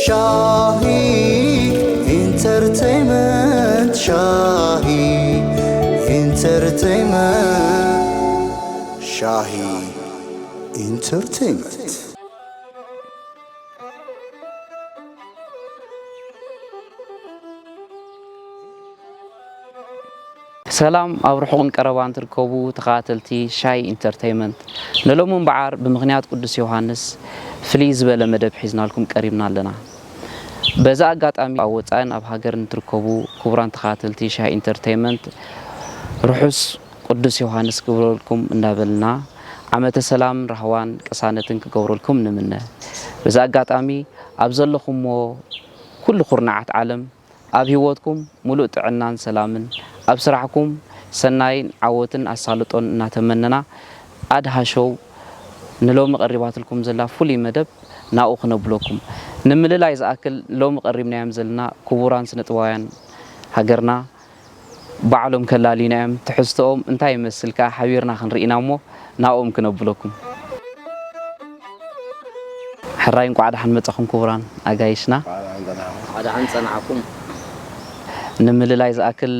ሻሂ ኢንተርቴይመንት፣ ሻሂ ኢንተርቴይመንት፣ ሻሂ ኢንተርቴይመንት። ሰላም ኣብ ርሑቕን ቀረባን ትርከቡ ተኸታተልቲ ሻይ ኢንተርተይመንት፣ ንሎሚ እምበዓር ብምኽንያት ቅዱስ ዮሃንስ ፍልይ ዝበለ መደብ ሒዝናልኩም ቀሪብና ኣለና። በዚ ኣጋጣሚ ኣብ ወጻእን ኣብ ሃገርን ትርከቡ ክቡራን ተኸታተልቲ ሻይ ኢንተርተይመንት፣ ርሑስ ቅዱስ ዮሃንስ ክብረልኩም እንዳበልና፣ ዓመተ ሰላምን ራህዋን ቅሳነትን ክገብረልኩም ንምነ። በዚ ኣጋጣሚ ኣብ ዘለኹሞ ኩሉ ኩርናዓት ዓለም ኣብ ህይወትኩም ሙሉእ ጥዕናን ሰላምን፣ ኣብ ስራሕኩም ሰናይን ዓወትን ኣሳልጦን እናተመነና፣ ኣድሃ ሾው ንሎሚ ቀሪባትልኩም ዘላ ፍሉይ መደብ ናብኡ ክነብለኩም። ንምልላይ ዝኣክል ሎሚ ቀሪብናዮም ዘለና ክቡራን ስነጥበባውያን ሃገርና ባዕሎም ከላልዩና እዮም። ትሕዝቶኦም እንታይ ይመስል ከኣ ሓቢርና ክንርኢ ኢና እሞ ናብኦም ክነብለኩም። ሕራይ እንቋዕ ደሓን መጻኹም ክቡራን ኣጋይሽና። እንቋዕ ደሓን ጸናሕኩም። ንምልላይ ዝኣክል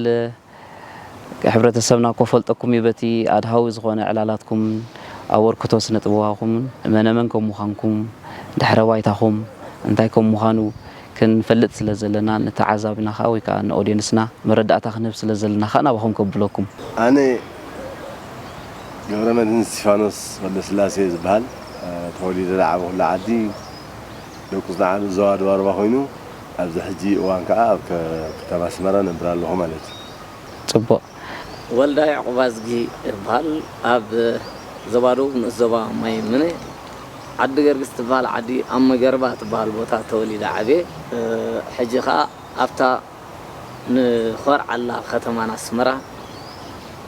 ሕብረተሰብና እኮ ፈልጠኩም እዩ በቲ ኣድሃዊ ዝኾነ ዕላላትኩም ኣበርክቶ ስነ ጥበባኹምን መነመን ከም ምዃንኩም ድሕረ ባይታኹም እንታይ ከም ምዃኑ ክንፈልጥ ስለ ዘለና ንተዓዛብና ኸኣ ወይ ከኣ ንኦድየንስና መረዳእታ ክንህብ ስለ ዘለና ኸኣ ናባኹም ከብለኩም። ኣነ ገብረመድህን እስቲፋኖስ ወልደስላሴ ዝበሃል፣ እ፣ ተወሊደ ዝዓበኹላ ዓዲ ደቁ ዝነዓሉ ዞባ ደባርባ ኮይኑ፣ ኣብዚ ሕጂ እዋን ከኣ ኣብ ከ-፣ ከተማ ኣስመራ ነብር ኣለኹ ማለት እዩ። ጽቡቕ። ወልዳ ያዕቆብ ኣዝጊ እበሃል። ኣብ ዞባ ደቡብ ንኡስ ዞባ ማይ ምነ ዓዲ ገርግስ ትበሃል ዓዲ ኣብ መገርባ ትበሃል ቦታ ተወሊደ ዓብየ። እ፣ ሕጂ ኸኣ ኣብታ ንኾርዓላ ከተማና ኣስመራ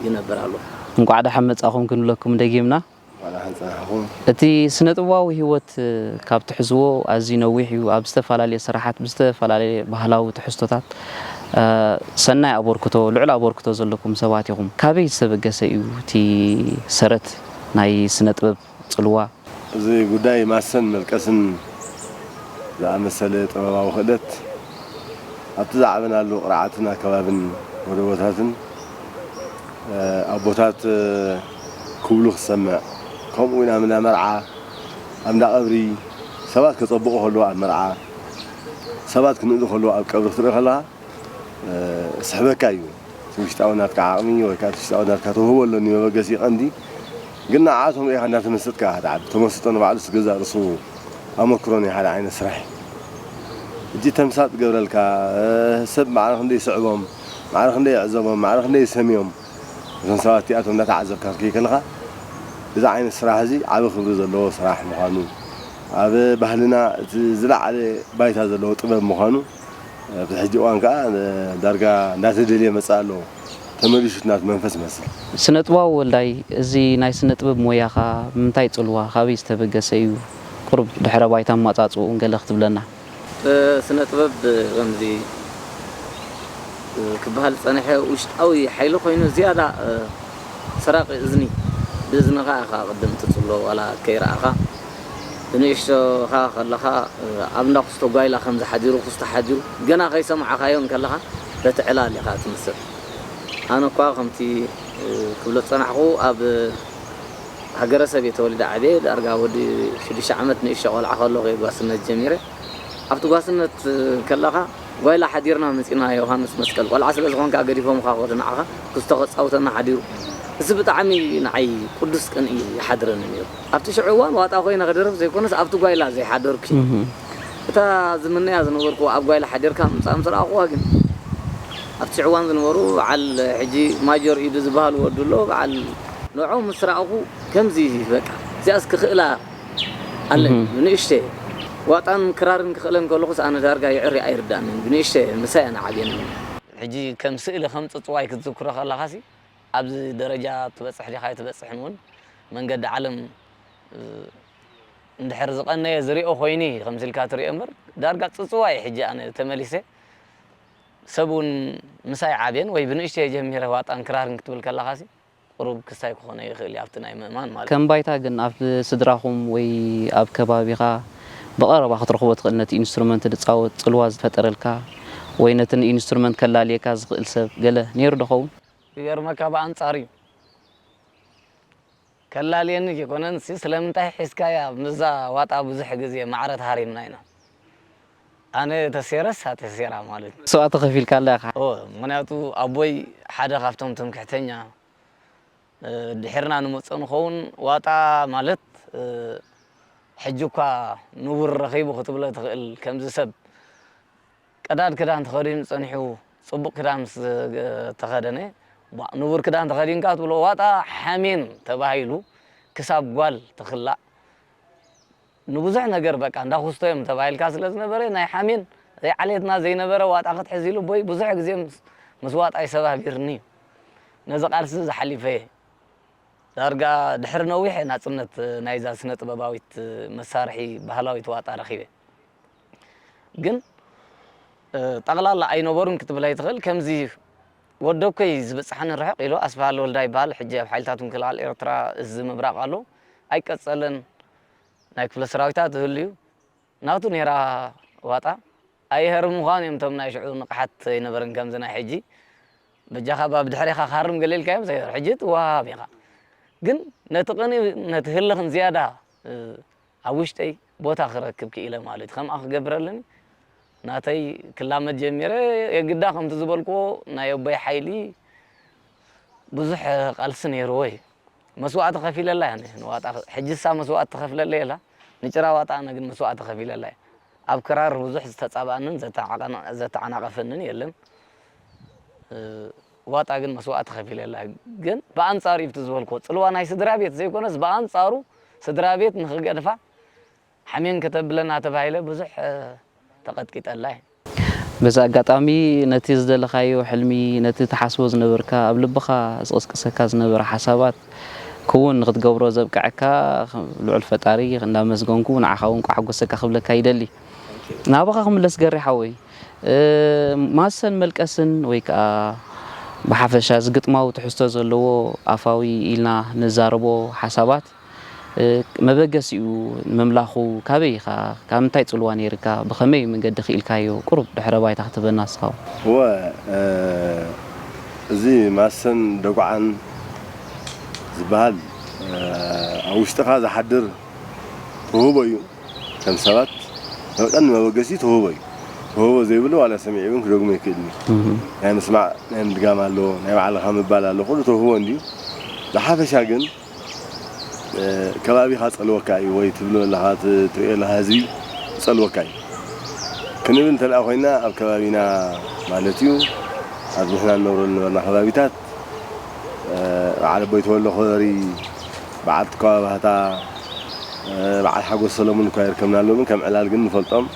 ይነብር ኣለኹ። እንቋዕ ደሓን መጻኹም ክንብለኩም ደጊምና። እንቋዕ ደሓን ጸናሕኩም። እቲ ስነ ጥበባዊ ህይወት፣ እ፣ ካብ ትሕዝዎ ኣዝዩ ነዊሕ እዩ። ኣብ ዝተፈላለየ ስራሓት ብዝተፈላለየ ባህላዊ ትሕዝቶታት፣ እ፣ ሰናይ ኣበርክቶ፣ ልዑል ኣበርክቶ ዘለኩም ሰባት ኢኹም። ካበይ ዝተበገሰ እዩ እቲ ሰረት ናይ ስነ ጥበብ ጽልዋ? እዚ ጉዳይ ማሰን መልቀስን ዝኣመሰለ ጥበባዊ ክእለት ኣብቲ ዝዓበናሉ ቅርዓትን ኣከባብን ጎደቦታትን፣ እ፣ ኣቦታት፣ እ፣ ክብሉ ክሰምዕ፣ ከምኡ እውን ኣብ እንዳ መርዓ፣ ኣብ እንዳ ቀብሪ ሰባት ከጸብቑ ከለዉ ኣብ መርዓ፣ ሰባት ክንእዱ ከለዉ ኣብ ቀብሪ ክትርኢ ከለኻ፣ እ፣ ስሕበካ እዩ። እቲ ውሽጣዊ ናትካ ዓቕሚ ወይ ከኣ እቲ ውሽጣዊ ናትካ ተውህቦ ኣለኒ መበገሲ ቀንዲ። ግን ንዓኣቶም ርኢኻ እንዳተመሰጥካ ኢኻ ትዓቢ። ተመስጦ ንባዕሉ እቲ ገዛእ ርእሱ ኣመክሮ ናይ ሓደ ዓይነት ስራሕ እዩ። ሕጂ ተምሳጥ ገብረልካ፣ እ፣ ሰብ ማዕረ ክንደይ ይስዕቦም፣ ማዕረ ክንደይ ይዕዘቦም፣ ማዕረ ክንደይ ይሰምዮም። እዞም ሰባት እቲኣቶም እንዳተዓዘብካ ክትከይድ ከለኻ፣ እዚ ዓይነት ስራሕ እዚ ዓቢ ክብሪ ዘለዎ ስራሕ ምዃኑ፣ ኣብ ባህልና እቲ ዝለዓለ ባይታ ዘለዎ ጥበብ ምዃኑ፣ ኣብዚ ሕጂ እዋን ከኣ ዳርጋ እንዳተደልየ መጽእ ኣሎ። ተመሊሱ እቲ ናቱ መንፈስ ይመስል። ስነ ጥበባዊ ወልዳይ፣ እዚ ናይ ስነ ጥበብ ሞያኻ ብምንታይ ጽልዋ፣ ካበይ ዝተበገሰ እዩ? ቁሩብ ድሕረ ባይታ ኣመጻጽኡ ገለ ክትብለና። እ፣ ስነ ጥበብ ከምዚ፣ እ፣ ክበሃል ዝጸንሐ ውሽጣዊ ሓይሊ ኮይኑ ዝያዳ፣ እ፣ ሰራቂ እዝኒ፣ ብእዝንኻ ኢኻ ቅድም ትጽሎ ዋላ ከይረኣኻ። ብንእሽቶኻ ከለኻ፣ እ፣ ኣብ እንዳ ኩስቶ ጓይላ ከምዚ ሓዲሩ፣ ኩስቶ ሓዲሩ፣ ገና ከይሰማዕካዮ እንከለኻ በቲ ዕላል ኢኻ ትምሰጥ። ኣነ እኳ ከምቲ፣ እ፣ ክብሎ ዝጸናሕኩ ኣብ ሃገረሰብ እየ ተወሊደ ዓብየ። ዳርጋ ወዲ ሽዱሽተ ዓመት ንእሽቶ ቆልዓ ከለኹ እየ ጓስነት ጀሚረ። ኣብቲ ጓስነት ከለኻ ጓይላ ሓዲርና መጺና ዮሃንስ መስቀል። ቆልዓ ስለ ዝኾንካ ገዲፎምኻ ከዱ ንዓኻ ክስቶ ከጻውተና ሓዲሩ። እዚ ብጣዕሚ ንዓይ ቅዱስ ቅንኢ ይሓድረኒ ነይሩ። ኣብቲ ሽዑ እዋን ዋጣ ኮይነ ክደርፍ ዘይኮነስ ኣብቲ ጓይላ ዘይሓደርኩ። እህ። እታ ዝምነያ ዝነበርኩ ኣብ ጓይላ ሓዲርካ ምጻእ ምስ ረኣኹዋ ግን ኣብቲ ሽዑ እዋን ዝነበሩ በዓል ሕጂ ማጆር ኢዱ ዝበሃል ወዱ ኣሎ። በዓል ንዕኦም ምስ ረኣኹ ከምዚ በቃ እዚኣስ ክኽእላ ኣለኒ። እህ። ንእሽተ ዋጣን ክራርን ክኽእለን ከለኹስ ኣነ ዳርጋ ይዕሪ ኣይርዳእንን። ብንእሽተ ምሳይ ኣነ ዓብየን። ሕጂ ከም ስእሊ ከም ጽጽዋይ ክትዝክሮ ከለኻሲ ኣብዚ ደረጃ ትበጽሕ ዲኻ ኣይትበጽሕን እውን መንገዲ ዓለም፣ እ፣ እንድሕር ዝቐነየ ዝሪኦ ኮይኑ እዩ ከምዚ ኢልካ ትሪኦ እምበር ዳርጋ ጽጽዋይ ሕጂ ኣነ ተመሊሰ ሰብ እውን ምሳይ ዓብየን ወይ ብንእሽተይ ጀሚረ ዋጣን ክራርን ክትብል ከለኻሲ ቁሩብ ክስታይ ክኾነ ይኽእል እዩ ኣብቲ ናይ ምእማን ማለት እዩ። ከም ባይታ ግን ኣብ ስድራኹም ወይ ኣብ ከባቢኻ ብቐረባ ክትረኽቦ ትኽእል ነቲ ኢንስትሩመንት ዝጻወት ጽልዋ ዝፈጠረልካ ወይ ነቲ ንኢንስትሩመንት ከላልየካ ዝኽእል ሰብ ገለ ነይሩ ዶ ኸውን? ይገርመካ ብኣንጻር እዩ። ከላልየኒ ከይኮነንሲ ስለምንታይ ሒዝካያ ምስዛ ዋጣ ብዙሕ ግዜ ማዕረ ተሃሪምና ኢና። ኣነ ተሴረስ እሳ ተሴራ ማለት እዩ። መስዋእቲ ከፊልካላ ኢኻ። እወ፣ ምኽንያቱ ኣቦይ ሓደ ካብቶም ትምክሕተኛ ድሒርና ንመፅእ ንኸውን ዋጣ ማለት ሕጂ እኳ ንቡር ረኺቡ ክትብሎ ትኽእል ከምዚ ሰብ ቀዳድ ክዳን ተኸዲኑ ፀኒሑ ፅቡቕ ክዳን ምስ ተኸደነ ንቡር ክዳን ተኸዲንካ ትብሎ ዋጣ ሓሜን ተባሂሉ ክሳብ ጓል ትኽላእ ንብዙሕ ነገር በቃ እንዳኹስቶ እዮም ተባሂልካ ስለ ዝነበረ ናይ ሓሜን ዘይዓሌትና ዘይነበረ ዋጣ ክትሕዝ ኢሉ ቦይ ብዙሕ ግዜ ምስ ዋጣይ ሰባቢርኒ እዩ ነዚ ቃልሲ ዝሓሊፈ እየ ዳርጋ ድሕሪ ነዊሕ ናፅነት ናይዛ ስነ ጥበባዊት መሳርሒ ባህላዊት ዋጣ ረኺበ ግን ጠቕላላ ኣይነበሩን ክትብል ኣይትኽእል ከምዚ ወደኮይ ዝበፅሓኒ ርሕቕ ኢሉ ኣስፋሃል ወልዳ ይበሃል ሕጂ ኣብ ሓይልታት ምክልኻል ኤርትራ እዚ ምብራቕ ኣሎ ኣይቀፀለን ናይ ክፍለ ሰራዊታት ዝህሉ እዩ ናቱ ነይራ ዋጣ ኣይሀርም ምዃን እዮም እቶም ናይ ሽዑ ንቕሓት ኣይነበርን ከምዚ ናይ ሕጂ በጃኻ ባብ ድሕሬኻ ክሃርም ገሌልካ እዮም ዘይበር ሕጂ ትወሃብ ኢኻ ግን ነቲ ቅኒ ነቲ ህልኽን ዝያዳ ኣብ ውሽጠይ ቦታ ክረክብ ክኢለ ማለት እዩ ከምኣ ክገብረለኒ ናተይ ክላመድ ጀሚረ የግዳ ከምቲ ዝበልክዎ ናይ ኣቦይ ሓይሊ ብዙሕ ቃልሲ ነይርዎ እዩ መስዋእቲ ከፊለላ እያ ንዋጣ ሕጂ እሳ መስዋእቲ ትኸፍለለይ የላ ንጭራ ዋጣ ኣነ ግን መስዋእቲ ከፊለላ እያ ኣብ ክራር ብዙሕ ዝተጻብኣንን ዘተዓናቐፈንን የለን ዋጣ ግን መስዋእቲ ከፊለላ ግን ብኣንጻሩ ይብቲ ዝበልኮ ጽልዋ ናይ ስድራ ቤት ዘይኮነስ ብኣንጻሩ ስድራ ቤት ንክገድፋ ሓሜን ከተብለና ተባሂለ ብዙሕ ተቐጥቂጠላ እየ በዚ ኣጋጣሚ ነቲ ዝደለኻዮ ሕልሚ ነቲ ትሓስቦ ዝነበርካ ኣብ ልብኻ ዝቕስቅሰካ ዝነበረ ሓሳባት ክውን ንክትገብሮ ዘብቅዐካ ልዑል ፈጣሪ እንዳመስገንኩ ንዓኻ እውን ቋሕጎሰካ ክብለካ ይደሊ ናባኻ ክምለስ ገሪ ሓወይ ማሰን መልቀስን ወይ ከዓ ብሓፈሻ ዝግጥማዊ ትሕዝቶ ዘለዎ ኣፋዊ ኢልና ንዛረቦ ሓሳባት መበገሲኡ ምምላኹ ካበይ ኢኻ ካብ ምንታይ ጽልዋ ነይርካ ብኸመይ መንገዲ ክኢልካዮ ቁሩብ ድሕረ ባይታ ክትበና እስኻ እወ እዚ ማሰን ደጉዓን ዝበሃል ኣብ ውሽጥኻ ዝሓድር ተውህቦ እዩ ከም ሰባት ቀንዲ መበገሲ ተውህቦ እዩ ተውህቦ ዘይብሉ ዋላ ሰሚዑ እውን ክደግሞ ይክእል እዩ ናይ ምስማዕ ናይ ምድጋም ኣሎ ናይ ባዕልኻ ምባል ኣሎ ኩሉ ተውህቦ እንድዩ ዝሓፈሻ ግን ከባቢኻ ፀልወካ እዩ ወይ ትብሎ ኣለኻ ትሪኦ ኣለኻ ህዝቢ ይፀልወካ እዩ ክንብል እንተለኣ ኮይና ኣብ ከባቢና ማለት እዩ ኣብ ንሕና ንነብረሉ ነበርና ከባቢታት በዓል ኣቦይ ተወልደ ኮበሪ በዓል ትካባ ባህታ በዓል ሓጎስ ሰለሙን እኳ ይርከብናሎምን ከም ዕላል ግን ንፈልጦም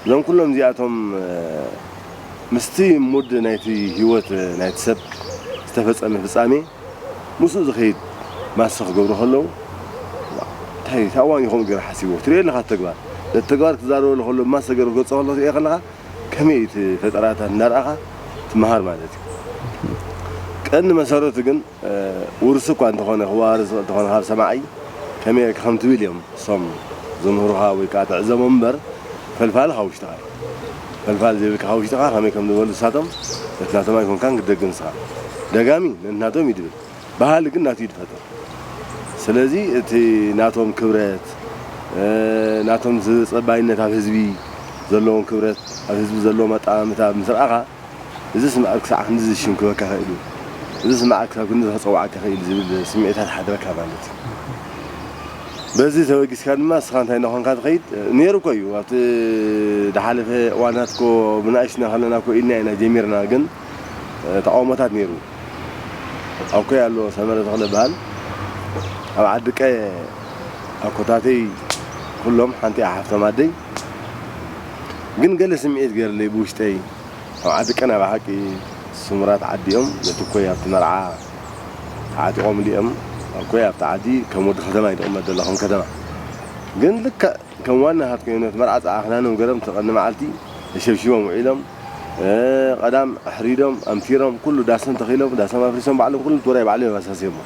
እዞም ኩሎም እዚኣቶም ምስቲ ሙድ ናይቲ ህይወት ናይቲ ሰብ ዝተፈፀመ ፍፃሜ ምስኡ ዝኸይድ ማሰ ክገብሩ ከለዉ እንታይ ታዋን ይኸም ገይሩ ሓሲብዎ ትሪኦ ኣለኻ ተግባር ነቲ ተግባር ክዛረበሉ ከሎ ማሰ ገይሩ ክገልፆ ከሎ ትሪኦ ከለኻ ከመይ እቲ ፈጠራታት እናረኣኻ ትመሃር ማለት እዩ ቀንዲ መሰረቱ ግን ውርሲ እኳ እንተኾነ ክወራረስ እንተኾነ ካብ ሰማዒ ከመይ ጌርካ ከም ትብል እዮም እሶም ዝምህሩኻ ወይ ከዓ ትዕዘቦም እምበር ፈልፋሊ ካብ ውሽጥኻ እዩ ፈልፋሊ ዘይብልካ ካብ ውሽጥኻ ከመይ ከም ዝበሉ ንሳቶም ነቲ ናቶም ኣይኮንካን ክትደግም ንስኻ ደጋሚ ነቲ ናቶም እዩ ድብል ባህሊ ግን ናቱ እዩ ድፈጥር ስለዚ እቲ ናቶም ክብረት ናቶም ተፀባይነት ኣብ ህዝቢ ዘለዎም ክብረት ኣብ ህዝቢ ዘለዎም ኣጠማምታ ምስ ረኣኻ እዝስ መኣር ክሳዕ ክንድዚ ዝሽም ክበካ ኽእል እዩ፣ እዝስ መኣር ክሳብ ክንድዚ ከጸውዓካ ኽእል ዝብል ስምዒታት ሓድረካ ማለት እዩ። በዚ ተበጊስካ ድማ ንስኻ እንታይ እናኾንካ ትኸይድ ነይሩ እኮ እዩ። ኣብቲ ዝሓለፈ እዋናት እኮ ብንኣሽቱና ከለና እኮ ኢልና ኢና ጀሚርና፣ ግን ተቓውሞታት ነይሩ። ኣኮይ ኣሎ ሰመረ ተኽለ በሃል ኣብ ዓዲ ቀየ ኣኮታተይ ኩሎም ሓንቲ እያ ሓፍቶም ኣደይ፣ ግን ገለ ስምዒት ገይርለይ ብውሽጠይ። ኣብ ዓዲ ቀና ብሓቂ ስሙራት ዓዲ እዮም። ነቲ ኮይ ኣብቲ መርዓ ተዓጢቖምሉ እዮም። ኣብ ኮይ ኣብቲ ዓዲ ከም ወዲ ከተማ እዩ ዝቕመጥ ዘሎ ከም ከተማ። ግን ልክዕ ከም ዋና ሃት ኮይኑ ነቲ መርዓ ጸዓኽናኖም ገረም እቲ ቀንዲ መዓልቲ ተሸብሺቦም ውዒሎም። ቀዳም ኣሕሪዶም ኣምቲሮም ኩሉ ዳሶም ተኺሎም ዳሶም ኣፍሪሶም ባዕሎም ኩሉ እቲ ወራይ ባዕሎም እዮም ኣሳስዮሞ።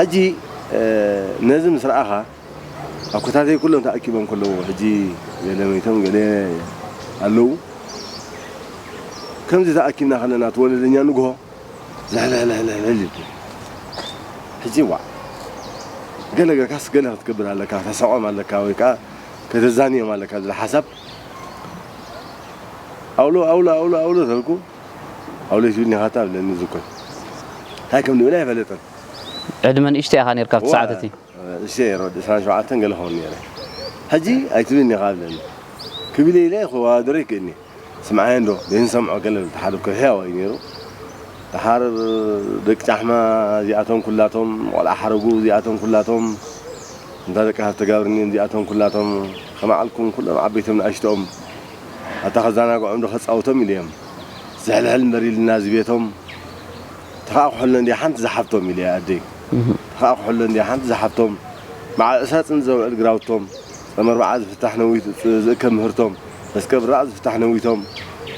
ሕጂ ነዚ ምስ ረኣኻ ኣኮታተይ ኩሎም ተኣኪቦም ከለዉ፣ ሕጂ ገለ መይቶም፣ ገለ ኣለዉ። ከምዚ ተኣኪብና ከለና፣ እቲ ወለደኛ ንግሆ ዝሕልሕልሕልሕልሕል ይብል። ሕጂ ዋእ፣ ገለ ጌርካስ ገለ ክትገብር ኣለካ፣ ከተስሕቖም ኣለካ፣ ወይ ከኣ ከተዛንዮም ኣለካ ዝብል ሓሳብ። ኣውሎ፣ ኣውሎ፣ ኣውሎ፣ ኣውሎ ተልኩ፣ ኣውሎ ትብልኒ ኢኻ እታ ብለኒ ዝኮን። እንታይ ከም ንብል ኣይፈለጠን። ዕድመ ንእሽቶ ኢኻ ነይርካ ኣብቲ እዋ፣ ሰዓት እቲ? እሺ፣ ሮ-፣ ዕስራን ሸውዓተን ገለ ኸውን ነይረ። ሕጂ ኣይትብልኒ ኢኻ ብለኒ። ክብል ኢለ ክወዳደሮ ይክእልኒ። ስምዓዮ እንዶ፣ ዘይንሰምዖ ገለ ተሓደ እኮ ሕያዋይ ነይሩ። ደሓር ደቂ ጫሕማ እዚኣቶም ኩላቶም፣ ቆልዓ ሓረጉ እዚኣቶም ኩላቶም፣ እንዳ ደቂ ሃብተ ጋብርኒ እዚኣቶም ኩላቶም፣ ከመዓልኩም ኩሎም ዓበይቶም ንኣሽቶኦም፣ ኣታ ከዛናግዖም ዶ ከጻውቶም ኢለዮም። ዝሕልሕል እምበር ኢልና እዚ ቤቶም፣ ተኻእኩሐሎ እንድያ ሓንቲ ዝሓፍቶም ኢለያ ኣደይ። እህ። ተኻእኩሐሎ እንድያ ሓንቲ ዝሓፍቶም። መዓል ዕስራ ጽምዲ ዘውዕል ግራውቶም፣ ጸመርበዓ ዝፍታሕ ነዊት-፣ ዝእከብ ምህርቶም፣ መስቀል ብራቕ ዝፍታሕ ነዊቶም፣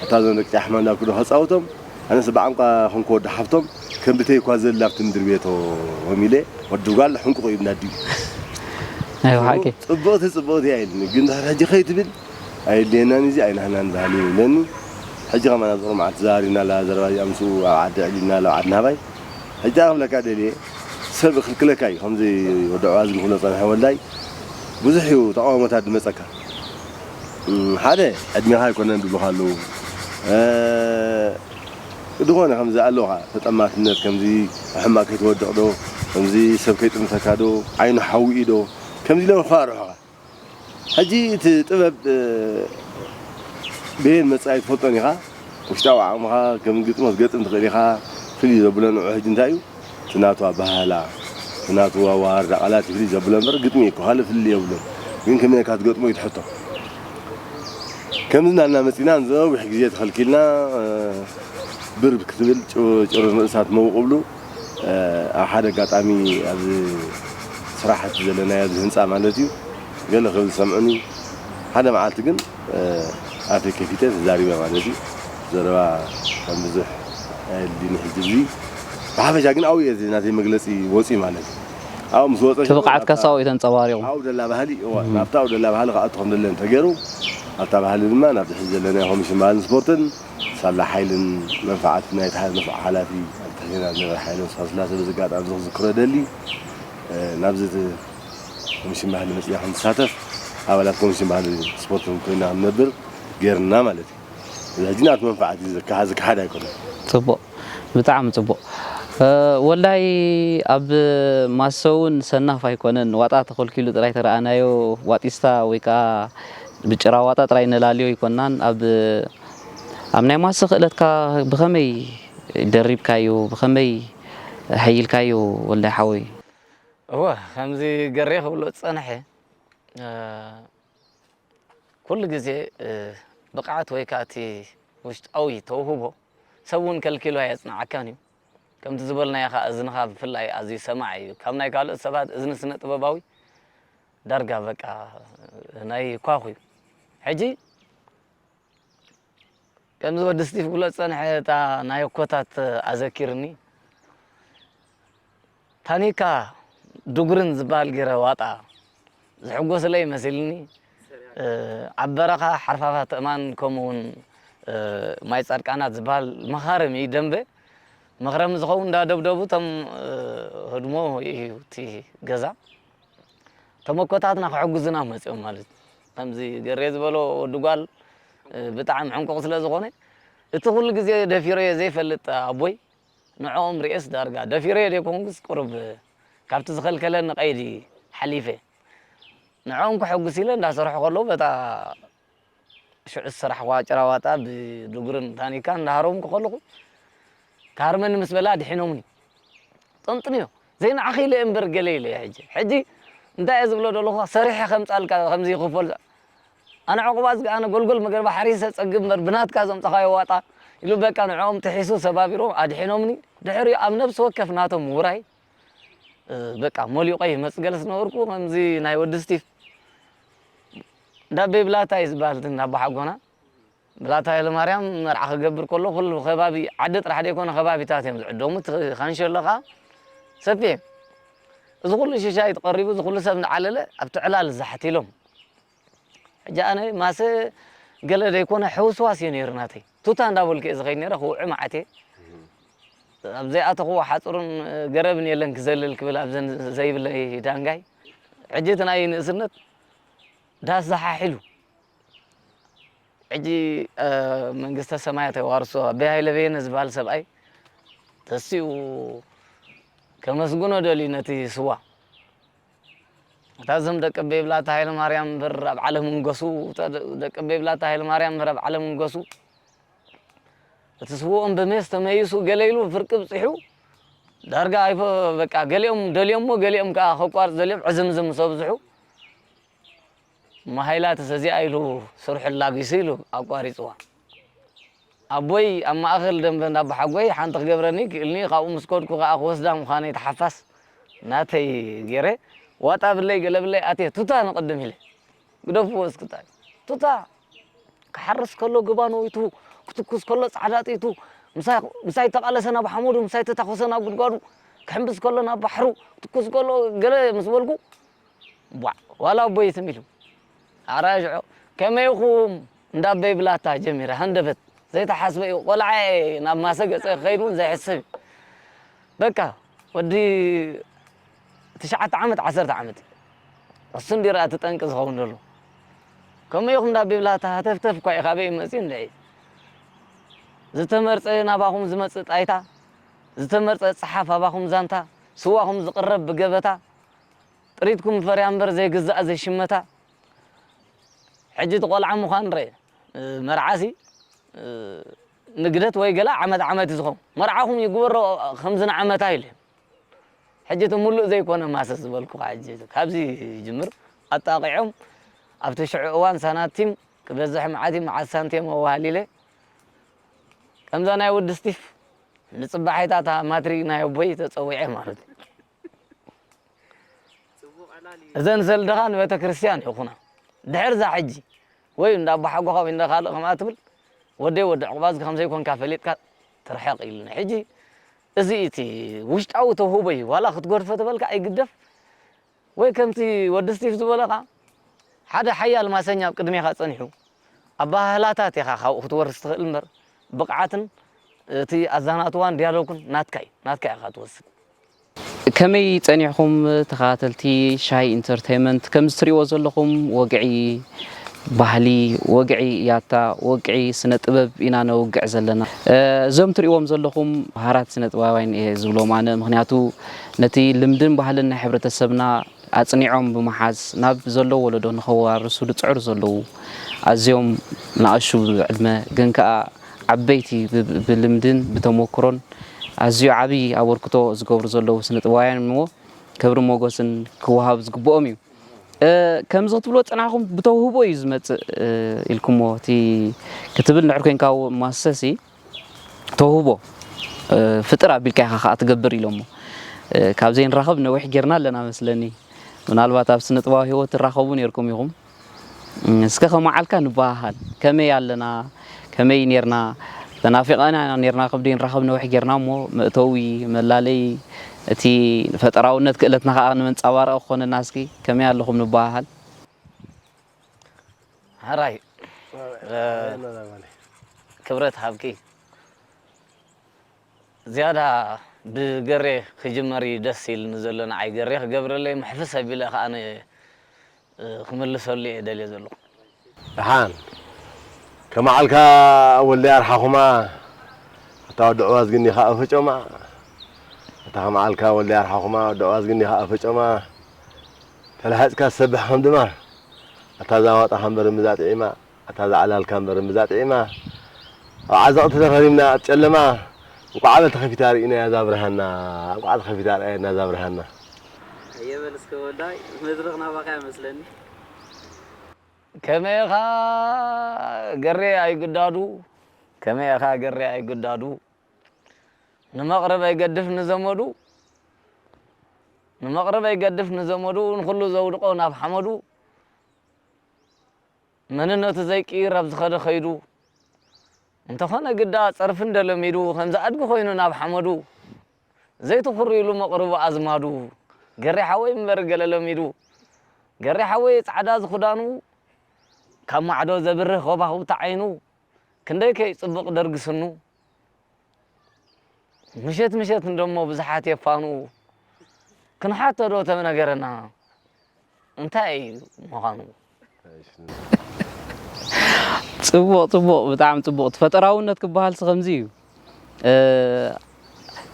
ኣታ እዞም ደቂ ጫሕማ እንዳብኩ ዶ ከጻውቶም፣ ኣነስ ብዓንቋ ኮንኩ ወዲ ሓፍቶም፣ ከም ብተይ እኳ ዘላ ኣብቲ ምድሪ ቤቶም ኢለ፣ ወዲ ጓል ሕንቁቕ እዩ ብናዲኡ። ናይ ብሓቂ። ጽቡቕቲ፣ ጽቡቕቲ እያ ኢልኒ። ግን ድሕሪ ሕጂ ከይትብል፣ ኣየድልየናን እዚ ኣይናህናን ዝሃሊ ይብለኒ። ሕጂ ከማን ኣብ ዞሮ መዓልቲ ተዛሪብና ኣላ ዘረባ እዚኣ ምስኡ ኣብ ዓዲ ኣዕሊልና ኣላ ኣብ ዓዲ ናባይ። ሕጂ ክብለካ ደልየ፣ ሰብ ክልክለካ እዩ። ከምዚ ወዲ ዕዋዝ ንክብሎ ጸንሐ ወልዳይ፣ ብዙሕ እዩ ተቃውሞታት ዝመጸካ። እም፣ ሓደ ዕድሜኻ ኣይኮነን ዝብሉኻ ኣለዉ። እ፣ ዝኾነ ከምዚ ኣለኻ ተጠማትነት፣ ከምዚ ሕማቅ ከይትወድቕ ዶ፣ ከምዚ ሰብ ከይጥምተካ ዶ፣ ዓይኑ ሓዊ እዩ ዶ፣ ከምዚ ኢሎም ይፋርሑኻ። ሕጂ እቲ ጥበብ፣ እ፣ ብሄን መጻኢ ትፈልጦን ኢኻ። ውሽጣዊ ዓቕምኻ ከም ግጥሞ ክትገጥም ትኽእል ኢኻ። ፍልይ ዘብሎ ንዑ ሕጂ እንታይ እዩ? እቲ ናቱ ኣበሃህላ፣ እቲ ናቱ ኣወሃርዳ ቃላት እዩ ፍልይ ዘብሎ እምበር ግጥሚ እኮ ካልእ ፍልይ የብሉን። ግን ከመይ ጌርካ ትገጥሞ እዩ እቲ ሕቶ። ከምዚ እናልና መጺና ንነዊሕ ግዜ ተኸልኪልና፣ እ፣ ብር ክትብል ጭ-፣ ጭሩር ንርእሳ ትመውቕ እብሉ። እ፣ ኣብ ሓደ ኣጋጣሚ ኣብዚ ስራሕ እቲ ዘለናዮ ኣብዚ ህንጻ ማለት እዩ፣ ገለ ክብል ዝሰምዑኒ፣ ሓደ መዓልቲ ግን፣ እ፣ ኣፈይ ከፊተ ተዛሪበ ማለት እዩ። ዘረባ ከም ብዙሕ ኣየድልይን ሕጂ እዚ። ብሓፈሻ ግን ኣብኡ እየ እዚ ናተይ መግለጺ ወጺኡ ማለት እዩ። ኣብኡ ምስ ወጸ እቲ ብቕዓትካስ ኣብኡ እዩ ተንጸባሪቑ። ኣብኡ ደላ ባህሊ፣ እዋ፣ እም። ናብታ ኣብኡ ደላ ባህሊ ክኣቱ ከም ደለን ተገይሩ፣ ኣብታ ባህሊ ድማ ናብዚ ሕጂ ዘለናዮ ኮሚሽን ባህልን ስፖርትን ሳላ ሓይልን መንፈዓትን ናይቲ ሓደ ንፉዕ ሓላፊ ኣብ ትሕቴና ዝነበረ ሓይለ መስዋእቲ ስላሴ በዚ ኣጋጣሚ እዚ ክዝክሮ እደሊ። እ፣ ናብዚ እቲ ኮሚሽን ባህሊ መጺና ከም ንሳተፍ፣ ኣባላት ኮሚሽን ባህሊ ስፖርትን ኮይና ከም ንነብር ገይርና ማለት እዩ። እዚ ሕጂ ናቱ መንፈዓት እዩ፣ ዝከሓ-፣ ዝከሓድ ኣይኮነን። ጽቡቕ፣ ብጣዕሚ ጽቡቕ። እ፣ ወልዳይ ኣብ ማሰ እውን ሰናፍ ኣይኮነን፣ ዋጣ ተኸልኪሉ ጥራይ ተረኣናዮ፣ ዋጢስታ ወይ ከኣ ብጭራ ዋጣ ጥራይ ነላልዮ ኣይኮናን። ኣብ፣ ኣብ ናይ ማሰ ክእለትካ ብኸመይ ደሪብካዮ፣ ብኸመይ ኣሐይልካዮ ወልዳይ ሓወይ? እወ፣ ከምዚ ገሬ ክብሎ ዝጸንሐ፣ እ፣ ኩሉ ግዜ፣ እ፣ ብቕዓት ወይ ከኣ እቲ ውሽጣዊ ተውህቦ ሰብ እውን ከልኪሉ ኣየጽንዓካን እዩ። ከምቲ ዝበልናዮ ከኣ እዝንኻ ብፍላይ ኣዝዩ ሰማዒ እዩ። ካብ ናይ ካልኦት ሰባት እዝኒ ስነ ጥበባዊ ዳርጋ በቃ ናይ ኳኹ እዩ። ሕጂ ከምዚ ወዲ ስቲፍ ክብሎ ዝጸንሐ እታ ናይ ኣኮታት ኣዘኪርኒ። ታኒካ ዱግርን ዝበሃል ገይረ ዋጣ ዝሕጎስለይ መሲልኒ። እ፣ ኣብ በረኻ ሓርፋፋት እማን ከምኡውን፣ እ፣ ማይ ጻድቃናት ዝበሃል መኻረሚ ደንበ መኽረሚ ዝኸውን እንዳደብደቡ እቶም፣ እ፣ ህድሞ እዩ እቲ ገዛ። እቶም ኣኮታትና ክሕግዙና መጺኦም ማለት እዩ። ከምዚ ገሬ ዝበሎ ወዲ ጓል፣ እ፣ ብጣዕሚ ዕንቁቕ ስለ ዝኾነ፣ እቲ ኩሉ ግዜ ደፊረዮ ዘይፈልጥ ኣቦይ፣ ንዕኦም ርእየስ ዳርጋ ደፊረዮ ዘይኮንኩስ ቁሩብ ካብቲ ዝኸልከለኒ ቀይዲ ሓሊፈ። ንዕኦም ከሐጉስ ኢለ እንዳሰርሑ ከለዉ በታ ሽዑ ዝሰራሕኽዋ ጭራዋጣ ብዱጉርን ታኒካን እንዳሃረምኩ ከለኹ ክሃርመኒ ምስ በላ ኣድሒኖምኒ። ጠንጥንዮ። ዘይንዓኺ ኢለ እምበር ገለ ኢለ እየ ሕጂ። ሕጂ እንታይ እየ ዝብሎ ዘለኹ? ሰሪሐ ከምጻልካ ከምዚ ይኽፈል። ኣነ ዕቑባ ዝገኣነ ጎልጎል መገርባ ሓሪሰ ጸግብ እምበር ብናትካ ዘምጻኻዮ ዋጣ ኢሉ በቃ ንዕኦም ጥሒሱ ሰባቢሮም ኣድሒኖምኒ። ድሕሪኡ ኣብ ነፍሲ ወከፍ ናቶም ውራይ፣ እ፣ በቃ ሞሊቆ ይመጽእ ገለ ዝነበርኩ ከምዚ ናይ ወዲ ስቲፍ እንዳቤ ብላታ እዩ ዝበሃል እቲ ኣቦሓጎና። ብላታ ሃይለማርያም መርዓ ክገብር ከሎ ኩሉ ከባቢ ዓዲ ጥራሕ ዘይኮነ ከባቢታት እዮም ዝዕደሙ። እቲ ካንሸሎ ከኣ ሰፊሕ እዩ። እዚ ኩሉ ሽሻይ ተቐሪቡ፣ እዚ ኩሉ ሰብ እንዳዓለለ ኣብቲ ዕላል ዛሕት ኢሎም። ሕጂ ኣነ ማሰ ገለ ደይኮነ ሕውስዋስ እዩ ነይሩ ናተይ። ቱታ እንዳበልኩ እየ ዝኸይድ ነይረ፣ ክውዒ መዓት እየ። ኣብ ዘይኣተኽዎ ሓጹርን ገረብን የለን ክዘልል ክብል ኣብዘን ዘይብለይ ዳንጋይ። ሕጂ እቲ ናይ ንእስነት ዳስ ዝሓሒሉ። ሕጂ፣ እ፣ መንግስተ ሰማያት የዋርሶ ኣቦይ ሃይለ በየነ ዝበሃል ሰብኣይ ተሲኡ ከመስግኖ ደልዩ ነቲ ስዋ። እታ እዞም ደቂ ኣቦይ ብላታ ሃይለማርያም እምበር ኣብ ዓለም እንገሱ፣ እታ ደ-፣ ደቂ ኣቦይ ብላታ ሃይለማርያም እምበር ኣብ ዓለም እንገሱ። እቲ ስውኦም ብሜስ ተመይሱ ገለ ኢሉ ፍርቂ ብጺሑ ዳርጋ ኣይፈ-፣ በቃ ገሊኦም ደልዮሞ ገሊኦም ከኣ ከቋርጽ ደልዮም ዕዝምዝም ምስ ኣብዝሑ እሞ ሃይላትስ እዚኣ ኢሉ ስርሑ ኣላጊሱ ኢሉ ኣቋሪጽዋ። ኣቦይ ኣብ ማእኸል ደንበ እንዳ ኣቦሓጎይ ሓንቲ ክገብረኒ ክእልኒ፣ ካብኡ ምስ ከድኩ ከኣ ክወስዳ ምዃነይ ተሓፋስ ናተይ ገይረ፣ ዋጣ ብለይ ገለ ብለይ ኣትየ ቱታ ንቕድም ኢለ። ግደፍዎ እስክታ ቱታ ክሓርስ ከሎ ግባኖ ይቱ፣ ክትኩስ ከሎ ጻዕዳ ጥይቱ፣ ምሳይ፣ ምሳይ ተቓለሰ ናብ ሓመዱ፣ ምሳይ ተታኾሰ ናብ ጉድጓዱ፣ ክሕምብስ ከሎ ናብ ባሕሩ፣ ክትኩስ ከሎ ገለ ምስ በልኩ፣ ቧዕ፣ ዋላ ኣቦይ ትም ኢሉ። ኣራጅዖ፣ ከመይ ኢኹም? እንዳ ኣበይ ብላታ ጀሚረ፣ ሃንደበት፣ ዘይተሓስበ እዩ። ቆልዓ እየ፣ ናብ ማሰ ገጸ ክኸይድ እውን ዘይሕስብ እዩ። በቃ፣ ወዲ ትሽዓተ ዓመት፣ ዓሰርተ ዓመት እዩ። እሱ እንዲ ርኣ እቲ ጠንቂ ዝኸውን ዘሎ። ከምኡ ኢኹም እንዳ ኣበይ ብላታ፣ ሃተፍተፍ እኳ እዩ፣ ካበይ እዩ መጺኡ እንድዒ። ዝተመርጸ ናባኹም ዝመጽእ ጣይታ፣ ዝተመርጸ ጸሓፍ ኣባኹም ዛንታ፣ ስዋኹም ዝቕረብ ብገበታ፣ ጥሪትኩም ፈርያ እምበር ዘይግዛእ ዘይሽመታ። ሕጂ እቲ ቆልዓ ምዃን ርአ፣ እ፣ መርዓሲ፣ እ፣ ንግደት ወይ ገለ ዓመት ዓመት እዩ ዝኸውን። መርዓኹም ይግበሮ ከምዚ ንዓመታ ኢሉ። ሕጂ እቲ ምሉእ ዘይኮነ ማሰስ ዝበልኩኻ ሕጂ ካብዚ ይጅምር። ኣጣቒዖም ኣብቲ ሽዑ እዋን ሳናቲም ክበዝሕ መዓት እዩ፣ መዓት ሳንቲም ኣዋሃሊለ። ከምዛ ናይ ወዲ ስቲፍ ንጽባሒታ እታ ማትሪክ ናይ ኣቦይ ተጸዊዐ ማለት እዩ። እዘን ሰልድኻ ንቤተ ክርስቲያን ይኹና። ድሕር እዛ ሕጂ ወይ እንዳ ኣቦሓጎኻ ወይ እንዳ ካልእ ከምኣ ትብል፣ ወደይ ወዲ ዕቑባዝጊ ከም ዘይኮንካ ፈሊጥካ ትርሓቕ ኢሉኒ። ሕጂ እዚ እቲ ውሽጣዊ ተውህቦ እዩ። ዋላ ክትገድፎ ተበልካ ኣይግደፍ። ወይ ከምቲ ወዲ ስቲፍ ዝበለኻ፣ ሓደ ሓያል ማሰኛ ኣብ ቅድሜኻ ጸኒሑ፣ ኣበሃህላታት ኢኻ ካብኡ ክትወርስ ትኽእል እምበር፣ ብቕዓትን እቲ ኣዛናትዋን ዲያሎግን ናትካ እዩ። ናትካ ኢኻ ትወስድ። ከመይ ጸኒሕኩም ተኸታተልቲ ሻሂ ኢንተርተይመንት? ከምዚ ትሪእዎ ዘለኹም ወግዒ ባህሊ፣ ወግዒ ያታ፣ ወግዒ ስነ ጥበብ ኢና ነውግዕ ዘለና። እ፣ እዞም ትሪእዎም ዘለኹም ሃራት ስነ ጥበባውያን እየ ዝብሎም ኣነ። ምኽንያቱ ነቲ ልምድን ባህልን ናይ ሕብረተሰብና ኣጽኒዖም ብምሓዝ ናብ ዘሎ ወለዶ ንኸወራርሱ ዝጽዕሩ ዘለዉ ኣዝዮም ንኣሽቱ ብዕድመ ግን ከኣ ዓበይቲ ብ-፣ ብልምድን ብተመኩሮን ኣዝዩ ዓቢ ኣበርክቶ ዝገብሩ ዘለዉ ስነ ጥበባውያን እሞ ክብርን ሞገስን ክወሃብ ዝግብኦም እዩ። እ፣ ከምዚ ክትብሎ ዝጸናሕኩም ብተውህቦ እዩ ዝመጽእ፣ እ፣ ኢልኩሞ እቲ ክትብል እንድሕር ኮንካ ማሰሲ ተውህቦ፣ እ፣ ፍጥር ኣቢልካ ኢኻ ከኣ ትገብር ኢሎሞ። እ፣ ካብ ዘይንራኸብ ነዊሕ ጌርና ኣለና መስለኒ። ምናልባት ኣብ ስነ ጥበባዊ ህይወት ትራኸቡ ኔርኩም ኢኹም። እም፣ እስከ ከመዓልካ ንበሃሃል። ከመይ ኣለና? ከመይ ኔርና? ተናፊቐና ኢና ኔርና፣ ክብዲ ንራኸብ ነዊሕ ጌርና እሞ፣ መእተዊ፣ መላለይ፣ እቲ ፈጠራውነት ክእለትና ከኣ ንመንጸባረቒ ክኾነና እስኪ ከመይ ኣለኹም ንበሃሃል። ሕራይ፣ እ፣ ክብረት ሃብኪ። ዝያዳ ብገሬ ክጅመር እዩ ደስ ኢልኒ ዘሎ ንዓይ። ገሬ ክገብረለይ ምሕፍስ ኣቢለ ከኣ ነ-፣ እ፣ ክምልሰሉ እየ ደልየ ዘለኹ። ደሓን፣ ከመዓልካ ወልደይ ኣርሓኹማ፣ ኣታ ወዲ ዕዋዝ ግኒ ከኣ ፈጮማ። ኣታ ከመዓልካ ወልደይ ኣርሓኹማ፣ ወዲ ዕዋዝ ግኒ ከኣ ፈጮማ። ተላሒጽካ ትሰብሕ ከም ድማር፣ ኣታ እዛ ዋጣ ከንበር እምብዛ ጥዒማ፣ ኣታ እዛ ዕላልካ እምበር እምብዛ ጥዒማ። ኣብ ዓዘቕቲ ተኸሪምና ኣብ ጨለማ፣ እንቋዕ በል ተኸፊታ ርኢናያ እዛ ብርሃና፣ እንቋዕ ተኸፊታ ርኣየና እዛ ብርሃና። ኣየ በል እስከ ወልዳይ፣ መድረኽ ናባኻ እያ መስለኒ። ከመይ ኢኻ ገሬ ኣይግዳዱ፣ ከመይ ኢኻ ገሬ ኣይግዳዱ፣ ንመቕርብ ኣይገድፍ ንዘመዱ፣ ንመቕርብ ኣይገድፍ ንዘመዱ፣ ንኹሉ ዘውድቖ ናብ ሓመዱ፣ መንነቱ ዘይቅይር ኣብ ዝኸደ ከይዱ፣ እንተኾነ ግዳ ጸርፊ እንደለሚዱ፣ ከምዚ ኣድጊ ኮይኑ ናብ ሓመዱ፣ ዘይትኹር ኢሉ መቕርቡ ኣዝማዱ፣ ገሬ ሓወይ እምበር ገለ ለሚዱ። ገሬ ሓወይ ጻዕዳ ዝኹዳኑ፣ ካብ ማዕዶ ዘብርህ ኾባኹብቲ ዓይኑ፣ ክንደይ ከይጽቡቕ ደርጊ ስኑ። ምሸት ምሸት እንደሞ ብዙሓት የፋኑ። ክንሓቶ ዶ ተነገረና እንታይ እዩ ምዃኑ? ጽቡቕ ጽቡቕ፣ ብጣዕሚ ጽቡቕ። እቲ ፈጠራውነት ክበሃልሲ ከምዚ እዩ። እ፣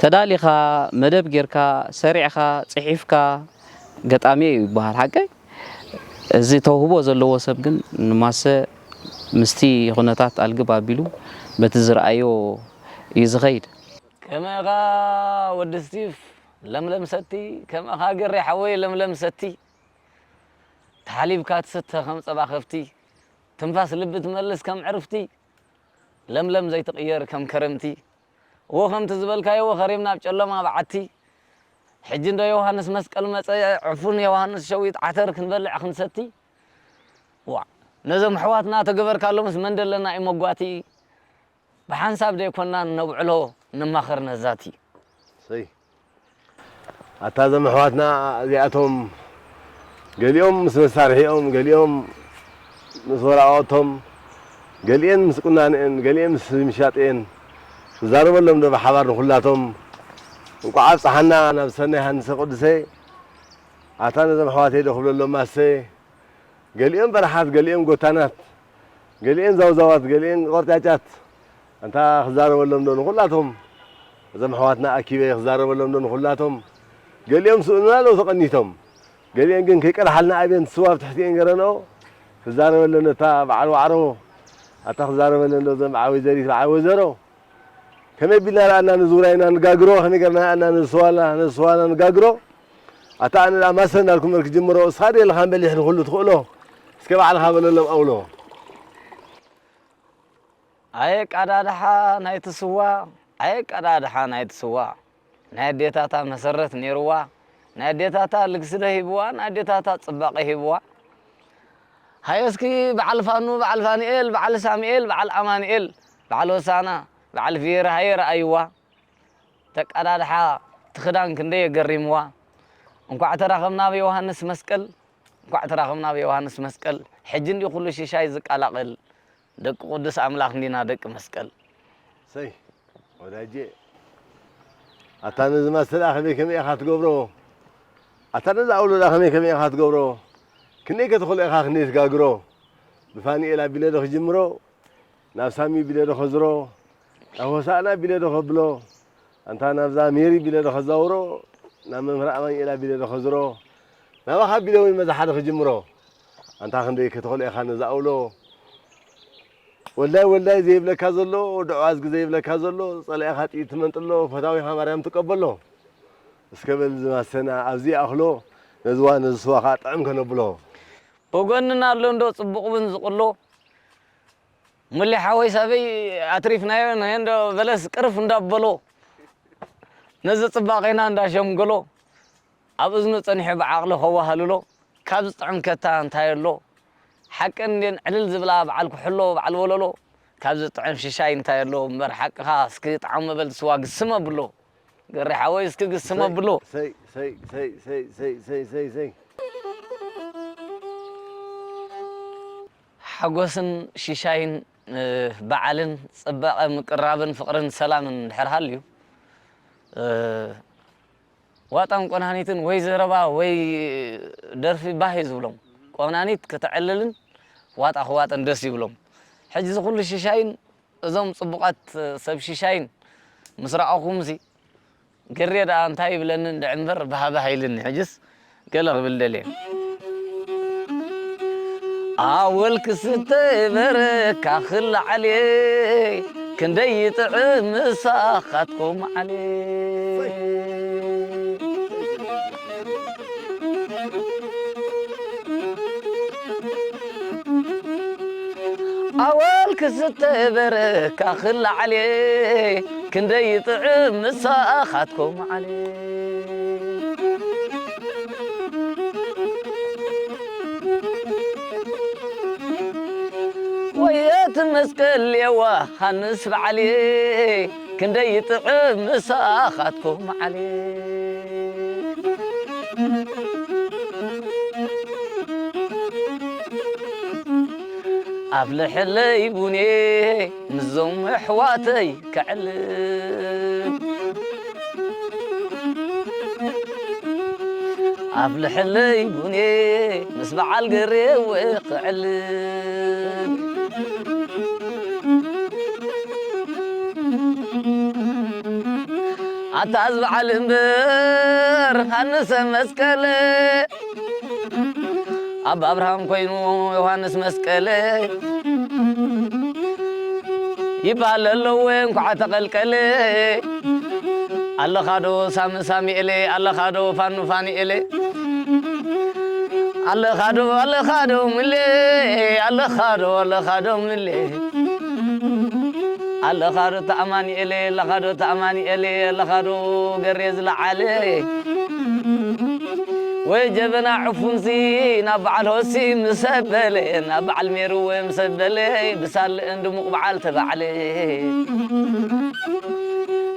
ተዳሊኻ፣ መደብ ጌርካ፣ ሰሪዕኻ፣ ጽሒፍካ፣ ገጣሚ እዩ ይበሃል። ሓቀይ? እዚ ተውህቦ ዘለዎ ሰብ ግን ንማሰ ምስቲ ኩነታት ኣልግብ ኣቢሉ በቲ ዝረኣዮ እዩ ዝኸይድ። ከመኻ ወዲ ስቲፍ ለምለም ሰቲ፣ ከመኻ ገሬ ሓወይ ለምለም ሰቲ፣ ተሓሊብካ ትስተ ከም ጸባ ከፍቲ፣ ትንፋስ ልቢ ትመልስ ከም ዕርፍቲ፣ ለምለም ዘይትቕየር ከም ከረምቲ፣ እዎ ከምቲ ዝበልካዮ ከሪምና ኣብ ጨለማ በዓቲ፣ ሕጂ እንዶ ዮሃንስ መስቀል መጸ፣ ዕፉን ዮሃንስ ሸዊት ዓተር ክንበልዕ ክንሰቲ፣ ዋእ ነዞም ኣሕዋትና ተገበርካሎምስ መን ደለና እዩ መጓቲ፣ ብሓንሳብ ደይኮናን ነብዕሎ ንማኸር ነዛቲ። ሰይ ኣታ እዞም ኣሕዋትና እዚኣቶም ገሊኦም ምስ መሳርሒኦም፣ ገሊኦም ምስ ወራቐቶም፣ ገሊኤን ምስ ቁናንኤን፣ ገሊኤን ምስ ምሻጥኤን ክዛረበሎም ዶ ብሓባር ንኹላቶም። እንቋዕ ኣብጽሓና ናብ ሰነ ዮሃንሰ ቅዱሰ። ኣታ ነዞም ኣሕዋተይ ዶ ክብለሎም ማሰ። ገሊኦም በራሓት፣ ገሊኦም ጎታናት፣ ገሊኤን ዛውዛዋት፣ ገሊኤን ቆርጫጫት። ኣንታ ክዛረበሎም ዶ ንኹላቶም እዞም ኣሕዋትና ኣኪበ ክዛረበሎም ዶ ንኹላቶም። ገሊኦም ስእኑና ኣለዉ ተቐኒቶም። ገሊኤን ግን ከይቀድሓልና ኣበን ስዋ ኣብ ትሕቲኤን ገረንኦ። ክዛረበለን እታ በዓል ዋዕሮ ኣታ ክዛረበለን ዶ እዞም በዓል ወይዘሪት በዓል ወይዘሮ። ከመይ ቢልና ረኣና ነዚ ውራይና ንጋግሮ፣ ከመይ ገርና ረኣና ነዚ ስዋና፣ ነዚ ስዋና ንጋግሮ። ኣታ ኣነ ደኣ ማሰ እንዳልኩ እምበር ክጅምሮ፣ እስኻ ድየ ለኻም በሊሕ ንኹሉ ትኽእሎ? እስከ ባዕልኻ በለሎም ኣውሎ። ኣየቃዳድሓ ናይቲ ስዋ፣ ኣየቃዳድሓ ናይቲ ስዋ። ናይ ኣዴታታ መሰረት ነይርዋ፣ ናይ ኣዴታታ ልግሲ ዶ ሂብዋ፣ ናይ ኣዴታታ ጽባቐ ሂብዋ። ሃየ እስኪ በዓል ፋኑ፣ በዓል ፋኑኤል፣ በዓል ሳሙኤል፣ በዓል ኣማኑኤል፣ በዓል ሆሳና፣ በዓል ፊየር ሃየ ረኣይዋ። ተቃዳድሓ እቲ ክዳን ክንደይ የገሪምዋ። እንኳዕ ተራኸብና ብዮሃንስ መስቀል፣ እንኳዕ ተራኸብና ብዮሃንስ መስቀል። ሕጂ እንዲ ኩሉ ሽሻይ ዝቃላቐል። ደቂ ቅዱስ ኣምላኽ እንዲና ደቂ መስቀል። ሰይ ወዳጄ ኣታ ነዚ ማሰ ደኣ ከመይ ከመይ ኢኻ ትገብሮ? ኣታ ነዚ ኣውሎ ደኣ ከመይ ከመይ ኢኻ ትገብሮ? ክንደይ ከተኽእሎ ኢኻ ክንደይ ትጋግሮ? ብፋኑኤል ኣቢለ ዶ ክጅምሮ? ናብ ሳሚ ቢለ ዶ ከዝሮ? ናብ ሆሳእና ቢለ ዶ ከብሎ? ኣንታ ናብዛ ሜሪ ቢለ ዶ ከዛውሮ? ናብ መምህር ኣማኑኤል ኣቢለ ዶ ከዝሮ? ናባኻ ቢለ ወይ መዛሓ ዶ ክጅምሮ? ኣንታ ክንደይ ከተኽእሎ ኢኻ ነዚ ኣውሎ? ወልዳይ ወልዳይ ዘይብለካ ዘሎ፣ ወዲ ኣዝጊ ዘይብለካ ዘሎ፣ ጸላኢኻ ጥይት ትመንጥሎ፣ ፈታዊኻ ማርያም ትቀበሎ። እስከ በል ዝማሰና ኣብዚ ይኣኽሎ፣ ነዚ ዋ ነዚ ስዋ ኸኣ ጥዕም ከነብሎ። ብጎንና ኣሎ እንዶ ጽቡቕ እውን ዝቕሎ፣ ሙሌ ሓወይ ሳበይ ኣትሪፍናዮ ናይ እንዶ በለስ ቅርፍ እንዳበሎ፣ ነዚ ጽባቐና እንዳሸምገሎ፣ ኣብ እዝኑ ጸኒሑ ብዓቕሊ ከዋህልሎ፣ ካብ ዝጥዕም ከታ እንታይ ኣሎ? ሓቂ እንድየን ዕልል ዝብላ በዓል ኩሕሎ በዓል ወለሎ፣ ካብ ዝጥዕም ሽሻይ እንታይ ኣሎ? እምበር ሓቅኻ እስኪ ጥዓም መበል ስዋ ግስም ኣብሎ። ገሬ ሓወይ እስኪ ግስም ኣብሎ። ሰይ ሰይ ሰይ ሰይ ሰይ ሰይ ሰይ ሰይ ሰይ ሓጎስን ሽሻይን በዓልን ጽባቐ ምቅርራብን ፍቕርን ሰላምን እንድሕር ሃልዩ ዋጣን ቆናኒትን ወይ ዘረባ ወይ ደርፊ ባህ እዩ ዝብሎም። ቆናኒት ከተዕልልን ዋጣ ክዋጥን ደስ ይብሎም። ሕጂ እዚ ኩሉ ሽሻይን እዞም ጽቡቓት ሰብ ሽሻይን ምስ ረኣኹምሲ ገሬ ደኣ እንታይ ይብለኒ እንድዒ እምበር ባህባህ ኢልኒ። ሕጅስ ገለ ክብል ደልየ። ኣወል ክስተ በረካ ክለዓልየ ክንደይ ይጥዕም ምሳኻትኩም ዓልየ። ኣወል ክስተ በረካ ክለዓልየ ክንደይ ይጥዕም ምሳኻትኩም ዓልየ። ወየት መስቀል የዋሃንስ በዓልየ ክንደይ ይጥዕም ምሳኻትኩም ዓልየ። ኣፍልሕለይ ቡኔ ምስዞም ኣሕዋተይ ክዕልል። ኣፍልሕለይ ቡኔ ምስ በዓል ገሬወ ክዕልል። ኣታ ዝበዓል እምበር ሃንሰ መስቀለ፣ ኣባ ኣብርሃም ኮይኑ ዮሃንስ መስቀለ ይበሃል ኣለዎ እንኳዕ ተቐልቀለ። ኣለኻዶ ሳሚ ሳሚኤለ፣ ኣለኻዶ ፋኑ ፋኒኤለ፣ ኣለኻዶ ኣለኻዶ ምሌ፣ ኣለኻዶ ኣለኻዶ ምሌ፣ ኣለኻዶ ተኣማኒኤለ፣ ኣለኻዶ ተኣማኒኤለ፣ ኣለኻዶ ገሬ ዝለዓለ። ወይ ጀበና ዕፉንሲ ናብ በዓል ሆሲ ምስ ኣበለ፣ ናብ በዓል ሜሩ ወይ ምስ ኣበለ፣ ብሳልእን ድሙቕ በዓል ተባዕለ።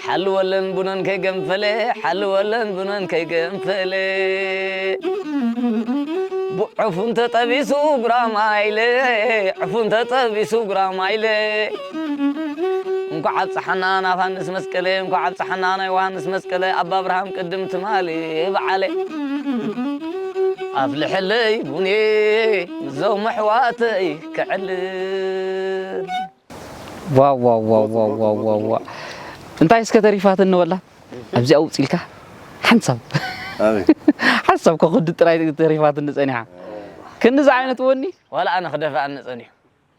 ሓልወለን ቡነን ከይገንፈለ፣ ሓልወለን ቡነን ከይገንፈለ። ቡ-፣ ዕፉን ተጠቢሱ ጉራማይለ፣ ዕፉን ተጠቢሱ ጉራማይለ። እንኳዕ ኣብፀሓና ናብ ዮሃንስ መስቀለ፣ እንኳዕ ኣብፀሓና ናብ ዮሃንስ መስቀለ፣ ኣባ ኣብርሃም ቅድም ትማሊ በዓለ። ኣፍልሐለይ ቡኔ፣ ምስዞም ኣሕዋተይ ክዕልል። ዋው፣ ዋው፣ ዋው፣ ዋው፣ ዋው፣ ዋው፣ ዋው። እንታይ እስከ ተሪፋትኒ ወላ? ኣብዚ ኣውጺልካ ሓንሳብ። ኣበይ? ሓንሳብ ከኹዲ ጥራይ ተሪፋትኒ ጸኒሓ። ክንዚ ዓይነት ወኒ? ዋላ ኣነ ክደፍኣኒ ጸኒሑ።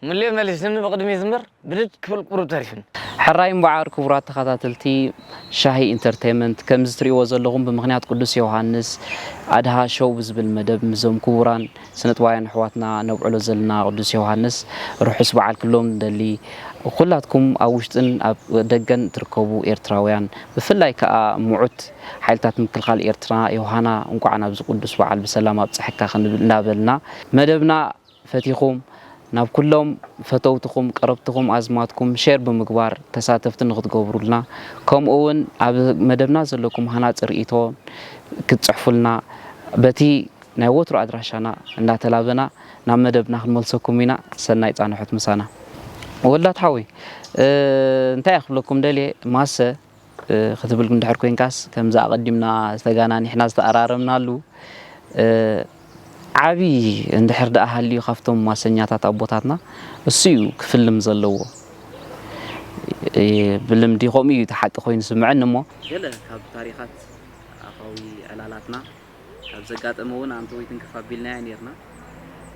ምልዮ መሊስኒ ብቕድሚት እምበር፣ ብድድ ክብል ቁሩብ ተሪፍኒ። ሕራይ እምበኣር ክቡራት ተኸታተልቲ ሻሂ ኢንተርቴይመንት፣ ከምዚ ትርእይዎ ዘለኹም ብምኽንያት ቅዱስ ዮሃንስ ኣድሃ ሾው ብዝብል መደብ ምስዞም ክቡራን ስነጥባውያን ኣሕዋትና ነብዕሎ ዘለና ቅዱስ ዮሃንስ ርሑስ በዓል ክብሎም ንደሊ። ኩላትኩም ኣብ ውሽጥን ኣብ ደገን ትርከቡ ኤርትራውያን፣ ብፍላይ ከኣ ምዑት ሓይልታት ምክልኻል ኤርትራ፣ ዮሃና፣ እንቋዕ ናብዚ ቅዱስ በዓል ብሰላም ኣብጽሐካ ክንብል እናበልና፣ መደብና ፈቲኹም ናብ ኩሎም ፈተውትኹም፣ ቀረብትኹም፣ ኣዝማትኩም ሼር ብምግባር ተሳተፍቲ ንኽትገብሩልና፣ ከምኡ እውን ኣብ መደብና ዘለኩም ሃናጺ ርእይቶ ክትጽሕፉልና በቲ ናይ ወትሩ ኣድራሻና እናተላበና ናብ መደብና ክንመልሰኩም ኢና። ሰናይ ጻንሖት ምሳና። ወላድ ሓወይ፣ እ፣ እንታይ እየ ክብለኩም ደልየ፣ ማሰ፣ እ፣ ክትብል እንድሕር ኮንካስ፣ ከምዚ ኣቐዲምና ዝተጋናኒሕና ዝተኣራረምናሉ፣ እ፣ ዓቢ እንድሕር ደኣ ሃልዩ ካብቶም ማሰኛታት ኣቦታትና፣ እሱ እዩ ክፍልም ዘለዎ። እ፣ ብልምዲ ከምኡ እዩ እቲ ሓቂ ኮይኑ ዝስምዐኒ እሞ። ገለ ካብ ታሪኻት ኣፋዊ ዕላላትና ካብ ዘጋጠመ እውን ኣንተ ወይ ትንክፍ ኣቢልናዮ ኔርና።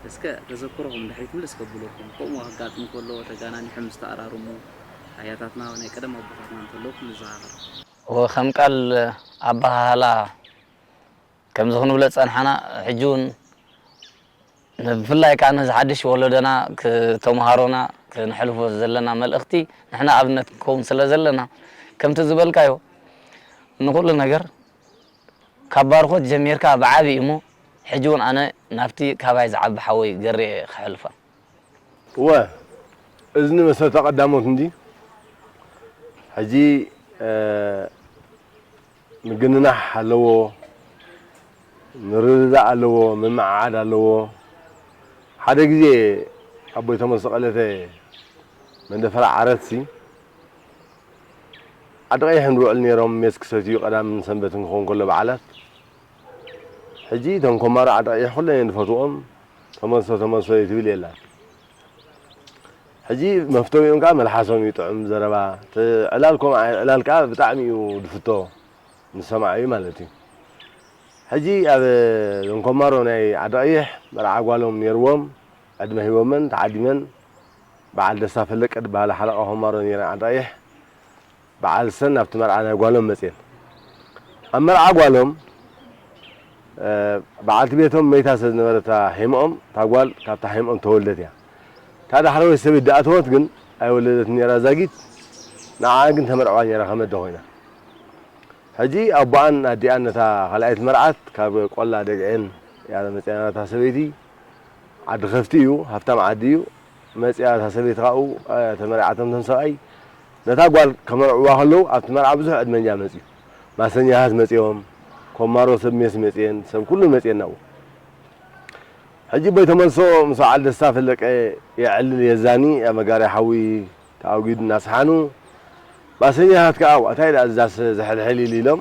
እስከ ተዘክሮኹም ድሕሪት ምልስ ከብለኩም፣ ከምኡ ከጋጥም ከሎ ተጋናኒሖም ዝተኣራረሙ ኣያታትና፣ ናይ ቀደም ኣቦታትና እንተለዉ ክንዘኻኸር። ወከም ቃል ኣበሃህላ ከምዚ ክንብሎ ዝጸንሓና፣ ሕጂ እውን ብፍላይ ከኣ ነዚ ሓድሽ ወለዶና ክተምሃሮና ክነሕልፎ ዘለና መልእኽቲ፣ ንሕና ኣብነት ክንከውን ስለ ዘለና፣ ከምቲ ዝበልካዮ ንኹሉ ነገር ካብ ባርኾት ጀሚርካ ብዓቢ እሞ፣ ሕጂ እውን ኣነ ናብቲ ካባይ ዝዓቢ ሓወይ ገሬ ክሕልፋ። እወ፣ እዝኒ መሰተ ቀዳሞት እንዲ። ሕጂ፣ እ፣ ምግንናሕ ኣለዎ፣ ምርድዳእ ኣለዎ፣ ምምዕዓድ ኣለዎ። ሓደ ግዜ ኣቦይ ተመስቀለተ መንደፈራ ዓረትሲ ዓዲ ቀይሕ እንድውዕል ነይሮም፣ ሜስ ክሰትዩ ቀዳምን ሰንበትን ክኸውን ከሎ በዓላት። ሕጂ እቶም ኮማሮ ዓዲ ቀይሕ ኩለን እየን ዝፈትውኦም፣ ተመልሶ ተመልሶ እዩ ትብል የላን። ሕጂ መፍተዊኦም ከዓ መልሓሶም እዩ ጥዑም ዘረባ። እቲ ዕላል ከምኡ ዓይነት ዕላል ከዓ ብጣዕሚ እዩ ዝፍቶ፣ ንሰማዓዩ ማለት እዩ። ሕጂ ኣብ እዞም ኮማሮ ናይ ዓዲ ቀይሕ መርዓ ጓሎም ነይርዎም፣ ዕድመ ሂቦመን ተዓዲመን፣ በዓል ደስታ ፈለቀ ዝበሃላ ሓለቓ ኮማሮ ነይረን ዓዲ ቀይሕ። በዓል ሰን ናብቲ መርዓ ናይ ጓሎም መፅየን። ኣብ መርዓ ጓሎም፣ እ፣ በዓልቲ ቤቶም መይታ ስለ ዝነበረት እታ ሄሞኦም፣ እታ ጓል ካብታ ሄሞኦም ተወልደት እያ። እታ ዳሕረወይቲ ሰበይቲ ዝኣተወት ግን ኣይወለደትን ነይራ ዛጊት፣ ንዓኣ ግን ተመርዕዋ ነይራ ከም ኣደ ኮይና። ሕጂ ኣቦኣን ኣዲኣን ነታ ካልኣይቲ መርዓት ካብ ቆላ ደግዔን እያ መፅያ ነይራ እታ ሰበይቲ። ዓዲ ከፍቲ እዩ፣ ሃፍታም ዓዲ እዩ። መፅያ እታ ሰበይቲ ካብኡ፣ እ፣ ተመርዓቶም እቶም ሰብኣይ። ነታ ጓል ከመርዕዋ ከለዉ ኣብቲ መርዓ ብዙሕ ዕድመኛ መፅዩ። ማሰኛታት መፅዮም፣ ኮማሮ ሰብ ሜስ መፅየን፣ ሰብ ኩሉ መፅየን ናብኡ። ሕጂ ኣቦይ ተመልሶ ምስ በዓል ደስታ ፈለቀ የዕልል የዛኒ ኣብ መጋርያ ሓዊ ተኣጒዱ እናሰሓኑ፣ ማሰኛታት ከኣ፣ "ዋእ፣ እንታይ ደኣ እዛስ ዝሕልሕል?" ኢሉ ኢሎም፣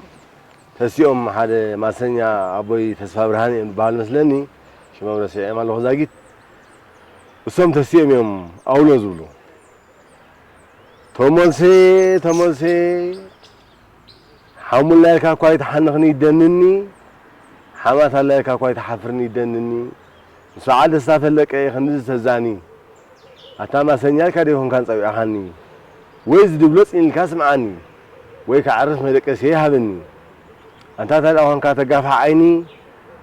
ተሲኦም ሓደ ማሰኛ ኣቦይ ተስፋ ብርሃን እዮም ዝበሃሉ መስለኒ፣ ሽሞም ረሲዐዮም ኣለኹ ዛጊት። እሶም ተሲኦም እዮም ኣውሎ ዝብሉ። "ተመልሴ፣ ተመልሴ፣ ሓሙላ ኢልካ እኳ ኣይትሓንኽኒ ይደንኒ፣ ሓማታላ ኢልካ እኳ ኣይትሓፍርኒ ይደንኒ። ምስ በዓል ደስታ ፈለቀ እየ ክንድዚ ተዛኒ። ኣታ ማሰኛ ኢልካ ዶ ይኾንካን ጸዊዕኻኒ? ወይ ዝድብሎ ጽን ኢልካ ስምዓኒ፣ ወይ ከዕርፍ መደቀስየ ሃበኒ። ኣንታ እንታይ ደኣ ኾንካ ተጋፍሕ ዓይኒ፣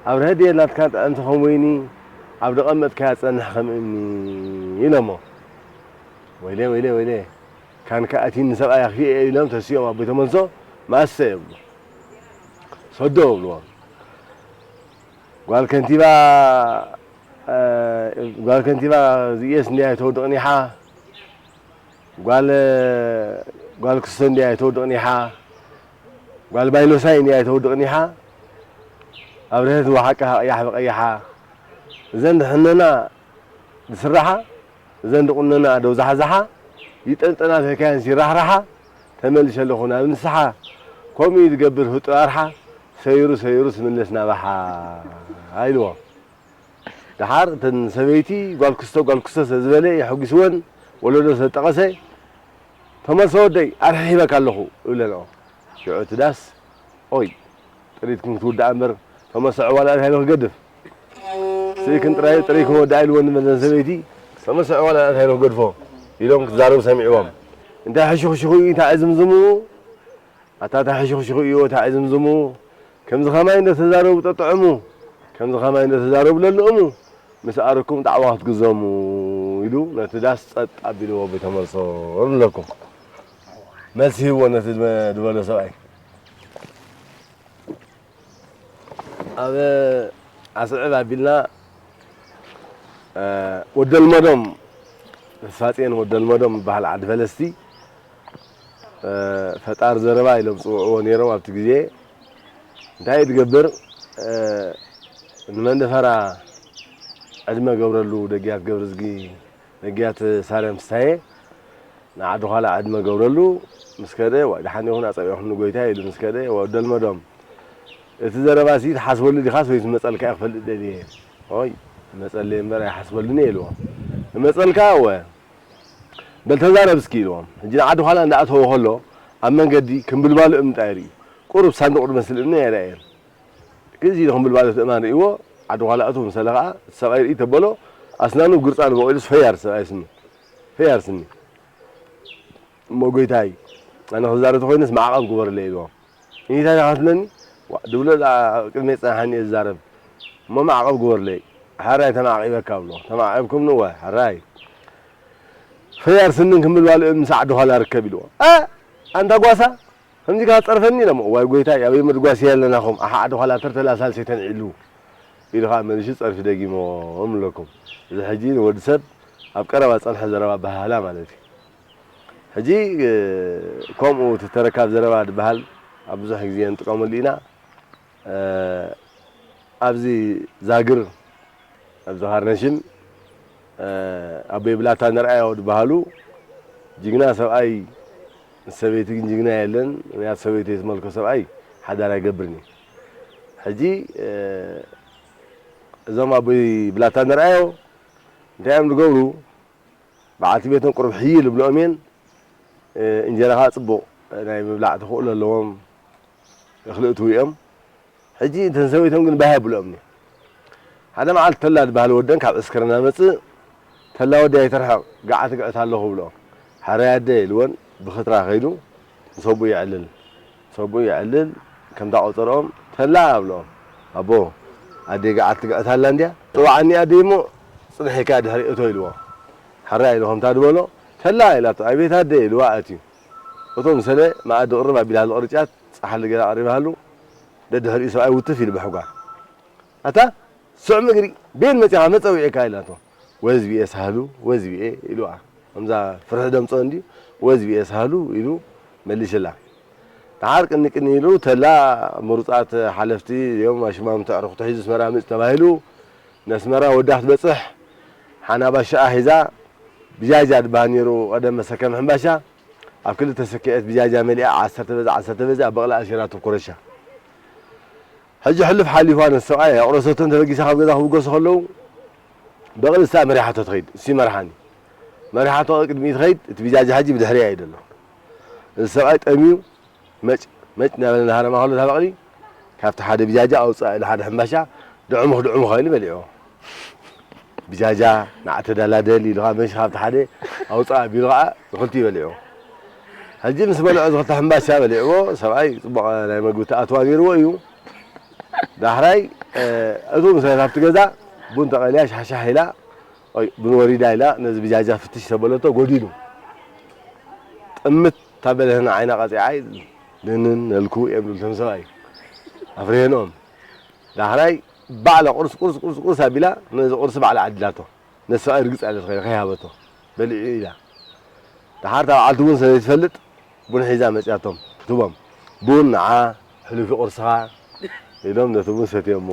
ኣብ ርሀ ድየ ናትካ ጥዕምቲ ከም ወይኒ፣ ኣብ ደቐመጥካያ ትጸንሕ ከም እምኒ?" ኢሎሞ። "ወይለ፣ ወይለ፣ ወይለ፣ ካንካ ኣትይኒ ሰብኣይ ኣኽፊኤ" ኢሎም ተሲኦም ኣቦይ ተመልሶ፣ "ማሰ" ይብሉ። "ሰዶ" ይብልዎ። "ጓል ከንቲባ፣ እ፣ ጓል ከንቲባ ዝእየስ እንድያ ኣይተወድቕን ኢኻ? ጓል፣ ጓል ክስቶ እንድያ ኣይተወድቕን ኢኻ? ጓል ባይሎሳይ እንድያ ኣይተወድቕን ኢኻ? ኣብ ርሀት ወሓቀ ቀያሕ ብቐይሓ፣ እዘን ድሕነና ዝስራሓ፣ እዘን ድቑነና ደው ዛሕዛሓ፣ ይጠንጠና ተካየን ሲራሕራሓ፣ ተመልሸ ኣለኹ ናብ ንስሓ፣ ከምኡ እዩ ዝገብር ህጡይ ኣርሓ፣ ሰይሩ ሰይሩ ስምለስ ናባሓ" ኢልዎ። ደሓር እተን ሰበይቲ ጓል ክስቶ ጓል ክስቶ ስለ ዝበለ የሐጒስወን፣ ወለዶ ስለ ዝጠቐሰ፣ "ተመልሰ ወደይ፣ ኣርሒ ሂበካ ኣለኹ" ይብለንኦ። ሽዑ እቲ ዳስ፣ "ኦይ፣ ጥሪትክን ክትውዳእ እምበር፣ ተመሰዐ ዋላ እንታይ ኢሉ ክገድፍ? ስኢክን ጥራይ፣ ጥሪክን ወዳእ" ኢልወን እመን እዘን ሰበይቲ፣ "ተመሰዐ ዋላ እንታይ ኢሉ ክገድፎ?" ኢሎም ክዛረቡ ሰሚዕዎም። "እንታይ ሕሹኽሹኹ እዩ፣ እንታይ ዕዝምዝሙ? ኣታ እንታይ ሕሹኽሹኹ እዩ፣ እንታይ ዕዝምዝሙ? ከምዚ ኸማይ እንዶ ተዛረቡ ጠጥዕሙ፣ ከምዚ ኸማይ እንዶ ተዛረቡ ለልእሙ፣ ምስ ኣረኩም ጣዕዋ ክትግዘሙ" ኢሉ ነቲ ዳስ ጸጥ ኣቢልዎ ኣቦይ ተመልሶ ንብለኩም። መልሲ ሂብዎ ነቲ ዝበ-፣ ዝበሎ ሰብኣይ። ኣብ ኣስዕብ ኣቢልና፣ እ፣ ወደልመዶም፣ ተስፋጽዮን ወደልመዶም ዝበሃል ዓዲ ፈለስቲ፣ እ፣ ፈጣር ዘረባ ኢሎም ዝጽውዕዎ ነይሮም ኣብቲ ግዜ። እንታይ እዩ ዝገብር? እ፣ ንመንደፈራ ዕድመ ገብረሉ፣ ደግያት ገብረዝጊ፣ ደግያት ሳልያም ስታየ፣ ንዓዲ ዃላ ዕድመ ገብረሉ ምስ ከደ፣ "ዋይ፣ ደሓን ይኹን ኣጸቢዕኹምኒ ጎይታይ" ኢሉ ምስ ከደ፣ ወደልመዶም፣ "እቲ ዘረባሲ ትሓስበሉ ዲኻስ ወይስ መጸልካ እየ ክፈልጥ ደልየ?" "ኦይ፣ መጸለይ እምበር ኣይሓስበሉን እየ" ኢልዎ። "መጸልካ እወ፣ በል ተዛረብ እስኪ" ኢልዎም። ሕጂ ንዓዲ ዃላ እንዳኣተወ ከሎ፣ ኣብ መንገዲ ክምብልባሉ እምኒ ጥራይ ርእዩ። ቁሩብ ሳንዱቕ ዝመስል እምኒ ኣይረኣየን። ግዜ ኢሉ ክምብልባሉ እቲ እማን ርእይዎ፣ ዓዲ ዃላ እትው ምስ በለ ኸኣ፣ እቲ ሰብኣይ ርእይ ተበሎ፣ ኣስናኑ ግርጻን በቒሉስ፣ "ፈያር ሰብኣይ ስኒ፣ ፈያር ስኒ። እሞ ጎይታይ፣ ኣነ ክዛረብ ተኾይነስ ማዕቐብ ግበርለይ" ኢልዎ። "እንታይ ኢኻ ትብለኒ? ዋ፣ ድብሎ ደኣ ቅድመይ ጸንሓኒ እየ ዝዛረብ። እሞ ማዕቐብ ግበርለይ። ሕራይ ተማዕቒበካ" ብሎ። "ተማዕቒብኩምኒ?" "እወ፣ ሕራይ። ፈያር ስንን ክምብል ባልዕ ምስ ዓዲ ዃላ ርከብ" ኢልዎ። "እ! ኣንታ ጓሳ፣ ከምዚ ኢኻ ትጸርፈኒ?" ኢሎሞ። "እዋይ ጎይታይ፣ ኣበይ መድጓስያ ኣለናኹም? ኣሓ ዓዲ ዃላ ተርተላ ሳልሰይ ተንዒሉ" ኢሉ ኸኣ መሊሱ ጸርፊ ደጊሞም ኣለኩም። እዚ ሕጂ ንወዲ ሰብ ኣብ ቀረባ ዝጸንሐ ዘረባ ኣበሃህላ ማለት እዩ። ሕጂ፣ እ፣ ከምኡ እቲ ተረካብ ዘረባ ዝበሃል ኣብ ብዙሕ ግዜ ንጥቀመሉ ኢና። እ፣ ኣብዚ ዛግር፣ ኣብዚ ካርነሽም፣ እ፣ ኣቦይ ብላታ ንርኣዮ ዝበሃሉ ጅግና ሰብኣይ፣ ምስ ሰበይቲ ግን ጅግና የለን። ምኽንያቱ ሰበይቲ ዘይትመልኮ ሰብኣይ ሓዳር ኣይገብርን እዩ። ሕጂ፣ እ፣ እዞም ኣቦይ ብላታ ንርኣዮ እንታይ እዮም ዝገብሩ? በዓልቲ ቤቶም ቁሩብ ሕይል ይብልኦም እየን። እ፣ እንጀራ ኸኣ ጽቡቕ ናይ ምብላዕ ተኽእሎ ኣለዎም። እኽሊ እትዉ እዮም። ሕጂ እተን ሰበይቶም ግን ባህ የብልኦምን እዩ። ሓደ መዓልቲ ተላ ዝበሃል ወደን ካብ ዕስክር እናመጽእ፣ "ተላ ወዲ ኣይትርሕቕ፣ ገዓት ግዕት ኣለኹ" ብሎ። "ሕራይ ኣደ" ኢልወን ብኽትራ ከይዱ ምስ ኣቦኡ የዕልል። ምስ ኣቦኡ የዕልል፣ ከምታ ቆጸርኦም፣ "ተላ" ብሎ። "ኣቦ፣ ኣደይ ገዓት ትግዕት ኣላ እንድያ?" "ጽዋዓኒ ኣደይ እሞ ጽንሕ ኢልካ ድሕሪ እቶ" ኢልዎ። "ሕራይ" ኢሉ ከምታ ዝበሎ፣ "ተላ" ኢላቶ፣ "ኣቤት ኣደይ" ኢልዋ ኣትዩ። እቶ ምስ በለ መኣዲ ቅርብ ኣቢላሉ ቅርጫት፣ ጸሓሊ ገለ ኣቕሪባሉ፣ ደድሕሪኡ ሰብኣይ ውትፍ ኢሉ ብሕጓ። "ኣታ ስዑም እግሪ፣ ቤን መጺኻ መጸዊዒካ?" ኢላቶ። "ወዝቢኤ ሳህሉ፣ ወዝቢኤ" ኢሉዋ። ከምዛ ፍርሒ ደምጾ እንድዩ፣ "ወዝቢኤ ሳህሉ" ኢሉ መሊስላ። ደሓር ቅኒ ቅኒ ኢሉ፣ ተላ ምሩጻት ሓለፍቲ እዮም፣ ኣሽማምቲ ኣዕሩኽቱ ሒዙ ኣስመራ ምጽእ ተባሂሉ፣ ነስመራ ወዳ ክትበጽሕ ሓናባ ሽኣ ሒዛ ብጃጃ ድበሃል ነይሩ። ቀደም መሰከም ሕምባሻ ኣብ ክልተ ሰኪዐት ብጃጃ መሊኣ ዓሰርተ በዛ ዓሰርተ በዛ ኣብ በቕሊ ኣሲራቶ ኮረሻ። ሕጂ ሕሉፍ ሓሊፋ ነሰብኣይ ኣቑረሰቶም ተበጊሳ ካብ ገዛ ክብገሱ ከለዉ በቕሊ እሳ መሪሓቶ ትኸይድ። እሱ ይመርሓኒ። መሪሓቶ ቅድሚት ይኸይድ፣ እቲ ብጃጃ ሕጂ ብድሕሪያ እዩ ዘሎ። እዚ ሰብኣይ ጠምዩ መጭ መጭ እናበለ እናሃረማ ከሎ እታ በቕሊ ካብቲ ሓደ ብጃጃ ኣውፅኣ ኢሉ ሓደ ሕምባሻ ድዕሙኽ ድዕሙኽ ኢሉ በሊዕዎ። ብጃጃ ንዓ ተደላደል ኢሉ ከዓ መሽ ካብቲ ሓደ ኣውፅኣ ኣቢሉ ከዓ ንክልቲኡ በሊዕዎ። ሕጂ ምስ በልዖ እዚ ክልተ ሕምባሻ በሊዕዎ፣ ሰብኣይ ፅቡቕ ናይ መግቢ ተኣትዋ ነይርዎ እዩ። ዳሕራይ እቱ ምስ ኣብቲ ገዛ ቡን ተቐልያ ሻሕሻሕ ኢላ ኦይ ቡን ወሪዳ ኢላ ነዚ ብጃጃ ፍትሽ ተበለቶ ጎዲሉ። ጥምት ታበለህና ዓይና ቀፂዓይ ድንን ነልኩ እዮም ዝብሉ እቶም ሰብኣይ ኣፍርሄንኦም። ዳሕራይ ባዕላ ቁርስ ቁርስ ቁርስ ቁርስ ኣቢላ ነዚ ቁርሲ ባዕላ ዓዲላቶ። ነዚ ሰብኣይ ርግፅ ኣለ ትኸይል ከይሃበቶ በሊዑ ኢላ። ደሓር እታ በዓልቲ እውን ስለዘይትፈልጥ ቡን ሒዛ መፅያቶም ትቦም ቡን ንዓ ሕሉፊ ቁርስኻ ኢሎም ነቲ ቡን ሰትዮሞ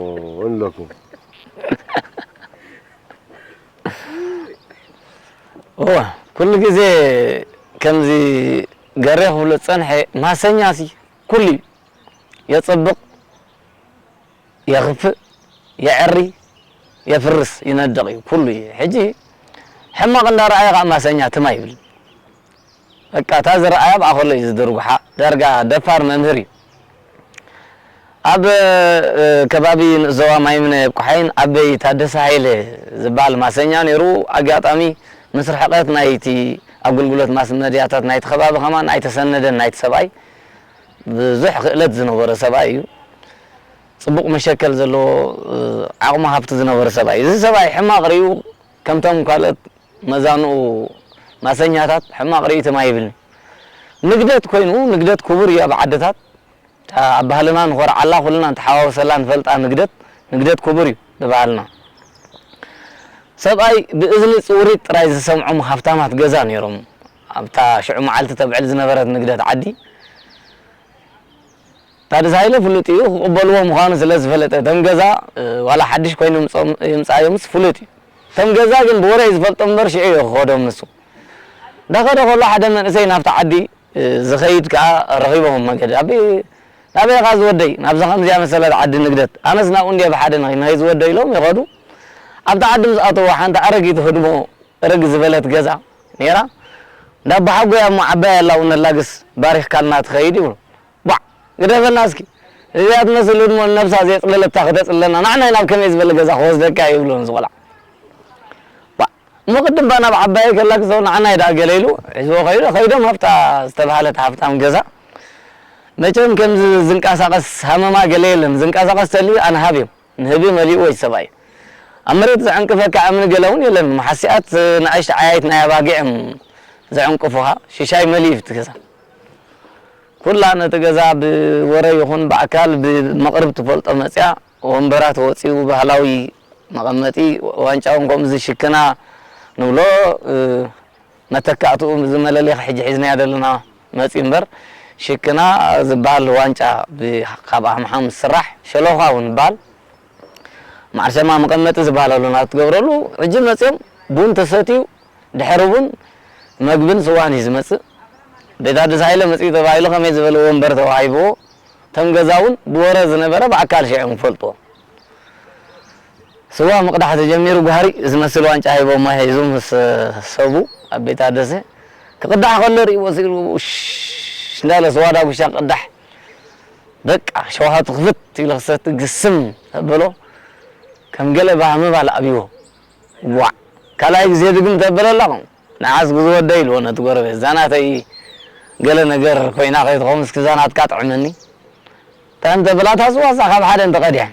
እንለኩም። እወ ኩሉ ግዜ ከምዚ ገሬ ክብሎ ዝጸንሐ ማሰኛ ሲ ኩሉ እዩ። የጸብቕ፣ የኽፍእ፣ የዕሪ፣ የፍርስ፣ ይነድቕ እዩ ኩሉ እዩ። ሕጂ ሕማቕ እንዳረኣየ ከዓ ማሰኛ ትም ኣይብል። በቃ እታ ዝረኣያ ብኣ ከሎ እዩ ዝድርጉሓ። ዳርጋ ደፋር መምህር እዩ። ኣብ ከባቢ ንእስ ዞባ ማይምነ ቆሓይን ኣበይ ታደሰ ሃይለ ዝበሃል ማሰኛ ነይሩ። ኣጋጣሚ ምስ ርሕቀት ናይቲ ኣገልግሎት ማስ መድያታት ናይቲ ከባቢ ከማን ኣይተሰነደን። ናይቲ ሰብኣይ ብዙሕ ክእለት ዝነበሮ ሰብኣይ እዩ። ፅቡቕ መሸከል ዘለዎ ዓቕሚ ሃፍቲ ዝነበረ ሰብኣይ እዩ። እዚ ሰብኣይ ሕማቕ ርእዩ ከምቶም ካልኦት መዛንኡ ማሰኛታት ሕማቕ ርእይቶም ኣይብልን። ንግደት ኮይኑ ንግደት ክቡር እዩ ኣብ ዓድታት ኣብ ባህልና ንኾርዓላ ኩልና ንተሓዋወሰላ ንፈልጣ ንግደት ንግደት ክቡር እዩ ብባህልና። ሰብኣይ ብእዝኒ ፅውሪት ጥራይ ዝሰምዖም ሃፍታማት ገዛ ነይሮም ኣብታ ሽዑ መዓልቲ ተብዕል ዝነበረት ንግደት ዓዲ። ታደሰ ሃይለ ፍሉጥ እዩ ክቕበልዎ ምዃኑ ስለ ዝፈለጠ እቶም ገዛ ዋላ ሓድሽ ኮይኑ ይምፅኣዮምስ ፍሉጥ እዩ። እቶም ገዛ ግን ብወረ እዩ ዝፈልጦም እምበር ሽዑ እዩ ክኸዶም ንሱ። እንዳኸደ ከሎ ሓደ መንእሰይ ናብቲ ዓዲ ዝኸይድ ከዓ ረኺቦም ኣብ መንገዲ ኣቢ ናበይ ኢኻ ዝወደይ ናብዛ ከምዚኣ መሰለት ዓዲ ንግደት ኣነስ ናብኡ እንድየ ብሓደ ንኸይድ ዝወደይ ኢሎም ይኸዱ። ኣብቲ ዓዲ ምስ ኣተዉ ሓንቲ ኣረጊት ህድሞ እርግ ዝበለት ገዛ ነይራ። እንዳ ኣቦሓጎይ እሞ ዓባይ ኣላ እውን ኣላግስ ባሪኽካልና ትኸይድ ይብሉ። ቧዕ ግደፈና እስኪ እዚኣ ትመስል ህድሞ ንነብሳ ዘየፅለለታ ክተፅልለና ንዓና ናብ ከመይ ዝበለ ገዛ ክወስደካ ይብሉ ንዝቆልዓ። እሞ ቅድም ባ ናብ ዓባየ ከላ ክሰው ንዓናይ ደኣ ገለ ኢሉ ሒዝዎ ከይዱ ከይዶም ሃብታ ዝተባሃለት ሃብታም ገዛ መቸም ከምዚ ዝንቀሳቐስ ሃመማ ገለ የለን ዝንቀሳቐስ ተልዩ ኣንሃብ እዮም ንህቢ መሊእዎ እዩ ሰብኣይ ኣብ መሬት ዘዕንቅፈካ እምኒ ገለ እውን የለን መሓሲኣት ንኣሽቲ ዓያይት ናይ ኣባጊዕ እዮም ዘዕንቅፉኻ ሽሻይ መሊኡ እዩ እቲ ገዛ ኩላ ነቲ ገዛ ብወረ ይኹን ብኣካል ብመቕርብ ትፈልጦ መፅያ ወንበራት ወፂኡ ባህላዊ መቐመጢ ዋንጫ እውን ከምዚ ሽክና ንብሎ መተካእትኡ እዚ መለሊኽ ሕጂ ሒዝናያ ዘለና መፂኡ እምበር ሽክና ዝበሃል ዋንጫ ካብ ኣምሓም ዝስራሕ ሸሎኻ እውን ይበሃል መዓርሸማ መቐመጢ ዝበሃል ኣሎ ናብ ትገብረሉ ሕጂ መፂኦም ቡን ተሰትዩ ድሕሪ ቡን መግብን ስዋን እዩ ዝመፅእ ቤት ኣዲስ ሃይለ መፂኡ ተባሂሉ ከመይ ዝበለ ወንበር ተዋሂብዎ እቶም ገዛ እውን ብወረ ዝነበረ ብኣካል ሽዑ እዮም ዝፈልጥዎ ስዋ ምቕዳሕ ተጀሚሩ ጓህሪ ዝመስል ዋንጫ ሂቦማ ሒዙ ምስ ሰቡ ኣብ ቤት ኣደሰ ክቕዳሕ ከሎ ርእይዎ ስኢሉ ሽ እንዳለ ስዋ ዳጉሻ ክቕዳሕ በቃ ሸውሃቱ ክፍት ኢሉ ክሰቲ ግስም ተበሎ ከም ገለ ባህሚ ባል ኣብይዎ ዋዕ ካልኣይ ግዜ ድግም ተበለላ ንዓስ ግዝወደይ ኢልዎ ነቲ ጎረቤት እዛ ናተይ ገለ ነገር ኮይና ከይትኸውን እስኪ እዛ ናትካ ጥዕመኒ ጥዕም ተበላ እታ ስዋ እሳ ካብ ሓደ እንተቐዲሐ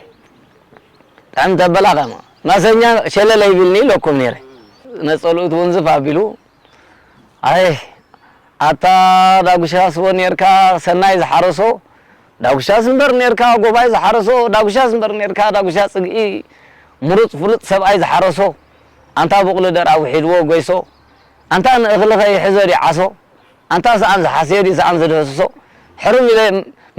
ጥዕም ተበላ ከማ ማሰኛ ሸለል ኣይብልኒ ኢለኩም ነይረ ነፀልኡ ትውንዝፍ ኣቢሉ ኣይ ኣታ ዳጉሻ ስወ ኔርካ ሰናይ ዝሓረሶ ዳጉሻስ እምበር ኔርካ ጎባይ ዝሓረሶ ዳጉሻስ እምበር ኔርካ ዳጉሻ ፅግኢ ምሩፅ ፍሉጥ ሰብኣይ ዝሓረሶ ኣንታ ቡቕሊ ደርኣ ውሒድዎ ጎይሶ ኣንታ ንእኽልኸ ይሕዞ ድዩ ዓሶ ኣንታ ሰኣን ዝሓስዮ ድዩ ሰኣን ዝድህስሶ ሕሩም ኢለ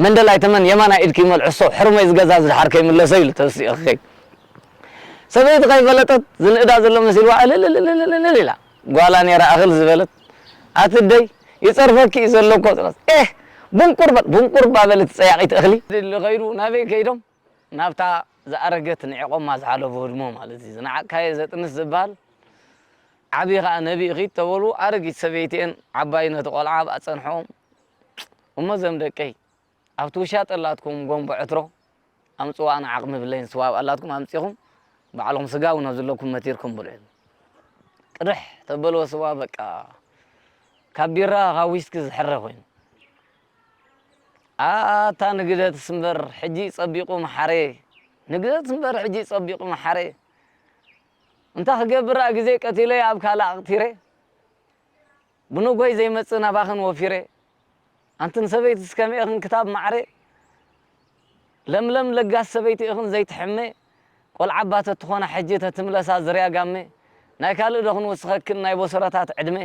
መንደላይ ተመን የማናይ ኢድኪ ይመልዕሶ ሕሩመይ ዝገዛ ዝድሓር ከይምለሶ ኢሉ ተወሲኡ ክኸይድ ሰበይቲ ከይፈለጠት ዝንእዳ ዘሎ መሲልዋ እልልልልልልል ኢላ። ጓላ ነይራ እኽል ዝበለት። ኣቲ ደይ ይጸርፈኪ እዩ ዘሎ እኮ ትብላ። ኤህ ቡንቁር በል ቡንቁር እባ በል እቲ ጸያቒት እኽሊ። ድሊ ከይዱ ናበይ ከይዶም? ናብታ ዝኣረገት ንዒቖማ ዝሓለፉ ህድሞ ማለት እዩ። ዝነዓቕካዮ ዘጥንስ ዝበሃል ዓቢ ኸኣ ነቢ ኢኺ ተበሉ። ኣረጊት ሰበይቲኤን ዓባይ ነቲ ቆልዓ ኣብኣ ጸንሖም። እሞ እዞም ደቀይ ኣብቲ ውሻጠ ኣላትኩም ጎንቦ ዕትሮ ኣምጽዋ፣ ኣነ ዓቕሚ የብለይን፣ ስዋ ኣብኣ ኣላትኩም ኣምጺኹም ባዕልኹም ስጋ እውን ኣብ ዘለኩም መቲርኩም ብልዑ። ቅድሕ ተበልዎ ስዋ በቃ ካብ ቢራ ካብ ዊስኪ ዝሕረ ኮይኑ። ኣታ ንግደትስ እምበር ሕጂ ጸቢቑ መሓሬ፣ ንግደትስ እምበር ሕጂ ጸቢቑ መሓሬ። እንታይ ክገብር ግዜ ቀቲለ ኣብ ካልእ ኣቕቲረ። ብነጎይ ዘይመጽእ ናባኽን ወፊረ። ኣንትን ሰበይትስ ከመይ ኢኽን ክታብ ማዕረ። ለምለም ለጋስ ሰበይቲ ኢኽን ዘይትሕመ። ቆልዓ ኣባ ተትኾና ሕጂ ተትምለሳ ዝርያ ጋመ። ናይ ካልእ ዶ ክንውስኸክን ናይ ቦሰረታት ዕድመ።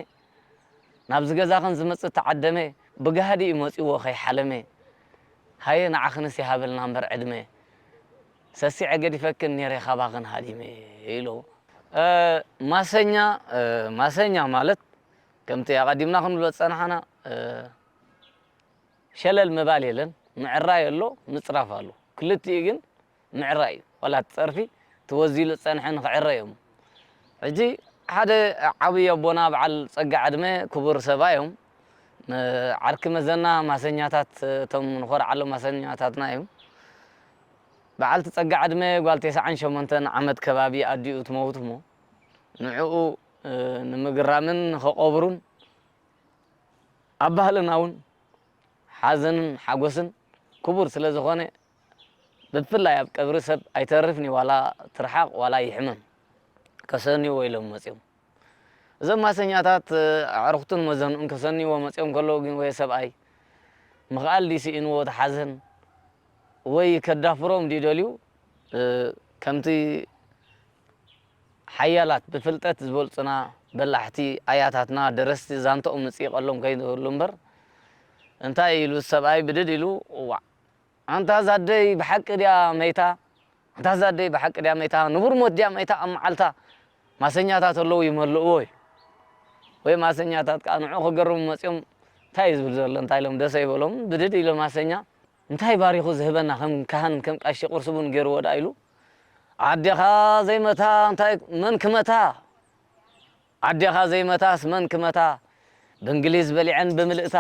ናብዚ ገዛኽን ዝመጽእ ተዓደመ። ብጋህዲ እዩ መጺዎ ከይሓለመ። ሃየ ንዓኽንስ ይሃበልና እምበር ዕድመ። ሰሲዐ ገዲፈክን ኔረ ካባኽን ሃዲመ ኢሉ። እ፣ ማሰኛ፣ እ፣ ማሰኛ ማለት ከምቲ ኣቐዲምና ክንብሎ ዝጸናሕና፣ እ፣ ሸለል ምባል የለን። ምዕራይ ኣሎ፣ ምጽራፍ ኣሎ። ክልቲኡ ግን ምዕራይ እዩ። ዋላ እቲ ጸርፊ እቲ ወዚሉ ዝጸንሐ ንኽዕረ እዮም። ሕጂ ሓደ ዓብዪ ኣቦና በዓል ጸጋ ዕድመ ክቡር ሰብኣይ እዮም። ም-፣ ዓርኪ መዘና ማሰኛታት፣ እቶም ንኾርዓሎም ማሰኛታትና እዮም። በዓልቲ ጸጋ ዕድመ ጓል ተስዓን ሸሞንተን ዓመት ከባቢ ኣዲኡ ትመውት እሞ፣ ንዕኡ፣ እ፣ ንምግራምን ንኸቐብሩን ኣብ ባህልና እውን ሓዘንን ሓጎስን ክቡር ስለ ዝኾነ፣ ብፍላይ ኣብ ቀብሪ ሰብ ኣይተርፍን እዩ፣ ዋላ ትርሓቕ ዋላ ይሕመም። ከሰንይዎ ኢሎም መጺኦም። እዞም ማሰኛታት፣ እ፣ ኣዕሩኽቱን መዘንኡን ከሰንይዎ መጺኦም ከለዉ ግን ወይ ሰብኣይ ምኽኣል ድዩ ስኢንዎ እቲ ሓዘን ወይ ከዳፍሮም ድዩ ደልዩ፣ እ፣ ከምቲ ሓያላት ብፍልጠት ዝበልጹና በላሕቲ ኣያታትና ደረስቲ ዛንትኦም ምጽኢቐሎም ከይህሉ እምበር፣ እንታይ ኢሉ ሰብኣይ ብድድ ኢሉ፣ "እዋእ፣ ኣንታ እዛ ኣደይ ብሓቂ ድያ መይታ? ኣንታ እዛ ኣደይ ብሓቂ ድያ መይታ? ንቡር ሞት ድያ መይታ ኣብ መዓልታ?" ማሰኛታት ኣለዉ ይመልእዎ እዩ። ወይ ማሰኛታት ከኣ ንዕኡ ክገርሙ መጺኦም፣ "እንታይ እዩ ዝብል ዘሎ? እንታይ ኢሎም ደሰ ይበሎም?" ብድድ ኢሉ ማሰኛ፣ እንታይ ባሪኹ ዝህበና ከም ካህን፣ ከም ቀሺ ቁርሲ ቡን ገይርዎ ደኣ ኢሉ፣ ኣዴኻ ዘይመታ እንታይ መን ክመታ? ኣዴኻ ዘይመታስ መን ክመታ? ብእንግሊዝ በሊዐን ብምልእታ፣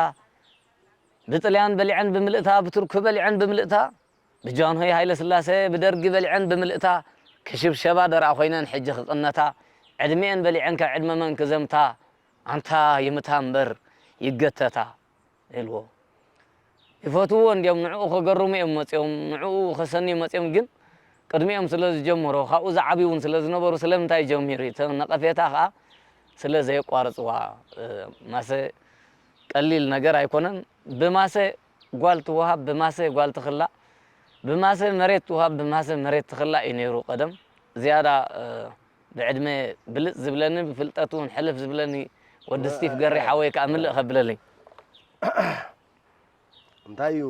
ብጥልያን በሊዐን ብምልእታ፣ ብቱርኪ በሊዐን ብምልእታ፣ ብጃንሆይ ሃይለ ስላሴ ብደርጊ በሊዐን ብምልእታ፣ ክሽብሸባ ደርኣ ኮይነን ሕጂ ክቕነታ፣ ዕድሚኤን በሊዐን ካብ ዕድመ መን ክዘምታ፣ ኣንታ ይምታ እምበር ይገተታ። ኢልዎ። ይፈትውዎ እንድዮም፣ ንዕኡ ከገርሙ እዮም መጺኦም፣ ንዕኡ ከሰንዩ መጺኦም፣ ግን ቅድሚኦም ስለ ዝጀመሮ፣ ካብኡ ዝዓብዩ እውን ስለ ዝነበሩ፣ ስለምንታይ ጀሚሩ? እቲ ነቐፌታ ኸኣ ስለ ዘየቋርጽዋ፣ እ፣ ማሰ ቀሊል ነገር ኣይኮነን። ብማሰ ጓል ትወሃብ፣ ብማሰ ጓል ትኽላእ፣ ብማሰ መሬት ትወሃብ፣ ብማሰ መሬት ትኽላእ እዩ ነይሩ ቀደም። ዝያዳ፣ እ፣ ብዕድመ ብልጽ ዝብለኒ፣ ብፍልጠት እውን ሕልፍ ዝብለኒ ወዲ ስቲፍ ገሪ ሓወይ ከኣ ምልእ ከብለለይ። እንታይ እዩ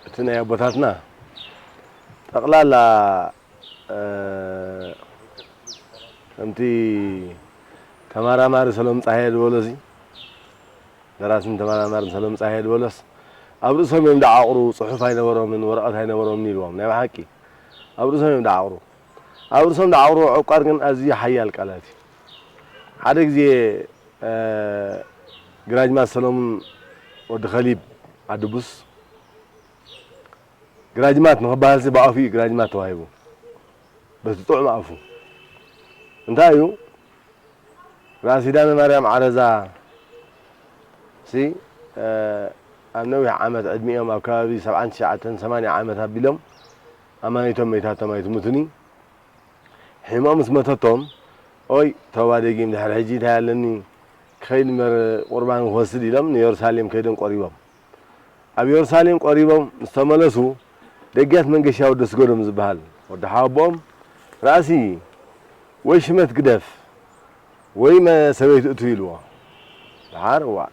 እቲ ናይ ኣቦታትና ጠቕላላ፣ እ፣ ከምቲ ተመራማሪ ሰሎም ጻሃየ ዝበሎ፣ እዚ ደራስን ተመራማርን ሰሎም ጻሃየ ዝበሎስ፣ ኣብ ርእሶም እዮም ደዓቕሩ፣ ጽሑፍ ኣይነበሮምን፣ ወረቐት ኣይነበሮምን ኢልዎም። ናይ ብሓቂ ኣብ ርእሶም እዮም ደዓቕሩ። ኣብ ርእሶም ደዓቕሩ ዕቋር ግን ኣዝዩ ሓያል ቃላት እዩ። ሓደ ግዜ፣ እ፣ ግራጅማት ሰሎሙን ወዲ ከሊብ ዓዲ ቡስ፣ ግራጅማት ንኽበሃልሲ ብኣፉ እዩ ግራጅማት ተዋሂቡ። በቲ ጥዑም ኣፉ። እንታይ እዩ? ራእሲ ዳመ ማርያም ዓረዛ ሲ፣ እ፣ ኣብ ነዊሕ ዓመት ዕድሚኦም ኣብ ከባቢ ሰብዓን ትሽዓተን ሰማንያ ዓመት ኣቢሎም ኣማኒቶም መይታቶም ኣይትሙትኒ። ሒሞም ምስ መተቶም፣ ኦይ፣ ተባ ደጊም ድሕሪ ሕጂ እንታይ ኣለኒ፣ ክኸይድ እምበር ቁርባን ክወስድ ኢሎም ንየሩሳሌም ከይዶም ቆሪቦም። ኣብ የሩሳሌም ቆሪቦም ምስ ተመለሱ፣ ደግያት መንገሻ ወዲ ኣስገዶም ዝበሃል ወዲ ሓወቦኦም፣ ራእሲ ወይ ሽመት ግደፍ ወይ መ-፣ ሰበይቲ እቱ ኢልዎ። ደሓር፣ እዋእ፣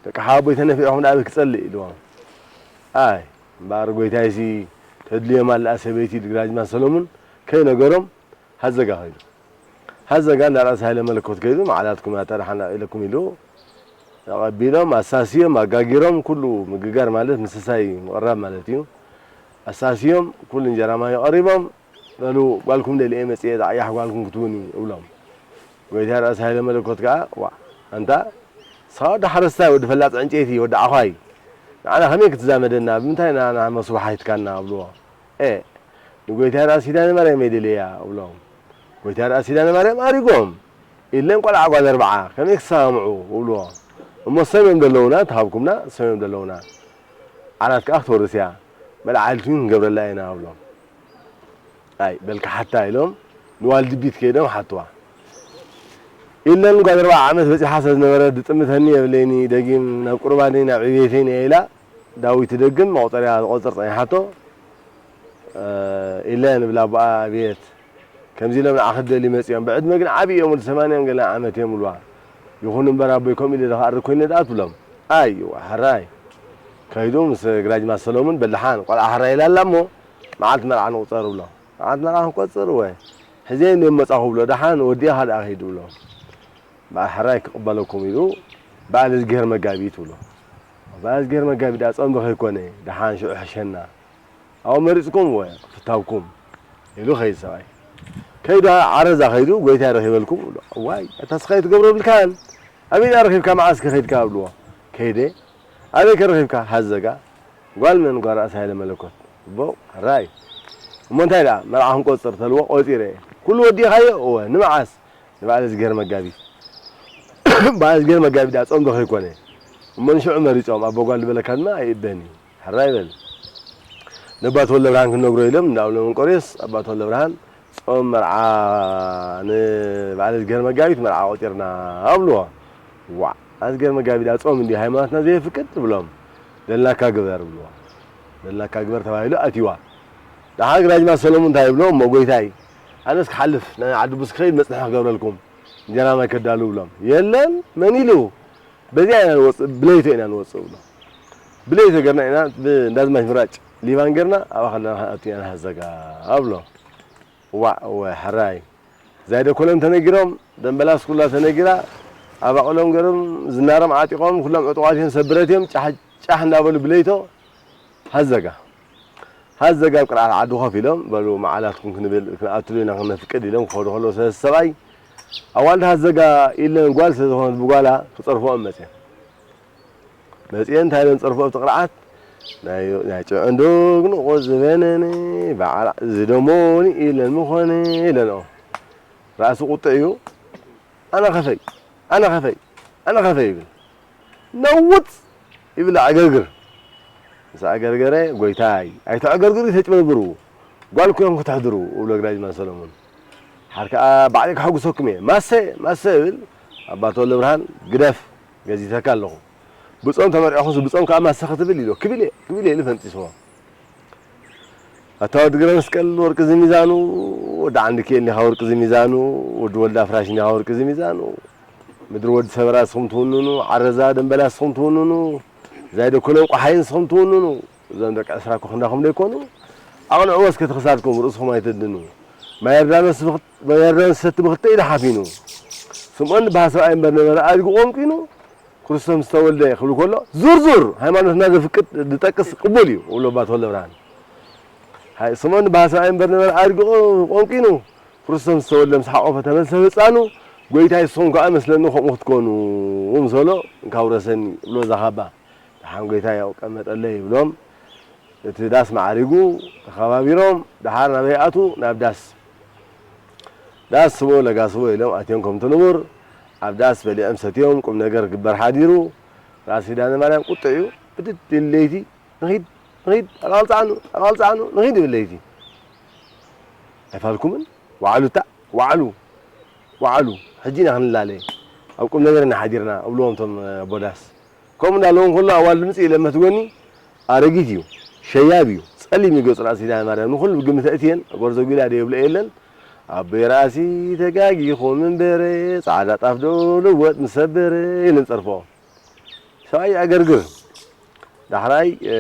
ደቂ ሓወቦይ ተነፊዕኹም ደኣ ኣበይ ክጸልእ ኢልዎም። ኣይ፣ እምበኣር ጎይታይሲ ተድልዮም ኣለኣ ሰበይቲ ኢሉ ግራጅማት ሰሎሙን፣ ከይነገሮም ሃዘጋ ከይዱ። ሃዘጋ እንዳ ራእሲ ሃይለ መለኮት ከይዱ፣ መዓላትኩም ያተርሓና ኢለኩም ኢሉ ተቐቢሎም፣ ኣሳስዮም፣ ኣጋጊሮም፣ ኩሉ ምግጋር ማለት ምስሳይ ምቕራብ ማለት እዩ። ኣሳስዮም፣ ኩሉ እንጀራ ማይ ቀሪቦም፣ በሉ ጓልኩም ደልየ መጽየ፣ ዛዕያሕ ጓልኩም ክትውን እዩ እብሎም። ጎይታ ራእሲ ሃይለ መለኮት ከኣ፣ "ዋ፣ ኣንታ፣ ንስኻ ወዲ ሓረስታይ፣ ወዲ ፈላጥ ዕንጨይቲ፣ ወዲ ዓዃይ፣ ንዓና ከመይ ክትዛመደና፣ ብምንታይ ንዓና መሱባሕ ሂትካና?" እብልዎ። "ኤ፣ ንጎይታ ራእሲ ኪዳነ ማርያም እየ ደልየያ" እብሎም። ጎይታ ራእሲ ኪዳነ ማርያም ኣሪጎም፣ ኢለን ቆልዓ ጓል ኣርብዓ፣ ከመይ ክሰማምዑ? እብልዎ። "እሞ ሰም እዮም ዘለዉና፣ ተሃብኩምና፣ ሰም እዮም ዘለዉና። ዓራት ከኣ ክትወርስ እያ፣ መልዓሊት እውን ክንገብረላ ኢና" እብሎም። "ኣይ፣ በልካ ሓታ" ኢሎም ንዋልድቢት ከይዶም ሓትዋ። ኢለን ጓል ኣርብዓ ዓመት በጺሓ ስለ ዝነበረ፣ "ድጥምተኒ የብለይኒ፣ ደጊም ናብ ቁርባነይ፣ ናብ ዕብየተይን እየ" ኢላ ዳዊት ትደግም መቑጸርያ ትቖጽር ጸኒሓቶ። እ፣ ኢለ ንብል ኣቦኣ፣ "ኣቤት፣ ከምዚ ኢሎም ንዓኺ ክደልዩ መጺኦም፣ ብዕድመ ግን ዓብዪ እዮም፣ ወዲ ሰማንያን ገለ ዓመት እዮም" ይብልዋ። "ይኹን እምበር ኣቦይ፣ ከምኡ ኢለ ዶ ክኣርግ ኮይነ ደኣ?" ትብሎም። "ኣይ፣ ሕራይ" ከይዱ ምስ ግራጅማ ሰሎሙን፣ "በል ደሓን፣ ቆልዓ ሕራይ ኢላ ኣላ እሞ፣ መዓልቲ መርዓ ንቑጸር" ብሎ። "መዓልቲ መርዓ ክንቆጽር? እወ፣ ሕዜ እንድዮም መጻኹ" ብሎ። "ደሓን፣ ወዲእኻ ደኣ ኺድ" ብሎ። "በዓል ሕራይ ክቕበለኩም" ኢሉ፣ "በዓል እዝግሄር መጋቢት" ብሎ። "በዓል እዝግሄር መጋቢት ደኣ ጾም ዶ ከይኮነ? ደሓን ሽዑ ሕሸና። ኣብኡ መሪጽኩም እወ፣ ክፍታውኩም" ኢሉ ኸይድ ሰብኣይ። ከይዱ ዓረዛ ኸይዱ፣ "ጎይታይ ረኺበልኩም" ብሎ። "እዋይ፣ ኣታ ስኻ ኣይትገብሮ ብልካን? ኣበይ ደኣ ረኺብካ? መዓስ ከ ኸይድካ?" ብልዎ። "ከይደ" "ኣበይ ከ ረኺብካ?" "ሃዘጋ" "ጓል መን?" "ጓል ራእሲ ሃይለ መለኮት" "እቦ ሕራይ እሞ እንታይ ደኣ መርዓ ክንቆጽር?" ተልዎ። "ቆጺረ" "ኩሉ ወዲእኻዮ?" "እወ" "ንመዓስ?" "ንበዓል እዝግሄር መጋቢት" "በዓል እዝግሄር መጋቢት ደኣ ጾም ዶ ከይኮነ?" እሞ ንሽዑ መሪጾም ኣቦ ጓል ዝበለካ ድማ ኣይእበን እዩ። ሕራይ በል። ነባ ተወልደ ብርሃን ክንነግሮ ኢሎም እንዳ ኣቡነ መንቆርዮስ ኣባ ተወልደ ብርሃን ጾም መርዓ ንበዓል እዝግሄር መጋቢት መርዓ ቆጺርና ኣብልዎ። "ዋዕ፣ እዝግሄር መጋቢት ደኣ ጾም እንድዩ ሃይማኖትና ዘየፍቅድ?" ትብሎም። "ደልናካ ግበር" ብልዎ። "ደልናካ ግበር" ተባሂሉ ኣትይዋ። ደሓር ግራጅማ ሰሎሙን እንታይ ይብሎ? "እሞ ጎይታይ፣ ኣነስ ክሓልፍ ናይ ዓዲ ቡስ ክኸይድ መጽንሒ ክገብረልኩም፣ እንጀራ ማይ ከዳሉ" ብሎም። "የለን፣ መን ኢሉ? በዚኣ ኢና ንወጽእ፣ ብለይቶ ኢና ንወጽእ" ብሎ። ብለይቶ ገርና ኢና ብእንዳዝማች ምራጭ ሊባን ገርና ኣብኣ ከለና ኣቲና ንሃዘጋ ብሎ። ዋዕ፣ እወ፣ ሕራይ። ዛይደ ኮሎም ተነጊሮም፣ ደምበላስ ኩላ ተነጊራ፣ ኣባቕሎም ገሮም፣ ዝናሮም ዓጢቖም፣ ኩሎም ዕጡቓት እዮም፣ ሰብ ብረት እዮም፣ ጫሕ ጫሕ እንዳበሉ ብለይቶ ሃዘጋ። ሃዘጋ ኣብ ቅርዓት ዓዲ ኮፍ ኢሎም፣ በሉ መዓላትኩም ክንብል፣ ክንኣትሉ ኢና ክነፍቅድ ኢሎም ክኸዱ ከለዉ፣ ሰለስተ ሰብኣይ፣ ኣዋልድ ሃዘጋ ኢለን ጓል ስለ ዝኾነት ብጓላ ክጸርፍኦም መጽየን። መጽየን እንታይ ኢለን ጸርፍኦ ኣብቲ ቅርዓት? ናይ፣ ናይ ጭዕንዶ ግንቑ ዝበነኒ በዓል ዝደሞኒ ኢለን ምኾነ ኢለንኦ። ራእሲ ቁጥዕ እዩ። "ኣነ ከፈይ፣ ኣነ ከፈይ፣ ኣነ ከፈይ" ይብል። "ነውጥ!" ይብል ኣዕገርግር። ምስ ኣዕገርገረ፣ "ጎይታይ፣ ኣይተዕገርግሩ፣ ተጭበርብሩ፣ ጓል እኮ ኢኹም ከተሕድሩ" እብሎ ግራጅማ ሰሎሞን። "ሓር ከኣ ባዕለይ ከሐጉሰኩም እየ፣ ማሰ፣ ማሰ" ይብል። ኣባ ተወልደ ብርሃን፣ "ግደፍ፣ ገዚተካ ኣለኹ። ብጾም ተመርዒኹስ ብጾም ከኣ ማሰ ክትብል?" ኢሉ፣ "ክብል እየ፣ ክብል እየ" ኢሉ ፈንጢስዎ። ኣታ ወዲ ግረ መስቀል ወርቂ ዝሚዛኑ፣ ወዲ ዓንዲ ኪኤል እንዲኻ ወርቂ ዝሚዛኑ፣ ወዲ ወልደ ኣፍራሽ እንዲኻ ወርቂ ዝሚዛኑ፣ ምድሪ ወዲ ሰበራ ንስኹም ትውንኑ፣ ዓረዛ ደምበላ ንስኹም ትውንኑ፣ ዛይደ ኮሎም ቆሓይ ንስኹም ትውንኑ፣ እዞም ደቂ ዕስራ እኮ ክንዳኹም ዶ ኣይኮኑ? ኣቕንዕዎ እስከ እቲ ክሳድኩም፣ ርእስኹም ኣይተድኑ። ማይ ዮርዳኖስ ብኽ-፣ ማይ ዮርዳኖስ ዝሰቲ ብኽልተ ኢዱ ሓፊኑ። ስምዖን ዝበሃል ሰብኣይ እምበር ነበረ ኣድጊ ቆንቂኑ፣ ክርስቶስ ምስ ተወልደ ክብል ከሎ፣ ዙር ዙር፣ ሃይማኖትና ዘፍቅድ ዝጠቅስ ቅቡል እዩ፣ እብሎ ኣባ ተወልደ ብርሃን። ሃይ፣ ስምዖን ዝበሃል ሰብኣይ እምበር ነበረ ኣድጊ ቆንቂኑ፣ ክርስቶስ ምስ ተወልደ ምስ ሓቆፈ ተመልሰ ህጻኑ፣ ጎይታይ ንስኹም ከኣ መስለኒ ከምኡ ክትኮኑ፣ ምስ በሎ፣ እንካ ውረሰኒ፣ እብሎ እዛ ካባ። ደሓን ጎይታይ ያው ቀመጠለይ፣ ይብሎም። እቲ ዳስ ማዕሪጉ፣ ተኸባቢሮም፣ ደሓር ናበይ ኣትዉ? ናብ ዳስ። ዳስ ስቦ ለጋ ስቦ ኢሎም ኣትዮም ከምቲ ንቡር፣ ኣብ ዳስ በሊዖም ሰትዮም፣ ቁም ነገር ክግበር ሓዲሩ። ራእሲ ኪዳነ ማርያም ቁጥዕ እዩ፣ ብድድ ኢሉ ለይቲ፣ ንኺድ፣ ንኺድ፣ ኣቓልጽዓኑ፣ ኣቓልጽዓኑ፣ ንኺድ ይብል ለይቲ። ኣይፋልኩምን? ዋዕሉ እታ፣ ዋዕሉ፣ ዋዕሉ፣ ሕጂ ኢና ክንላለ፣ ኣብ ቁም ነገር ኢና ሓዲርና፣ እብልዎም እቶም ኣቦ ዳስ። ከምኡ እንዳለዉ እንከሎ ኣዋልድ ምጽእ ኢለ መትጎኒ ኣረጊት እዩ፣ ሸያብ እዩ፣ ጸሊም እዩ ገጹ ራእሲ ኪዳነ ማርያም። ንኹሉ ብግምት ኣእትየን፣ ጎርዞ ጒላ ዶ የብሎ የለን። ኣቦይ ራእሲ ተጋጊኹም እምበረ፣ ጻዕዳ ጣፍ ዶ ልወጥ ምስ ሰበረ፣ ኢለን ጸርፍኦ። ሰብኣይ ኣገርግር። ዳሕራይ፣ እ፣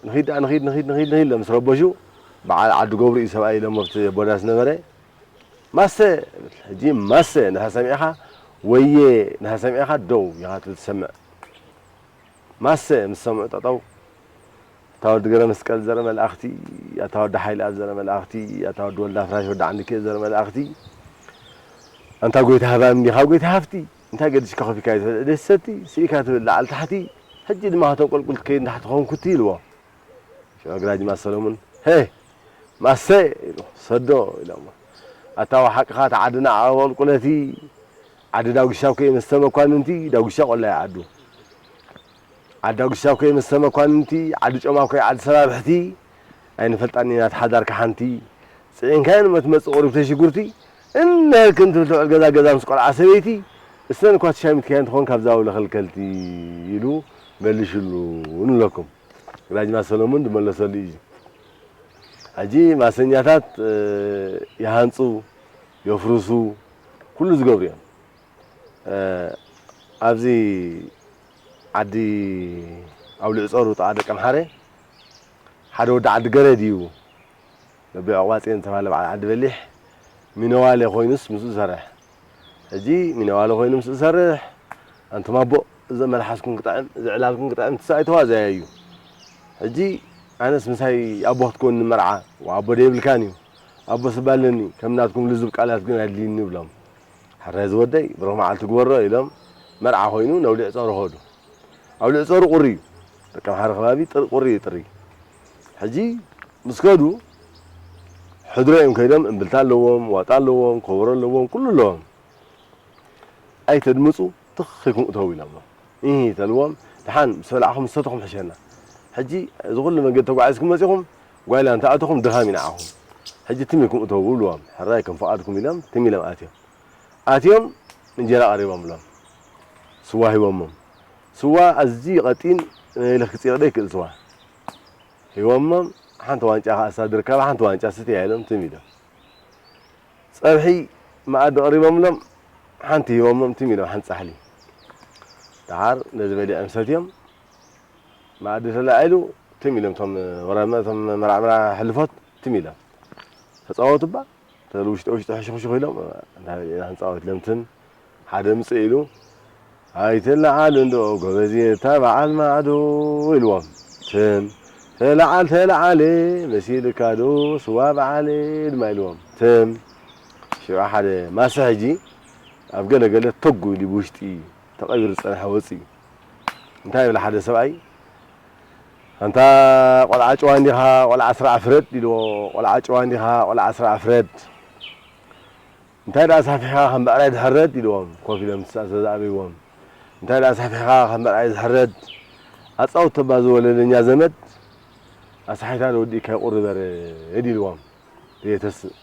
ንኺድ ደኣ፣ ንኺድ፣ ንኺድ፣ ንኺድ፣ ንኺድ ኢሎም ምስ ረበሹ፣ በዓል ዓዲ ገብሩ እዩ ሰብኣይ ኢሎሞ ኣብቲ ኣቦ ዳስ ነበረ። ማሰ፣ ሕጂ ማሰ እንድሕር ሰሚዕኻ፣ ወየ እንድሕር ሰሚዕኻ፣ ደው ኢኻ ትብል ትሰምዕ። ማሰ ምስ ሰምዑ ጠጠው። ኣታ ወዲ ገረመስቀል ዘርኢ መልኣኽቲ፣ ኣታ ወዲ ሓይልኣብ ዘርኢ መልኣኽቲ፣ ኣታ ወዲ ወልደ ኣፍራሽ ወዲ ዓንዲኬ ዘርኢ መልኣኽቲ። ኣንታ ጎይታ ሃባም እንዲኻ ጎይታ ሃፍቲ፣ እንታይ ገዲሽካ ኮፍ ኢልካ ትብል ደሰቲ፣ ስኢካ ትብል ላዕሊ ታሕቲ፣ ሕጂ ድማ ከተንቆልቁል ትከይድ እንዳ ትኸውን ኩቲ ኢልዎ። ሽዑ ግራጅማ ሰሎሙን፣ "ሄ! ማሰ!" ኢሉ፣ "ሰዶ!" ኢሎሞ። ኣታ ወሓቅኻ፣ እታ ዓድና ዓቐብ ቁልቁለቲ፣ ዓዲ ዳጉሻ እኮ እየ፣ መስተ መኳንንቲ፣ ዳጉሻ ቆላይ ዓዱ። ዓዲ ዳጉሻ እኮ እየ፣ መስተ መኳንንቲ፣ ዓዲ ጮማ እኮ እየ፣ ዓዲ ሰባብሕቲ፣ ኣይንፈልጣን ኢና፣ እታ ሓዳርካ ሓንቲ። ጽዒንካዮ ንመትመጽእ ቁሩብ ተሽጉርቲ፣ እንድሕር ክንትብል ትውዕል ገዛ ገዛ ምስ ቆልዓ ሰበይቲ፣ እስተን እኳ ተሻሚትካየን ትኾን ካብዛ ውለ ከልከልቲ ኢሉ መልሽሉ ንብለኩም። ግራጅማ ሰሎሙን ዝመለሰሉ እዩ። ሕጂ ማሰኛታት፣ እ፣ ይሃንጹ፣ የፍርሱ፣ ኩሉ ዝገብሩ እዮም። እ፣ ኣብዚ ዓዲ ኣውሊዕ ጾሩ ጥቓ ደቀምሓረ ሓደ ወዲ ዓዲ ገረድ እዩ። ነቢ ዕቑባጼን ዝተባህለ በዓል ዓዲ በሊሕ ሚነዋለ ኮይኑስ ምስኡ ዝሰርሕ። ሕጂ ሚነዋለ ኮይኑ ምስኡ ዝሰርሕ፣ ኣንቱም ኣቦ፣ እዚ መልሓስኩም ክጥዕም፣ እዚ ዕላልኩም ክጥዕም፣ ትስ ኣይተዋዘያዩ። ሕጂ ኣነስ ምሳይ ኣቦ ክትኮኒ መርዓ፣ ወኣቦ ደይብልካን እዩ። ኣቦ ስባ ኣለኒ፣ ከም ናትኩም ልዙብ ቃላት ግን ኣድልይኒ ይብሎም። ሕራይ ዝወደይ፣ ብሩኽ መዓልቲ ግበሮ ኢሎም፣ መርዓ ኮይኑ ነውሊዕ ጸሩ ኸዱ። ኣብ ልዕሊ ጸሩ ቁሪ እዩ። ደቂ ኣምሓራ ከባቢ ጥር-፣ ቁሪ እዩ ጥሪ። ሕጂ ምስ ከዱ፣ ሕድሮ እዮም ከይዶም፣ እምብልታ ኣለዎም፣ ዋጣ ኣለዎም፣ ኮበሮ ኣለዎም፣ ኩሉ ኣለዎም። "ኣይተድምጹ፣ ትኽ ኢልኩም እተዉ" ኢሎምሎም። "ኢሂ" ተልዎም፣ "ደሓን ምስ በላዕኹም ምስ ሰተኹም ሕሸና። ሕጂ እዚ ኩሉ መንገዲ ተጓዒዝኩም መጺኹም፣ ጓይላ እንተኣተኹም ድኻም እዩ ንዓኹም። ሕጂ ትም ኢልኩም እተዉ" ብልዎም። "ሕራይ ከም ፍቓድኩም" ኢሎም ትም ኢሎም ኣትዮም። ኣትዮም እንጀራ ቀሪቦምሎም። ስዋ ሂቦሞም። ስዋ ኣዝዩ ቀጢን፣ ነይልኽ ክጽይቕ ዘይክእል ስዋ ሂቦሞም። ሓንቲ ዋንጫ ከኣ እሳ ድርካባ ሓንቲ ዋንጫ ስትያ ኢሎም ትም ኢሎም። ጸብሒ መኣዲ ቀሪቦምሎም፣ ሓንቲ ሂቦሞም ትም ኢሎም ሓንቲ ጻሕሊ። ደሓር ነዚ በሊዖም ሰትዮም፣ መኣዲ ተላዒሉ ትም ኢሎም እቶም ወራማ፣ እቶም መራዕምራ ሕልፎት ትም ኢሎም። ተጻወቱ እባ፣ ተሉ ውሽጢ ውሽጢ ሕሹኽሹኽ ኢሎም፣ እንታይ ኢና ክንጻወት ኢሎም ትም ሓደ ምጽእ ኢሉ፣ "ኣይትለዓል እንዶ ጎበዝ እታ በዓል ማዕዶ" ኢልዎም። ትም፣ "ተለዓል ተለዓለ መሲልካ ዶ ስዋ በዓለ" ድማ ኢልዎም። ትም፣ ሽዑ ሓደ ማሰ ሕጂ ኣብ ገለ ገለ ተጉ ኢሉ ብውሽጢ ተቐቢሩ ዝጸንሐ ወጽእ እዩ። እንታይ ይብል ሓደ ሰብኣይ፣ "ኣንታ ቆልዓ ጭዋ እንዲኻ ቆልዓ ስራዕ ፍረድ" ኢልዎ። "ቆልዓ ጭዋ እንዲኻ ቆልዓ ስራዕ ፍረድ። እንታይ ደኣ ሳፊሕካ ከም ብዕራይ ዝሕረድ" ኢልዎም ኮፍ ኢሎም ተዛኣበይዎም። "እንታይ ደኣ ሳፊሕካ ከም ብዕራይ ዝሕረድ? ኣጻውቶ እባ ዝወለደኛ ዘመድ ኣሳሒታ ዶ ወዲእካ ይቑሪ በረድ" ኢልዎም። ዘየተስእ።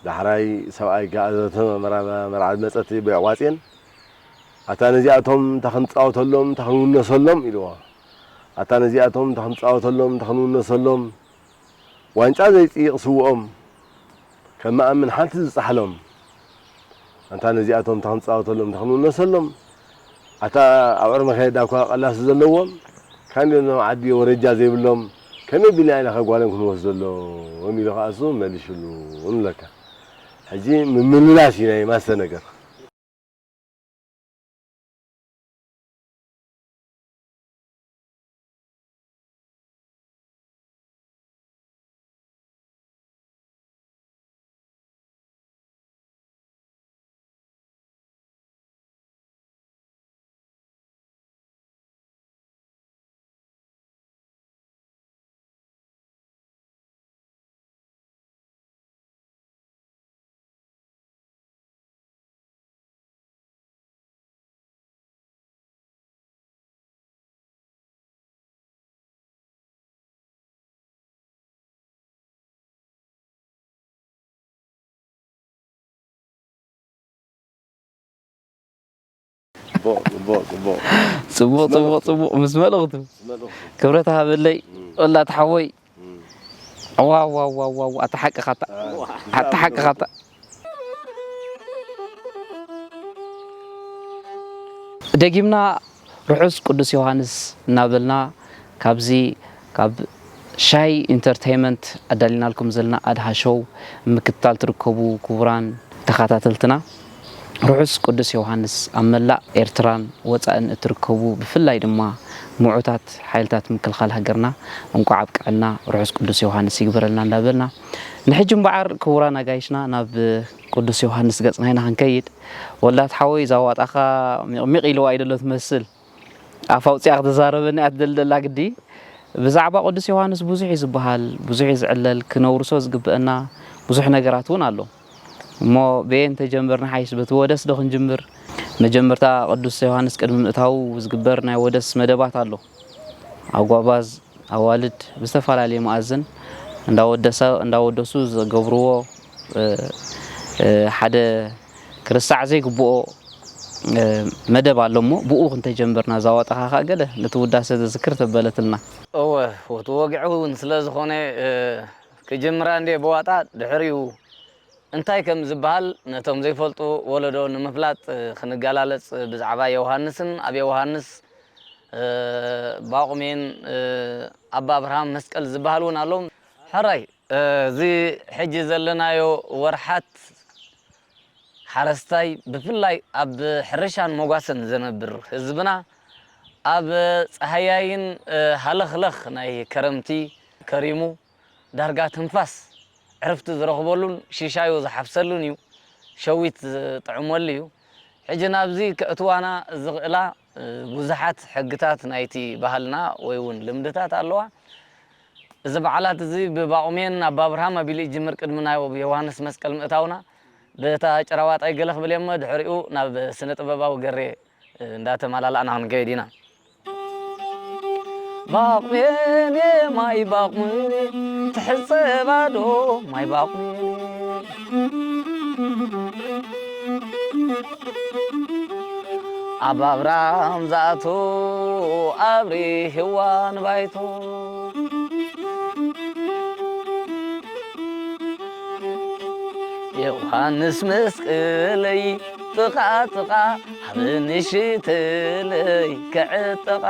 ዳሕራይ ሰብኣይ ጋእዘተ መራ-፣ መርዓ መጸት በይዕ ዋጽየን፣ "ኣታ ነዚኣቶም እንታ ክንጻወተሎም፣ እንታ ክንውነሰሎም" ኢልዎ። "ኣታ ነዚኣቶም እንታ ክንጻወተሎም፣ እንታ ክንውነሰሎም፣ ዋንጫ ዘይጽይቕ ስውኦም፣ ከም መኣምን ሓንቲ ዝጻሕሎም። ኣንታ ነዚኣቶም እንታ ክንጻወተሎም፣ እንታ ክንውነሰሎም፣ ኣታ ኣብ ዕርሚ ከየዳ እኳ ቀላሲ ዘለዎም፣ ካንዲኦም ዓዲ ወረጃ ዘይብሎም፣ ከመይ ቢልና ኢና ከ ጓሎም ክንወስደሎም?" ኢሉ ከኣ እሱ መሊሽሉ ንብለካ። ሕጂ ምምልላስ እዩ ናይ ማሰ ነገር። ጽቡቕ፣ ጽቡቕ፣ ጽቡቕ። ጽቡቕ፣ ጽቡቕ፣ ጽቡቕ። ምስ መልእኽቱ። ምስ መልእኽቱ። ክብረት ሃበለይ፣ እም። ወላድ ሓወይ። እም። ዋው፣ ዋው፣ ዋው፣ ዋው፣ ኣታ ሓቅኻ ኣታ። ኣታ ሓቅኻ ኣታ። ደጊምና ርሑስ ቅዱስ ዮሃንስ እናበልና ካብዚ ካብ ሻይ ኢንተርቴይመንት ኣዳሊናልኩም ዘለና ኣድሃ ሾው ምክትታል ትርከቡ ክቡራን ተኸታተልትና፣ ርሑስ ቅዱስ ዮሃንስ ኣብ መላእ ኤርትራን ወጻእን እትርከቡ፣ ብፍላይ ድማ ምዑታት ሓይልታት ምክልኻል ሃገርና፣ እንቋዕ ኣብቅዐና፣ ርሑስ ቅዱስ ዮሃንስ ይግበረልና እንዳበልና፣ ንሕጂ እምበኣር ክቡራን ኣጋይሽና ናብ ቅዱስ ዮሃንስ ገጽና ኢና ክንከይድ። ወላት ሓወይ፣ እዛ ዋጣኻ ሚቕሚቕ ኢልዋ እዩ ዘሎ ትመስል። ኣፍ ኣውጺኣ ክትዛረበኒ እያ ትደሊ ዘላ ግዲ። ብዛዕባ ቅዱስ ዮሃንስ ብዙሕ እዩ ዝበሃል፣ ብዙሕ እዩ ዝዕለል፣ ክነውርሶ ዝግበአና ብዙሕ ነገራት እውን ኣሎ። እሞ በየን ተጀምር ንሓይሽ፣ በቲ ወደስ ዶ ክንጅምር? መጀመርታ ቅዱስ ዮሃንስ ቅድሚ ምእታዉ ዝግበር ናይ ወደስ መደባት ኣሎ። ኣጓባዝ፣ ኣዋልድ ብዝተፈላለየ መኣዝን እንዳወደሰ-፣ እንዳወደሱ ዝገብርዎ፣ እ፣ እ፣ ሓደ ክርሳዕ ዘይግብኦ፣ እ፣ መደብ ኣሎ እሞ ብኡ ክንተጀምርና፣ እዛ ዋጣኻ ኸኣ ገለ ነቲ ውዳሰ ዘዝክር ተበለትልና። እወ፣ እቲ ወግዒ እውን ስለ ዝኾነ፣ እ፣ ክጅምራ እንድየ ብዋጣ፣ ድሕሪኡ እንታይ ከም ዝበሃል ነቶም ዘይፈልጡ ወለዶ ንምፍላጥ፣ እ፣ ክንገላለጽ ብዛዕባ ዮሃንስን ኣብ ዮሃንስ፣ እ፣ ባቑሜን፣ እ፣ ኣባ ኣብርሃም መስቀል ዝበሃል እውን ኣሎ። ሕራይ፣ እ፣ እዚ ሕጂ ዘለናዮ ወርሓት ሓረስታይ ብፍላይ ኣብ ሕርሻን መጓሰን ዝነብር ህዝብና ኣብ ጸሃያይን፣ እ፣ ሃለኽለኽ ናይ ከረምቲ ከሪሙ ዳርጋ ትንፋስ ዕርፍቲ ዝረኽበሉን ሽሻዩ ዝሓፍሰሉን እዩ። ሸዊት ዝጥዕመሉ እዩ። ሕጂ ናብዚ ከእትዋና ዝኽእላ፣ እ፣ ብዙሓት ሕግታት ናይቲ ባህልና ወይ እውን ልምድታት ኣለዋ። እዚ በዓላት እዚ ብባቑሜን ኣባ ኣብርሃም ኣቢሉ ይጅምር። ቅድሚ ናይ ዮሃንስ መስቀል ምእታውና፣ በታ ጭራዋጣይ ገለ ክብል እየ እሞ፣ ድሕሪኡ ናብ ስነ ጥበባዊ ገሬ እንዳተመላላእና ክንከይድ ኢና። ባቑሜኔ፣ ማይ ባቑሜኔ፣ ትሕጸባ ዶ ማይ ባቑሜኔ? ኣብ ኣብራም ዝኣቱ ኣብሪህዋ ንባይቶ። ዮሃንስ መስቀለይ ጥቓ ጥቓ፣ ሃበኒ ሽተለይ ክዕጠቓ።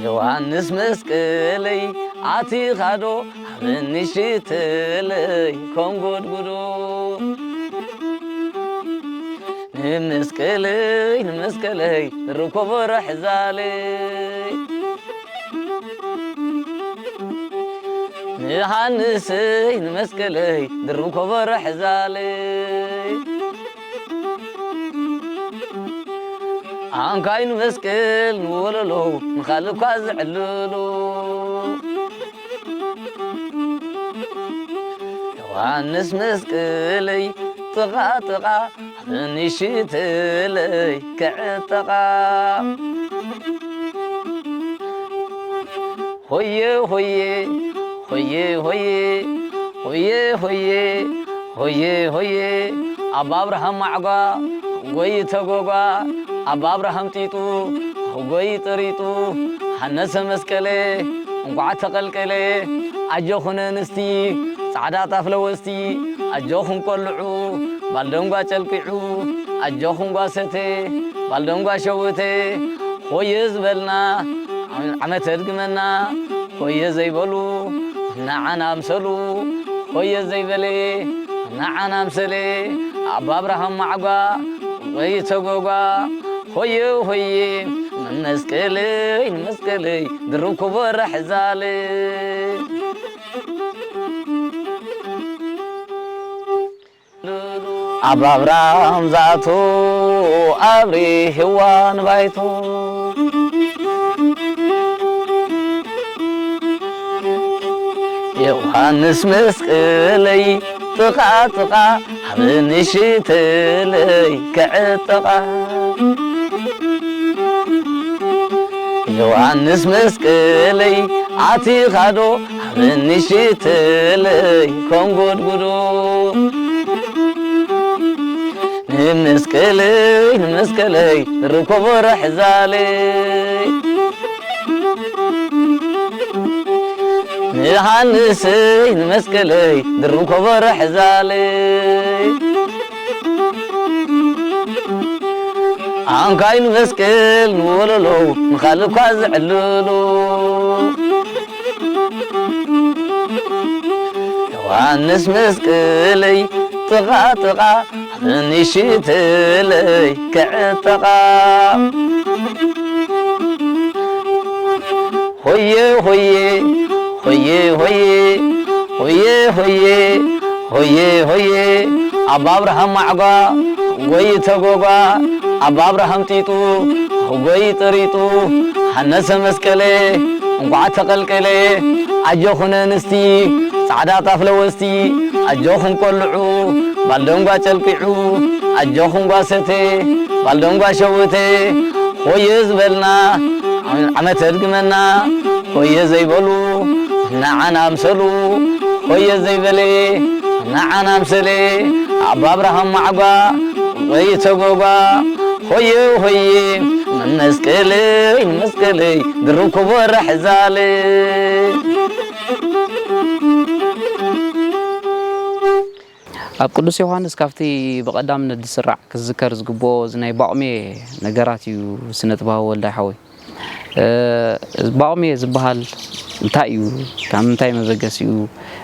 ዮሃንስ መስቀለይ ኣቲኻዶ፣ ሃበኒ ሽተለይ ኮንጎድጉዶ። ንመስቀለይ፣ ንመስቀለይ፣ ንርኮቦ ረሕዛለይ። ንሃንሰይ ንመስቀለይ ድርብ ኮቦ ረሕዛለይ። ኣንካይ ንመስቀል ንወለሎ ንኻልእ እኳ ዝዕልሎ። ዮሃንስ መስቀለይ ጥቓ ጥቓ ንሽትለይ ክዕጠቓ። ሆየ ሆየ ሆየ ሆየ ሆየ ሆየ ሆየ ሆየ። ኣባ ኣብርሃም ማዕጓ ጎይ ተጎጓ፣ ኣባ ኣብርሃም ጢጡ ጎይ ጥሪጡ። ሃነሰ መስቀለ እንቋዕ ተቐልቀለ። ኣጆኹን ኣንስቲ ጻዕዳ ጣፍ ለወስቲ፣ ኣጆኹም ቆልዑ ባልደንጓ ጨልቂዑ። ኣጆኹም ጓሰተ ባልደንጓ ሸውተ፣ ሆየ ዝበልና ዓመተ ድግመና። ሆየ ዘይበሉ ንዓና ኣምሰሉ፣ ሆየ ዘይበለ ንዓና ኣምሰለ። ኣባ ኣብርሃም ማዕጓ ወይ ተጎጓ፣ ሆየ ሆየ ንመስቀለይ ንመስቀለይ ድርብ ኮቦ ረሕዛለይ። ኣብ ኣብራም ዝኣቱ ኣብሪህዋ ንባይቶ። ዮሃንስ መስቀለይ ጥቓ ጥቓ፣ ኣብ ንሽተለይ ክዕጠቓ። ዮሃንስ መስቀለይ ኣቲኻዶ፣ ኣብ ንሽተለይ ኮንጎድጉዶ። ንመስቀለይ ንመስቀለይ ርኮቦ ረሕዛለይ። ንሃንሰይ ንመስቀለይ ድርብ ኮቦ ረሕዛለይ። ኣንካይ ንመስቀል ንወለሎ ንኻልእኳ ዝዕልሉ። ዮሃንስ መስቀለይ ጥቓ ጥቓ ንሽተለይ ክዕጠቓ። ሆየ ሆየ ሆየ ሆየ ሆየ ሆየ ሆየ ሆየ ኣባ ኣብርሃም ማዕጓ ወይ ተጎጓ ኣባ ኣብርሃም ጢጡ ወይ ጥሪጡ ሃነሰ መስቀለ እንቋዕ ተቐልቀለ። ኣጆኹን ኣንስቲ ጻዕዳ ጣፍ ለወስቲ ኣጆኹም ቆልዑ ባልደንጓ ጨልቂዑ ኣጆኹም ጓሰተ ባልደንጓ ሸውተ ሆየ ዝበልና ዓመተ ድግመና ሆየ ዘይበሉ ንዓና ኣምሰሉ ሆየ ዘይበለ ንዓና ኣምሰለ ኣባ ኣብርሃም ማዕጓ ወይ ተጎጓ ሆየ ሆየ ንመስቀለይ ንመስቀለይ ድርብ ኮቦ ርሕዛለ። ኣብ ቅዱስ ዮሃንስ ካብቲ ብቐዳምነት ዝስራዕ ክዝከር ዝግብኦ እዚ ናይ ባቑሜ ነገራት እዩ ስነ ጥበባዊ ወልዳይ ሓወይ። እ፣ ባቑሜ ዝበሃል እንታይ እዩ? ካብ ምንታይ መበገሲኡ?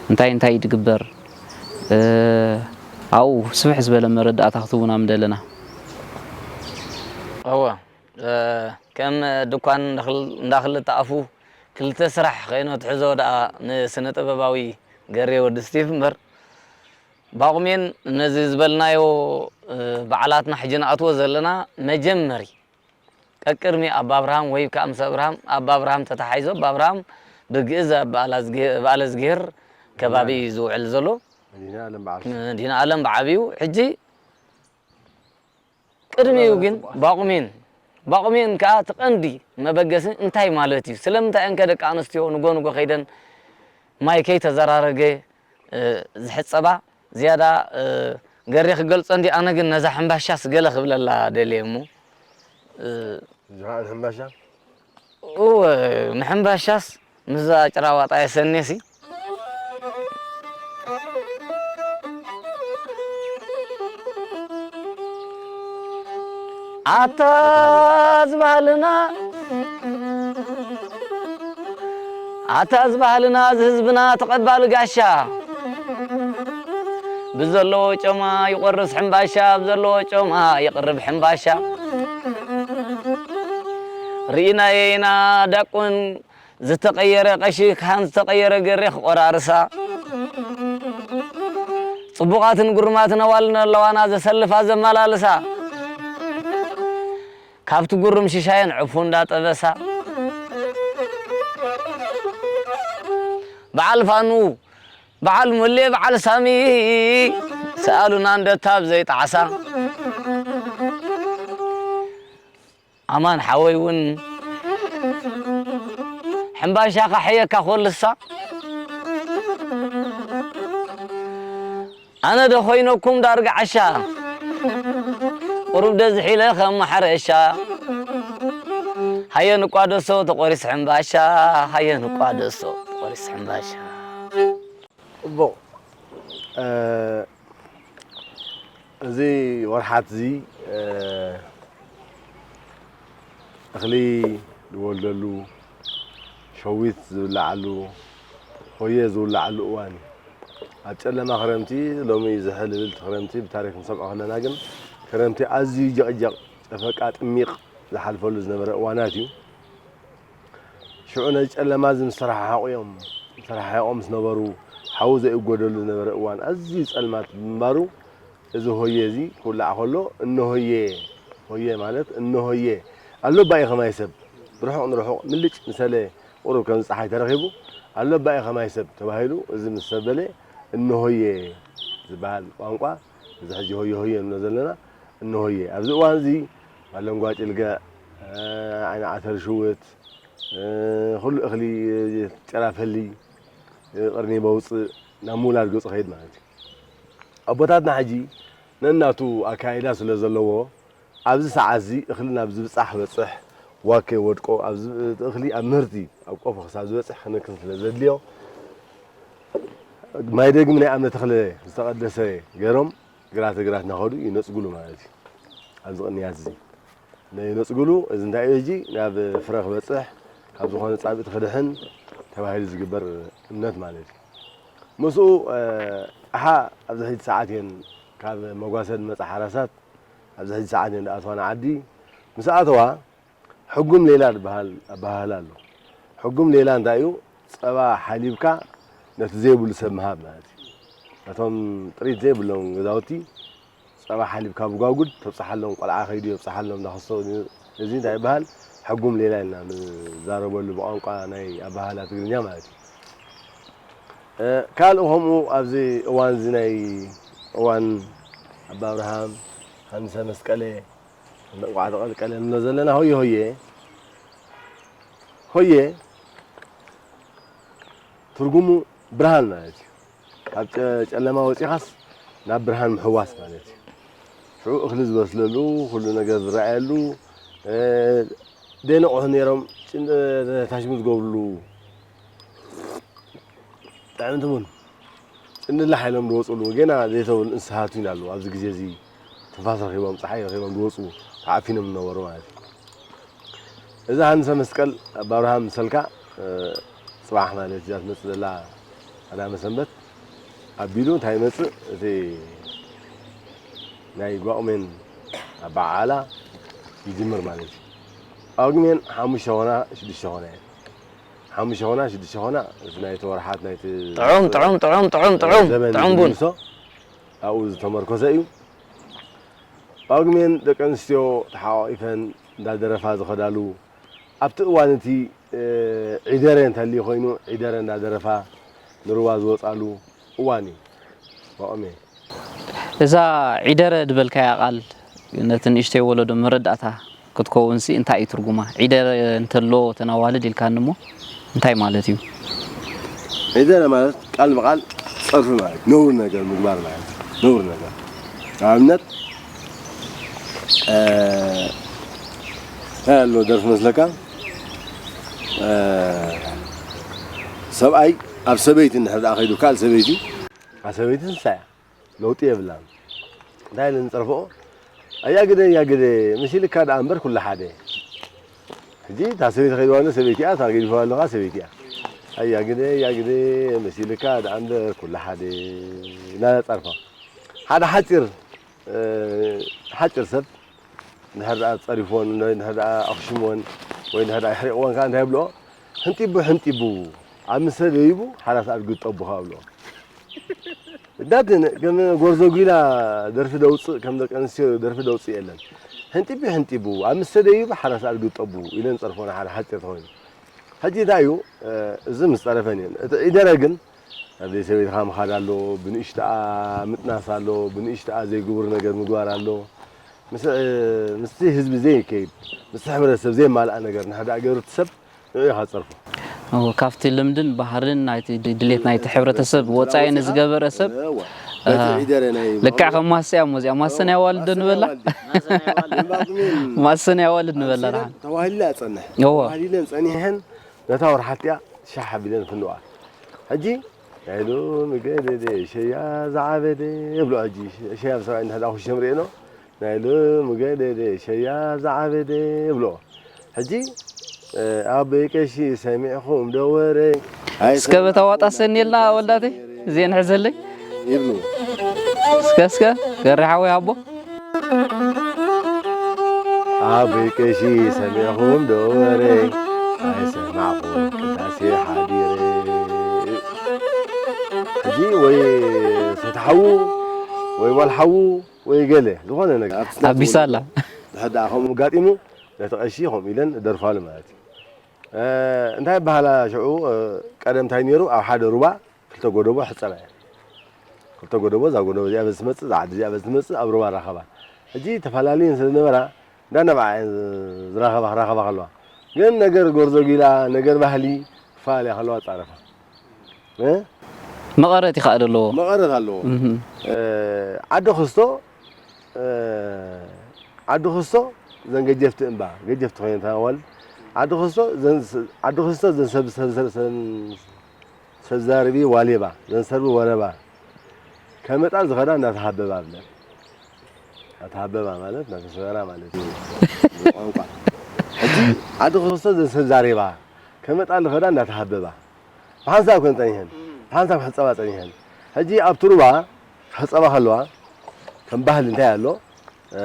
እንታይ እንታይ እዩ ዝግበር? እ፣ ኣብኡ ስፍሕ ዝበለ መረዳእታ ክትህቡና ምደለና። እወ፣ እ፣ ከም ድኳን እንዳኽል-፣ እንዳኽልተ ኣፉ ክልተ ስራሕ ከይኑ ትሕዞ ደኣ ንስነ ጥበባዊ ገሬ ወዲ ስቲቭ እምበር፣ ባቑሜን ነዚ ዝበልናዮ፣ እ፣ በዓላትና ሕጂ ንኣትዎ ዘለና መጀመሪ ቀቅድሚ ኣባ ኣብርሃም ወይ ከኣ ምስ ኣብርሃም፣ ኣባ ኣብርሃም ተተሓሒዞ፣ ኣባ ኣብርሃም ብግእዝ ኣብ በዓላ ዝግ-፣ በዓለ ዝግሄር ከባቢ እዩ ዝውዕል ዘሎ። መድኃኔ ዓለም በዓል። መድኃኔ ዓለም ብዓቢኡ። ሕጂ ቅድሚኡ ግን ባቑሜን፣ ባቑሜን ከኣ እቲ ቀንዲ መበገሲ እንታይ ማለት እዩ? ስለምንታይ እየን ከ ደቂ ኣንስትዮ ንጎ ንጎ ከይደን ማይ ከይተዘራረገ፣ እ፣ ዝሕጸባ? ዝያዳ፣ እ፣ ገሬ ክገልጾ እንዲ፣ ኣነ ግን ነዛ ሕምባሻስ ገለ ክብለላ ደልየ እሞ፣ እ፣ እዚኣ ሕምባሻ? እወ፣ ንሕምባሻስ ምስዛ ጭራዋጣ የሰኔሲ። ኣታ ዝበሃልና፣ ኣታ ዝበሃልና፣ እዚ ህዝብና ተቐባሊ ጋሻ፣ ብዘለዎ ጮማ ይቖርስ ሕምባሻ፣ ብዘለዎ ጮማ ይቕርብ ሕምባሻ። ርኢናዮ ኢና ዳቁን ዝተቐየረ ቀሺ፣ ካህን ዝተቐየረ ገሬ ክቖራርሳ። ጽቡቓትን ግሩማትን ኣዋልድ ኣለዋና ዘሰልፋ ዘመላልሳ። ካብቲ ጉሩም ሽሻየን ዕፉ እንዳጠበሳ። በዓል ፋኑ፣ በዓል ሙሌ፣ በዓል ሳሚ፣ ሰኣሉና እንደታብ ዘይጣዕሳ። ኣማን ሓወይ እውን ሕምባሻ ካሕየካ ኮልሳ። ኣነ ዶ ኮይነኩም ዳርጋ ዓሻ፣ ቁሩብ ዶ ዝሒለ ከም ማሕረሻ። ሃየ ንቋደሶ ተቖሪስ ሕምባሻ፣ ሃየ ንቋደሶ ተቖሪስ ሕምባሻ። ጽቡቕ። እ፣ እዚ ወርሓት እዚ፣ እ፣ እኽሊ ዝወልደሉ፣ ሸዊት ዝብላዓሉ፣ ሆየ ዝውላዓሉ እዋን እዩ። ኣብ ጨለማ ክረምቲ፣ ሎሚ ዝሕል ዝብል ክረምቲ ብታሪኽ ክንሰምዖ ከለና ግን፣ ክረምቲ ኣዝዩ ጀቕጀቕ፣ ጨፈቃ ጥሚቕ ዝሓልፈሉ ዝነበረ እዋናት እዩ። ሽዑ ነዚ ጨለማ እዚ ምስ ተረሓሓቑ እዮም፣ ተረሓሒቖም ምስ ነበሩ፣ ሓዊ ዘይእጎደሉ ዝነበረ እዋን፣ ኣዝዩ ጸልማት ብምንባሩ፣ እዚ ሆየ እዚ ክውላዕ ከሎ፣ እነሆየ፣ ሆየ ማለት እነሆየ፣ ኣሎ ባኢ ከማይ ሰብ፣ ብርሑቕ ንርሑቕ ምልጭ ምሰለ ቁሩብ ከምዚ ጸሓይ ተረኺቡ፣ ኣሎ ባኢ ከማይ ሰብ ተባሂሉ፣ እዚ ምስ ሰብ በለ፣ እነሆየ ዝበሃል ቋንቋ፣ እዚ ሕጂ ሆየ ሆየ ንብሎ ዘለና፣ እነሆየ። ኣብዚ እዋን እዚ፣ ኣለንጓ ጭልገዕ፣ ዓይኒ ዓተር ሽውት፣ እ፣ ኩሉ እኽሊ፣ ጨራፈሊ፣ እ፣ ቅርኒ በውፅእ ናብ ምውላድ ገፁ ከይድ ማለት እዩ። ኣቦታትና ሕጂ ነናቱ ኣካይዳ ስለ ዘለዎ፣ ኣብዚ ሰዓት እዚ እኽሊ ናብ ዝብፃሕ በፅሕ፣ ዋክ ከይወድቆ፣ ኣብ ዝ-፣ እቲ እኽሊ ኣብ ምህርቲ፣ ኣብ ቆፎ ክሳብ ዝበፅሕ ክንክን ስለ ዘድልዮ፣ ማይ ደግም ናይ ኣምነ ተኽለ ዝተቐደሰ ገይሮም፣ ግራት ግራት እናኸዱ ይነፅጉሉ ማለት እዩ። ኣብዚ ቅንያት እዚ። ነየነጽግሉ። እዚ እንታይ እዩ? ሕጂ ናብ ፍረ ክበጽሕ፣ ካብ ዝኾነ ጻብእቲ ክድሕን ተባሂሉ ዝግበር እምነት ማለት እዩ። ምስኡ፣ እ፣ ኣሓ ኣብዚ ሕጂ ሰዓት እየን ካብ መጓሰ ዝመጻ ሓራሳት ኣብዚ ሕጂ ሰዓት እየን ዝኣትዋ ንዓዲ። ምስ ኣተዋ ሕጉም ሌላ ዝበሃል ኣበሃህላ ኣሎ። ሕጉም ሌላ እንታይ እዩ? ጸባ ሓሊብካ ነቲ ዘይብሉ ሰብ ምሃብ ማለት እዩ። ነቶም ጥሪት ዘይብሎም ገዛውቲ ጸባ ሓሊብካ ብጓጉድ ተብጽሓሎም፣ ቆልዓ ከይዱ የብጽሓሎም እንዳኸሰቡ። እዚ እንታይ ይበሃል? ሕጉም ሌላ ኢልና ንዛረበሉ ብቋንቋ ናይ ኣበሃህላ ትግርኛ ማለት እዩ። እ፣ ካልእ ከምኡ ኣብዚ እዋን እዚ ናይ እዋን ኣባ ኣብርሃም፣ ሃንሰ መስቀለ፣ እንቋዕ ተቐልቀለ ንብሎ ዘለና ሆየ ሆየ፣ ሆየ ትርጉሙ ብርሃን ማለት እዩ። ካብ ጨ-፣ ጨለማ ወጺኻስ ናብ ብርሃን ምሕዋስ ማለት እዩ። ሽዑ እኽሊ ዝበስለሉ፣ ኩሉ ነገር ዝረኣየሉ፣ እ፣ ዘይነቕሑ ነይሮም ጭን-፣ ታሽሙ ዝገብርሉ ጥዕምቲ ቡን ጭንድላሕ ኢሎም ዝወፅሉ፣ ገና ዘይተወልዱ እንስሳት እውን ኣለዉ። ኣብዚ ግዜ እዚ ትንፋስ ረኺቦም፣ ፀሓይ ረኺቦም ዝወፁ፣ ተዓፊኖም ዝነበሩ ማለት እዩ። እዚ ሃንሰ መስቀል ኣባ ኣብርሃም ምሰልካ፣ እ፣ ፅባሕ ማለት እዛ ትመፅእ ዘላ ቀዳመ ሰንበት ኣቢሉ እንታይ ይመፅእ? እቲ ናይ ጓቑሜን ኣበዓዕላ ይጅምር ማለት እዩ። ጳጉሜን ሓሙሽተ ኾና ሽዱሽተ ኾና እየን። ሓሙሽተ ኾና ሽዱሽተ ኾና፣ እቲ ናይቲ ወርሓት ናይቲ ጥዑም፣ ጥዑም፣ ጥዑም፣ ጥዑም፣ ጥዑም፣ ዘበን ጥዑም ቡን። ዝምልሶ ኣብኡ ዝተመርኮሰ እዩ። ጳጉሜን ደቂ ኣንስትዮ ተሓቋቒፈን እንዳደረፋ ዝኸዳሉ፣ ኣብቲ እዋን እቲ፣ እ፣ ዒደረ እንተልዩ ኮይኑ፣ ዒደረ እንዳደረፋ ንሩባ ዝወጻሉ እዋን እዩ ጳጉሜ። እዛ ዒደረ ዝበልካያ ቃል ነቲ ንእሽተይ ወለዶ መረዳእታ ክትከውንሲ እንታይ እዩ ትርጉማ? ዒደረ እንተሎ እተን ኣዋልድ ኢልካኒ እሞ እንታይ ማለት እዩ? ዒደረ ማለት ቃል ብቃል ጸርፊ ማለት፣ ነውሪ ነገር ምግባር ማለት፣ ነውሪ ነገር። ንኣብነት፣ እ፣ እንታይ ኣሎ ደርፊ መስለካ? እ፣ ሰብኣይ ኣብ ሰበይቲ እንድሕር ደኣ ከይዱ፣ ካልእ ሰበይቲ፣ እታ ሰበይቲ ንሳ እያ። ለውጢ የብላን። እንታይ ኢለ ንጸርፎ? ኣያ ግደ፣ ኣያ ግደ፣ መሲልካ ደኣ እምበር ኩሉ ሓደ። ሕጂ እታ ሰበይቲ ከይድዋ ኣሎ ሰበይቲ እያ፣ እታ ገዲፍዋ ኣለኻ ሰበይቲ እያ። ኣያ ግደ፣ ኣያ ግደ፣ መሲልካ ደኣ እምበር ኩሉ ሓደ። እናጸርፋ። ሓደ ሓጺር፣ እ፣ ሓጺር ሰብ እንድሕር ደኣ ጸሪፎን፣ እንድሕር ደኣ ኣኽሽሞን፣ ወይ እንድሕር ደኣ ኣሕሪቕዎን ከኣ እንታይ ይብልኦ? ሕንጢቡ፣ ሕንጢቡ፣ ኣብ ምሰ ደይቡ፣ ሓራስ ኣድጊ ጠቡ ከኣ ይብልኦ። እንዳትን ከም ጎርዞ ጒላ ደርፊ ደውፅእ፣ ከም ደቂ ኣንስትዮ ደርፊ ደውፅእ የለን። ሕንጢቡ ሕንጢቡ፣ ኣብ ምሰ ደይቡ ሓራስ ኣድጊ ጠቡ ኢለን ጸርፎ ንሓደ ሓጺር ተኾይኑ። ሕጂ እንታይ እዩ፣ እ፣ እዚ ምስ ጸረፈን እየን። እቲ ዒደረ ግን፣ ኣብ ዘይሰበይትኻ ምኻድ ኣሎ፣ ብንእሽተኣ ምጥናስ ኣሎ፣ ብንእሽተኣ ዘይግቡር ነገር ምግባር ኣሎ። ምስ፣ እ፣ ምስቲ ህዝቢ ዘይከይድ፣ ምስቲ ሕብረተሰብ ዘይማልኣ ነገር እንድሕር ደኣ ገይሩ እቲ ሰብ ንዕኡ ኢኻ ትጸርፎ። እዎ፣ ካብቲ ልምድን ባህልን ናይቲ ድ-፣ ድሌት ናይቲ ሕብረተሰብ ወጻኢ ንዝገበረ ሰብ፣ እወ። በቲ አ፣ ዒደረ ናይ ልክዕ ከም ማሰ እያ እሞ እዚኣ። ማሰ ናይ ኣዋልድ ዶ ንበላ? ማሰ ናይ ኣዋልድ። ማሰ ናይ ኣዋልድ። ማሰ ናይ ኣዋልድ ንበላ ማሰ ደሓን። ተባሂላ እያ ትጸንሕ። እዎ። ተባሂለን ጸኒሐን ነታ ወርሓት እያ ሻሕ ኣቢለን ፍንዋ። ሕጂ ናይ ሎሚ ገደደ ሸያ ዝዓበደ ይብሎ። ሕጂ ሸያ ብሰብኣይ እንድሕር ደኣ ኩሽም ርእየኖ፣ ናይ ሎሚ ገደደ ሸያ ዝዓበደ ይብሎ። ሕጂ፣ እ፣ ኣቦይ ቀሺ ሰሚዕኹም ዶ ወረ? እስከ በታ ዋጣ ሰንየልና ወልዳተይ፣ እዚኤን ሕዘለይ። ይብሉ። እስከ፣ እስከ፣ ገሪ ሓወይ ኣቦ። ኣቦይ ቀሺ ሰሚዕኹም ዶ ወረ? ኣይሰማዕኹም ቅዳሴ ሓዲረ። ሕጂ ወይ ሰተሓዉ፣ ወይ ጓል ሓዉ፣ ወይ ገለ ዝኾነ ነገር ኣብቲ ስነ ኣቢሳ ኣላ። ድሕር ደኣ ከምኡ ኣጋጢሙ፣ ነቲ ቀሺ ከምኡ ኢለን ደርፋሉ ማለት እዩ። እ፣ እንታይ ይበሃላ ሽዑ፣ እ፣ ቀደም እንታይ ነይሩ? ኣብ ሓደ ሩባ ክልተ ጎደቦ ሕጸራ እየን። ክልተ ጎደቦ፣ እዛ ጎደቦ እዚኣ በዚ ትመጽእ፣ እዛ ዓዲ እዚኣ በዚ ትመጽእ፣ ኣብ ሩባ ራኸባ። ሕጂ ተፈላለየን ስለ ዝነበራ፣ እንዳነብዓ እየን ዝራኸባ፣ ክራኸባ ከለዋ። ግን ነገር ጎርዞ ጊላ፣ ነገር ባህሊ ክፈላለያ ከለዋ ጻረፋ። እ? መቐረት ይኸኣ ዶ ኣለዎ? መቐረት ኣለዎ። እህ። እ፣ ዓዲ ክስቶ፣ እ፣ ዓዲ ክስቶ ዘን ገጀፍቲ እምባ፣ ገጀፍቲ ኮይነን ተናዋል። ዓዲ ክስቶ ዘን ስ-፣ ዓዲ ክስቶ ዘን ሰብ፣ ሰብ፣ ሰብ፣ ሰብ፣ ሰብ ዘርቢ ዋሌባ፣ ዘን ሰርቢ ወረባ ከመጣ ዝኸዳ እንዳተሃበባ ብለን። ኣተሃበባ ማለት ናተሰበራ ማለት እዩ። ቋንቋ። ሕጂ ዓዲ ክርስቶስ ዘሰብ ዛሬባ ከመጣ ልኸዳ እንዳተሃበባ። ብሓንሳብ ከን ጸኒሐን። ብሓንሳብ ክሕጸባ ጸኒሐን። ሕጂ ኣብ ትሩባ ክሕጸባ ከለዋ ከም ባህል እንታይ ኣሎ? እ፣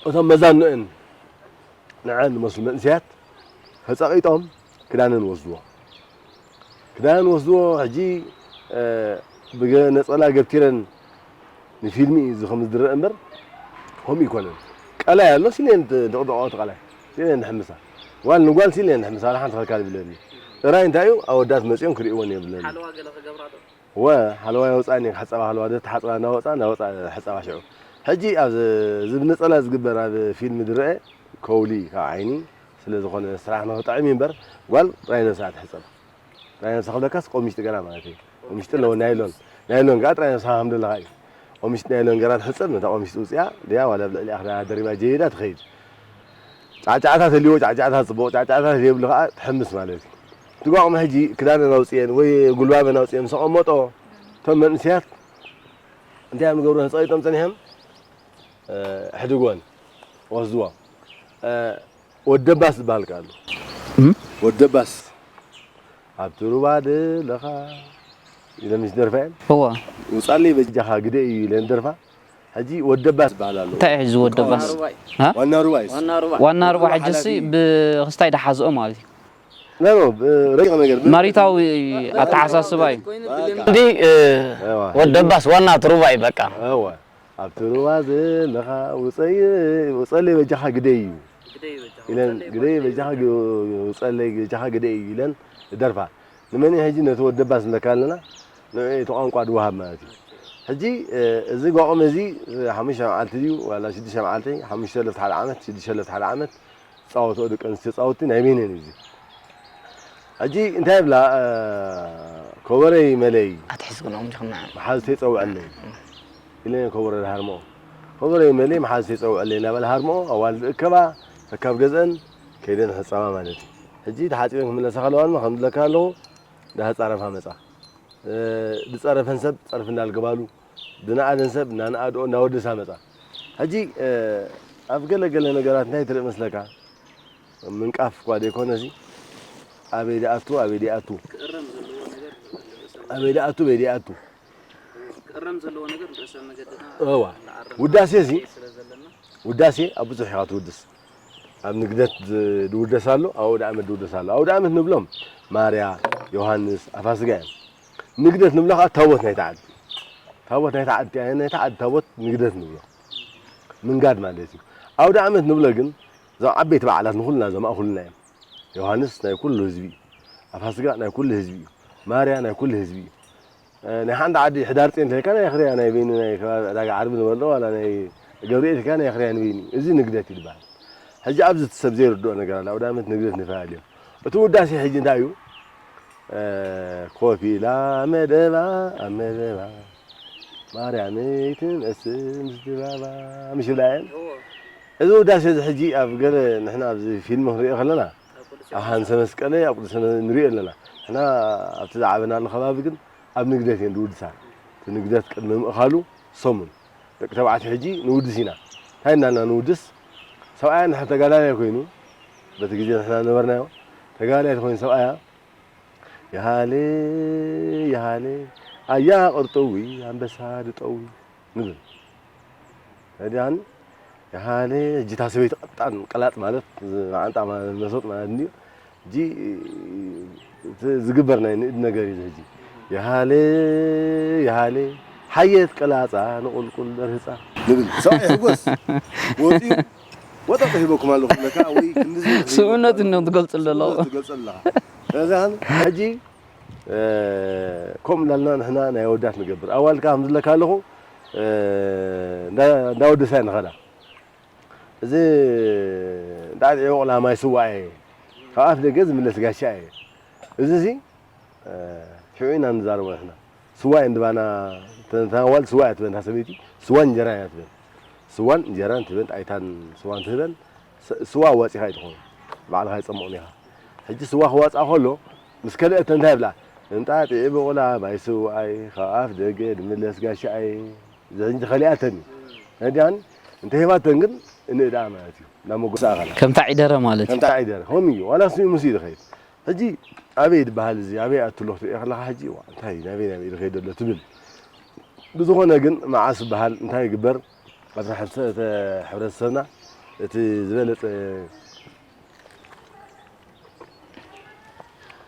እቶም መዛንኡን ንዐን ዝመስሉ መንእሰያት ተጸቒጦም ክዳነን ወስድዎ። ክዳነን ወስድዎ። ሕጂ፣ እ፣ ብገ-፣ ነጸላ ገብቲረን ንፊልሚ እዩ እዚ ከም ዝድረእ እምበር፣ ከምኡ ይኮነን። ቀላይ ኣሎ፣ ሲሌን ት-፣ ድቕድቖ እቲ ቀላይ። ሲሌን ድሕምሳ። ጓል ንጓል ሲሌን ድሕምሳ፣ ዋላ ሓንቲ ከልካል ይብለኒ። ጥራይ እንታይ እዩ፣ ኣወዳት መጺኦም ክርእይወን የብለኒ። ሓለዋ ገለ ክገብራ ዶ? ወ-፣ ሓለዋ የውጻኒ፣ ክሕጸባ ከለዋ፣ ዶ ተሓጽባ እናወጻ፣ እናወጻ ሕጸባ ሽዑ። ሕጂ ኣብ ዝ-፣ እዚ ብነጸላ ዝግበር ኣብ ፊልም ዝረአ ከውሊ ካብ ዓይኒ ስለ ዝኾነ ስራሕ ንኽጥዕም እዩ እምበር፣ ጓል ጥራይ ነብሳ ትሕጸብ። ጥራይ ነብሳ ክብለካስ ቆብ ምሽጢ ገራ ማለት እዩ። ቆብ ምሽጢ ኣለዎ፣ ናይሎን። ናይሎን ከኣ ጥራይ ነብሳ ከም ዘለኻ እዩ። ቆብ ምሽጢ ናይሎን ገራ ትሕጸብ፣ ነታ ቆብ ምሽጢ ውጽያ፣ ድያ ዋላ ኣብ ልዕሊኣ ክዳና ደሪባ ጀይዳ ትኸይድ። ጫዕጫዕታ ተልይዎ፣ ጫዕጫዕታ ጽቡቕ፣ ጫዕጫዕታ ተልየብሉ ከኣ ትሕምስ ማለት እዩ። እቲ ጓቕሚ ሕጂ ክዳነን ኣውጽኤን ወይ ጉልባበን ኣውጽኤን ምስ ኣቐመጦ፣ እቶም መንእሰያት እንታይ እዮም ዝገብሩ? ተጸቒጦም ጸኒሖም፣ እ፣ ኣሕድግወን፣ ወስድዎ። እ፣ ወደባስ ዝበሃል ከኣ ኣሎ። እም? ወደባስ፣ ኣብቲ ሩባ ደለኻ ኢለን ምስ ደርፋ እየን። እዋ። ውጻለይ በጃኻ ግደ እዩ ኢለን ደርፋ። ሕጂ ወደባስ ዝበሃል ኣሎ። እንታይ እዩ ሕጂ ወደባስ? ሃ? ዋና ሩባይስ? ዋና ሩባ። ዋና ሩባ ሩባ ሕጂ ሲ ሓላፊ። ብክስታይ ደሓዝኦ ማለት እዩ። ኖ፣ ኖ፣ ብ-፣ ረቂቕ ነገር። ብ-፣ መሪታዊ ኣተሓሳስባ እዩ። በቃ። እንዲ፣ እ፣ እዋ። ወደባስ ዋና እቲ ሩባ እዩ በቃ። እዋ። ኣብቲ ሩባ ዘለኻ ውጸይ-፣ ውጸለይ በጃኻ ግደይ እዩ። ግደይ በጃኻ፣ ኢለን፣ ውጸለይ ግደይ በጃኻ በጃኻ። ግ-፣ ውጸለይ በጃኻ ግደይ እዩ ኢለን ይደርፋ። ንመን እዩ ሕጂ ነቲ ወደባስ ንለካ ኣለና? ንዕኡ እቲ ቋንቋ ድወሃብ ማለት እዩ። ሕጂ፣ እ፣ እዚ ጓቆም እዚ፣ እ፣ ሓሙሽተ መዓልቲ ድዩ? ዋላ ሽዱሽተ መዓልቲ? ሓሙሽተ ለፍቲ ሓደ ዓመት፣ ሽዱሽተ ለፍቲ ሓደ ዓመት፣ ዝጻወትኦ ደቂ ኣንስትዮ ጻውቲ ናይ በይነን እዩ እዚ። ሕጂ እንታይ ይብላ፣ እ፣ ኮበረይ መለይ ኣትሒዝክንኦም ዲኹም ንዓም? መሓዝተይ ጸውዐለይ ኢለን እየን ኮበሮ ዝሃርምኦ። ኮበረይ መለይ መሓዝተይ ጸውዐለይ እናበላ ሃርምኦ፣ ኣዋልድ እከባ፣ ተካብ ገዝአን ከይደን ሕጸባ ማለት እዩ። ሕጂ ተሓጺበን ክምለሳ ከለዋ ድማ ከም ዝብለካ ኣለኹ፣ እንዳተጻረፋ መጻ። እ፣ ዝጸረፈን ሰብ ጸርፊ እንዳልገባሉ፣ ዝነኣደን ሰብ እናነኣድኦ እናወደሳ መጻ። ሕጂ፣ እ፣ ኣብ ገለ ገለ ነገራት እንታይ ትርኢ መስለካ? ምንቃፍ እኳ ዘይኮነሲ፣ ኣበይ ደኣቱ፣ ኣበይ ደኣቱ፣ ክእረም ዘለዎ ነገር ንርእሰ ኣበይ ደኣቱ፣ ኣበይ ደኣቱ። ክእረም ዘለዎ ነገር ንርእሰ መገድና እዋ። ንኣርም ውዳሴ እዚ ስለ ዘለና። ውዳሴ ኣብ ብዙሕ ኢኻ ትውድስ። ኣብ ንግደት ዝ-፣ ዝውደስ ኣሎ፣ ኣብ ኣውደ ዓመት ዝውደስ ኣሎ። ኣውደ ዓመት ንብሎም ማርያ፣ ዮሃንስ፣ ኣፋስጋ እዮም። ንግደት ንብሎ ከዓ ታቦት ናይታ ዓዲ። ታቦት ናይታ ዓዲ፣ ናይታ ዓዲ ታቦት ንግደት ንብሎ። ምንጋድ ማለት እዩ። ኣውደ ዓመት ንብሎ ግን እዞም ዓበይቲ በዓላት ንኹልና ዘማእኹልና እዮም። ዮሃንስ ናይ ኩሉ ህዝቢ እዩ። ኣፋስጋ ናይ ኩሉ ህዝቢ እዩ። ማርያ ናይ ኩሉ ህዝቢ እዩ። እ፣ ናይ ሓንቲ ዓዲ ሕዳር ጼን እንተልካ ናይ ኣኽርያ ናይ በይኑ ናይ ከባቢ ዕዳጋ ዓርቢ ንበሎ ዋላ ናይ ገብርኤል ኢልካ ናይ ኣኽርያ ንበይኑ እዩ። እዚ ንግደት ይበሃል። ሕጂ ኣብዚ እቲ ሰብ ዘይርድኦ ነገር ኣሎ። ኣውደ ዓመት ንግደት ንፈላለዮም። እቲ ውዳሴ ሕጂ እንታይ እዩ? እ፣ ኮፍ ኢላ መደባ ኣብ መደባ ማርያመይ ትመስል ምስ ድባባ ምሽ ይብላ እየን። እዎ። እዚ ውዳሴ እዚ ሕጂ ኣብ ገለ ንሕና ኣብዚ ፊልም ክንሪኦ ከለና ኣብ ቅዱስ ኣብ ሃንሰ መስቀለ ኣብ ቅዱስ ንሪኦ ኣለና። ንሕና ኣብቲ ዝዓበናሉ ከባቢ ግን ኣብ ንግደት እየን ዝውድሳ። እቲ ንግደት ቅድሚ ምእኻሉ ሰሙን ደቂ ተባዕትዮ ሕጂ ንውድስ ኢና። እንታይ እናልና ንውድስ? ሰብኣያ እንድሕር ተጋዳላይ ኮይኑ፣ በቲ ግዜ ንሕና ዝነበርናዮ፣ ተጋዳላይ ተኮይኑ ሰብኣያ፣ "የሃሌ፣ የሃሌ፣ ኣያ ቅርጥዊ፣ ኣንበሳ ድጠዊ" ንብል። ከዲኣኒ፣ የሃሌ፣ ሕጂ እታ ሰበይቲ ቀጣን፣ ቀላጥ ማለት፣ መዓንጣ ማለት፣ መሶጥ ማለት እንድዩ። ሕጂ፣ እቲ ዝግበር ናይ ንእድ ነገር እዩ፣ ሕጂ። የሃሌ፣ የሃሌ፣ ሓየት ቀላጻ፣ ንቁልቁል ደርህጻ። ንብል። ሰብኣይ ይሕጎስ። ወፂኡ፣ ወጠጥ ሂበኩም ኣለኹ፣ ለካ፣ ወይ ክንድዚ ስብእነት እንዲኹም ትገልጽ ዘለኹ። ስብእነት ትገልጽ ኣለኻ። ስለዚ፣ ሕጂ፣ እ፣ ከምኡ እንዳልና ንሕና ናይ ኣወዳት ንገብር። ኣዋልድ ከዓ ከም ዝብለካ ኣለኹ፣ እ፣ እንዳ-፣ እንዳወደሳ ንኸዳ። እዚ እንዳ ኣጥዒ በቑላ ማይ ስዋ እየ፣ ካብ ኣፍ ደገ ዝምለስ ጋሻ እየ። እዚ እዚ፣ እ፣ ሽዑ ኢና ንዛረቦ ንሕና። ስዋ እየን ድባና፣ እተን ኣዋልድ ስዋ እያ ትበን፣ እታ ሰበይቲ ስዋን እንጀራ እያ ትበን። ስዋን እንጀራን ትበን፣ ጣይታን ስዋን ትህበን። ስ-፣ ስዋ ኣዋጺኻ ኣይትኾኑ፣ ባዕልኻ ኣይጸምቑን ኢኻ። ሕጂ ስዋ ክዋጽኣ ከሎ፣ ምስ ከልአተን እንታይ ይብላ? እንጣጢዕ በቑላ ማይ ስውኣይ፣ ካብ ኣፍ ደገ ድምለስ ጋሻኣይ። እዚ ሕጂ ተኸሊኣተን እዩ። ነዲኣን እንተ ሂባተን ግን እንእድኣ ማለት እዩ። ናብ መጎስኣ ኣኸላ። ከምታ ዒደረ ማለት እዩ። ከምታ ዒደረ፣ ከምኡ እዩ። ዋላ ስሚኡ ምስ እዩ ዝኸይድ። ሕጂ ኣበይ ድበሃል እዚ? ኣበይ ኣትሎ ክትሪኦ ከለኻ ሕጂ፣ "ዋ፣ እንታይ እዩ? ናበይ፣ ናበይ እዩ ዝኸይድ ዘሎ?" ትብል። ብዝኾነ ግን መዓስ ዝበሃል እንታይ ይግበር? ኣብቲ ሕብሰ-፣ እቲ ሕብረተሰብና እቲ ዝበለጸ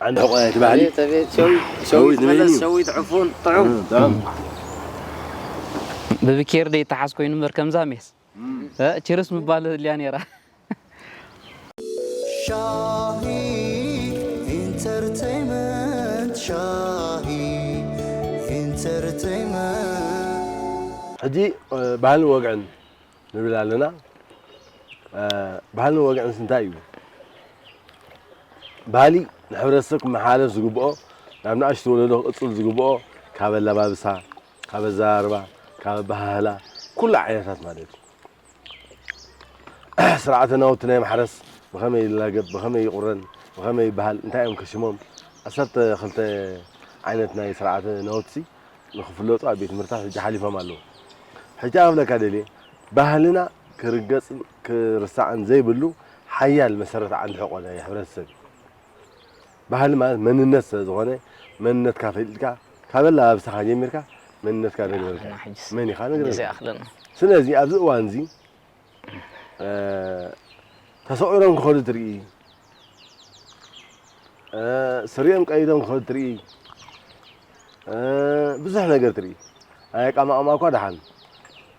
ዓንዲ ሕቖ እቲ ባህሊ። ኣቤት፣ ኣቤት፣ ሸዊት፣ ሸዊት ሸዊት ንበይኑ መለስ፣ እዩ። ሸዊት ዕፉን፣ ጥዑም። እም፣ ጥዑም። ብብኬር ደይተሓዝ ኮይኑ እምበር ከምዛ ሜስ። እም። እ፣ ቺርስ ምባል እልያ ነይራ። ሻሂ ኢንተርቴይመንት፣ ሻሂ ኢንተርቴይመንት። ሕጂ፣ እ፣ ባህልን ወግዕን ንብል ኣለና። እ፣ ባህልን ወግዕንስ እንታይ እዩ? ባህሊ ንሕብረተሰብ ክመሓላለፍ ዝግብኦ፣ ናብ ንኣሽቱ ወለዶ ክቕጽል ዝግብኦ፣ ካብ ኣለባብሳ፣ ካብ ኣዘራርባ፣ ካብ ኣበሃህላ፣ ኩሉ ዓይነታት ማለት እዩ። ስርዓተ ናውቲ ናይ ማሕረስ ብኸመይ ይላገብ፣ ብኸመይ ይቑረን፣ ብኸመይ ይበሃል፣ እንታይ እዮም ክሽሞም? ዓሰርተ ክልተ ዓይነት ናይ ስርዓተ ናውቲ ንኽፍለጡ ኣብ ቤት ትምህርትታት ሕጂ ሓሊፎም ኣለዉ። ሕጂ ክብለካ ደልየ፣ ባህልና ክርገጽን ክርሳዕን ዘይብሉ ሓያል መሰረት ዓንዲ ሕቖ ናይ ሕብረተሰብ እዩ። ባህሊ ማለት መንነት ስለ ዝኾነ፣ መንነትካ ፈሊጥካ፣ ካብ ኣለባብሳኻ ጀሚርካ መንነትካ መን ይበልካ? ኣና ሕጅስ መን ኢኻ ንገረኒ። ግዜ ይኣኽለና። ስለዚ ኣብዚ እዋን እዚ፣ እ፣ ተሰቒሮም ክኸዱ ትርኢ፣ እ፣ ስሪኦም ቀይዶም ክኸዱ ትርኢ፣ እ፣ ብዙሕ ነገር ትርኢ። ኣይ ኣቀማቕማ እኳ ደሓን።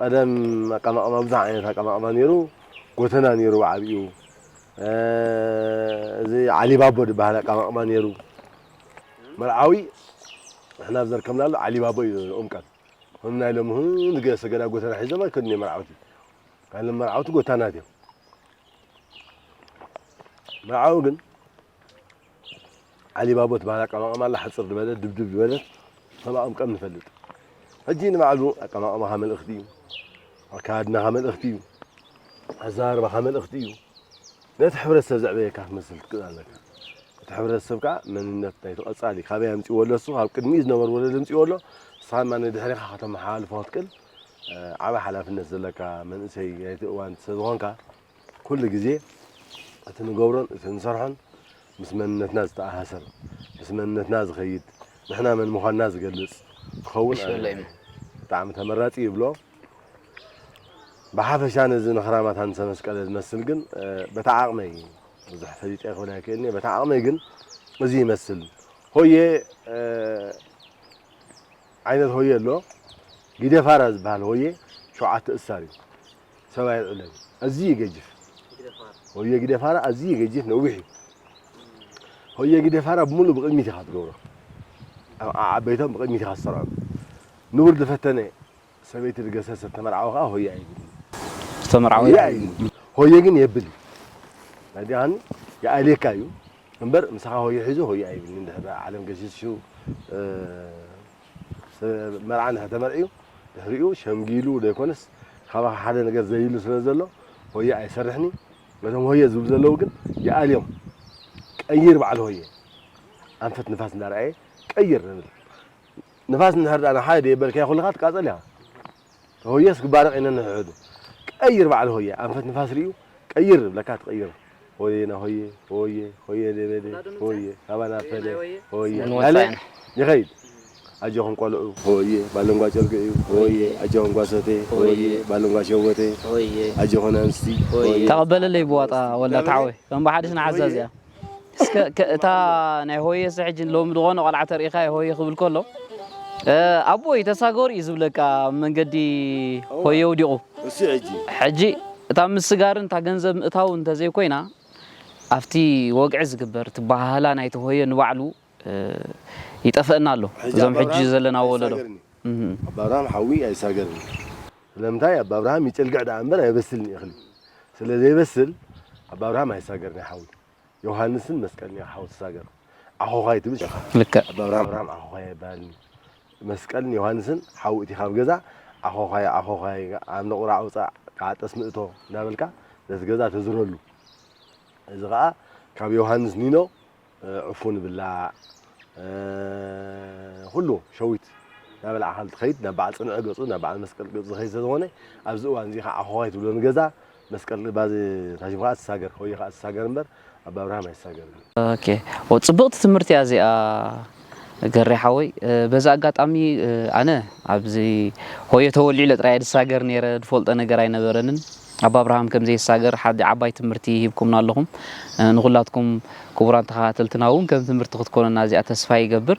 ቀደም ኣቀማቕማ ብዙሕ ዓይነት ኣቀማቕማ ነይሩ። ጎተና ነይሩ ብዓቢኡ። እ፣ እዚ ዓሊባቦ ዝበሃል ኣቀማቕማ ነይሩ። መርዓዊ ንሕና ኣብ ዘርከብናሉ ዓሊባቦ እዩ ዝቕምቀም። ከም ናይ ሎሚ ህን ዝገሰ ገዳ ጎተና ሒዞም ኣይከዱን እዮም መርዓውቲ። ናይ ሎሚ መርዓውቲ ጎታናት እዮም። መርዓዊ ግን ዓሊባቦ ትበሃል ኣቀማቕማ ኣላ፣ ሓጽር ዝበለት፣ ድብድብ ዝበለት፣ ከም ኣቐምቀም ንፈልጥ። ሕጂ ንባዕሉ ኣቀማቕማኻ መልእኽቲ እዩ፣ ኣካያድናኻ መልእኽቲ እዩ፣ ኣዘራርባኻ መልእኽቲ እዩ። ነቲ ሕብረተሰብ ዘዕበየካ ክትመስል ትክእል ኣለካ። እቲ ሕብረተሰብ ከኣ መንነት ናይቲ ቀጻሊ ካበይ ኣምጺእዎ ኣሎ፣ እሱ ካብ ቅድሚኡ ዝነበሩ ወለዶ ኣምጺእዎ ኣሎ፣ ንስኻ ድማ ንድሕሬኻ ከተመሓላልፎ ክትክእል፣ እ፣ ዓቢ ሓላፍነት ዘለካ መንእሰይ ናይቲ እዋን ስለ ዝኾንካ፣ ኩሉ ግዜ እቲ ንገብሮን እቲ ንሰርሖን ምስ መንነትና ዝተኣሳሰር፣ ምስ መንነትና ዝኸይድ፣ ንሕና መን ምዃንና ዝገልጽ ክኸውን ይሽወሎ እዩ። ብጣዕሚ ተመራጺ ይብሎ። ብሓፈሻ ነዚ ንኽራማት ሃንሰ መስቀለ ዝመስል ግን፣ እ፣ በታ ዓቕመይ ብዙሕ ፈሊጠ ክብል ኣይክእልን እየ። በታ ዓቕመይ ግን እዚ ይመስል። ሆየ፣ እ፣ ዓይነት ሆየ ኣሎ። ጊደፋራ ዝበሃል ሆየ ሸውዓተ እሳር እዩ። ሰብ ኣይልዕሎን እዩ። ኣዝዩ ገጂፍ። ሆየ ጊደፋራ ኣዝዩ ገጂፍ ነዊሕ እዩ። ሆየ ጊደፋራ ብምሉእ ብቕድሚት ኢኻ ትገብሮ። ኣብ ዓበይቶም ብቕድሚት ኢኻ ትሰርዖም። ንቡር ዝፈተነ ሰበይቲ ዝገሰሰ ዝተመርዓወ ከኣ ሆየ ኣይብልን። ዝተመርዓወ ሆየ ኣይብልን። ሆየ ግን የብል እዩ። ናይ ዲኣኒ ይኣልየካ እዩ። እምበር ምሳኻ ሆየ ሒዙ ሆየ ኣይብልን። እንድሕር ደኣ ዓለም ገሲሱ፣ እ፣ መርዓ እንድሕር ተመርዕዩ፣ ድሕሪኡ ሸምጊሉ ዘይኮነስ፣ ካባኻ ሓደ ነገር ዘይብሉ ስለ ዘሎ፣ ሆየ ኣይሰርሕን እዩ። ነቶም ሆየ ዝብሉ ዘለዉ ግን ይኣልዮም። ቀይር በዓል ሆየ። ኣንፈት ንፋስ እንዳረኣየ ቀይር ንብል። ንፋስ እንድሕር ደኣ ንሓደ ደየበልካዮ ኩልኻ ትቃጸል ኢኻ። ሆየስ ክባረቕ ኢና ንሕሕዱ። ቀይር በዓል ሆየ፣ ኣንፈት ንፋስ ርእዩ፣ ቀይር ብለካ ትቕይር። ሆየ ና ሆየ፣ ሆየ፣ ሆየ ደበደ፣ ሆየ፣ ካባና ፈለ፣ ሆየ። ምን እናለ ወጻእና። ይኸይድ። ኣጆኹም ቆልዑ፣ ሆየ፣ ባለንጓ ጨርቂ እዩ፣ ሆየ፣ ኣጆኹም ጓሶቴ፣ ሆየ፣ ባለንጓ ሸወቴ፣ ሆየ። ኣጆኹም ኣንስቲ፣ ሆየ። ተቐበለለይ ብዋጣ ወላ ተዓወይ፣ ከም ብሓድሽ ንዓዛዝ እያ። እስከ፣ ከ-፣ እታ ናይ ሆየስ ሕጂ ሎሚ ዝኾነ ቆልዓ ተሪኢኻ ሆየ ክብል ከሎ፣ እ፣ "ኣቦይ ተሳገሩ" እዩ ዝብለካ ኣብ መንገዲ እወ። ሆየ ወዲቑ። እሱ ሕጂ። ሕጂ እታ ምስጋርን እታ ገንዘብ ምእታው እንተዘይኮይና፣ ኣብቲ ወግዒ ዝግበር፣ እቲ ባህላ ናይቲ ሆየ ንባዕሉ፣ እ፣ ይጠፍአና ኣሎ። ሕጂ እዞም ኣባ ሕጂ ኣብርሃም ዘለና ወለዶ። ኣይሳገርን እዩ። እህ። ኣባ ኣብርሃም ሓዊ ኣይሳገርን እዩ። ስለምንታይ? ኣባ ኣብርሃም ይጨልግዕ ደኣ እምበር ኣይበስልን እዩ እኽሊ። ስለ ዘይበስል ኣባ ኣብርሃም ኣይሳገርን እዩ ሓዊ። ዮሃንስን መስቀልን ኢኻ ሓው ትሳገር። ዓኾዃይ ትብል ኢኻ። ልክዕ። ኣባ ኣብርሃም ዓኾዃይ ኣይበሃልን። መስቀልን ዮሃንስን ሓው እቲ ካብ ገዛ ዓኾዃይ፣ ዓኾዃይ፣ ኣብ ነቑራ ኣውጻእ፣ ከዓ ጠስሚ እቶ እንዳበልካ ነቲ ገዛ ተዝረሉ። እዚ ከዓ ካብ ዮሃንስ ኒኖ፣ እ፣ ዕፉን ይብላዕ፣ እ፣ ኩሉ ሸዊት ናበል ዓኻል ትኸይድ ናብ በዓል ጽንዒ ገጹ ናብ በዓል መስቀል ገጹ ዝኸይድ ስለዝኾነ ኣብዚ እዋን እዚ ከዓ ዓኾዃይ ትብሎ ንገዛ መስቀል ባዚ ታሽሙ ከዓ ትሳገር ሆየ ከዓ ትሳገር እምበር ኣባ ኣብርሃም ኣይሳገርን። ኦኬ፣ ጽብቕቲ ትምህርቲ እያ እዚኣ ገሬ ሓወይ። በዚ ኣጋጣሚ ኣነ ኣብዚ ሆየ ተወሊዑ ኢለ ጥራይ ድሳገር ነይረ፣ ድፈልጦ ነገር ኣይነበረንን። ኣባ ኣብርሃም ከም ዘይሳገር ሓዲ ዓባይ ትምህርቲ ሂብኩምና ኣለኹም። ንኹላትኩም ክቡራን ተኸታተልትና እውን ከም ትምህርቲ ክትኮነና እዚኣ ተስፋ ይገብር።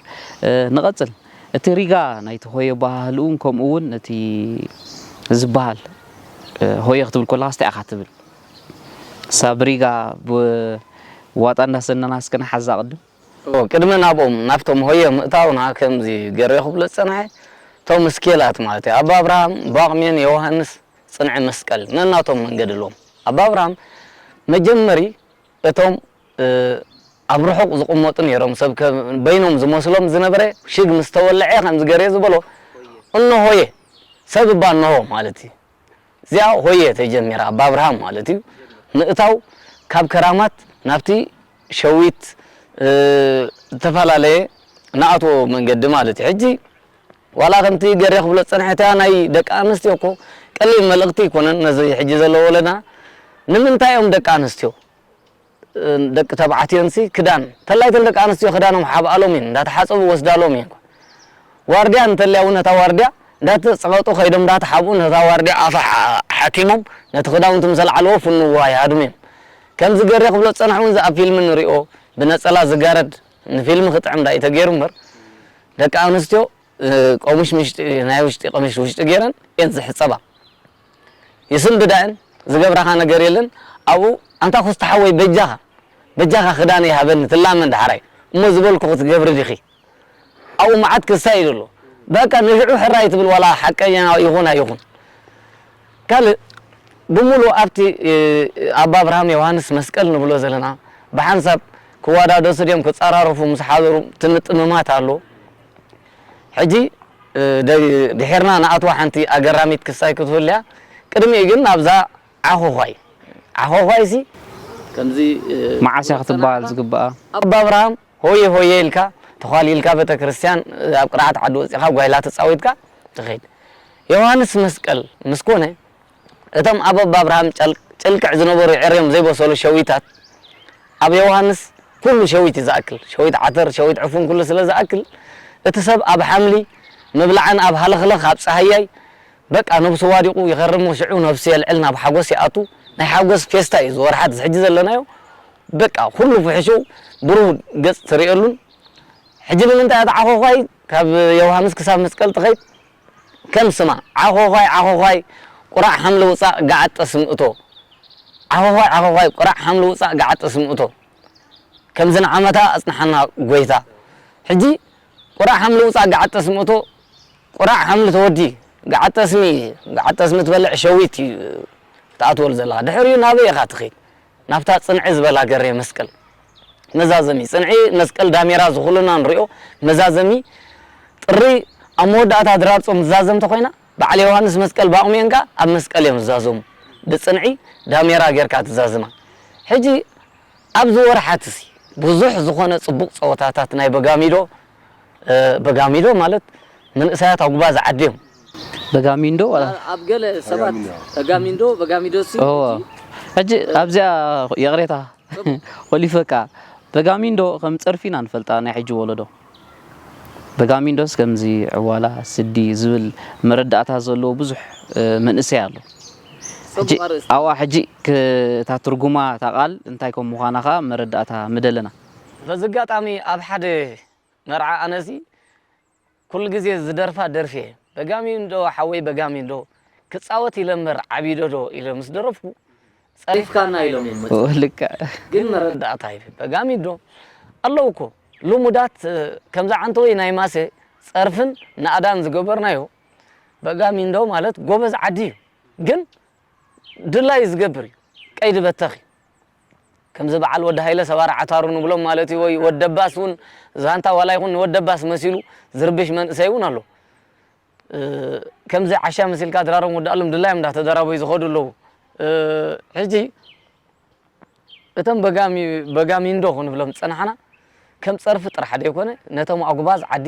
ንቐጽል። እቲ ሪጋ ናይቲ ሆየ ኣበሃህልኡን ከምኡ እውን እቲ ዝበሃል ሆየ ክትብል ከለኻ እንታይ ኢኻ ትብል? ሳብ ሪጋ ብዋጣ እንዳሰነና እስከ ንሓዛ ቅድም። ቅድሚ ናብኦም ናብቶም ሆየ ምእታውና ከምዚ ገሬ ክብሎ ዝጸንሐ እቶም ስኬላት ማለት እዩ። ኣባ ኣብርሃም፣ ባቕሜን፣ ዮሃንስ፣ ጽንዒ መስቀል ነናቶም መንገዲ ኣለዎም። ኣባ ኣብርሃም መጀመሪ እቶም ኣብ ርሑቕ ዝቕመጡ ነይሮም ሰብ በይኖም ዝመስሎም ዝነበረ ሽግ ምስ ተወለዐ ከምዚ ገሬ ዝበሎ እኖ ሆየ ሰብ እባ እነሆ ማለት እዩ። እዚኣ ሆየ ተጀሚራ ብኣብርሃም ማለት እዩ ምእታው ካብ ከራማት ናብቲ ሸዊት ዝተፈላለየ ንኣትዎ መንገዲ ማለት እዩ። ሕጂ ዋላ ከምቲ ገሬ ክብሎ ዝጸንሐ እታ ናይ ደቂ ኣንስትዮ እኮ ቀሊል መልእኽቲ ኣይኮነን ነዚ ሕጂ ዘሎ ወለዳ ንምንታይ እዮም ደቂ ኣንስትዮ ደቂ ተባዕትዮንሲ ክዳን ተላይተን ደቂ ኣንስትዮ ክዳኖም ሓብኣሎም እየን እንዳተሓፀቡ ወስዳሎም እየን ዋርድያ እንተልያ እውን ነታ ዋርድያ እንዳተፀቐጡ ከይዶም እንዳተሓብኡ ነታ ዋርድያ ኣፋ ሓኪሞም ነቲ ክዳውንቲ ምስ ኣልዓልዎ ፍንዋ ይሃድሙ እዮም ከምዚ ገሬ ክብሎ ዝፀንሐ እውን ኣብ ፊልም ንሪኦ ብነፀላ ዝጋረድ ንፊልም ክጥዕም ዳኢ ተገይሩ እምበር ደቂ ኣንስትዮ ቀሙሽ ምሽጢ ናይ ውሽጢ ቀሚሽ ውሽጢ ገይረን እየን ዝሕፀባ ይስንብዳ እየን ዝገብራኻ ነገር የለን ኣብኡ ኣንታ ኮስታ ሓወይ በጃኻ በጃኻ ክዳነይ ሃበኒ ትላመን ዳሕራይ እሞ ዝበልኩ ክትገብሪ ዲኺ ኣብኡ መዓት ክሳይድ ኣሎ በቃ ንሽዑ ሕራይ ትብል ዋላ ሓቀኛ ይኹን ኣይኹን ካልእ ብምሉእ ኣብቲ ኣባ ኣብርሃም ዮሃንስ መስቀል ንብሎ ዘለና ብሓንሳብ ክወዳደሱ ድዮም ክፀራረፉ ምስ ሓደሩ ትምጥምማት ኣሎ ሕጂ ድሒርና ንኣትዋ ሓንቲ ኣገራሚት ክሳይ ክትህሉ እያ ቅድሚኡ ግን ናብዛ ዓኾዃይ ዓኾዃይ ሲ ከምዚ መዓስ እያ ክትበሃል ዝግብኣ ኣባ ኣብርሃም ሆየ ሆየ ኢልካ ተዃሊልካ ቤተክርስትያን ኣብ ቅርዓት ዓዲ ወፂኻ ጓይላ ተፃዊትካ ትኸይድ ዮሃንስ መስቀል ምስ ኮነ እቶም ኣብ ኣባ ኣብርሃም ጭልቅዕ ዝነበሩ የዕርዮም ዘይበሰሉ ሸዊታት ኣብ ዮሃንስ ኩሉ ሸዊት እዩ ዝኣክል ሸዊት ዓተር ሸዊት ዕፉን ኩሉ ስለ ዝኣክል እቲ ሰብ ኣብ ሓምሊ ምብላዕን ኣብ ሃለኽለኽ ኣብ ፀሃያይ በቃ ነብሱ ዋዲቑ ይኸርም ሽዑ ነብሱ የልዕል ናብ ሓጎስ ይኣቱ ናይ ሓጎስ ፌስታ እዩ ዝወርሓት ሕጂ ዘለናዮ በቃ ኩሉ ፍሕሹ ብሩህ ገፅ ትርእየሉን ሕጂ ንምንታይ ኣቲ ዓኾዃይ ካብ ዮሃንስ ክሳብ መስቀል ትኸይድ ከም ስማ ዓኾዃይ ዓኾዃይ ቁራዕ ሓምሊ ውፃእ ገዓት ጠስሚ እቶ ዓኾዃይ ዓኾዃይ ቁራዕ ሓምሊ ውፃእ ገዓት ጠስሚ እቶ ከምዚ ንዓመታ ኣፅንሓና ጎይታ ሕጂ ቁራዕ ሓምሊ ውፃእ ገዓት ጠስሚ እቶ ቁራዕ ሓምሊ ተወዲ ገዓት ጠስሚ ገዓት ጠስሚ ትበልዕ ሸዊት እዩ ትኣትወሉ ዘለኻ ድሕሪኡ ናበይ ኢኻ ትኸይድ ናብታ ጽንዒ ዝበላ ገሬ መስቀል መዛዘሚ ጽንዒ መስቀል ዳሜራ ዝኹልና ንሪኦ መዛዘሚ ጥሪ ኣብ መወዳእታ ድራር ጾም ዝዛዘም ተኾይና በዓል ዮሃንስ መስቀል ባቑሚኤን ከኣ ኣብ መስቀል እዮም ዝዛዘሙ ብጽንዒ ዳሜራ ጌርካ ትዛዝማ ሕጂ ኣብዚ ወርሓትሲ ብዙሕ ዝኾነ ጽቡቕ ጸወታታት ናይ በጋሚዶ በጋሚዶ ማለት መንእሰያት ኣጉባዝ ዓዲ እዮም። በጋሚንዶ ዋላ ኣብ ገለ ሰባት በጋሚንዶ በጋሚንዶ ሲ እወ። ሕጂ ኣብዚኣ ይቕሬታ ኮሊፈካ በጋሚንዶ ከም ጸርፊ ኢና ንፈልጣ ናይ ሕጂ ወለዶ። በጋሚንዶስ ከምዚ ዕዋላ፣ ስዲ ዝብል መረዳእታ ዘለዎ ብዙሕ መንእሰይ ኣሎ። ሕጂ ኣዋ ሕጂ እታ ትርጉማ እታ ቃል እንታይ ከም ምዃና ከኣ መረዳእታ ምደለና። በዚ ኣጋጣሚ ኣብ ሓደ መርዓ ኣነሲ ኩሉ ግዜ ዝደርፋ ደርፊ እየ በጋሚንዶ ሓወይ በጋሚንዶ ክጻወት ኢለ እምበር ዓቢዶ ዶ ኢለ ምስ ደረፍኩ ጸሪፍካና ኢሎም እዮም መጽኡ። ልክዕ። ግን መረዳእታ ይህብ በጋሚንዶ ኣለዉ እኮ ልሙዳት ከምዛ ዓንተወይ ናይ ማሰ ጸርፍን ናእዳን ዝገበርናዮ በጋሚንዶ ማለት ጎበዝ ዓዲ እዩ ግን ድላዩ ዝገብር እዩ ቀይዲ በተኽ እዩ ከምዚ በዓል ወዲ ሃይለ ሰባሪ ዓታሩ ንብሎም ማለት እዩ ወይ ወዲ ደባስ እውን ዛንታ ዋላ ይኹን ንወዲ ደባስ መሲሉ ዝርብሽ መንእሰይ እውን ኣሎ ከምዚ ዓሻ መሲልካ ድራሮም ወዲ ኣሎም ድላዮም እንዳተደራበዩ ዝኸዱ ኣለዉ ሕጂ እቶም በጋሚ በጋሚንዶ ክንብሎም ዝጸናሕና ከም ጸርፊ ጥራሕ ደይኮነ ነቶም ኣጉባዝ ዓዲ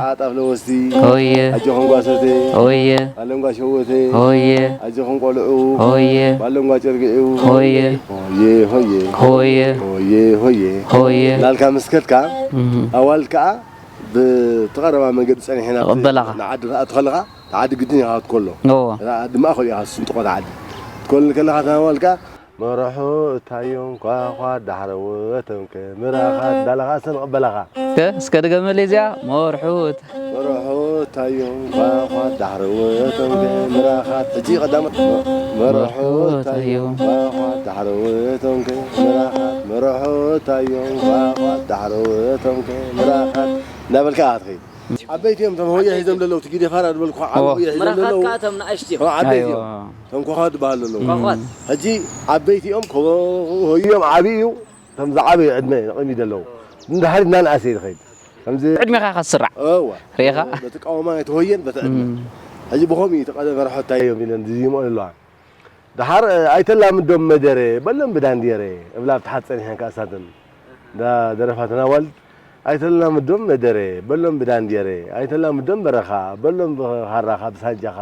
ኣጣፍ ለወስቲ። ሆየ። ኣጆኹም ጓሶቴ። ሆየ። ኣለንጓ ሸወቴ። ሆየ። ኣጆኹም ቆልዑ። ሆየ። ባለንጓ ጨርግዒው። ሆየ። ሆየ፣ ሆየ። ሆየ። ሆየ፣ ሆየ። ሆየ። ላልካ ምስ ከድካ፣ እህ። ኣዋልድ ከኣ ብተቐረባ መንገዲ ጸኒሐና ይቕበላኻ። ንዓዲ ከኣ ትኸለኻ፣ እቲ ዓዲ ግድን ኢኻ ክትከሎ። እዎ። እዛ ዓዲ ማእኸል ኢኻ ትስንጥቖ፣ እታ ዓዲ። ክትከሉ ከለኻ፣ እታ ኣዋልድ ከኣ፣ "መርሑ እታዮም ኳኳ ዳሕረወቶም ከምራኻ" እንዳለኻ እሰን ይቕበላኻ። ከ፣ እስከ ድገመለይ እዚኣ። መርሑት። መርሑት። ታዮም ኳኳ ዳሕረወቶም ምራኻት። ሕጂ ቀዳመ መርሖ ታዮም ኳኳ ዳሕረወቶም ምራኻት። መርሖ ታዮም ኳኳ ዳሕረወቶም ምራኻት። እንዳበልካ ኢኻ ትኸይድ። ዓበይቲ እዮም እቶም ሆየ ሒዞም ዘለዉ፣ እቲ ጊዴፋራ ዝበልኩ ዓቢ ሆየ ሒዞም ምራኻት ዘለዉ። ከኣ እቶም ንኣሽቱ እዮም። ዓበይቲ እዮም። እቶም ኮኾ ዝበሃሉ ዘለዉ። ኮኾት። ሕጂ ዓበይቲ እዮም፣ ኮ-፣ ሆዮም ዓቢ እዩ። እቶም ዝዓበዩ ዕድመ ንቕድሚት ዘለዉ። ንድሕሪት እናንኣሰ እዩ ዝኸይድ። ከምዚ ዕድሜኻ ኢኻ ትስራዕ። እወ። ርኢኻ? በቲ ቀዋማይ ተወየን በቲ ዕድመ። እም። ሕጂ ብኸምኡ እዩ እቲ ቀደም መርሖ ታዮም ኢለን ዝዚምኦ ዘለዋ። ደሓር፣ እ፣ ኣይተላምዶም መደረ፣ በሎም ብዳንዴረ፣ እብላ ኣብ ታሕቲ ጸኒሐን ከኣ እሳተን። እንዳ ደረፋ ተናዋልድ፣ ኣይተላምዶም መደረ፣ በሎም ብዳንዴረ፣ ኣይተላምዶም በረኻ፣ በሎም ብኻራኻ፣ ብሳንጃኻ፣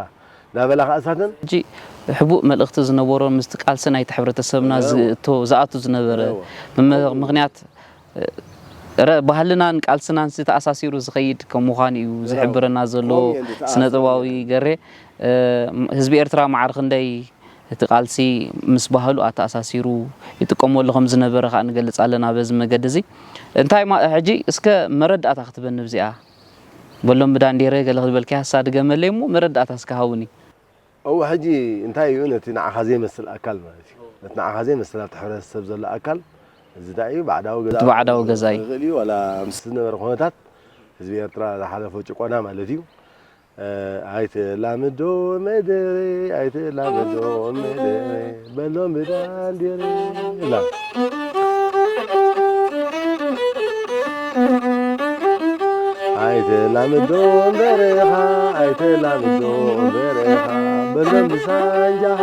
እንዳበላ ከኣ እሳተን። ሕጂ ሕቡእ መልእኽቲ ዝነበሮ ምስቲ ቃልሲ ናይቲ ሕብረተሰብና እወ። ዝእቶ-፣ ዝኣቱ ዝነበረ እወ። ምም-፣ ምኽንያት፣ ረ-፣ ባህልናን ቃልስናን ዝተኣሳሲሩ ዝኸይድ ከም ምዃኑ እዩ እወ። ዝሕብረና ዘሎ ከምኡ እየን ዝተኣሳሰሩ ስነ ጥበባዊ ዘለዋ። ገሬ። እ፣ ህዝቢ ኤርትራ ማዕረ ክንደይ እቲ ቃልሲ ምስ ባህሉ ኣተኣሳሲሩ ይጥቀመሉ ከም ዝነበረ ከኣ ንገልጽ ኣለና በዚ መገዲ እዚ። እንታይ ማ-፣ ሕጂ እስከ መረዳእታ ክትበኒ ብዚኣ? በሎም ብዳንዴረ ገለ ክበልካያ፣ ንሳ ድገመለይ እሞ መረዳእታ እስከ ሃቡኒ። እወ፣ ሕጂ እንታይ እዩ ነቲ ንዓኻ ዘይመስል ኣካል ማለት እዩ። ነቲ ንዓኻ ዘይመስል ኣብቲ ሕብረተሰብ ዘሎ ኣካል፣ እዚ እንታይ እዩ? ባዕዳዊ ገዛ እቲ ባዕዳዊ ገዛ እዩ። ይኽእል እዩ፣ ዋላ ምስ ዝነበረ ኩነታት ህዝቢ ኤርትራ ዝሓለፎ ጭቆና ማለት እዩ። እ፣ ኣይትላምዶ መደረ፣ ኣይትላምዶ መደረ፣ በሎም ብዳንዴረ፣ ላ። ኣይትላምዶ እምበረኻ፣ ኣይትላምዶ እምበረኻ፣ በሎም ብሳንጃኻ።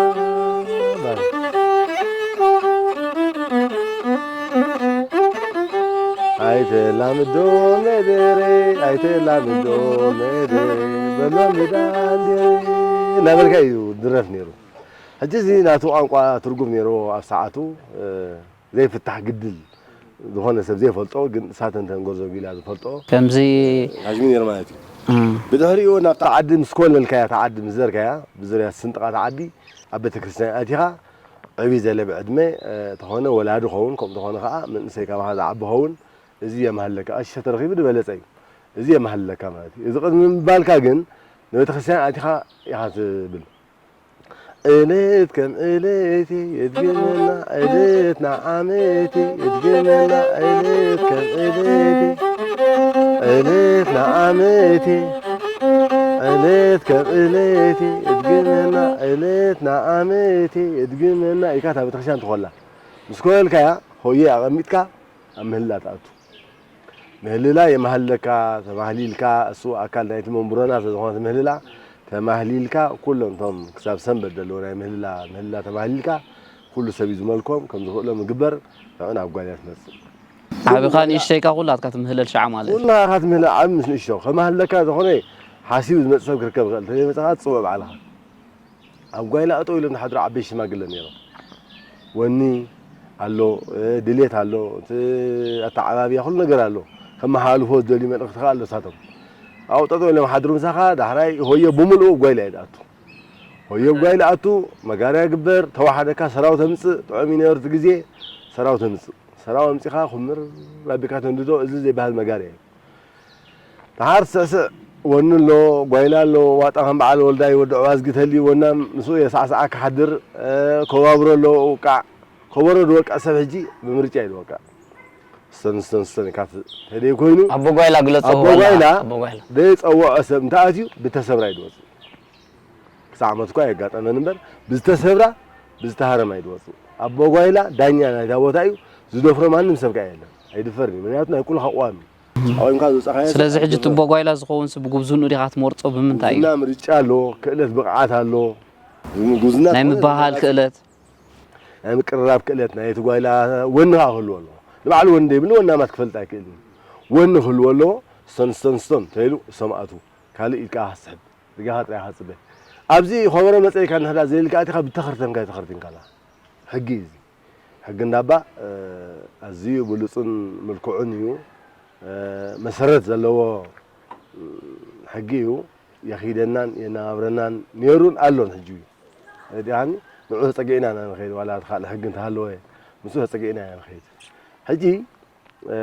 ኣይትላምዶ መደረ፣ ኣይትላምዶ መደረ፣ በሎም ብዳንዴረ እናበልካ እዩ ዝድረፍ ነይሩ። ሕጂ እዚ ናቱ ቋንቋ ትርጉም ነይርዎ ኣብ ሰዓቱ፣ እ፣ ዘይፍታሕ ግድል ዝኾነ ሰብ ዘይፈልጦ፣ ግን እሳተን ተንጎዞ ቢላ ዝፈልጦ ከምዚ ካሽሚር ማለት እዩ። እም። ብድሕሪኡ ናብታ ዓዲ ምስ ኮለልካያ፣ እታ ዓዲ ምስ ዘርካያ፣ ብዙርያ ስንጥቓ እታ ዓዲ ኣብ ቤተክርስትያን ኣቲኻ፣ ዕብይ ዘለ ብዕድመ፣ እ፣ ተኾነ ወላዲ ኸውን፣ ከምኡ ተኾነ ኸዓ መንእሰይ ካባኻ ዝዓቢ ኸውን፣ እዚ የማህለካ፣ ቀሺ ተረኺቡ ዝበለጸ እዩ። እዚ የማህለካ ማለት እዩ። እዚ ቅድሚ ምባልካ ግን ንቤተክርስትያን ኣቲኻ ኢኻ ትብል። ዕለት ከም ዕለቴ የድግመና፣ ዕለትና ዓመቴ የድግመና፣ ዕለት ከም ዕለቴ፣ ዕለትና ዓመቴ፣ ዕለት ከም ዕለቴ የድግመና፣ ዕለትና ዓመቴ የድግመና ኢልካ እታ ቤተክርስትያን ትኾላ። ምስ ኮለልካያ ሆየ ኣቐሚጥካ ኣብ ምህልላ ትኣቱ። ምህልላ የማህለካ፣ ተማህሊልካ፣ እሱ ኣካል ናይቲ መንብሮና ስለ ዝኾነ እቲ ምህልላ፣ ተማህሊልካ፣ ኩሎም እቶም ክሳብ ሰንበት ዘለዉ ናይ ምህልላ፣ ምህልላ ተማህሊልካ፣ ኩሉ ሰብ እዩ ዝመልኮም፣ ከም ዝኽእሎም ምግበር፣ ንዕኡ ናብ ጓይላ ትመጽእ። ዓብኻ ንእሽተይካ ኩላትካ ትምህለል ሸዓ ማለት እዩ። ኩላኻ ትምህለል፣ ዓቢ ምስ ንእሽቶ። ከማህለካ ዝኾነ ሓሲቡ ዝመጽእ ሰብ ክርከብ ይኽእል፣ እንተዘይመጸኻ ትጽውዕ ባዕልኻ። ኣብ ጓይላ እጠው ኢሎም ዝሓድሩ ዓበይቲ ሽማግለ ነይሮም። ወኒ ኣሎ፣ እ፣ ድሌት ኣሎ፣ እቲ ኣተዓባብያ ኩሉ ነገር ኣሎ። ከመሓላልፎ ዝደልዩ መልእኽቲ ከኣ ኣሎ። እሳቶም ኣብኡ ጠጠው ኢሎም ሓድሩ ምሳኻ፣ ዳሕራይ ሆዮ ብምልኡ ኣብ ጓይላ እዩ ዝኣቱ። ሆዮ ኣብ ጓይላ ኣቱ፣ መጋርያ ግበር፣ ተዋሓደካ፣ ሰራው ተምጽእ፣ ጥዑም እዩ ነይሩ እቲ ግዜ፣ ሰራው ተምጽእ። ሰራው ኣምጺኻ ኩምር ኣቢልካ ተንድዶ፣ እዚ ዘይበሃል መጋርያ እዩ። ደሓር ስዕስዕ ወኒ ኣሎ፣ ጓይላ ኣሎ፣ ዋጣ ከም በዓል ወልዳይ ወዲ ዕዋዝጊ ተልዩ ወናም ምስኡ የሳዕስዓ ክሓድር፣ እ፣ ኮባብሮ ኣሎ፣ ውቃዕ፣ ኮበሮ ዝወቅዕ ሰብ ሕጂ ብምርጫ እዩ ዝወቅዕ። ስተን፣ ስተን፣ ስተን ኢልካ ት-፣ ተደይ ኮይኑ፣ ኣቦ ጓይላ ግለጾ ኣቦ ዋላ፣ ጓይላ ኣቦ ጓይላ። ዘይጸውዖ ሰብ እንተኣትዩ ብተሰብራ እዩ ዝወጽእ። ክሳዕ ዓመት እኳ የጋጠመን እምበር፣ ብዝተሰብራ፣ ብዝተሃረማ እዩ ዝወጽእ። ኣቦ ጓይላ ዳኛ ናይታ ቦታ እዩ፣ ዝደፍሮ ማንም ሰብ ከኣ የለን። ኣይድፈርን እዩ፣ ምክንያቱ ናይ ኩልኻ ቅዋም እዩ። ኣቑምካ ዝወጻኻዮ ስለዚ ሰብ ሕጂ እቲ ኣይድፈርን። ኣቦ ጓይላ ዝኸውን ሰብ ብጉብዝንኡ ዲኻ ትመርጾ፣ ብምንታይ እዩ? ጉብዝና ምርጫ ኣሎ፣ ክእለት ብቕዓት ኣሎ። ጉብዝና ናይ ዝኾነ ምብህሃል ብቕዓት ክእለት? ናይ ምቅርራብ ክእለት፣ ናይ እቲ ጓይላ ወኒ ከኣ ክህልዎ ኣለዎ። ንባዕሉ ወኒ ዘይብሉ ወናማት ክፈልጥ ኣይክእልን እዩ። ወኒ ክህልዎ ኣለዎ፣ ስቶን፣ ስቶን፣ ስቶን ተይሉ ሰማእቱ፣ ካልእ ኢልካ ክትስሕብ። ርጋኻ ጥራይ ኢኻ ትጽበ። ኣብዚ ኾበሮ መጸ ኢልካ እንድሕር ደኣ ዘሊልካ ኣቲኻ ብተኸርተምካ ኣይተኸርቲምካላ። ሕጊ እዩ እዚ። ሕጊ እንዳባ፣ እ፣ ኣዝዩ ብሉጽን ምልኩዕን እዩ። እ፣ መሰረት ዘለዎ፣ እ፣ ሕጊ እዩ። የኺደናን የነባብረናን ነይሩን ኣሎን ሕጂ እዩ። ርዲኣኒ ንዑ ተጸጊዕና ኢና ንኸይድ፣ ዋላ እቲ ካልእ ሕጊ እንተሃለወ ምስኡ ተጸጊዕና ኢና ንኸይድ። ሕጂ እ፣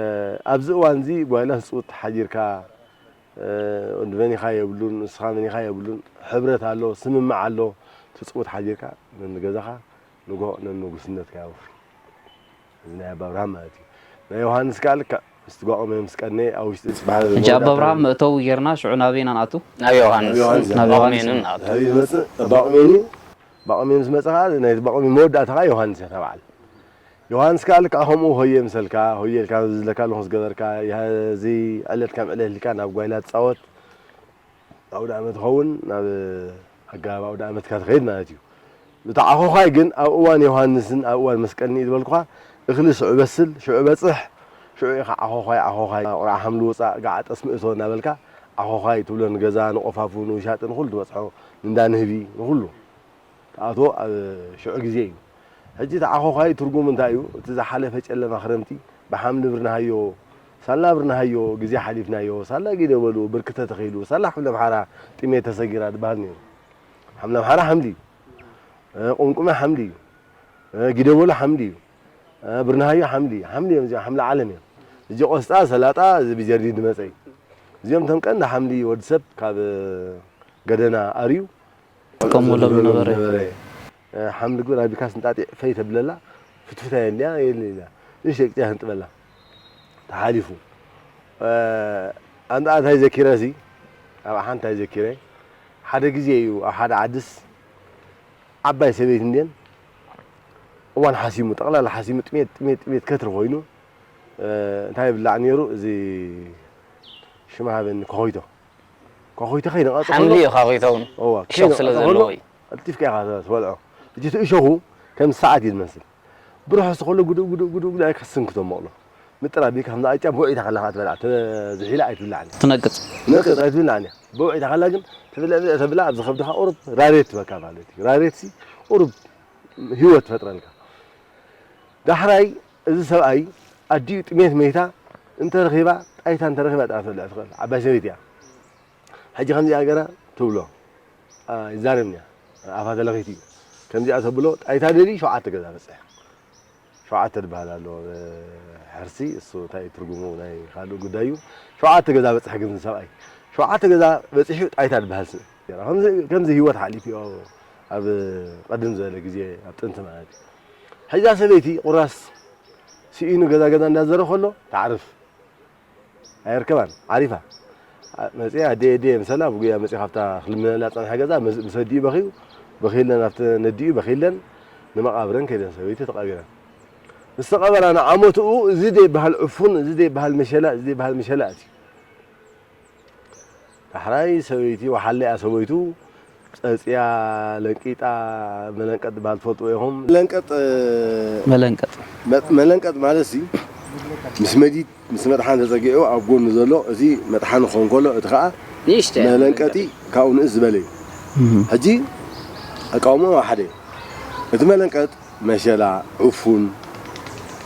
ኣብዚ እዋን እዚ ጓይላ ህጹጽ ሓዲርካ፣ ወዲ መኒኻ የብሉን፣ ንስኻ መኒኻ የብሉን። ሕብረት ኣሎ፣ ስምምዕ ኣሎ። ትጽውት ሓዲርካ ነንገዛኻ ንግሆ ነንጉስነትካ የውፍር። እዚ ናይ ኣባ ኣብርሃም ማለት እዩ። ናይ ዮሃንስ ከኣ ልክዕ ምስቲ ጓቑሜ ምስ ቀነየ ኣብ ውሽጢ ጽባሕ ሕጂ ኣባ ኣብርሃም መእተዊ ጌርና፣ ሽዑ ናበይ ኢና ንኣቱ? ናብ ዮሃንስ። ዮሃንስ። ናብ ዮሃንስ። ባቑሜን ንኣቱ። ድሕሪ ዝመጽእ ባቑሜን እዩ። ባቑሜን ምስ መጸ ከኣ ናይቲ ባቑሜን መወዳእታ ከኣ ዮሃንስ እያ እታ በዓል። ዮሃንስ ከኣ ልክዕ ከምኡ ሆየ ምሰልካ፣ ሆየ ኢልካ ዝለካ ኣለኹ ዝገበርካ፣ እዚ ዕለት ከም ዕለት ኢልካ ናብ ጓይላ ትጻወት፣ ኣውደ ኣመት ይኸውን፣ ናብ ኣገባብ ኣውደ ኣመትካ ትኸይድ ማለት እዩ። እቲ ዓኾዃይ ግን ኣብ እዋን ዮሃንስን ኣብ እዋን መስቀልን እዩ ዝበልኩኻ፣ እኽሊ ሽዑ በስል፣ ሽዑ በጽሕ፣ ሽዑ ኢኻ ዓኾዃይ፣ ዓኾዃይ፣ ቁርዓ ሓምሊ ውጻእ፣ ጋዓ ጠስሚ እቶ እናበልካ፣ ዓኾዃይ ትብሎ ንገዛ፣ ንቆፋፉ፣ ንውሻጢ፣ ንኹሉ ትበጽሖ፣ ንእንዳ ንህቢ፣ ንኹሉ። ትኣትዎ ኣብ ሽዑ ግዜ እዩ። ሕጂ እቲ ዓኾዃይ ትርጉሙ እንታይ እዩ? እቲ ዝሓለፈ ጨለማ ክረምቲ ብሓምሊ ብርናሃዮ፣ ሳላ ብርናሃዮ፣ ግዜ ሓሊፍናዮ፣ ሳላ ጊደ በሉ ብርኪ ተተኺሉ፣ ሳላ ሓምለ ኣምሓራ ጥሜት ተሰጊራ ዝበሃል ነይሩ። ሓምለ ኣምሓራ ሓምሊ እዩ። እ፣ ቁምቁመ ሓምሊ እዩ። እ፣ ጊደ በሉ ሓምሊ እዩ። እ፣ ብርናሃዮ ሓምሊ እዩ። ሓምሊ እዮም እዚኦም፣ ሓምሊ ዓለም እዮም። እዚ ቆስጣ፣ ሰላጣ፣ እዚ ብጀርዲን ዝመጸ እዩ። እዚኦም እቶም ቀንዲ ሓምሊ ወዲ ሰብ ካብ ገደና ኣርዩ ክጥቀመሎም ዝነበረ። ሓምሊ ግብር ኣቢልካስ እንጣጢዕ ፈይ ተብለላ፣ ፍትፍታ የድልያ፣ የድልያ። ንእሽተይ ቅጫ ህንጥበላ። ተሓሊፉ። ኣንታ እንታይ ዘኪረ እዚ፣ ኣብ ሓንቲ እንታይ ዘኪረ፣ ሓደ ግዜ እዩ ኣብ ሓደ ዓድስ ዓባይ ሰበይቲ እንድየን፣ እዋን ሓሲሙ፣ ጠቕላላ ሓሲሙ፣ ጥሜት፣ ጥሜት፣ ጥሜት ከትሪ ኮይኑ፣ እንታይ ይብላዕ ነይሩ፣ እዚ ሽማ ሃበኒ፣ ኮኾይቶ። ኮኾይቶ ከይነቐጸ ሓምሊ ከሎ እዩ፣ ኮኾይቶ እውን እዋ፣ እሾኽ ከይነቐጸ ስለ ከሎ ዘለዎ እዩ። ቀልጢፍካ ኢኻ ትበልዖ። እቲ እሾኹ ከም ሰዓት እዩ ዝመስል። ብርሑስ ከሎ ጉዱእ፣ ጉዱእ፣ ጉዱእ፣ ጉዱእ ኣይክስንክቶ መቕሎ። ምጥር ኣቢልካ ከምዛ ቅጫ ብውዒታ ከለኻ ትበልዓ፣ ተዝሒላ ኣይትብላዕን። ትነቅጽ። ትነቅጽ ኣይትብላዕን እያ። ብውዒታ ከላ ግን ተብልዕ፣ ብልዕ፣ ተብላ ኣብዚ ከብድኻ ቁሩብ ራሬት ትበካ ማለት እዩ። ራሬትሲ ቁሩብ ህይወት ትፈጥረልካ። ዳሕራይ እዚ ሰብኣይ ኣዲኡ ጥሜት መይታ እንተረኺባ፣ ጣይታ እንተረኺባ ጥራሕ ትበልዕ ትኽእል ዓባይ ሰበይቲ እያ። ሕጂ ከምዚኣ ገራ ትብሎ፣ ኣ፣ ይዛረብኒ እያ። ኣፋ ተለኺቱ እዩ። ከምዚኣ ተብሎ፣ ጣይታ ደልዩ ሸውዓተ ገዛ በጽሐ። ሸውዓተ ዝበሃል ኣሎ፣ እ፣ ሕርሲ፣ እሱ እንታይ ትርጉሙ ናይ ካልእ ጉዳይ እዩ። ሸውዓተ ገዛ በጽሐ ግን ሰብኣይ። ሸውዓተ ገዛ በጺሑ ጣይታ ዝበሃል ስም። ከምዚ፣ ከምዚ ህይወት ሓሊፉ እዩ ኣብ፣ ኣብ ቀድም ዝበለ ግዜ፣ ኣብ ጥንቲ ማለት እዩ። ሕጂ እዛ ሰበይቲ ቁራስ ስኢኑ ገዛ ገዛ እንዳዘረ ከሎ ትዓርፍ። ኣየርከባን፣ ዓሪፋ። ኣ-፣ መጺኣ፣ ኣደ፣ ኣደ፣ ምሰላ ብጉያ መጺኣ ካብታ ክልምነላ ጸንሐ ገዛ፣ ምስ፣ ምስ ኣዲኡ በኺዩ፣ በኺለን፣ ኣብቲ ነዲኡ በኺለን፣ ንመቓብረን ከይደን፣ ሰበይቲ ተቓቢረን። ምስ ተቐበራ ንዓመትኡ፣ እዚ ደይበሃል ዕፉን፣ እዚ ደይበሃል መሸላ፣ እዚ ደይበሃል መሸላ ኣትዩ። ዳሕራይ ሰበይቲ ወሓለ እያ ሰበይቱ፣ ጸጽያ፣ ለንቂጣ፣ መለንቀጥ ዝበሃል ትፈልጥዎ ኢኹም። ለንቀጥ፣ መለንቀጥ። መ-፣ መለንቀጥ ማለት ሲ፣ ምስ መዲድ፣ ምስ መጥሓን ተጸጊዑ ኣብ ጎኑ ዘሎ፣ እቲ መጥሓን ክኸውን ከሎ፣ እቲ ኸኣ ንእሽተይ እያ መለንቀጢ መለንቀጥ። ካብኡ ንእስ ዝበለ እዩ። እህ። ሕጂ ኣቃውምኡ ሓደ እዩ። እቲ መለንቀጥ መሸላ፣ ዕፉን፣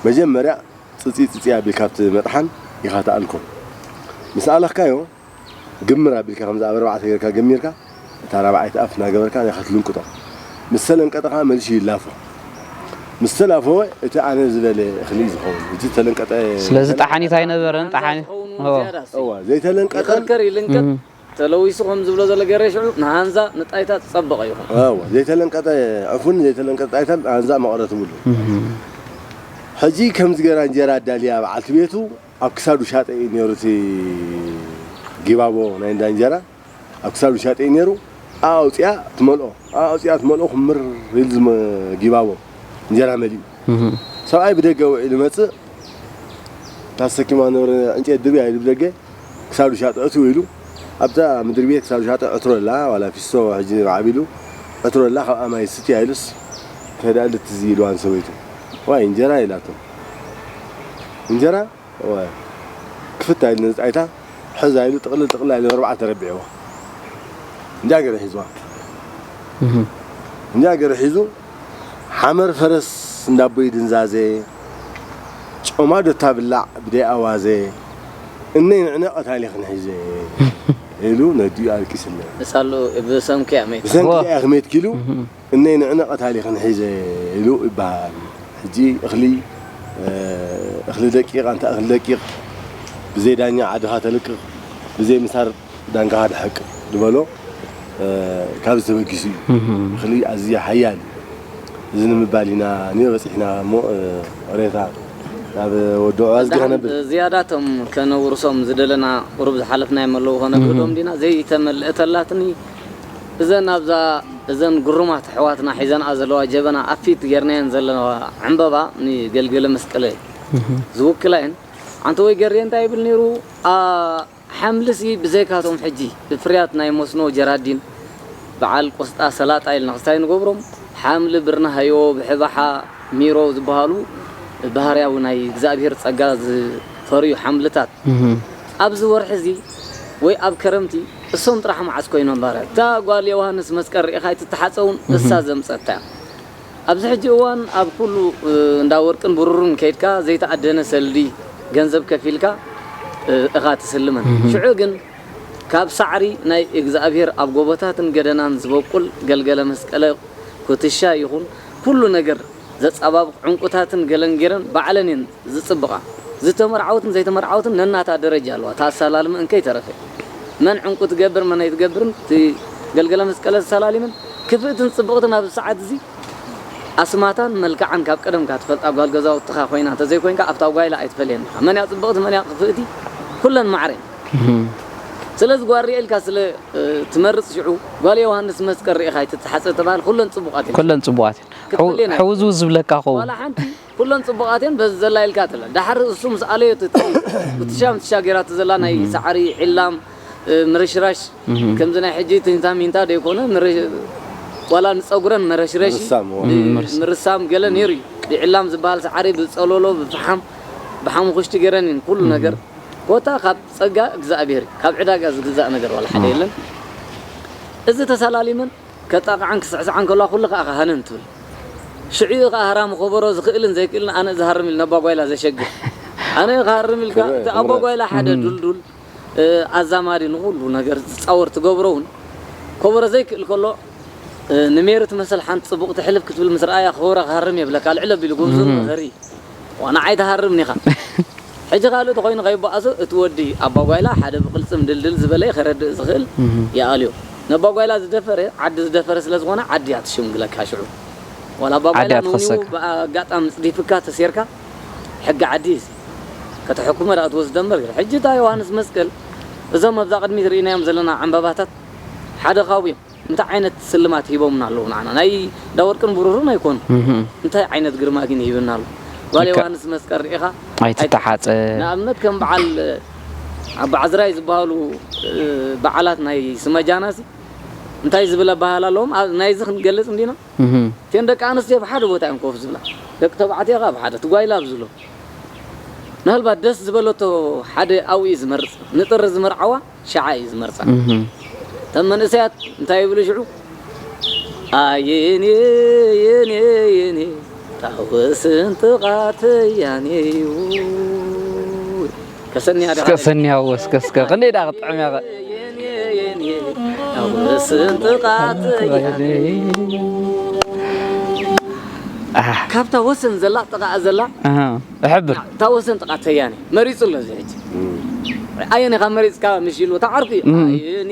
መጀመርያ ጽጺ ጽጺ ኣቢልካ ኣብቲ መጥሓን ኢኻ ትኣልኮ። ምስ ኣለኽካዮ፣ ግምር ኣቢልካ ከምዚ ኣብ ኣርባዕተ ጌርካ ገሚርካ፣ እታ ራብዓይቲ ኣፍ እናገበርካ ኢኻ ትልንቅጦ። ምስ ተለንቀጠ ከኣ መሊሱ ይላፎ። ምስ ተላፈወ፣ እቲ ኣነ ዝበለ እኽሊ እዩ ዝኸውን። እቲ ዝተለንቀጠ ስለዚ ጠሓኒት ኣይነበረን፣ ጠሓኒ-፣ ዝኸውን እውን እዎ። ዝያዳ እሱ እዩ። እዋ፣ ዘይተለንቀጠን ይኸርከር፣ ይልንቀጥ። እም። ተለዊሱ ከም ዝብሎ ዘሎ ገሬ ሽዑ ንሃንዛ ንጣይታ ዝጸበቐ ይኹን። እዋ፣ ዘይተለንቀጠ ዕፉን ዘይተለንቀጠ ጣይታን ንሃንዛ መቐረት ይብሉ። እህ። ሕጂ ከምዚ ገይራ እንጀራ ኣዳልያ በዓልቲ ቤቱ ኣብ ክሳዱ ሻጠ እዩ ነይሩ እቲ ጊባቦ ናይ እንዳ እንጀራ። ኣብ ክሳዱ ሻጠ እዩ ነይሩ። ኣውጽያ ትመልኦ፣ ኣውጽያ ትመልኦ ክምር ኢሉ ዝመ-፣ ጊባቦ እንጀራ መሊኡ። እህ። ሰብኣይ ብደገ ውዒሉ ይመጽእ። ተሰኪማ ነበረ ዕንጨይቲ ድርብያ ኢሉ ብደገ ክሳዱ ሻጠ ዕትው ኢሉ ኣብታ ምድሪ ቤት ክሳዱ ሻጠ ዕትሮ ኣላ፣ ዋላ ፊስቶ ሕጂ ዓቢሉ ዕትሮ ኣላ፣ ካብኣ ማይ ስትያ ኢሉስ ከይዳ ልትዚ ኢልዋ ንሰበይቱ። ዋይ እንጀራ ኢላቶ። እንጀራ? ዋይ። ክፍታ ኢሉ ነዚ ጣይታ ሕዛ ኢሉ ጥቕልል ጥቕልል ኢሉ ኣርባዕተ ረቢዕዎ። እንዳ ገረ ሒዝዋ። እህ። እንዳ ገረ ሒዙ ሓመር ፈረስ እንዳቦይ ድንዛዜ፣ ጮማ ዶ ታብላዕ ብደይ ኣዋዜ፣ እነይ ንዕነ ቀታሊ ክንሒዘ ኢሉ ነዲኡ ኣልቂስለ። ንሳሉ ብሰንኩ እያ መይታ። ብሰንኩ ዋ። እያ ክመይትኪሉ፣ እህ። እነይ ንዕነ ቀታሊ ክንሒዘ ኢሉ ይበሃል። ሕጂ እኽሊ፣ እ፣ እኽሊ ደቂቕ፣ ኣንታ እኽሊ ደቂቕ፣ ብዘይ ዳኛ ዓድኻ ተልቅቕ፣ ብዘይ ምሳር ዳንጋኻ ድሓቅ ዝበሎ ካብዚ ተበጊሱ እዩ። ምኽሊ ኣዝዩ ሓያል እዩ። እዚ ንምባል ኢና ንዮ በፂሕና እሞ ሬታ ናብ ወዲ ዑ ኣዝጊ ከነብል ዝያዳቶም ከነውርሶም ዝደለና ቁሩብ ዝሓለፍናዮም ኣለዉ ከነብሎም ዲና ዘይተመልእተላትኒ እዘን ኣብዛ እዘን ግሩማት ኣሕዋትና ሒዘንኣ ዘለዋ ጀበና ኣብ ፊት ጌርናየን ዘለዋ ዕምበባ ንገልገለ መስቀለ ዝውክላ እየን። ኣንተ ወይ ገሬ እንታይ ይብል ነይሩ? ሓምልሲ ብዘይካቶም ሕጂ ብፍርያት ናይ መስኖ ጀራዲን በዓል ቆስጣ ሰላጣ ኢልና ክስታይ ንገብሮም ሓምሊ ብርናሃዮ ብሕባሓ ሚሮ ዝበሃሉ ባህርያዊ ናይ እግዚኣብሔር ጸጋ ዝፈርዩ ሓምልታት ኣብዚ ወርሒ እዚ ወይ ኣብ ከረምቲ እሶም ጥራሕ መዓስ ኮይኖም ባህርያት እታ ጓል ዮሃንስ መስቀል ርኢኻ ኣይትተሓፀውን እሳ ዘምፀታ እያ ኣብዚ ሕጂ እዋን ኣብ ኩሉ እንዳ ወርቅን ብሩርን ከይድካ ዘይተኣደነ ሰልዲ ገንዘብ ከፊልካ እኻ ትስልመን። ሽዑ ግን ካብ ሳዕሪ ናይ እግዚኣብሔር ኣብ ጎቦታትን ገደናን ዝበቁል ገልገለ መስቀለ ኩትሻ ይኹን ኩሉ ነገር ዘጻባብቕ ዕንቁታትን ገለን ገይረን ባዕለን እየን ዝጽብቓ። ዝተመርዓወትን ዘይተመርዓወትን ነናታ ደረጃ ኣለዋ። እታ ኣሰላልምእን ከይተረፈ መን ዕንቁ ትገብር መን ኣይትገብርን እቲ ገልገለ መስቀለ ዝሰላሊምን ክፍእትን ጽብቕትን ኣብዚ ሰዓት እዚ ኣስማታን መልክዓን ካብ ቀደምካ ትፈልጣ ጓል ገዛውትኻ ኮይና እንተዘይኮይንካ ኣብታ ጓይላ ኣይትፈልየን ኢኻ። መን እያ ጽብቕቲ መን እያ ክፍእቲ ኩለን ማዕረ እየን። ስለዚ ጓል ሪኤ ኢልካ ስለ ትመርጽ ሽዑ ጓል ዮሃንስ መስቀል ሪኢኻ ኣይትተሓጸ ተባህል ኩለን ጽቡቓት እየን። ኩለን ጽቡቓት እየን። ክትፈልየን ሕውዝውዝ ዝብለካ ኸውን። ዋላ ሓንቲ ኩለን ጽቡቓት እየን በዚ ዘላ ኢልካ ትለ ዳሕር እሱ ምስ ኣለዮ ትቲ ብትሻ ምትሻ ገይራቶ ዘላ ናይ ሳዕሪ ዒላም ምርሽራሽ ከምዚ ናይ ሕጂ ትንታ ሚንታ ደይኮነ ዋላ ንፀጉረን መረሽረሽ ምርሳም ገለ ነይሩ እዩ። ብዕላም ዝበሃል ሰዓሪ ብፀሎሎ ብፍሓም ብሓሙኽሽቲ ገይረን እየን ኩሉ ነገር ኮታ ካብ ፀጋ እግዚኣብሔር ካብ ዕዳጋ ዝግዛእ ነገር ዋላ ሓደ የለን። እዚ ተሰላሊመን ከጣቕዓን ክስዕስዓን ከለዋ ኩሉ ከዓ ሃነን ትብል። ሽዑ ከዓ ሃራሚ ከበሮ ዝኽእልን ዘይክእልን ኣነ ዝሃርም ኢል ነባጓይላ ዘሸግር ኣነ ክሃርም ኢልካ እቲ ኣባጓይላ ሓደ ዱልዱል ኣዛማዲ ንኹሉ ነገር ዝፃወር ትገብሮ እውን ከበሮ ዘይክእል ከሎ ንሜሪ ትመስል ሓንቲ ፅቡቕ ትሕልፍ ክትብል ምስ ረኣያ ከበሮ ክሃርም የብለካ ልዕል ኣቢሉ ጎብዙ ንኸሪ ንዓይ ትሃርም ኒኻ ሕጂ ካልእ ተኮይኑ ከይበኣሶ እቲ ወዲ ኣባጓይላ ሓደ ብቅልፅም ድልድል ዝበለ ከረድእ ዝኽእል ይኣልዮ ነባጓይላ ዝደፈረ ዓዲ ዝደፈረ ስለ ዝኾነ ዓዲ እያ ትሽምግለካ ሽዑ ዋላ ኣባጓይላ ንውኒው ብኣጋጣሚ ፅዲፍካ ተሴርካ ሕጊ ዓዲ እዩ ከተሐኩመ ደኣ ትወስደ እምበር ሕጂ እታ ዮሃንስ መስቀል እዞም ኣብዛ ቅድሚት ርኢናዮም ዘለና ዕምበባታት ሓደ ካብኡ እዮም እንታይ ዓይነት ስልማት ሂቦምና ኣለዉ ንዓና ናይ ዳወርቅን ብሩርን ኣይኮኑ እንታይ ዓይነት ግርማ ግን ይህብና ኣሎ ጓል ዮሃንስ መስቀል ርኢኻ ኣይትተሓፀ ንኣብነት ከም በዓል ኣባዕዝራይ ዝበሃሉ በዓላት ናይ ስመጃና እንታይ ዝብል ኣባህል ኣለዎም ናይዚ ክንገልፅ እንዲና እተን ደቂ ኣንስትዮ ብሓደ ቦታ እዮም ኮፍ ዝብላ ደቂ ተባዕትዮ ከዓ ብሓደ ትጓይላ ኣብ ዝሎ ምናልባት ደስ ዝበለቶ ሓደ ኣብኡ እዩ ዝመርፅ ንጥሪ ዝመርዓዋ ሸዓ እዩ ዝመርፃ እተን መንእሰያት እንታይ ይብሉ ሽዑ ኣየኔ የኔ የኔ ታወስን ጥቓተያኔ ከሰንያ ዳ ከሰንያ ወስከስከ ክንደይ ዳ ክጥዕም ያኸ ወስን ጥቓት ካብታ ወሰን ዘላ ጥቓ ዘላ እሕብር እታ ወሰን ጥቓ ተያኒ መሪፁ ኣሎ እዚ ሕጂ ኣየነ ካብ መሪፅካ ምሽ ኢሉ እታ ዓርኩ እዩ ኣየኔ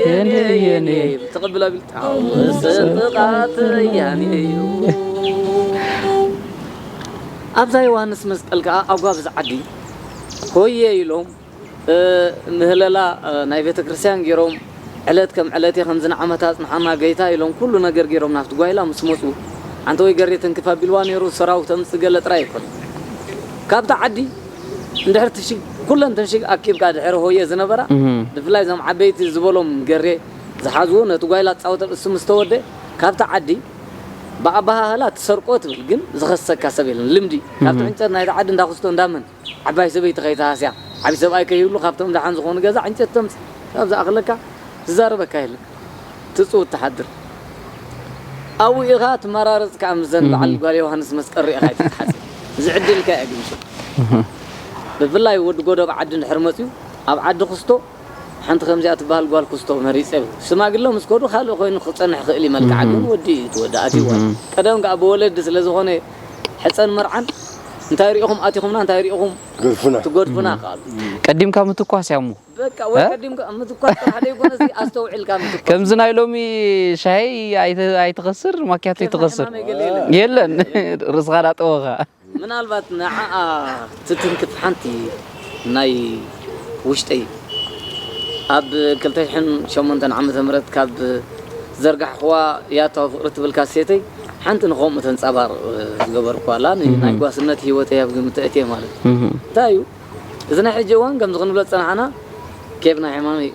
የኔ የኔ ተቐብል ኣቢሉ እታ ወሰን ጥቓ ተያኒ እዩ ኣብዛ ዮሃንስ መስቀል ከዓ ኣጓብዝ ዓዲ ሆየ ኢሎም ምህለላ ናይ ቤተ ክርስቲያን ገይሮም ዕለት ከም ዕለቴ ከምዚ ንዓመታ ኣጽንሓና ገይታ ኢሎም ኩሉ ነገር ገይሮም ናብቲ ጓይላ ምስ መጹ ኣንተ ወይ ገሬ ተንክፍ ኣቢልዋ ነይሩ ሰራው ተምጽእ ገለ ጥራይ ኣይኮነ ካብቲ ዓዲ እንድሕር ትሽግ ኩለን ተንሽግ ኣኪብካ ድሕሪ ሆየ ዝነበራ ብፍላይ እዞም ዓበይቲ ዝበሎም ገሬ ዝሓዝዎ ነቲ ጓይላ ጻወተ እሱ ምስ ተወደ ካብቲ ዓዲ ብኣባሃህላ ትሰርቆ ትብል ግን ዝኸሰካ ሰብ የለን ልምዲ ካብቲ ዕንጨት ናይቲ ዓዲ እንዳክስቶ እንዳመን ዓባይ ሰበይቲ ከይትሃስያ፣ ዓቢ ሰብኣይ ከይህሉ ካብቶም ደሓን ዝኾኑ ገዛ ዕንጨቲ ተምጽእ። ካብ ዝኣኽለካ ዝዛረበካ የለን። ትጽውት ትሓድር። ኣብኡ ኢኻ ትመራረጽ ከኣ ምስዘን በዓል ጓል ዮሃንስ መስቀል ሪእኻ ኣይትትሓጽ። ዝዕድልካ እያ ግን ሽም። ብፍላይ ወዲ ጎደብ ዓዲ እንድሕር መጽዩ ኣብ ዓዲ ክስቶ ሓንቲ ከምዚኣ ትበሃል ጓል ክስቶ መሪጸ ይብል። ሽማግለ ምስ ከዱ ካልእ ኮይኑ ክጸንሕ ይኽእል እዩ መልክዓ ግን ወዲ እዩ እቲ ወዲ ኣትይዋ። ቀደም ከኣ ብወለዲ ስለ ዝኾነ ሕጸን መርዓን እንታይ ሪኢኹም ኣቲኹምና፣ እንታይ ሪኢኹም ገድፉና ትገድፉና ቃሉ ቀዲምካ ምትኳስ እያ እሞ በቃ ወይ እ? ቀዲምካ ምትኳስ ጥራሕ ደይኮነሲ ኣስተውዒልካ ምትኳስ ከምዚ ናይ ሎሚ ሻሂ ኣይተ- ኣይትኸስር ማኪያቶ ኣይትኸስር ሕማም የገለ የለን። የለን ርእስኻ ዳጠወኻ ምናልባት ንዓኣ ትትንክፍ ሓንቲ ናይ ውሽጠይ ኣብ ክልተ ሽሕን ሸሞንተን ዓመተ ምህረት ካብ ዘርጋሕኽዋ ያታዊ ፍቕሪ ትብል ካሴተይ ሓንቲ ንኸምኡ ተንጻባር ዝገበርኳላ ናይ ጓስነት ህይወተይ ኣብ ግምት እትየ ማለት እዩ። እንታይ እዩ እዚ ናይ ሕጂ እዋን ከምዚ ክንብሎ ዝጸናሕና ኬፍ ናይ ሕማመይ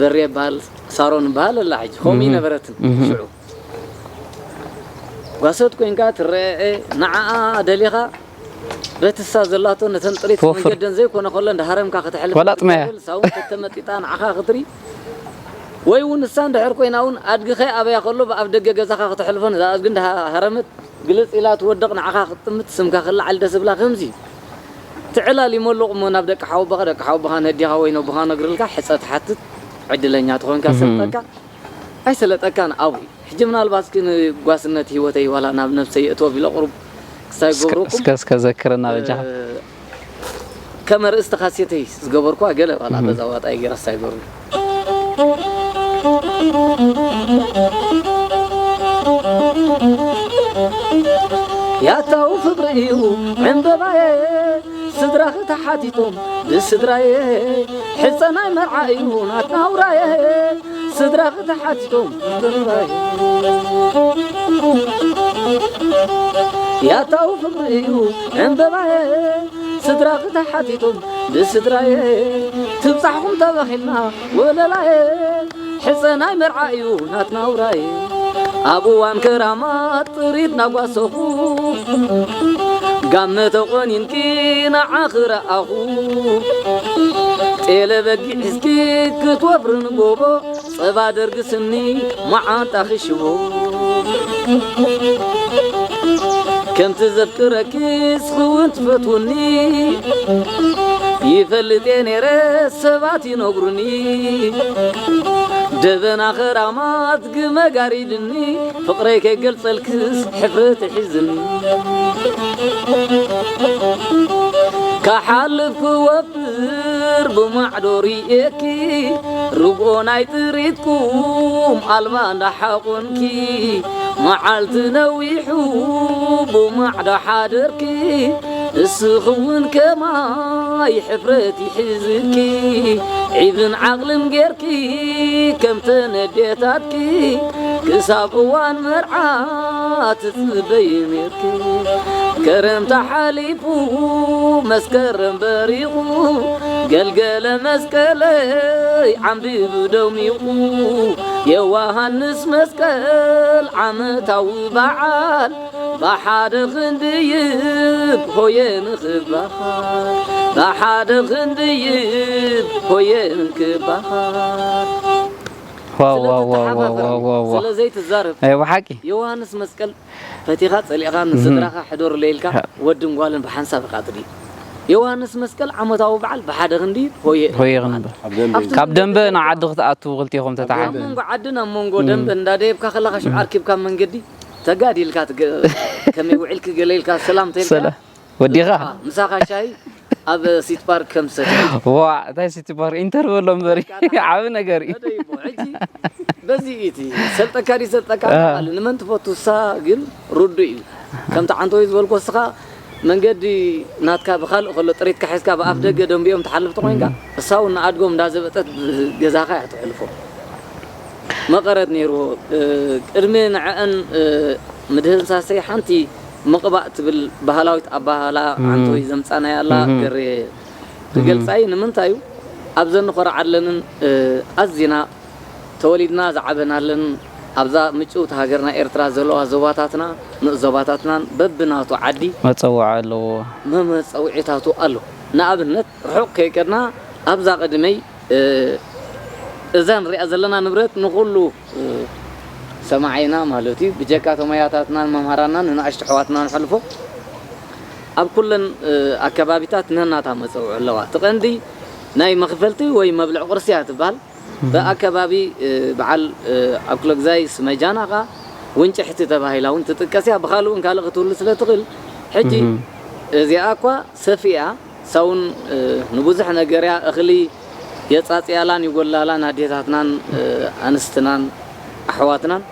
በርየ ይበሃል ሳሮን ይበሃል ኣላ ሕጂ ከምኡ ይነበረትን ሽዑ ጓሰት ኮይንካ ትረአ ንዓኣ ደሊኻ በትሳ ዘላቶ ነተን ጥሪት ትወፍር። መንገደን ዘይኮነ ከሎ እንዳሃረምካ ከተሕልፍ ወላ ጥመያ። ሳውን ከተመጢጣ ንዓኻ ክትሪ ወይ እውን ንሳ እንድሕር ኮይና እውን ኣድግኸ ኣበያ ከሎ ብኣፍ ደገ ገዛኻ ከተሕልፎ ነዛ ኣድጊ እንዳሃረመት ግልፅ ኢላ ትወደቕ ንዓኻ ክትጥምት ስምካ ክለዓል ደስ ብላ ከምዚ ትዕላል ይመሉቕ እሞ ናብ ደቂ ሓወቦኻ ደቂ ሓወቦኻ ነዲኻ ወይ ነቦኻ ነግርልካ ሕፀ ትሓትት ዕድለኛ ትኾንካ ሰጠካ ኣይሰለጠካን ኣብኡ ሕጂ ምናልባት ግን ጓስነት ህይወተይ ዋላ ናብ ነብሰይ የእትዎ ቢለ ቁሩብ ክሳይ ገብረኩም እስከ እስከ ዘክረና በጃኻ ከም ኣርእስቲ ካሴተይ ዝገበርኳ ገለ ዋላ በዛ ዋጣ ገይረ ክሳይ ገብሩ ያታው ፍቅሪ እዩ ዕምበባየ ስድራኺ ተሓቲቶም ብስድራየ ሕፀ ናይ መርዓ እዩ ናትና ውራየ ስድራኺ ተሓቲቶም ብስድራየ ያታው ፍቅሪ እዩ ዕምበባየ ስድራኺ ተሓቲቶም ብስድራየ ትብፃሕኹም ተበኺልና ወለላየ ሕፀ ናይ መርዓ እዩ ናትና ውራየ ኣብ እዋን ክራማት ጥሪት ናጓሰኹ ጋመ ተቆኒንኪ ንዓኺ ረኣኹ ጤለ በጊዕ ሒዝኪ ክትወፍሪ ንጎቦ ጸባ ደርግስኒ መዓንጣኺ ሽቦ ከምቲ ዘፍቅረኪ ስኽውን ትፈትውኒ ይፈልጥ እየ ነይረ ሰባት ይነግሩኒ ደበና ኸራማት ግመ ጋሪድኒ ፍቕረይ ከይገልጸልክስ ሕፍረት ይሕዝኒ ካሓልፍ ክወፍር ብማዕዶ ርእየኪ ርግኦ ናይ ጥሪትኩም ኣልባ እንዳሓቖንኪ መዓልቲ ነዊሑ ብማዕዶ ሓደርኪ እስኺ እውን ከማይ ሕፍረት ይሕዝኪ ዒብን ዓቕልን ጌርኪ ከምተን ኣዴታትኪ ክሳብ እዋን መርዓ ትጽበይ ኔርኪ ከረምታ ሓሊፉ መስከረም በሪቑ ገልገለ መስቀለይ ዓምቢቡ ደሚቑ ዮሃንስ መስቀል ዓመታዊ በዓል ብሓደ ክንድይብ ሆየ ንኽበሃል ብሓደ ክንድይብ ሆየ ንክበሃል ዋው ዋው ዋው ዋው ስለዘይተሓፋፈር ዋው ዋው ዋው ስለዘይትዛረብ ኣይ ብሓቂ ዮሃንስ መስቀል ፈቲኻ ጸሊእኻ ንስድራኻ ሕደሩለይ ኢልካ ወድን ጓልን ብሓንሳብ ኢኻ ትድዩ ዮሃንስ መስቀል ዓመታዊ በዓል ብሓደ ክንዲ ሆየ ሆየ ክንብል ኣብ ደንበ እዩ ካብ ደንበ ናብ ዓዲ ክትኣትዉ ክልቲኹም ተተሓ ኣብ መንጎ ዓድን ኣብ መንጎ ደንበ እንዳደየብካ ከለኻ ሽዑ ኣርኪብካ መንገዲ ተጋዲልካ ትገ- ከመይ ውዒልኪ ገለ ኢልካ ሰላም ተልካ ሰላ ወዲኻ ምሳኻ ሻይ ኣብ ሲቲ ፓርክ ከም ሰተ ዋ እንታይ ሲቲ ፓርክ ኢንተርቨሎ እምበሪ ዓብ ነገር እዩ ሕጂ በዚ እቲ ሰልጠካ ዲ ሰልጠካ ቃል ንመን ትፈቱ ሳ ግን ርዱ እዩ ከምቲ ዓንተወይ ዝበልኮ እስኻ መንገዲ ናትካ ብካልእ ከሎ ጥሪትካ ሒዝካ ብኣፍ ደገ ደንቢኦም ትሓልፍ ተኮይንካ እሳ እውን ንኣድጎም እንዳዘበጠት ገዛኻ እያ ትሕልፎ መቐረት ነይርዎ ቅድሚ ንዕአን ምድህንሳሰይ ሓንቲ ምቕባእ ትብል ባህላዊት ኣባህላ ዓንተወይ ዘምፃናያ ኣላ ገሬ ክገልፃይ ንምንታይ እዩ ኣብዘን ንኾርዓለንን ኣዚና ተወሊድና ዝዓበናለን ኣብዛ ምጭውቲ ሃገርና ኤርትራ ዘለዋ ዞባታትና ንኡስ ዞባታትናን በብናቱ ዓዲ መፀውዓ ኣለዎ መመፀውዒታቱ ኣሎ ንኣብነት ርሑቕ ከይቀድና ኣብዛ ቅድመይ እዛ ንሪኣ ዘለና ንብረት ንኹሉ ሰማዓይና ማለት እዩ ብጀካ ተመያታትናን መምሃራናን ንናእሽቱ ኣሕዋትና ንሕልፎ ኣብ ኩለን ኣከባቢታት ነናታ መፀውዒ ኣለዋ እቲ ቀንዲ ናይ መኽፈልቲ ወይ መብልዕ ቁርሲ እያ ትበሃል ብኣከባቢ በዓል ኣብ ክለግዛይ ስመጃና ኸ ውንጭሕቲ ተባሂላ እውን ትጥቀስ እያ ብኻልእ እውን ካልእ ክትህሉ ስለ ትኽእል ሕጂ እዚኣ እኳ ሰፊያ ሳውን ንብዙሕ ነገር እያ። እኽሊ የጻጽያላን ይጎላላን ኣዴታትናን ኣንስትናን ኣሕዋትናን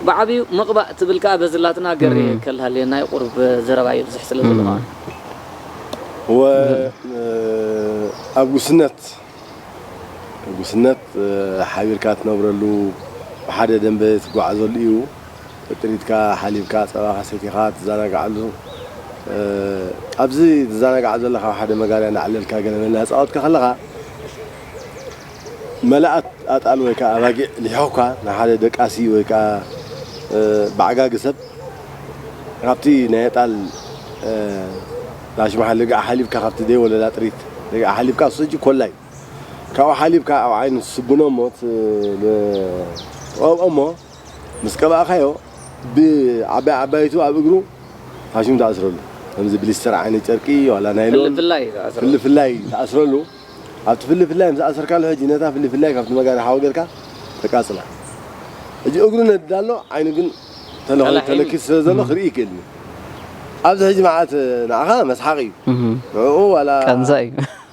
ብዓብዩ ምቕባእ ትብል ከኣ በዝላትና ገር ከልሃልየና እዩ። ቁርብ ዘረባ ይብዝሕ ስለ ዘሎ ከኣ ወ ኣብ ጉስነት ጉስነት ሓቢርካ ትነብረሉ ብሓደ ደንበ ትጓዓዘሉ እዩ። ጥሪትካ ሓሊብካ ጸባኻ ሰቲኻ ትዘናግዓሉ። ኣብዚ ትዘናግዓ ዘለኻ ሓደ መጋርያ እናዕለልካ ገለ መለ እናተጻወትካ ከለኻ መላኣት ኣጣል ወይ ከዓ ኣባጊዕ ልሒኹካ ንሓደ ደቃሲ ወይ ከዓ ብዓጋጊ ሰብ ካብቲ ናይ ኣጣል ራሽማሓ ልግዓ ሓሊብካ ካብቲ ደይ ወለላ ጥሪት ልግዓ ሓሊብካ እሱ ሕጂ ኮላይ ካብኡ ሓሊብካ ኣብ ዓይኑ ትስብኖ እሞ ትቐብኦ እሞ ምስ ቀባእካዮ ብዓባይ ዓባይቱ ኣብ እግሩ ሓሽም ትኣስረሉ ከምዚ ብሊስተር ዓይነት ጨርቂ ዋላ ናይሎን ፍልፍላይ ትኣስረሉ። ፍልፍላይ ትኣስረሉ ኣብቲ ፍልፍላይ ምስ ኣሰርካሉ ሕጂ ነታ ፍልፍላይ ካብቲ መጋሪ ሓዊ ጌርካ ተቃጽላ። ሕጂ እግሩ ነድድ ኣሎ ዓይኑ ግን ተለኺ ተለኪሱ ስለ ዘሎ ክርኢ ይክእል እዩ። ኣብዚ ሕጂ መዓት ንዓኻ መስሓቕ እዩ። ንዕኡ ዋላ ቃንዛ እዩ።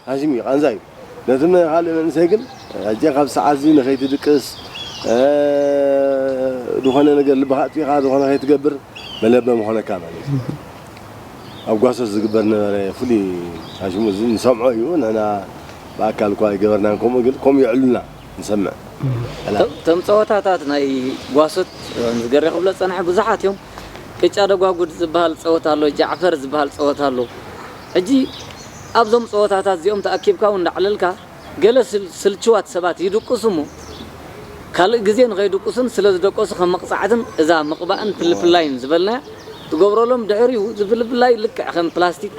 ሃሽም እዩ ቃንዛ እዩ። ነቲ ካልእ መንእሰይ ግን ሕጂ ካብ ሰዓት እዚ ንኸይትድቅስ ዝኾነ ነገር ልብኻ ኣጥፊኻ ዝኾነ ከይትገብር መለበ ምኾነካ ማለት እዩ። ኣብ ጓሶት ዝግበር ነበረ ፍሉይ ሃሽሙ እዚ ንሰምዖ እዩ። ንሕና ብኣካል እኳ ኣይገበርናን ከምኡ ግን ከምኡ የዕሉልና ንሰምዕ። እቶም ጸወታታት ናይ ጓሶት ዝገሬ ክብሎ ጸንሐ ብዙሓት እዮም። ቅጫ ደጓጉድ ዝበሃል ጸወታ ኣሎ፣ ጃዕፈር ዝበሃል ጸወታ ኣሎ። ሕጂ ኣብዞም ጸወታታት እዚኦም ተኣኪብካ እውን እንዳዕለልካ ገለ ስልችዋት ሰባት ይድቅሱ እሞ ካልእ ግዜ ንኸይድቅሱን ስለ ዝደቀሱ ከም መቕጻዕትን እዛ ምቕባእን ፍልፍላይን ዝበልናያ ትገብረሎም። ድሕሪኡ ዝፍልፍላይ ልክዕ ከም ፕላስቲክ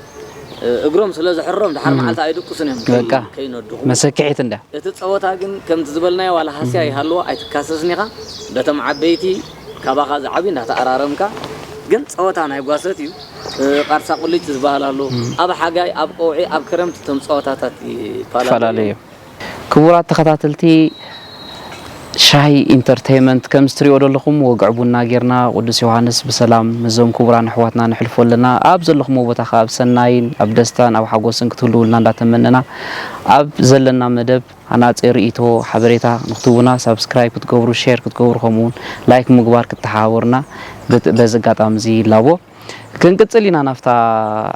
እግሮም ስለ ዝሕሮም ድሓር መዓልቲ ኣይድቅሱን እዮም በቃ። ከይነድኹ። መሰክሒት እንዳ እቲ ጸወታ ግን ከምቲ ዝበልናዮ ዋላ ሃስያ ይሃልዎ ኣይትካሰስን ኢኻ። በቶም ዓበይቲ ካባኻ ዝዓብዩ እንዳተኣራረምካ ግን ጸወታ ናይ ጓሰት እዩ። ቃርሳ ቁልጭ ዝበሃል ኣሎ። ኣብ ሓጋይ ኣብ ቀውዒ ኣብ ክረምቲ እቶም ጸወታታት ይፈላለዩ ይፈላለዩ እዮም። ክቡራት ተኸታተልቲ ሻሂ ኢንተርቴይመንት ከምዚ ትሪኦ ዘለኹም ወግዒ ቡና ጌርና ቅዱስ ዮሃንስ ብሰላም ምስዞም ክቡራን ኣሕዋትና ነሕልፎ ኣለና። ኣብ ዘለኹምዎ ቦታ ከዓ ኣብ ሰናይን ኣብ ደስታን ኣብ ሓጎስን ክትህልውልና እንዳተመነና ኣብ ዘለና መደብ ሃናጺ ርእይቶ ሓበሬታ ንክትህቡና ሳብስክራይብ ክትገብሩ ሼር ክትገብሩ ከምኡውን ላይክ ምግባር ክትተሓባበሩና በዚ ኣጋጣሚ እዚ ይላቦ። ክንቅጽል ኢና ናብታ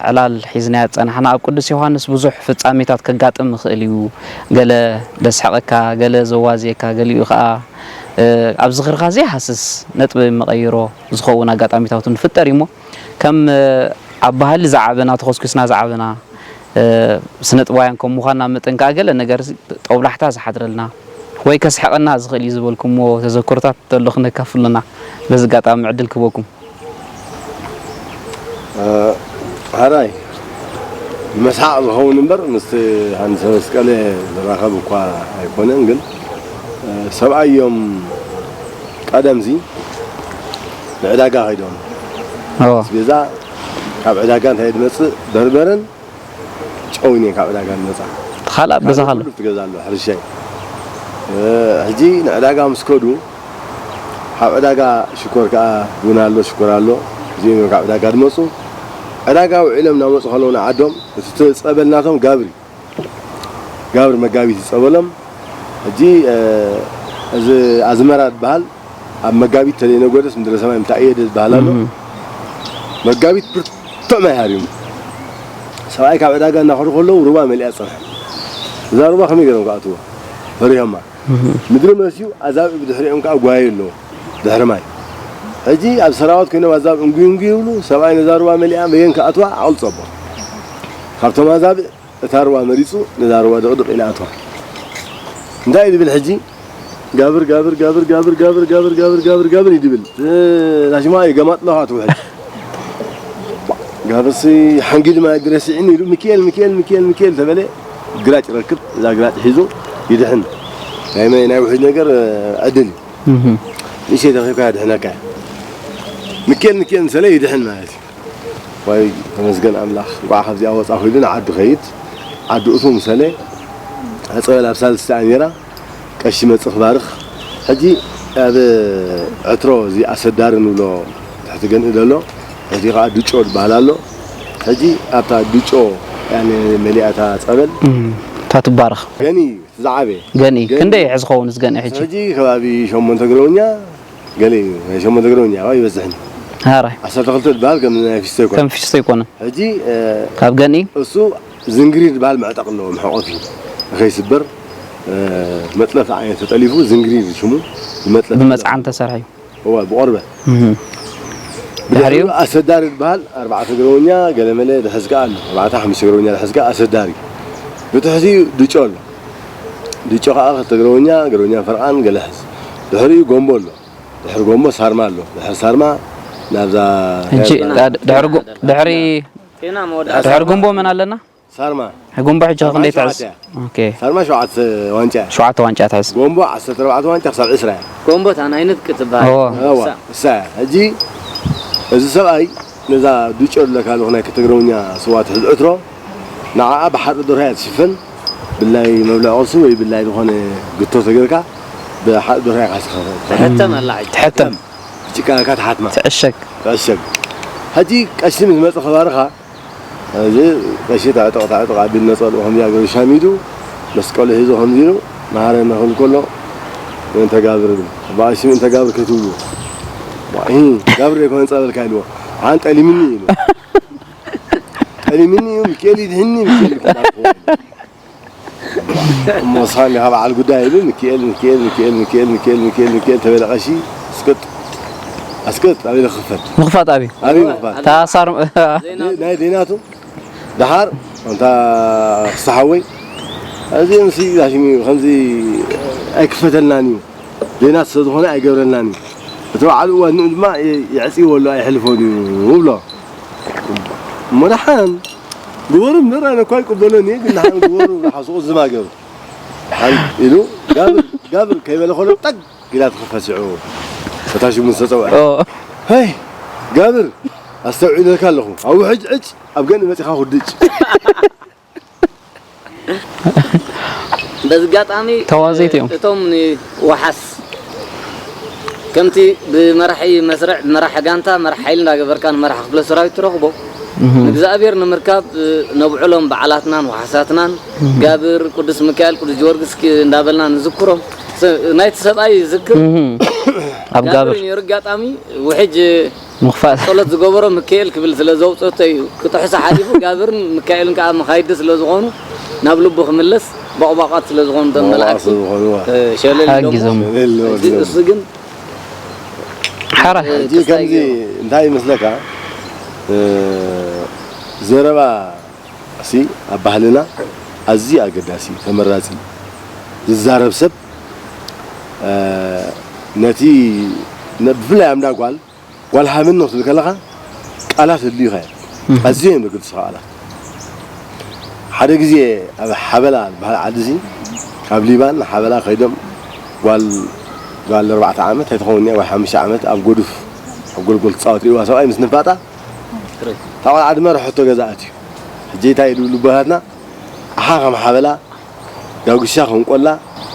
ዕላል ሒዝናያ ዝጸናሕና። ኣብ ቅዱስ ዮሃንስ ብዙሕ ፍጻሜታት ከጋጥም ይኽእል እዩ። ገለ ዘስሕቐካ፣ ገለ ዘዋዝየካ፣ ገሊኡ ኸኣ ኣብ ዝኽርኻ ዘይሃስስ ነጥቢ መቐይሮ ዝኸውን ኣጋጣሚታት እውን ይፍጠር እዩ እሞ ከም ኣብ ባህሊ ዝዓበና ተኾስኲስና ዝዓበና ስነጥባውያን ከም ምዃንና መጠን ከኣ ገለ ነገር ጦብላሕታ ዝሓድረልና ወይ ከስሕቐና ዝኽእል እዩ ዝበልኩምዎ ተዘክሮታት እንተሎ ክነካፍሉና በዚ ኣጋጣሚ ዕድል ክህበኩም። ሓራይ ንመስሓቕ ዝኸውን እምበር ምስቲ ሃንሰ መስቀለ ዝራኸብ እኳ ኣይኮነን፣ ግን ሰብኣይ እዮም ቀደምዚ ንዕዳጋ ከይዶም ኣዎ። ኣስቤዛ ካብ ዕዳጋ እንታይ ድመፅእ በርበረን ጨውን እየን ካብ ዕዳጋ ዝመፃ። ካልእ ኣብ ገዛ ካልእ ካሉ? ኩሉ ትገዛ ኣሎ ሕርሻይ። ሕጂ ንዕዳጋ ምስ ከዱ ካብ ዕዳጋ ሽኮር ከዓ ቡን ኣሎ ሽኮር ኣሎ እዚኦም እዮም ካብ ዕዳጋ ዝመፁ። ዕዳጋ ውዒሎም እናመፁ ከለዉ ንዓዶም እቲ ጸበል ናቶም ጋብር እዩ። ጋብር መጋቢት ይጸበሎም። ሕጂ እዚ ኣዝመራ ዝበሃል ኣብ መጋቢት ተለይነጎደስ ምድረ ሰማይ ምታእየደ ዝበሃል ኣሎ። መጋቢት ብርቱዕ ማይ ሃሪሙ ሰብኣይ ካብ ዕዳጋ እናኸዱ ከለዉ ሩባ መሊኣ ዝጸንሐ እዛ ሩባ ከመይ ገይሮም ክኣትዎ ፈሪሆማ ምድሪ መስዩ ኣዛብእ ብድሕሪኦም ከዓ ጓዩ ኣለዉ ድሕሪ ማይ ሕጂ ኣብ ሰራወት ኮይኖም ኣዛብእ እንጉይ እንጉይ ይብሉ ሰብኣይ ነዛ ሩባ መሊኣ በየን ክኣትዋ ዓቕሊ ጸቦ ካብቶም ኣዛብእ እታ ርዋ መሪጹ ነዛ ርዋ ድቕድቕ ኢላ ኣትዋ። እንታይ እዩ ድብል ሕጂ? ጋብር ጋብር ጋብር ጋብር ጋብር ጋብር ጋብር ጋብር ጋብር እዩ ድብል። ናሽማ እዩ ገማጥሎ ኣትውሕድ። ጋብርሲ ሓንጊድ ማይ ግረሲዕኒ ኢሉ ሚካኤል ሚካኤል ሚካኤል ሚካኤል ተበለ ግራጭ ረክብ እዛ ግራጭ ሒዙ ይድሕን። ናይ መ- ናይ ውሕጅ ነገር ዕድል እዩ። ንእሽተይ ተኺብካ ድሕነካ እዩ። ሚካኤል ሚካኤል ምሰለ ይድሕን ማለት እዩ። ዋይ ተመስገን ኣምላኽ እንቋዕ ካብዚኣ ወፃኹ ኢሉ ንዓዱ ኸይድ ዓዲ እቱ ምሰለ ጸበል ኣብ ሳልስቲ ኣሚራ ቀሺ መፅእ ክባርኽ ሕጂ ኣብ ዕትሮ እዚ ኣሰዳሪ ንብሎ ትሕቲ ገንኢ ዘሎ እዚ ከዓ ድጮ ዝበሃል ኣሎ ሕጂ ኣብታ ድጮ ያኔ መሊኣታ ጸበል እም፣ እታ ትባረኽ። ገኒ ዝዓበየ። ገኒ፣ ገኒ። ክንደይ ይሕዝ ኸውንስ ገኒ ሕጂ? ሕጂ ከባቢ ሸሞንተ ግረውኛ፣ ገለ እዩ፣ ናይ ሸሞንተ ግረውኛ ዋ ይበዝሕን። ሃራይ። ዓሰርተ ክልተ ዝበሃል ከም ናይ ፊስቶ ይኮን። ከም ፊስቶ ይኮነ። ሕጂ፣ እ፣ ካብ ገኒ? እሱ ዝንግሪር ዝበሃል መዕጠቕ ኣለዎ፣ መሕቆፊ። ንኸይስበር፣ እ፣ መጥለፍ ዓይነት ተጠሊፉ፣ ዝንግሪር ሽሙ፣ ብመጥለፍ ብመጽዓን ተሰርሐ እዩ። እዋ፣ ብቆርበት። እህ። ብድሕሪኡ? ብድሕሪኡ ኣሰዳሪ ዝበሃል ኣርባዕተ ግረውኛ፣ ገለመለ ዝሕዝ ከኣ ኣሎ። ኣርባዕተ ሓሙሽተ ግረውኛ ዝሕዝ ከኣ ኣሰዳሪ። ብትሕቲኡ ድጮ ኣሎ። ድጮ ከኣ ክልተ ግረውኛ፣ ግረውኛ ፈርቓን ገለ ሕዝ። ድሕሪኡ ጎምቦ ኣሎ። ድሕሪ ጎምቦ ሳርማ ኣሎ። ድሕሪ ሳርማ ናብዛ ሕጂ፣ ዳ-፣ ድሕሪ ጎ-፣ ድሕሪ፣ ቴና መወዳእታ ድሕሪ ጎምቦ መን ኣለና? ሳርማ። ጎምቦ ሕጂ ሳርማ ክንደይ ትሕዝ? ሸውዓተ እያ። ኦኬ። ሳርማ ሸውዓተ ዋንጫ እያ። ሸውዓተ ዋንጫ ትሕዝ። ጎምቦ ዓሰርተ ኣርባዕተ ዋንጫ ክሳብ ዕስራ እያ። ጎምቦ እታ ናይ ንፍቂ ትበሃል። እዎ። እዋ፣ እሳ። እሳ እያ። ሕጂ እዚ ሰብኣይ ነዛ ድጮ ኣለካ ኣለኹ ናይ ክልተ ግረውኛ ስዋ ትሕዝ ዕትሮ፣ ንዓኣ ብሓፂር ደርሆ እያ ትሽፈን። ብላይ መብልዒ ቁርሲ ወይ ብላይ ዝኾነ ግቶ ተገርካ ብሓፂር ደርሆ እያ ካስኻ ትሕተም ኣላ ሕጂ። ትሕተም። ብጭቃ ጌርካ ትሓትማ። ትዕሸግ። ትዕሸግ። ሕጂ ቀሺ ምስ መፀ ከባርኻ፣ እዚ ቀሺ ታዕጥቕ ታዕጥቕ ኣቢል ነፀልኡ ከምዚኣ ገይሩ ሻሚዱ፣ መስቀሉ ሒዙ ከምዚ ኢሉ፣ መሃረና ክብል ከሎ፣ "ምእንተ ጋብር" ይብል። "ኣባ ቀሺ ምእንተ ጋብር ከይትብሉ። ዋእ፣ ጋብር ዘይኮነ ጸበልካ" ኢልዎ። "ኣን ጠሊምኒ" ኢሉ። "ጠሊምኒ እዩ፣ ሚካኤል ይድሕኒ፣ ሚካኤል ይድሕኒ" እሞ ንስኻ እንዲኻ በዓል ጉዳይ ኢሉ፣ ሚካኤል፣ ሚካኤል፣ ሚካኤል፣ ሚካኤል፣ ሚካኤል፣ ሚካኤል፣ ሚካኤል ተበለ ቀሺ፣ ኣስቅጥ፣ ኣስቅጥ፣ ኣበይ ኢለ ክኽፈት? ምኽፋት ኣበይ? ኣበይ ምኽፋት? እታ ሳር-፣ ናይ ደይናቱ፣ ደሓር፣ ኣንታ ክስተ ሓወይ፣ እዚኦምሲ ላሽም እዩ፣ ከምዚ ኣይክፈተልናን እዩ፣ ደይናት ስለ ዝኾነ ኣይገብረልናን እዩ። እቲ በዓል እዋን ንኡ ድማ የ-፣ የዕጽይዎ ኣሎ፣ ኣይሕልፎን እዩ፣ እብሎ። እሞ ደሓን፣ ግበሩ እምበር፣ ኣነ እኳ ኣይቅበሎን እየ፣ ግን ደሓን ግበሩ፣ ደሓን ስቑ ዝማ ገሩ። ሓን ኢሉ ጋብር ጋብር ከይበለ ከሎ ጠግ ኢላ ትኽፈት ሽዑ እታ ሽሙ ዝተጸውዐ። ኦ። "ሄይ ጋብር ኣስተውዒለካ ኣለኹ። ኣብ ውሕጅ ዕጭ ኣብ ገን መጺኻ ኩድጭ." በዚ ኣጋጣሚ ተዋዘይቲ እዮም። እቶም ንወሓስ ከምቲ ብመራሒ መስርዕ፣ ብመራሒ ጋንታ፣ መራሒ ሓይሊ እንዳገበርካ ንመራሒ ክፍለ ሰራዊት ትረኽቦ፣ እህ። ንእግዚኣብሔር ንምርካብ፣ እ፣ ነብዕሎም በዓላትናን ወሓሳትናን፣ እህ። ጋብር፣ ቅዱስ ሚካኤል፣ ቅዱስ ጊዮርጊስ ክ-፣ እንዳበልና ንዝክሮም። ስ-፣ ናይቲ ሰብኣይ ዝክር እህ። ኣብ ጋብር ጋብር። ነይሩ። ኣጋጣሚ ውሕጅ ምኽፋል። ጸሎት ዝገበሮ ሚካኤል ክብል ስለ ዘውጸቶ እዩ። ክጥሕሶ ሓሊፉ ጋብርን ሚካኤልን ከኣ መኻይዲ ስለ ዝኾኑ ናብ ልቡ ክምለስ ቦቕባቓት ስለ ዝኾኑ እቶም መላእክቲ፣ ስለ ዝኾኑ፣ እ፣ ሸለል ኢሎሞ። ሓጊዞሞ። ሸለል ኢሎሞ። እዚ እሱ ግን ሓራ። እ፣ ሕጂ ክስታይ ከምዚ ገይሩ። እንታይ ይመስለካ? እ፣ ዘረባ ሲ ኣብ ባህልና ኣዝዩ ኣገዳሲ፣ ተመራጺ፣ ዝዛረብ ሰብ፣ እ፣ ነቲ ነ-፣ ብፍላይ ኣምዳ ጓል፣ ጓል ሃብኒ ክትብል ከለኻ ቃላት የድልዩኻ እዮም። እህ። ኣዝዮም እዮም ዘገድሱኻ ቃላት። ሓደ ግዜ ኣብ ሓበላ ዝበሃል ዓዲ እዚ፣ ካብ ሊባን ሓበላ ከይዶም ጓል፣ ጓል ኣርባዕተ ዓመት ኣይትኸውን እያ ወይ ሓሙሽተ ዓመት ኣብ ጎዱፍ ኣብ ጎልጎል ትጻወት ርእይዋ ሰብኣይ ምስ ንፋጣ፣ እታ ቆልዓ ድማ ርሕቶ ገዛ ኣትዩ። ሕጂ እንታይ ይብሉ ኣቦታትና? ኣሓ ከም ሓበላ፣ ዳጉሻ ከም ቆላ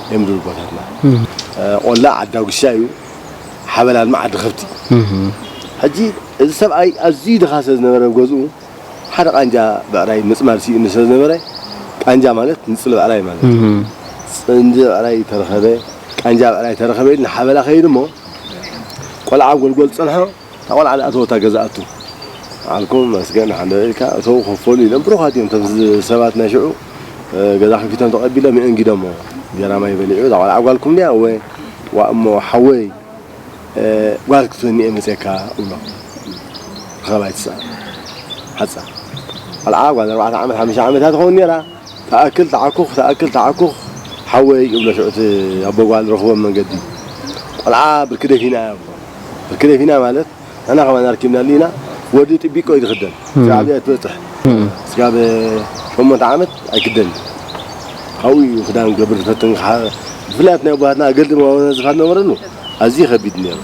እዮም ዝብሉ ኣቦታትና። እም። እ፣ ቆላ ዓዲ ዳጉሻ እዩ፣ ሓበላ ድማ ዓዲ ከብቲ። እም። ሕጂ እዚ ሰብኣይ ኣዝዩ ድኻ ስለ ዝነበረ ኣብ ገዝኡ ሓደ ቃንጃ ብዕራይ ምጽማድ ስኢኑ ስለ ዝነበረ፣ ቃንጃ ማለት ንጽል ብዕራይ ማለት እዩ። እም። ጽንዲ ብዕራይ ተረኸበ፣ ቃንጃ ብዕራይ ተረኸበ ኢሉ ንሓበላ ከይዱ እሞ፣ ቆልዓ ኣብ ጎልጎል ዝጸንሖ እታ ቆልዓ ዝኣተወታ ገዛ ኣቱ። በዓልኩም መስገን ሓንደበት ኢልካ እተው ከፈሉ ኢሎም ብሩኻት እዮም። እቶም ሰባት ናይ ሽዑ፣ እ፣ ገዛ ከፊቶም ተቐቢሎም የእንጊዶሞ። እንጀራ ማይ በሊዑ፣ እዛ ቆልዓ ጓልኩም ድያ? እወ። ዋ እሞ ሓወይ፣ እ፣ ጓል ክትህበኒ እየ መፅየካ እብሎ። ርኸባ ኣይትስኣን። ሓፃ። ቆልዓ ጓል ኣርባዕተ ዓመት፣ ሓሙሽተ ዓመት እያ ትኸውን ነይራ። ተኣክል ተዓኩኽ፣ ተኣክል ተዓኩኽ፣ ሓወይ ይብሎ ሽዑ እቲ ኣቦ ጓል ረኽቦም መንገዲ። ቆልዓ ብርኪ ደፊና እያ ይብሎ። ብርኪ ደፊና ማለት ንሕና ከማን ኣርኪብናሉ ኢና። ወዲ ጥቢቆ እዩ ዝኽደን። እም። ስጋብ ኣብዚኣ ትበፅሕ። እም። ስጋብ ሸሞንተ ዓመት ኣይክደን። ካብኡ እዩ ክዳን ክገብር ዝፈትን። ብፍላይ ናይ ኣቦታትና ኣገልድም ዝፋት ነበረሉ። ኣዝዩ ከቢድ ነይሩ።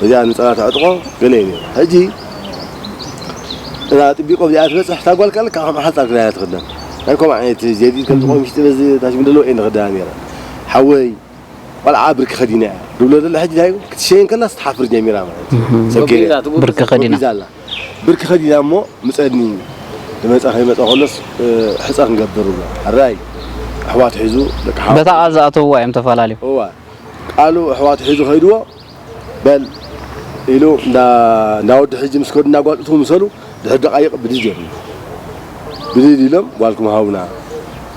እዚኣ ንጸባ ተዕጥቆ ገለ እዩ ነይሩ። ሕጂ እዛ ጥቢቆ እዚኣ ትበጽሕ እታ ጓል ከኣ ልክዕ ከም ሓጻር ክዳን እያ ትኽደን። ናይ ከምኡ ዓይነት ጀዲድ ከም ዝኸውን ምሽጢ በዚ ታሽሚ ደለዎ እየን ዝኽደና ነይረን። ሓወይ ቆልዓ ብርኪ ከዲና እያ ድብሎ ዘሎ። ሕጂ እንታይ እዩ? ክትሸየን ከላስ ትሓፍር ጀሚራ ማለት እዩ። እህ። ሰብ ከይዳ። ጎቢዛ ትጉብዝ። ብርኪ ከዲና። ጎቢዛ ኣላ። ብርኪ ከዲና እሞ ምጸኒ ክመጻ ከይመጻ ከሎስ፣ እ፣ ሕጸ ክንገብር ብሎ። ሕራይ ኣሕዋት ሒዙ ደቂ ሓው-፣ በታ ቃል ዝኣተውዋ እዮም ተፈላለዮም። እዋ፣ ቃሉ ኣሕዋት ሒዙ ከይድዎ፣ በል ኢሉ እንዳ-፣ እንዳ ወዲ ሕጂ ምስ ከዱ እናጓጥቱ ምሰሉ ድሕሪ ደቃይቕ ብድድ የብሉ። ብድድ ኢሎም፣ "ጓልኩም ሃቡና፣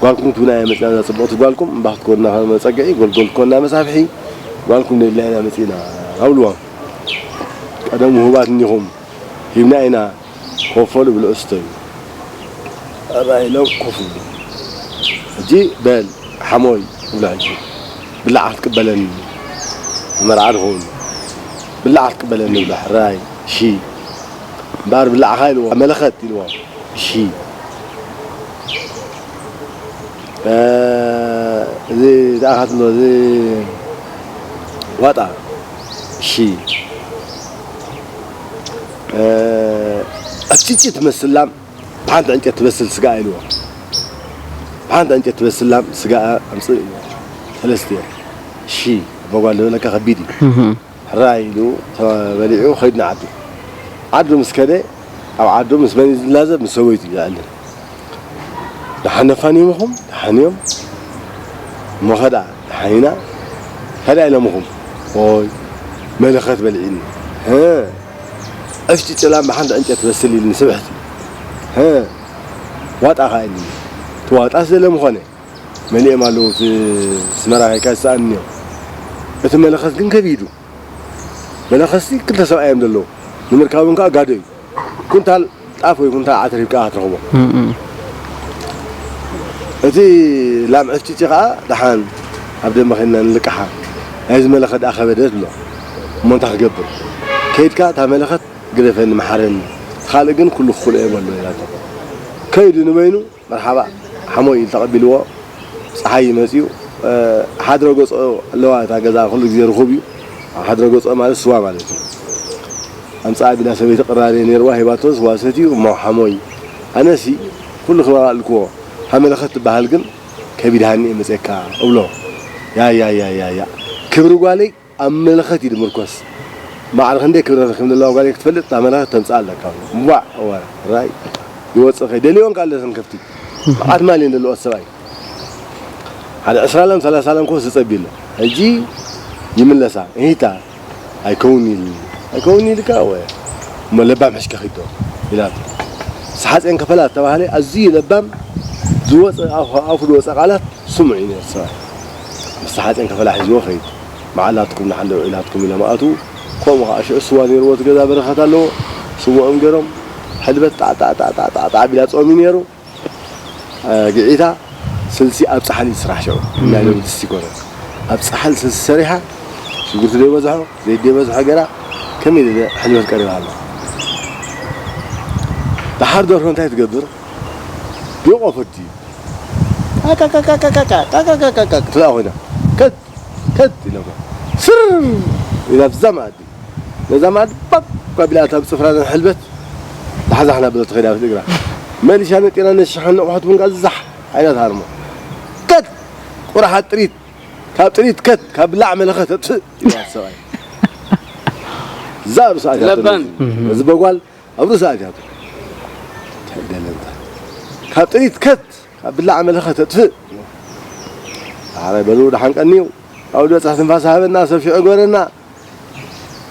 ጓልኩም ትብና እያ መጺና፣ እዛ ጽብቕቲ ጓልኩም እምባ ክትኮንና ከም መጸግዒ፣ ጎልጎል ክትኮንና መሳፍሒ፣ ጓልኩም ደሊና ኢና መጺና" ኣብልዎም። "ቀደም ውሁባት እኒኹም፣ ሂብና ኢና፣ ኮፈሉ ብልዑ ስተዩ" ኣራ ኢሎም ኮፍ ይብሉ። ሕጂ በል ሓሞይ ይብሎ፣ ሕጂ ብላዕ ክትቅበለኒ፣ መርዓ ድኸውን፣ ብላዕ ክትቅበለኒ ይብሎ። ሕራይ፣ እሺ። እምበኣር ብላዕኻ ኢልዎ፣ መለኸት ኢልዎ። እሺ። እ፣ እዚ ደኣ ካትሎ፣ እዚ ዋጣ። እሺ። እ፣ ዕፍጭጭ ትመስል ላም፣ ብሓንቲ ዕንጨት ትበስል ስጋኣ ኢልዎ። ብሓንቲ ዕንጨት ትበስል ላም ስጋኣ ኣምጽእ ኢልዎ። ሰለስተ እዮም። እሺ፣ ኣቦ ጓል ዝበለካ ከቢድ እዩ። እህ። ሕራይ ኢሉ ተበሊዑ ኸይዱ ንዓዱ። ዓዱ ምስ ከደ፣ ኣብ ዓዱ ምስ መን እዩ ዝላዘብ? ምስ ሰበይቱ እዩ ዝዕልል። ደሓን ነፋንዮም ኢኹም? ደሓን እዮም። እሞ ኸ ደኣ ደሓን ኢና። ካልኣይ ኢሎም ኢኹም? ኦይ፣ መለኸት በሊዕኒ። ሀ፣ ዕፍጭጭ ላም ብሓንቲ ዕንጨት ትበስል ኢልኒ ስብሕቲ። ሀ፣ ዋጣ ኸኣ ኢልኒ። እቲ ዋጣስ ዘለ ምኾነ? መሊኦም ኣለዉ፣ እቲ ስመራ ከይካ ዝሰኣንንዮ። እቲ መለኸት ግን ከቢዱ። መለኸትሲ ክልተ ሰብኣይ እዮም ዘለዉ። ንምርካቦም ከኣ ጋዶ እዩ። ኩንታል ጣፍ ወይ ኩንታል ዓተር ሂብካ ክትረኽቦ። እም፣ እም። እቲ ላም ዕፍጭጭ ከኣ ደሓን ኣብ ደንበ ኸይድና ንልቅሓ። ናይዚ መለኸት ደኣ ከበደት ኣሎ። እሞ እንታይ ክገብር? ከይድካ እታ መለኸት ግደፈኒ፣ መሓረኒ። እቲ ካልእ ግን ኩሉ ክኽእሎ እየ በሎ ኢላቶ። ከይዱ ንበይኑ መርሓባ ሓሞይ ኢሉ ተቐቢልዎ። ጸሓይ መጺኡ፣ እ፣ ሓድረ ገጾ ኣለዋ እታ ገዛ፣ ኩሉ ግዜ ርኹብ እዩ። ሓድረ ገጾ ማለት ስዋ ማለት እዩ። ኣምጽኣ ቢላ ሰበይቲ ቅራሪ ነይርዋ፣ ሂባቶ ስዋ ሰትዩ፣ እሞ ሓሞይ ኣነሲ ኩሉ ክበላ ኣልክዎ፣ እታ መለኸት ትበሃል ግን ከቢድሃኒ እየ መጺአካ እብሎ። ያ፣ ያ፣ ያ፣ ያ፣ ያ። ክብሪ ጓለይ ኣብ መለኸት እዩ ዝምርኮስ። ማዕረ ክንደይ ክብሪ ረኺብኒ ኣለዋ ጓለይ ክትፈልጥ፣ እታ መለኸት ተምጽኣ ኣለካ። እምቧዕ፣ እወ፣ ራይ፣ ይወጽእ ከይ፣ ደልዮን ከኣ ኣለሰን ከፍቲ። መዓት ማል እየን ዘለዋ ሰብኣይ። ሓደ ዕስራ ላም፣ ሰላሳ ላም ኮስ ዝጸቢ ኣሎ። ሕጂ ይምለሳ። እሂታ፣ ኣይከውን ኢል-፣ ኣይከውን ኢልካ፣ እወ። እሞ ለባም ሕሽከ ኺዶ፣ ኢላቶ። ምስ ሓጼን ከፈላ ዝተባህለ ኣዝዩ ለባም፣ ዝወጸ፣ ኣፉ፣ ኣፉ ዝወጸ ቃላት ስሙዕ እዩ ነይሩ ሰብኣይ። ምስ ሓጼን ከፈላ ሒዝዎ ኸይድ። መዓላትኩም ንሓንደ ውዒላትኩም ኢሎም ኣትዉ። ከምኡ ኸዓ ሽዑ ስዋ ነይርዎ፣ እቲ ገዛ በረኸት ኣለዎ። ስውኦም ገይሮም፣ ሕልበት ጣዕ፣ ጣዕ፣ ጣዕ፣ ጣዕ፣ ጣዕ፣ ጣዕ ቢላ ጾም እዩ ነይሩ። እ፣ ግዒታ ስልሲ ኣብ ጻሕሊ ስራሕ ሽዑ። ናይ ሎሚ ድስቲ ይኮነ። ኣብ ጻሕሊ ስልሲ ሰሪሓ፣ ሽጉርቲ ዘይበዝሖ፣ ዘይት ዘይበዝሖ ገይራ፣ ከመይ ኢለ ሕልበት ቀሪባ ኣሎ። ደሓር ደርሆ እንታይ ትገብር? ቢቆ ፈዲ። ቃቃቃቃቃቃቃቃቃቃቃቃ ትብላ ኮይና። ከት፣ ከት ኢለ እኮ። ስር ኢላ ኣብዛ መኣዲ። ነዛ መኣዲ ባብ ኣቢላ እታ ብጽፍራ ሕልበት ዝሓዛ ሓና ብሎ ትኸይድ ኣብ እግራ። መሊሻ ነጢራ ነቲ ሸሓኒ ኣቑሑት እውን ከኣ ዝዛሕ ኣይናት ሃርሞ። ከት! ቁራሓት ጥሪት! ካብ ጥሪት ከት! ካብ ብላዕ መለኸት ኣጥፍእ! ይብላ እቲ ሰብኣይ። እዛ ኣብ ርእሳ ኣትያቶ ለባም። ነዚ በጓል ኣብ ርእሳ ኣትያቶ። እንታይ ደለንታ? ካብ ጥሪት ከት! ካብ ብላዕ መለኸት ኣጥፍእ! ዳሕራይ በሉ ደሓን ቀንዩ። ኣብ ዝበጽሕ ትንፋስ ሃበና፣ ሰብ ሽዑ ግበረና።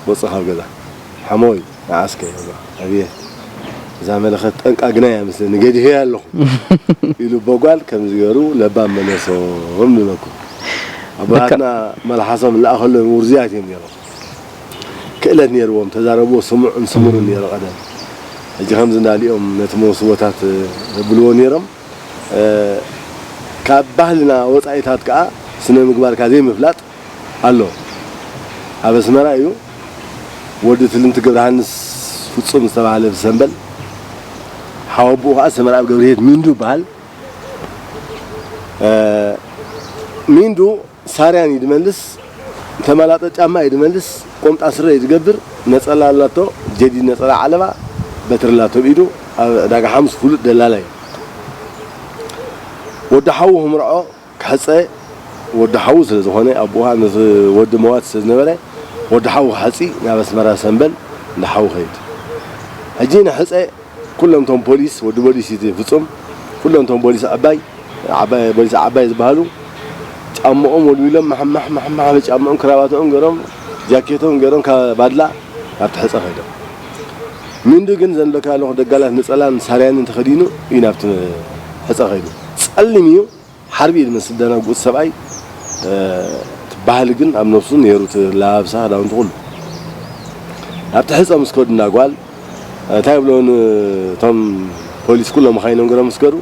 ወጽእ ካብ ገዛ። ሓሞይ፣ ንዓስከ፣ ይብሎ። ኣብየት፣ እዛ መለኸት ጠንቃ ግና እያ መስለኒ፣ ገዲፈያ ኣለኹ። ኢሉ በጓል ከምዚ ገይሩ ለባም መለሶም ንብለኩም። ኣቦታትና መልሓሶም ዝለኣኸሎም ውርዙያት እዮም ነይሮም። ክእለት ነይርዎም፣ ተዛረብዎ ስሙዕን ስሙርን ነይሩ ቀደም። ሕጂ ከምዚ እንዳሊኦም ነቲ መውስቦታት የብልዎ ነይሮም። እ፣ ካብ ባህልና ወጻኢታት ከኣ ስነ ምግባርካ ዘይምፍላጥ ኣሎ። ኣብ ኣስመራ እዩ። ወዲ ትልንቲ ገብረሃንስ ፍጹም ዝተባህለ ብሰምበል፣ ሓወቦኡ ከኣ ሰመርኣብ ገብርሄት ሚንዱ ይበሃል። እ፣ ሚንዱ ሳርያን እዩ ዝመልስ፣ ተመላጠ ጫማ እዩ ዝመልስ፣ ቆምጣ ስረ እዩ ዝገብር፣ ነጸላ ኣላቶ፣ ጀዲድ ነጸላ ዓለባ፣ በትሪ ኣላቶ ኣብ ኢዱ፣ ኣብ ዕዳጋ ሓሙስ ፍሉጥ ደላላ እዩ። ወዲ ሓዉ ክምርዖ ክሕጸ ወዲ ሓዉ ስለ ዝኾነ፣ ኣቦኡ ምስ ወዲ መዋቲ ስለ ዝነበረ፣ ወዲ ሓዉ ክሓጺ ናብ ኣስመራ ሰምበል እንዳ ሓዉ ኸይድ። ሕጂ ንሕጸ ኩሎም እቶም ፖሊስ፣ ወዲ ፖሊስ እዩ ፍጹም፣ ኩሎም እቶም ፖሊስ ዓባይ፣ ዓባይ፣ ፖሊስ ዓባይ ዝበሃሉ ጫምኦም ወልዊሎም፣ ማሕማሕ፣ ማሕማሕ፣ ጫምኦም ክራባትኦም ገይሮም፣ ጃኬቶም ገይሮም፣ ካብ ባድላ ናብቲ ሕጸ ከይዶም። ሚንዱ ግን ዘንለካ ኣለኹ ደጋላት ነጸላን ሳርያንን ተኸዲኑ እዩ ናብቲ ሕጸ ከይዱ። ጸሊም እዩ። ሓርቢ ኢሉ መስል ደናጉት ሰብኣይ፣ እ፣ እቲ ባህሊ ግን ኣብ ነብሱ ነይሩ፣ እቲ ለባብሳ ክዳውንቲ ኩሉ። ኣብቲ ሕጸ ምስ ከዱ እንዳ ጓል፣ እ፣ እንታይ ይብሎ ን-፣ እቶም ፖሊስ ኩሎም መኻይኖም ገሮም ምስ ከዱ፣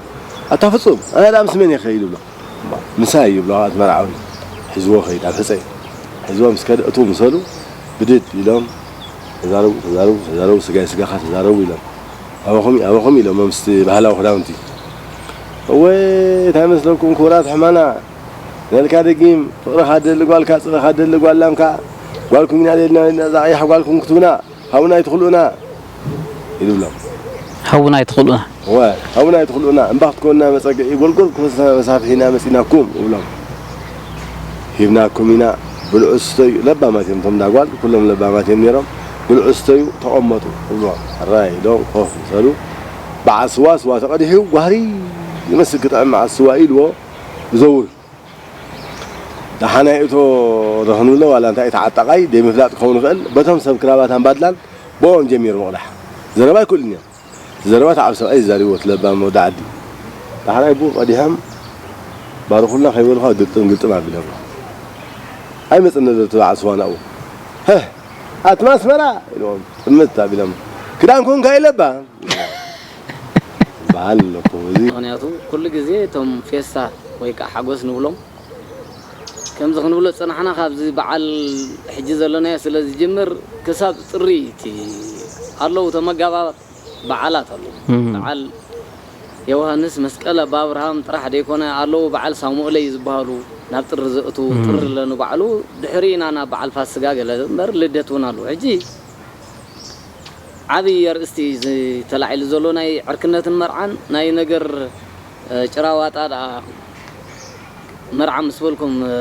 "ኣታ ፍጹም፣ ኣነ ደኣ ምስ መን እየ ክኸይድ?" ይብሎ። "ምሳይ" ይብሎ፣ እቲ መርዓዊ ሒዝዎ ከይድ፣ ኣብ ሕጸ እዩ። ሒዝዎ ምስ ከደ፣ እቱ ምሰሉ ብድድ ኢሎም፣ "ተዛረቡ፣ ተዛረቡ፣ ተዛረቡ፣ ስጋይ ስጋኻ ተዛረቡ" ኢሎም። "ኣበኹም፣ ኣበኹም" ኢሎም፣ ምስቲ ባህላዊ ክዳውንቲ። እወ፣ እንታይ መስለኩም ክቡራት ሕማና፣ ነልካ ደጊም፣ ፍቕርኻ ደሊ ጓልካ፣ ጽልኻ ደሊ ጓል ላምካ፣ ጓልኩም ኢና ደልና፣ ደልና፣ እዛ ቀያሕ ጓልኩም ክትቡና፣ ሃቡና ኣይትኽልኡና፣ ይብሎም። ሃቡና ኣይትኽልኡና። እወ፣ ሃቡና ኣይትኽልኡና፣ እምባ ክትኮንና መጸግዒ፣ ጎልጎል ክፈስና መሳፍሒና መጺናኩም፣ ይብሎም። ሂብናኩም ኢና፣ ብልዑ ስተዩ፣ ለባማት እዮም እቶም እንዳ ጓል፣ ኩሎም ለባማት እዮም ነይሮም። ብልዑ ስተዩ፣ ተቐመጡ፣ ይብሎም። ሕራይ ኢሎም ኮፍ ምስ በሉ፣ በዓል ስዋ፣ ስዋ ተቐዲሑ፣ ጓህሪ ይመስል ክጥዕም መዓስ ስዋ ኢልዎ፣ ይዘውር። ደሓናይ እቶ ተኽንብሎ ዋላ እንታይ እቲ ዓጣቓይ ደይ ምፍላጥ ክኸውን ይኽእል። በቶም ሰብ ክራባታን ባድላን ብኦም ጀሚሩ ምቕዳሕ። ዘረባ ኣይክእሉን እዮም። እቲ ዘረባ እቲ ዓብ ሰብኣይ ዝዛሪብዎ እቲ ለባም ወዲ ዓዲ። ዳሕራይ ብኡ ቀዲሖም ባርኹልና ከይበሉኻ ግጥም ግጥም ኣቢሎምና። ኣይመጽእን ነበር እቲ በዓል ስዋ ናብኡ። "ህህ! ኣትማ ኣስመራ!" ኢልዎም ጥምት ኣቢሎም። "ክዳንኩም ከ ኢለባ?" በዓል ኣለኩ እዚ። ምኽንያቱ ኩሉ ግዜ እቶም ፌስታ ወይ ከዓ ሓጎስ ንብሎም ከምዚ ክንብሎ ዝጸናሕና ካብዚ በዓል ሕጂ ዘለናዮ ስለ ዝጅምር ክሳብ ጥሪ እቲ ኣለዉ ተመጋባ በዓላት ኣለዉ። እም። በዓል ዮሃንስ መስቀል ኣባ ኣብርሃም ጥራሕ ደይኮነ ኣለዉ በዓል ሳሙኤለይ ዝበሃሉ ናብ ጥሪ ዘእትዉ እም። ጥሪ ኣለኑ ባዕሉ ድሕሪ ኢና ናብ በዓል ፋስጋ ገለ እምበር ልደት እውን ኣለዉ። ሕጂ ዓብዪ ኣርእስቲ እዩ እዚ ተላዒሉ ዘሎ ናይ ዕርክነትን መርዓን ናይ ነገር እ፣ ጭራ ዋጣ ደኣ መርዓ ምስ በልኩም፣ እ፣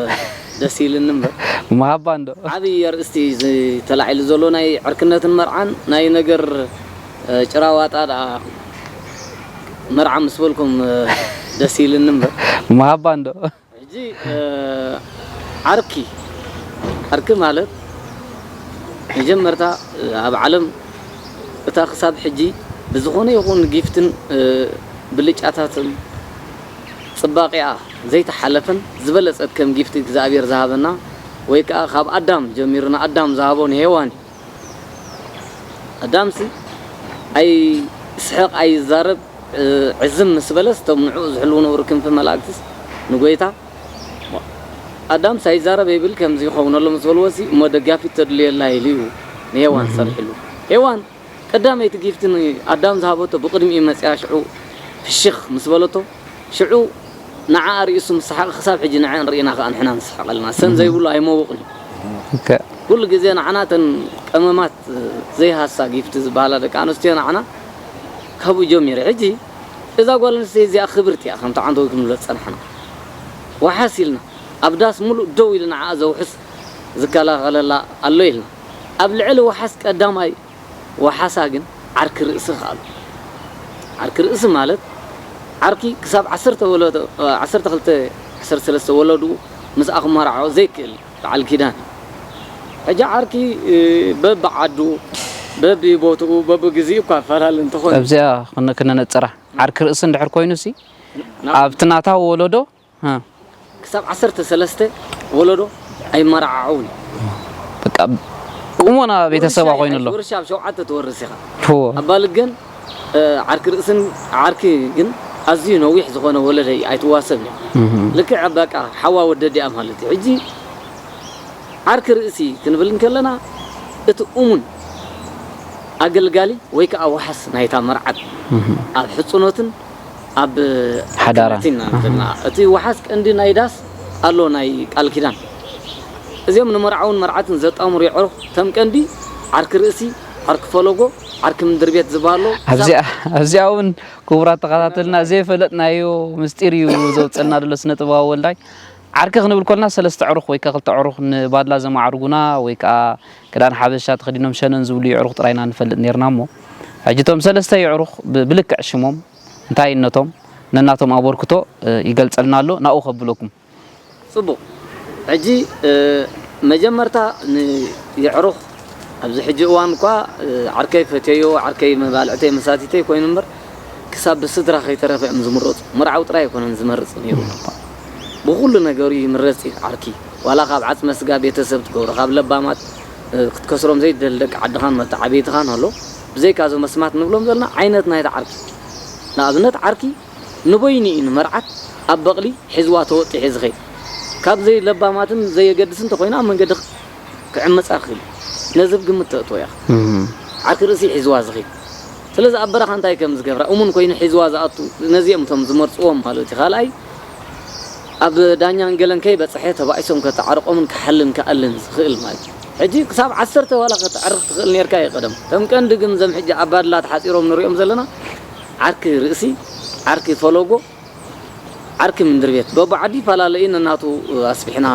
ደስ ኢልኒ እምበር። መሃባ እንዶ። ዓብዪ ኣርእስቲ እዩ እዚ ተላዒሉ ዘሎ ናይ ዕርክነትን መርዓን ናይ ነገር፣ እ፣ ጭራ ዋጣ ደኣ መርዓ ምስ በልኩም፣ እ፣ ደስ ኢልኒ እምበር። መሃባ እንዶ። ሕጂ፣ እ፣ ዓርኪ፣ ዓርኪ ማለት መጀመርታ፣ እ፣ ኣብ ዓለም እታ ክሳብ ሕጂ ብዝኾነ ይኹን ጊፍትን፣ እ፣ ብልጫታትን ጽባቄኣ ዘይተሓለፈን ዝበለጸት ከም ጊፍቲ እግዚኣብሔር ዝሃበና ወይ ከኣ ካብ ኣዳም ጀሚሩ ንኣዳም ዝሃቦ ንሄዋን እዩ። ኣዳምሲ ኣይስሕቕ ኣይዛረብ፣ እ፣ ዕዝም ምስ በለስ እቶም ንዕኡ ዝሕልዉ ነበሩ ክንፊ መላእክትስ ንጎይታ ኣዳምስ ኣይዛረብ ኣይብል ከምዚ ይኸውን ኣሎ ምስ በልዎሲ እሞ ደጋፊት ተድልየላ ኢሉ እዩ ንሄዋን እህ። ሰሪሕሉ። ሄዋን ቀዳመይቲ ጊፍቲ ንኣዳም ዝሃበቶ ብቕድሚኡ መጽያ ሽዑ ፍሽኽ ምስ በለቶ ሽዑ ንዓኣ ርእሱ ምስ ሰሓቐ ክሳብ ሕጂ ንዐን ርኢና ከኣ ንሕና ንስሕቐልና። ሰን ዘይብሉ ኣይመውቕን እዩ። ኦኬ። ኩሉ ግዜ ንዓና እተን ቀመማት ዘይሃሳ ጊፍቲ ዝበሃላ ደቂ ኣንስትዮ ንዓና ካብኡ ጀሚሩ። ሕጂ እዛ ጓል ኣንስተይቲ እዚኣ ክብርቲ እያ፣ ከምቲ ዓንተው ክንብሎ ዝጸናሕና። ወሓስ ኢልና ኣብ ዳስ ሙሉእ ደው ኢሉ ንዓኣ ዘውሕስ ዝከላኸለላ ኣሎ ኢልና። ኣብ ልዕሊ ወሓስ ቀዳማይ ወሓሳ ግን ዓርኪ ርእሲ ከኣሉ። ዓርኪ ርእሲ ማለት ዓርኪ ክሳብ ዓሰርተ ወለዶ፣ ዓሰርተ ክልተ፣ ዓሰርተ ሰለስተ ወለድኡ ምስኣ ክመርዓዖ ዘይክእል በዓል ኪዳን እዩ። ሕጂ ዓርኪ፣ እ፣ በብዓዱ፣ በብቦትኡ፣ በብግዜኡ እኳ ኣፈላለ እንተኾነ ኣብዚኣ ክነ-፣ ክነነጽራ። ዓርኪ ርእሲ እንድሕር ኮይኑሲ፣ ናብ ኣብቲ ናታ ወለዶ፣ እ። ክሳብ ዓሰርተ ሰለስተ ወለዶ ኣይመራዓዓውን። በቃ ቁሞና ቤተሰባ ወርሻ ኮይኑ ኣሎ። ወርሻ ኣብ ሸውዓተ ትወርስ ኢኻ። እዎ። ኣባል ግን፣ እ፣ ዓርኪ ርእስን ዓርኪ ግን ኣዝዩ ነዊሕ ዝኾነ ወለደ እዩ፣ ኣይትዋሰብ እዩ። እህ። ልክዕ በቃ ሓዋ ወደዲኣ ማለት እዩ። ሕጂ ዓርኪ ርእሲ ክንብል እንከለና እቲ እሙን ኣገልጋሊ ወይ ከዓ ወሓስ ናይታ መርዓት እህ። ኣብ ሕጽኖትን ኣብ ሓዳራ። ክህነትን ኢና ንብልና። እቲ ወሓስ ቀንዲ ናይ ዳስ ኣሎ ናይ ቃል ኪዳን። እዚኦም ንመርዓውን መርዓትን ዘጣምሩ የዕሩኽ ከም ቀንዲ ዓርኪ ርእሲ፣ ዓርኪ ፈለጎ፣ ዓርኪ ምድሪ ቤት ዝበሃሎ ኣብዚኣ፣ ኣብዚኣ እውን ክቡራት ተኸታተልና ዘይፈለጥናዮ ምስጢር እዩ ዘውፅእልና ዘሎ ስነ ጥበባዊ ወልዳይ። ዓርኪ ክንብል ኮልና ሰለስተ ዕሩኽ ወይ ከ ክልተ ዕሩኽ ንባድላ ዘማዕርጉና ወይ ከዓ ክዳን ሓበሻ ተኸዲኖም ሸነን ዝብሉ የዕሩኽ ጥራይና ንፈልጥ ነርና እሞ ሕጂ እቶም ሰለስተ የዕሩኽ ብ-፣ ብልክዕ ሽሞም እንታይነቶም ነናቶም ኣበርክቶ፣ እ፣ ይገልጸልና ኣሎ። ናብኡ ከብለኩም። ጽቡቕ። ሕጂ፣ እ፣ መጀመርታ ንየዕሩኽ ኣብዚ ሕጂ እዋን እኳ፣ እ፣ ዓርከይ ፈትየዮ፣ ዓርከይ መባልዕተይ መሳቲተይ ኮይኑ እምበር፣ ክሳብ ብስድራ ከይተረፈ እዮም ዝምረጹ። መርዓዊ ጥራይ ኣይኮነን ዝመርጽ ነይሩ። ብኹሉ ነገሩ ይምረጽ እዩ ዓርኪ። ዋላ ካብ ዓጽመ ስጋ ቤተሰብ ትገብሮ፣ ካብ ለባማት፣ እ፣ ክትከስሮም ዘይትደሊ ደቂ ዓድኻን መተዓብይትኻን ኣሎ። ብዘይካ እዞም ኣስማት ንብሎም ዘለና ዓይነት ናይቲ ዓርኪ። ንኣብነት ዓርኪ ንበይኑ እዩ ንመርዓት ኣብ በቕሊ ሒዝዋ ተወጢሑ ዝኸይድ። ካብ ዘይለባማትን ዘየገድስን እንተኾይኑ ኣብ መንገዲ ክዕመጻ ይኽእል እዩ። ነዚ ኣብ ግምት ተእትዎ ኢኻ። እም። ዓርኪ ርእሲ ሒዝዋ ዝኸይድ። ስለዚ ኣብ በረኻ እንታይ ከም ዝገብራ እሙን ኮይኑ ሒዝዋ ዝኣቱ ነዚኦም እቶም ዝመርጽዎም ማለት እዩ። ካልኣይ ኣብ ዳኛን ገለን ከይበጽሐ ተባኢሶም ከተዓርቆምን ክሓልን ክኣልን ዝኽእል ማለት እዩ። ሕጂ ክሳብ ዓሰርተ ዋላ ከተዕርኽ ትኽእል ኔርካ እዩ ቀደም። ከም ቀንዲ ግን ዘም ሕጂ ኣባድላ ተሓጺሮም ንሪኦም ዘለና ዓርኪ ርእሲ፣ ዓርኪ ፈለጎ፣ ዓርኪ ምንድር ቤት። በቡ ዓዲ ይፈላለ እዩ፣ ነናቱ ኣስፊሕና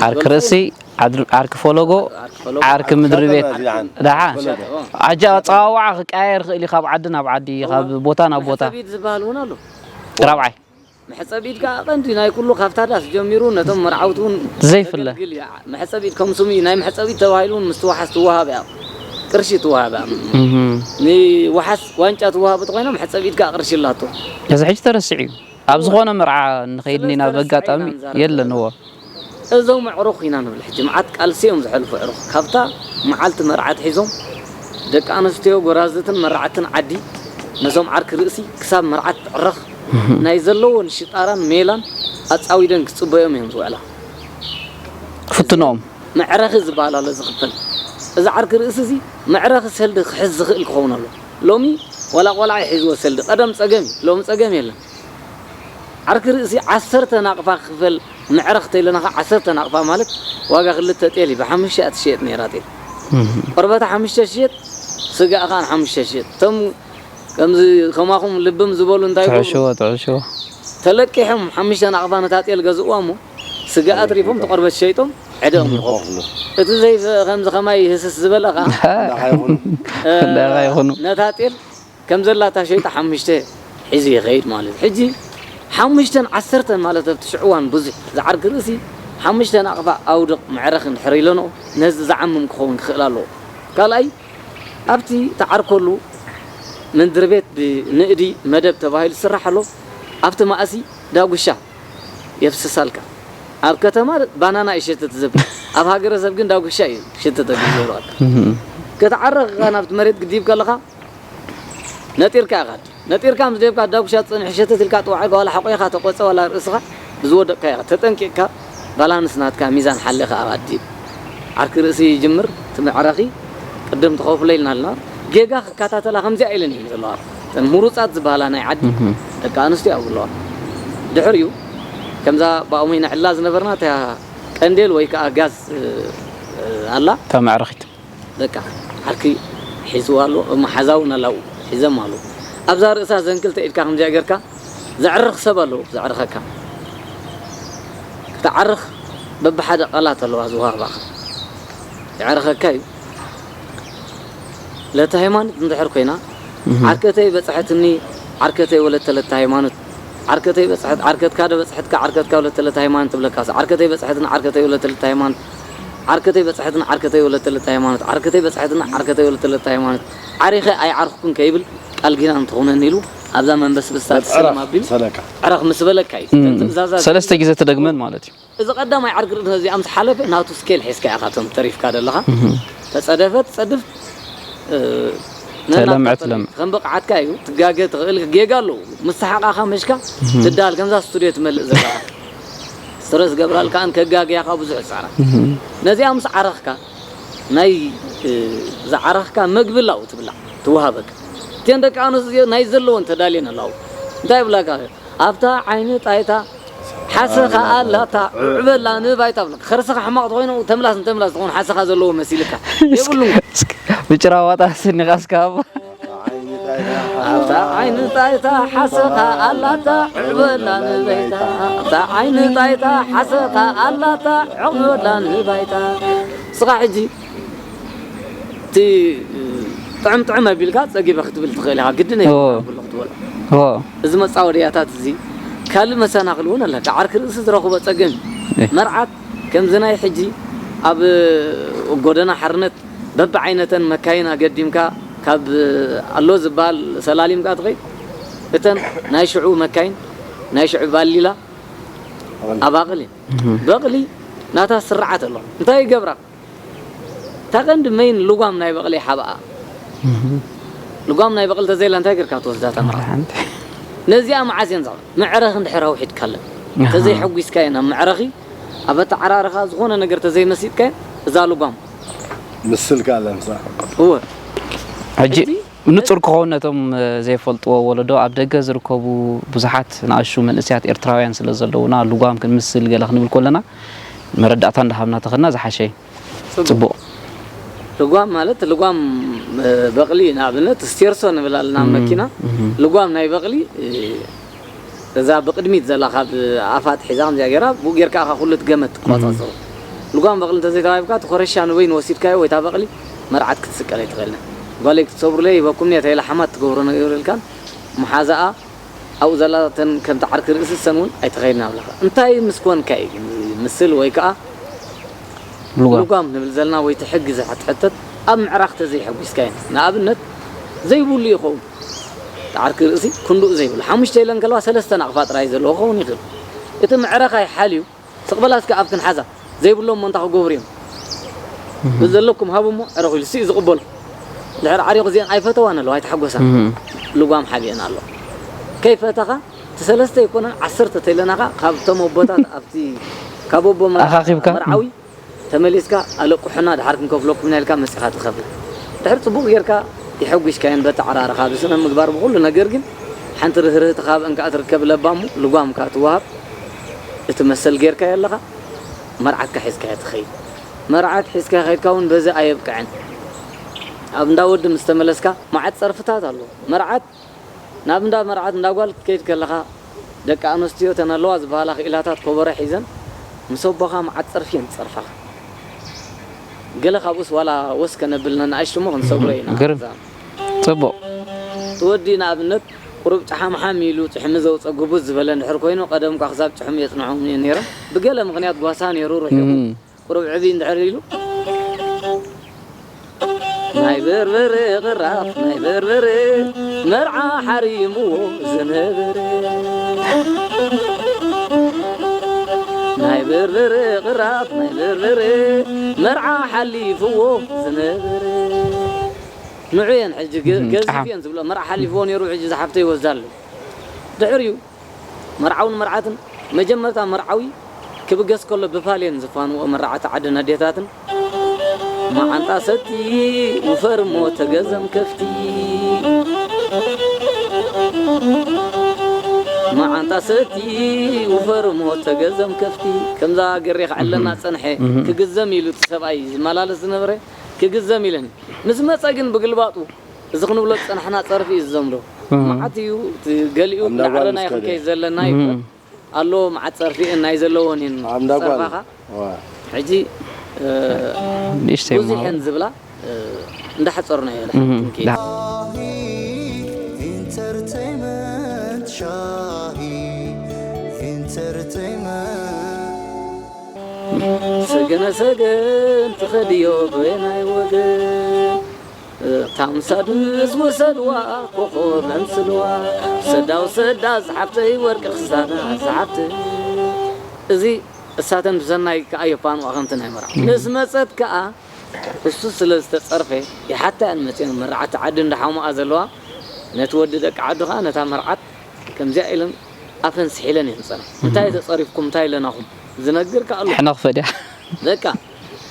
ዓርኪ ርእሲ፣ ዓድር-፣ ዓርኪ ፈለጎ፣ ዓርኪ ፈለጎ፣ ዓርኪ ምድሪ ቤት። ዓርኪ ደሓን። ፈለጎ። ኣጃ ኣጸዋውዓ ክቀያየር ይኽእል እዩ፣ ካብ ዓዲ ናብ ዓዲ፣ ካብ ቦታ ናብ ቦታ። መሕጸቢት ዝበሃል እውን ኣሎ። ራብዓይ። መሕጸቢት ከኣ ቀንዲ ናይ ኩሉ ካብታ ዳስ ጀሚሩ ነቶም መርዓውቲ እውን ዘይፍለ። ዘገልግል እያ። መሕጸቢት ከም ስሙ እዩ። ናይ መሕጸቢት ተባሂሉ እውን ምስቲ ዋሓስ ትወሃብ እያ። ቅርሺ ትወሃብ እያ። እህ። ንዋሓስ ዋንጫ ትወሃብ እንተኾይና መሕጸቢት ከኣ ቅርሺ ኣላቶ። እዚ ሕጂ ተረሲዑ እዩ። ኣብ ዝኾነ መርዓ ንኸይድ ኢና፣ ስለዚ በጋጣሚ ተረሲዑ ኢና ንዛረብ የለን። እዎ። እዞም ኣዕሩኽ ኢና ንብል። ሕጂ መዓት ቃልሲ እዮም ዘሕልፉ ኣዕሩኽ። ካብታ መዓልቲ መርዓ ኣትሒዞም ደቂ ኣንስትዮ፣ ጎራዝትን መራዕትን ዓዲ ነዞም ዓርኪ ርእሲ ክሳብ መርዓ ትዕረኽ ናይ ዘለዎን ሽጣራን ሜላን ኣጻዊደን ክጽበዮም እዮም ዝውዕላ። ክፍትኖም። መዕረኺ ዝበሃል ኣሎ ዝኽፈል። እዚ ዓርኪ ርእሲ እዚ መዕረኺ ሰልዲ ክሕዝ ዝኽእል ክኸውን ኣሎ። ሎሚ ዋላ ቆልዓ ይሕዝዎ ሰልዲ። ቀደም ጸገም እዩ፣ ሎሚ ጸገም የለን። ዓርኪ ርእሲ ዓሰርተ ናቕፋ ክፈል መዕረኽ ተይለና ኸዓ ዓሰርተ ናቕፋ ማለት ዋጋ ክልተ ጤል እዩ። ብሓሙሽተ እያ ትሽየጥ ነይራ ጤል። እህ። ቆርበታ ሓሙሽተ ትሽየጥ፣ ስጋኣ ኸዓ ሓሙሽተ ትሽየጥ። እቶም ከምዚ ከማኹም ልብም ዝበሉ እንታይ ይገብሩ? ትሕሽዎ፣ ትሕሽዎ። ተለቂሖም ሓሙሽተ ናቕፋ ነታ ጤል ገዝእዋ እሞ ስጋ ኣትሪፎም፣ እቲ ቆርበት ሸይጦም ዕደኦም ይኸፍሉ። እቲ ዘይ-፣ ከምዚ ከማይ ህስስ ዝበለ ኸዓ፣ ደሃ ይኹኑ። እ፣ ደሃ ይኹኑ። ነታ ጤል ከም ዘላታ ሸይጣ ሓሙሽተ ሒዙ ይኸይድ ማለት እዩ። ሕጂ ሓሙሽተን ዓሰርተን ማለት ኣብቲ ሽዑ እዋን ብዙሕ ዝዓርኪ ርእሲ ሓሙሽተ ናቕፋ ኣውድቕ መዕረኺ እንድሕር ኢለንኦ ነዚ ዝዓምም ክኸውን ክኽእል ኣለዎ። ካልኣይ ኣብቲ ትዓርከሉ ምንድር ቤት ብንእዲ መደብ ተባሂሉ ዝስራሕ ኣሎ። ኣብቲ ማእሲ ዳጉሻ የፍስሳልካ። ኣብ ከተማ ባናና እዩ ሸተት ዘብል፣ ኣብ ሃገረሰብ ግን ዳጉሻ እዩ ሸተት ዘብል ዝበልካ። እህ። ክትዓርኽ ከኣ ናብቲ መሬት ግዲብ ከለኻ ነጢርካ ኢኻ። ነጢርካ ምስ ደብካ ዳጉሻ ትጸንሕ ሸተት ኢልካ ጥዋዕ ኢልካ ዋላ ሕቆኻ ተቆጸ ዋላ ርእስኻ ብዝወደቅካ ኢኻ። ተጠንቂቕካ ባላንስ ናትካ ሚዛን ሓሊኻ ኣብ ኣዲብ ዓርኪ ርእሲ ይጅምር። እቲ መዕረኺ ቅድም ተኸፍሎ ኢልና ኣለና። ጌጋ ክከታተላ ከምዚኣ ኢለን እየን ዘለዋ። እተን ምሩጻት ዝበሃላ ናይ ዓዲ እህ። ደቂ ኣንስትዮ ኣብኡ ኣለዋ። ድሕሪኡ ከምዛ ብኣሙ ነዕላ ዝነበርና እታ ቀንዴል ወይ ከኣ ጋዝ፣ እ፣ እ፣ ኣላ። እታ መዕረኺት። በቃ ዓርኪ ሒዝዋ ኣሎ፣ መሓዛ እውን ኣላው ሒዘም ኣለዉ። ኣብዛ ርእሳ ዘን ክልተ ኢድካ ከምዚኣ ጌርካ ዘዕርኽ ሰብ ኣለዎ፣ ዘዕርኸካ። ክትዓርኽ በብሓደ ቃላት ኣለዋ ዝወሃባኻ። የዕርኸካ እዩ። ለተ ሃይማኖት እንድሕር ኮይና፣ እህ። ዓርከተይ በጽሐትኒ፣ ዓርከተይ ወለተ ለተ ሃይማኖት፣ ዓርከተይ በጽሐት፣ ዓርከትካ ዶ በጽሐትካ፣ ዓርከትካ ወለተ ለተ ሃይማኖት ትብለካ። ዓርከተይ በጽሐትኒ፣ ዓርከተይ ወለተ ለተ ሃይማኖት፣ ዓርከተይ በጽሐትኒ፣ ዓርከተይ ወለተ ለተ ሃይማኖት፣ ዓርከተይ በጽሐትኒ፣ ዓርከተይ ወለተ ለተ ሃይማኖት፣ ዓሪኸ ኣይዓርኽኩን ከይብል ቃል ኪዳን ትኹነኒ ኢሉ ኣብዛ መንበስብስታ በቲ ትስለም ዕረኽ ኣቢሉ ሰለካ። ዕረኽ ምስ በለካ እዩ። እም፣ እተን ትእዛዛት ሰለስተ ግዜ ተደግመን ማለት እዩ። እዚ ቀዳማይ ዓርኪ ርእሲ እዚኣ ምስ ሓለፈ ናቱ ስኬል ሒዝካ ኢኻ እቶም ተሪፍካ ዘለኻ። እህ። ተጸደፈ ትጸድፍ፣ እ፣ ተለምዐ ነናብ ትለምዕ። ከም ብቕዓትካ እዩ። ትጋገ ትኽእል፣ ጌጋ ኣለዎ። ምስ ሰሓቓኻ መሽካ እህ። ትዳል ከምዛ ስቱድዮ ትመልእ ዘለኻ። ስረ ዝገብራልካን ከጋግያኻ ብዙሕ ጻዕራ። እህ። ነዚኣ ምስ ዓረኽካ ናይ፣ እ፣ ዝዓረኽካ መግቢ ላው ትብላዕ፣ ትወሃበካ። እተን ደቂ ኣንስትዮ ናይ ዘለወን ተዳልየን ኣላው። እንታይ ይብላካ? ኣብታ ዓይኒ ጣይታ ሓሰኻ ኣላታ ዕዕበላ ንባይታ ብለካ። ከርስኻ ሕማቕ ተኾይኑ ተምላስ ንተምላስ ትኾን ሓሰኻ ዘለዎ መሲልካ። የብሉን። እስኪ ብጭራዋጣ ስኒኻ እስካ ኣብ ኣብታ ዓይኒ ጣይታ ሓሰኻ ኣላታ ዕዕበላ ንባይታ። ኣብታ ዓይኒ ጣይታ ሓሰኻ ኣላታ ዕዕበላ ንባይታ። እስኻ ሕጂ እቲ ጥዕም ጥዕም ኣቢልካ ጸጊበ ክትብል ትኽእል ኢኻ። ግድን እዎ። ኣይኮነን ክትበልዖ። እዎ። እዚ መጻወድያታት እዚ ካልእ መሰናኽል እውን ኣለካ። ዓርኪ ርእሲ ዝረኽቦ ጸገም እዩ። እህ። መርዓት ከምዚ ናይ ሕጂ ኣብ ጎደና ሓርነት በብዓይነተን መካይን ኣገዲምካ ካብ ኣሎ ዝበሃል ሰላሊምካ ትኸይድ። እተን ናይ ሽዑ መካይን፣ ናይ ሽዑ ባሊላ፣ ኣባቕል እየን። እህ። በቕሊ ናታ ስርዓት ኣሎ። እንታይ ይገብራ? እታ ቀንዲ መይን ልጓም ናይ በቕሊ ሓብኣ። እህ። ልጓም ናይ በቕሊ ተዘይላ እንታይ ጌርካ ትወስዳ እታ መርዓ? ሓንቲ። ነዚኣ መዓስ እየን ዘቕርባ? መዕረኺ እንድሕር ኣውሒድካለን። ኣሃ። ተዘይሐጒስካየን ኣብ መዕረኺ፣ ኣብ ኣተዓራርኻ ዝኾነ ነገር ተዘይመሲጥካየን፣ እዛ ልጓም። ምስልካ ኣላ ምስላ። እወ። ሕጂ እቲ ንጹር ክኸውን ነቶም፣ እ፣ ዘይፈልጥዎ ወለዶ፣ ኣብ ደገ ዝርከቡ ብዙሓት ንኣሽቱ መንእሰያት ኤርትራውያን ስለ ዘለዉና፣ ልጓም ክንምስል ገለ ክንብል ከለና፣ መረዳእታ እንዳሃብና ተኸድና ዝሓሸ እዩ። ጽቡቕ። ጽቡቕ። ልጓም ማለት፣ ልጓም፣ እ፣ በቕሊ፣ ንኣብነት፣ ስቴርሶ ንብል ኣለና፣ እም፣ መኪና። እም። ልጓም ናይ በቕሊ፣ እ፣ እዛ ብቕድሚት ዘላ ካብ ኣፋ ኣትሒዛ ከምዚኣ ገይራ፣ ብኡ ጌርካ ኢኻ ኩሉ እቲ ገመድ ትቆጻጸሮ። እም። ልጓም በቕሊ እንተዘይተዋሂብካ፣ እቲ ኮረሻ ንበይኑ ወሲድካዮ ወይ እታ በቕሊ መርዓት ክትስቀል ኣይትኽእልን። ጓለይ ክትሰብሩለይ ሂበኩም እየ፣ ተይላ ሓማት ትገብሮ ነገር የብልካን። መሓዛኣ ኣብኡ ዘላ እተን ከምቲ ዓርኪ ርእሲ እሰን እውን ኣይትኸይድን ኣብለኻ። እንታይ ምስ ኮንካ እዩ ግን ምስል ወይ ከኣ ልጓም። ልጓም ንብል ዘለና ወይ እቲ ሕጊ ዝሕትሕተት ኣብ ምዕራኽ ተዘይሐጒስካየን። ንኣብነት ዘይብሉ ይኸውን። እቲ ዓርኪ ርእሲ ክንድኡ ዘይብሉ። ሓሙሽተ ኢለን ከለዋ ሰለስተ ናቕፋ ጥራይ ዘለዎ ክኸውን ይኽእል። እቲ ምዕራኽ ኣይሓልዩ ስቕ በላ እስከ ኣብ ክንሓዛ። ዘይብሎም እሞ እንታይ ክገብሩ እዮም? እህ። ብዘለኩም ሃቡ እሞ ዕረቑ ኢሉ ስኢ ዝቕበሎ። ድሕሪ ዓሪቑ እዚአን ኣይፈተዋን ኣለዋ፣ ኣይተሓጎሳን። እህ። ልጓም ሓቢአን ኣሎ። ከይፈተኻ፣ እቲ ሰለስተ ኣይኮነን፣ ዓሰርተ ተይለናኻ፣ ካብቶም ኣቦታት ኣብቲ፣ ካብ ኣቦ መ-፣ ኣኻኺብካ? መርዓዊ ተመሊስካ ኣለቁሑና፣ ድሓር ክንከፍለኩም ኢና ኢልካ መጺኻ ትኸፍል። ድሕሪ ጽቡቕ ጌርካ የሐጒስካየን በተዓራርኻ፣ ብስነ ምግባር ብኹሉ ነገር ግን ሓንቲ ርህርህቲ ካብአን ከኣ ትርከብ ለባሙ ልጓም ከኣ ትወሃብ። እቲ መሰል ጌርካዮ ኣለኻ፣ መርዓትካ ሒዝካዮ ትኸይድ። መርዓት ሒዝካ ከይድካ እውን በዚ ኣየብቅዕን። ኣብ እንዳ ወዲ ምስ ተመለስካ መዓት ጸርፍታት ኣለዎ። መርዓት ናብ እንዳ መርዓት፣ እንዳ ጓል ክትከይድ ከለኻ፣ ደቂ ኣንስትዮ እተን ኣለዋ ዝበሃላ ክኢላታት ኮበሮ ሒዘን ምስ ኣቦኻ መዓት ጸርፊ እየን ዝጸርፋኻ። ገለ ካብኡስ ዋላ ወስ ከነብል ነንኣሽቱ እሞ ክንሰግሮ ኢና። ግርም። እዛ ጽቡቕ። እቲ ወዲ ንኣብነት ቁሩብ ጨሓምሓም ኢሉ ጭሕሚ ዘውጸ ጉቡዝ ዝበለ እንድሕር ኮይኑ፣ ቀደም እኳ ክሳብ ጭሕሙ የጽንሖም እየ ነይሮም። ብገለ ምኽንያት ጓሳ ነይሩ ርሒቑ። እም። ቁሩብ ዕብይ እንድሕር ኢሉ፣ ናይ በርበረ ቅራፍ፣ ናይ በርበረ መርዓ ሓሪምዎ ዝነበረ። ናይ በርበረ ቅራፍ፣ ናይ በርበረ መርዓ ሓሊፍዎ ዝነበረ። ንዑ እየን ሕጂ ገ-፣ እም፣ ገዚፍ ጣዕም። እየን ዝብሎ። መርዓ ሓሊፍዎ ነይሩ፣ ሕጂ ዝሓፍተይ ይወስዳ ኣሎ። ድሕሪኡ መርዓውን መርዓትን፣ መጀመርታ መርዓዊ ክብገስ ከሎ ብፋል እየን ዝፋንዎ መራዕቲ ዓድን ኣዴታትን። መዓንጣ ሰቲ ውፈር እሞ ተገዘም ከፍቲ። መዓንጣ ሰቲ ውፈር እሞ ተገዘም ከፍቲ። ከምዛ ገሬ ክዕለና እህ። ጸንሐ፣ እህ። ክግዘም ኢሉ እቲ ሰብኣይ ዝመላለስ ዝነበረ፣ ክግዘም ኢለን። ምስ መጸ ግን ብግልባጡ፣ እዚ ክንብሎ ዝጸናሕና ጸርፊ እዩ ዝዘምዶ። እህ። መዓት እዩ፣ እቲ ገሊኡ ኣብ እንዳ ጓል እንዳዕረና ምስ ይኹን ከደ። ከይዘለና እህ። ይኽእል። ኣሎ መዓት ጸርፊ ናይ ዘለዎን እየን ኣብ እንዳ ጓል። ጸርፋኻ። ዋ። ሕጂ፣ እ፣ ንእሽተይ ብዙሕ እሞ። እየን ዝብላ፣ እ፣ እንዳሓጸርና እየ እህ። ትንኪ። ዳ- ኢንተርተይመንት ሻሂ ኢንተርተይመንት። ሰገነ ሰገን ትኸድዮ በየናይ ወገን? እታ ምሳድስ ውሰድዋ ኮኾብ ኣምስልዋ። ሰዳ ውሰዳ ዝሓፍተይ ወርቂ ክሳዳ ዝሓፍተይ። እዚ እሳተን ብሰናይ ከኣ የፋንዋ ከምቲ ናይ መርዓ። እም። ምስ መጸት ከኣ እሱ ስለ ዝተጸርፈ ይሓታ እየን መጺአን መርዓቲ ዓዲ እንዳሓሙኣ ዘለዋ። ነቲ ወዲ ደቂ ዓዱ ከኣ ነታ መርዓት ከምዚኣ ኢለን ኣፈን ስሒለን እየን ዝጸንሓ። እም። እንታይ ተጸሪፍኩም፣ እንታይ ኢለናኹም ዝነግር ከኣ ኣሎ። ሕነ ክፈድያ። በቃ፣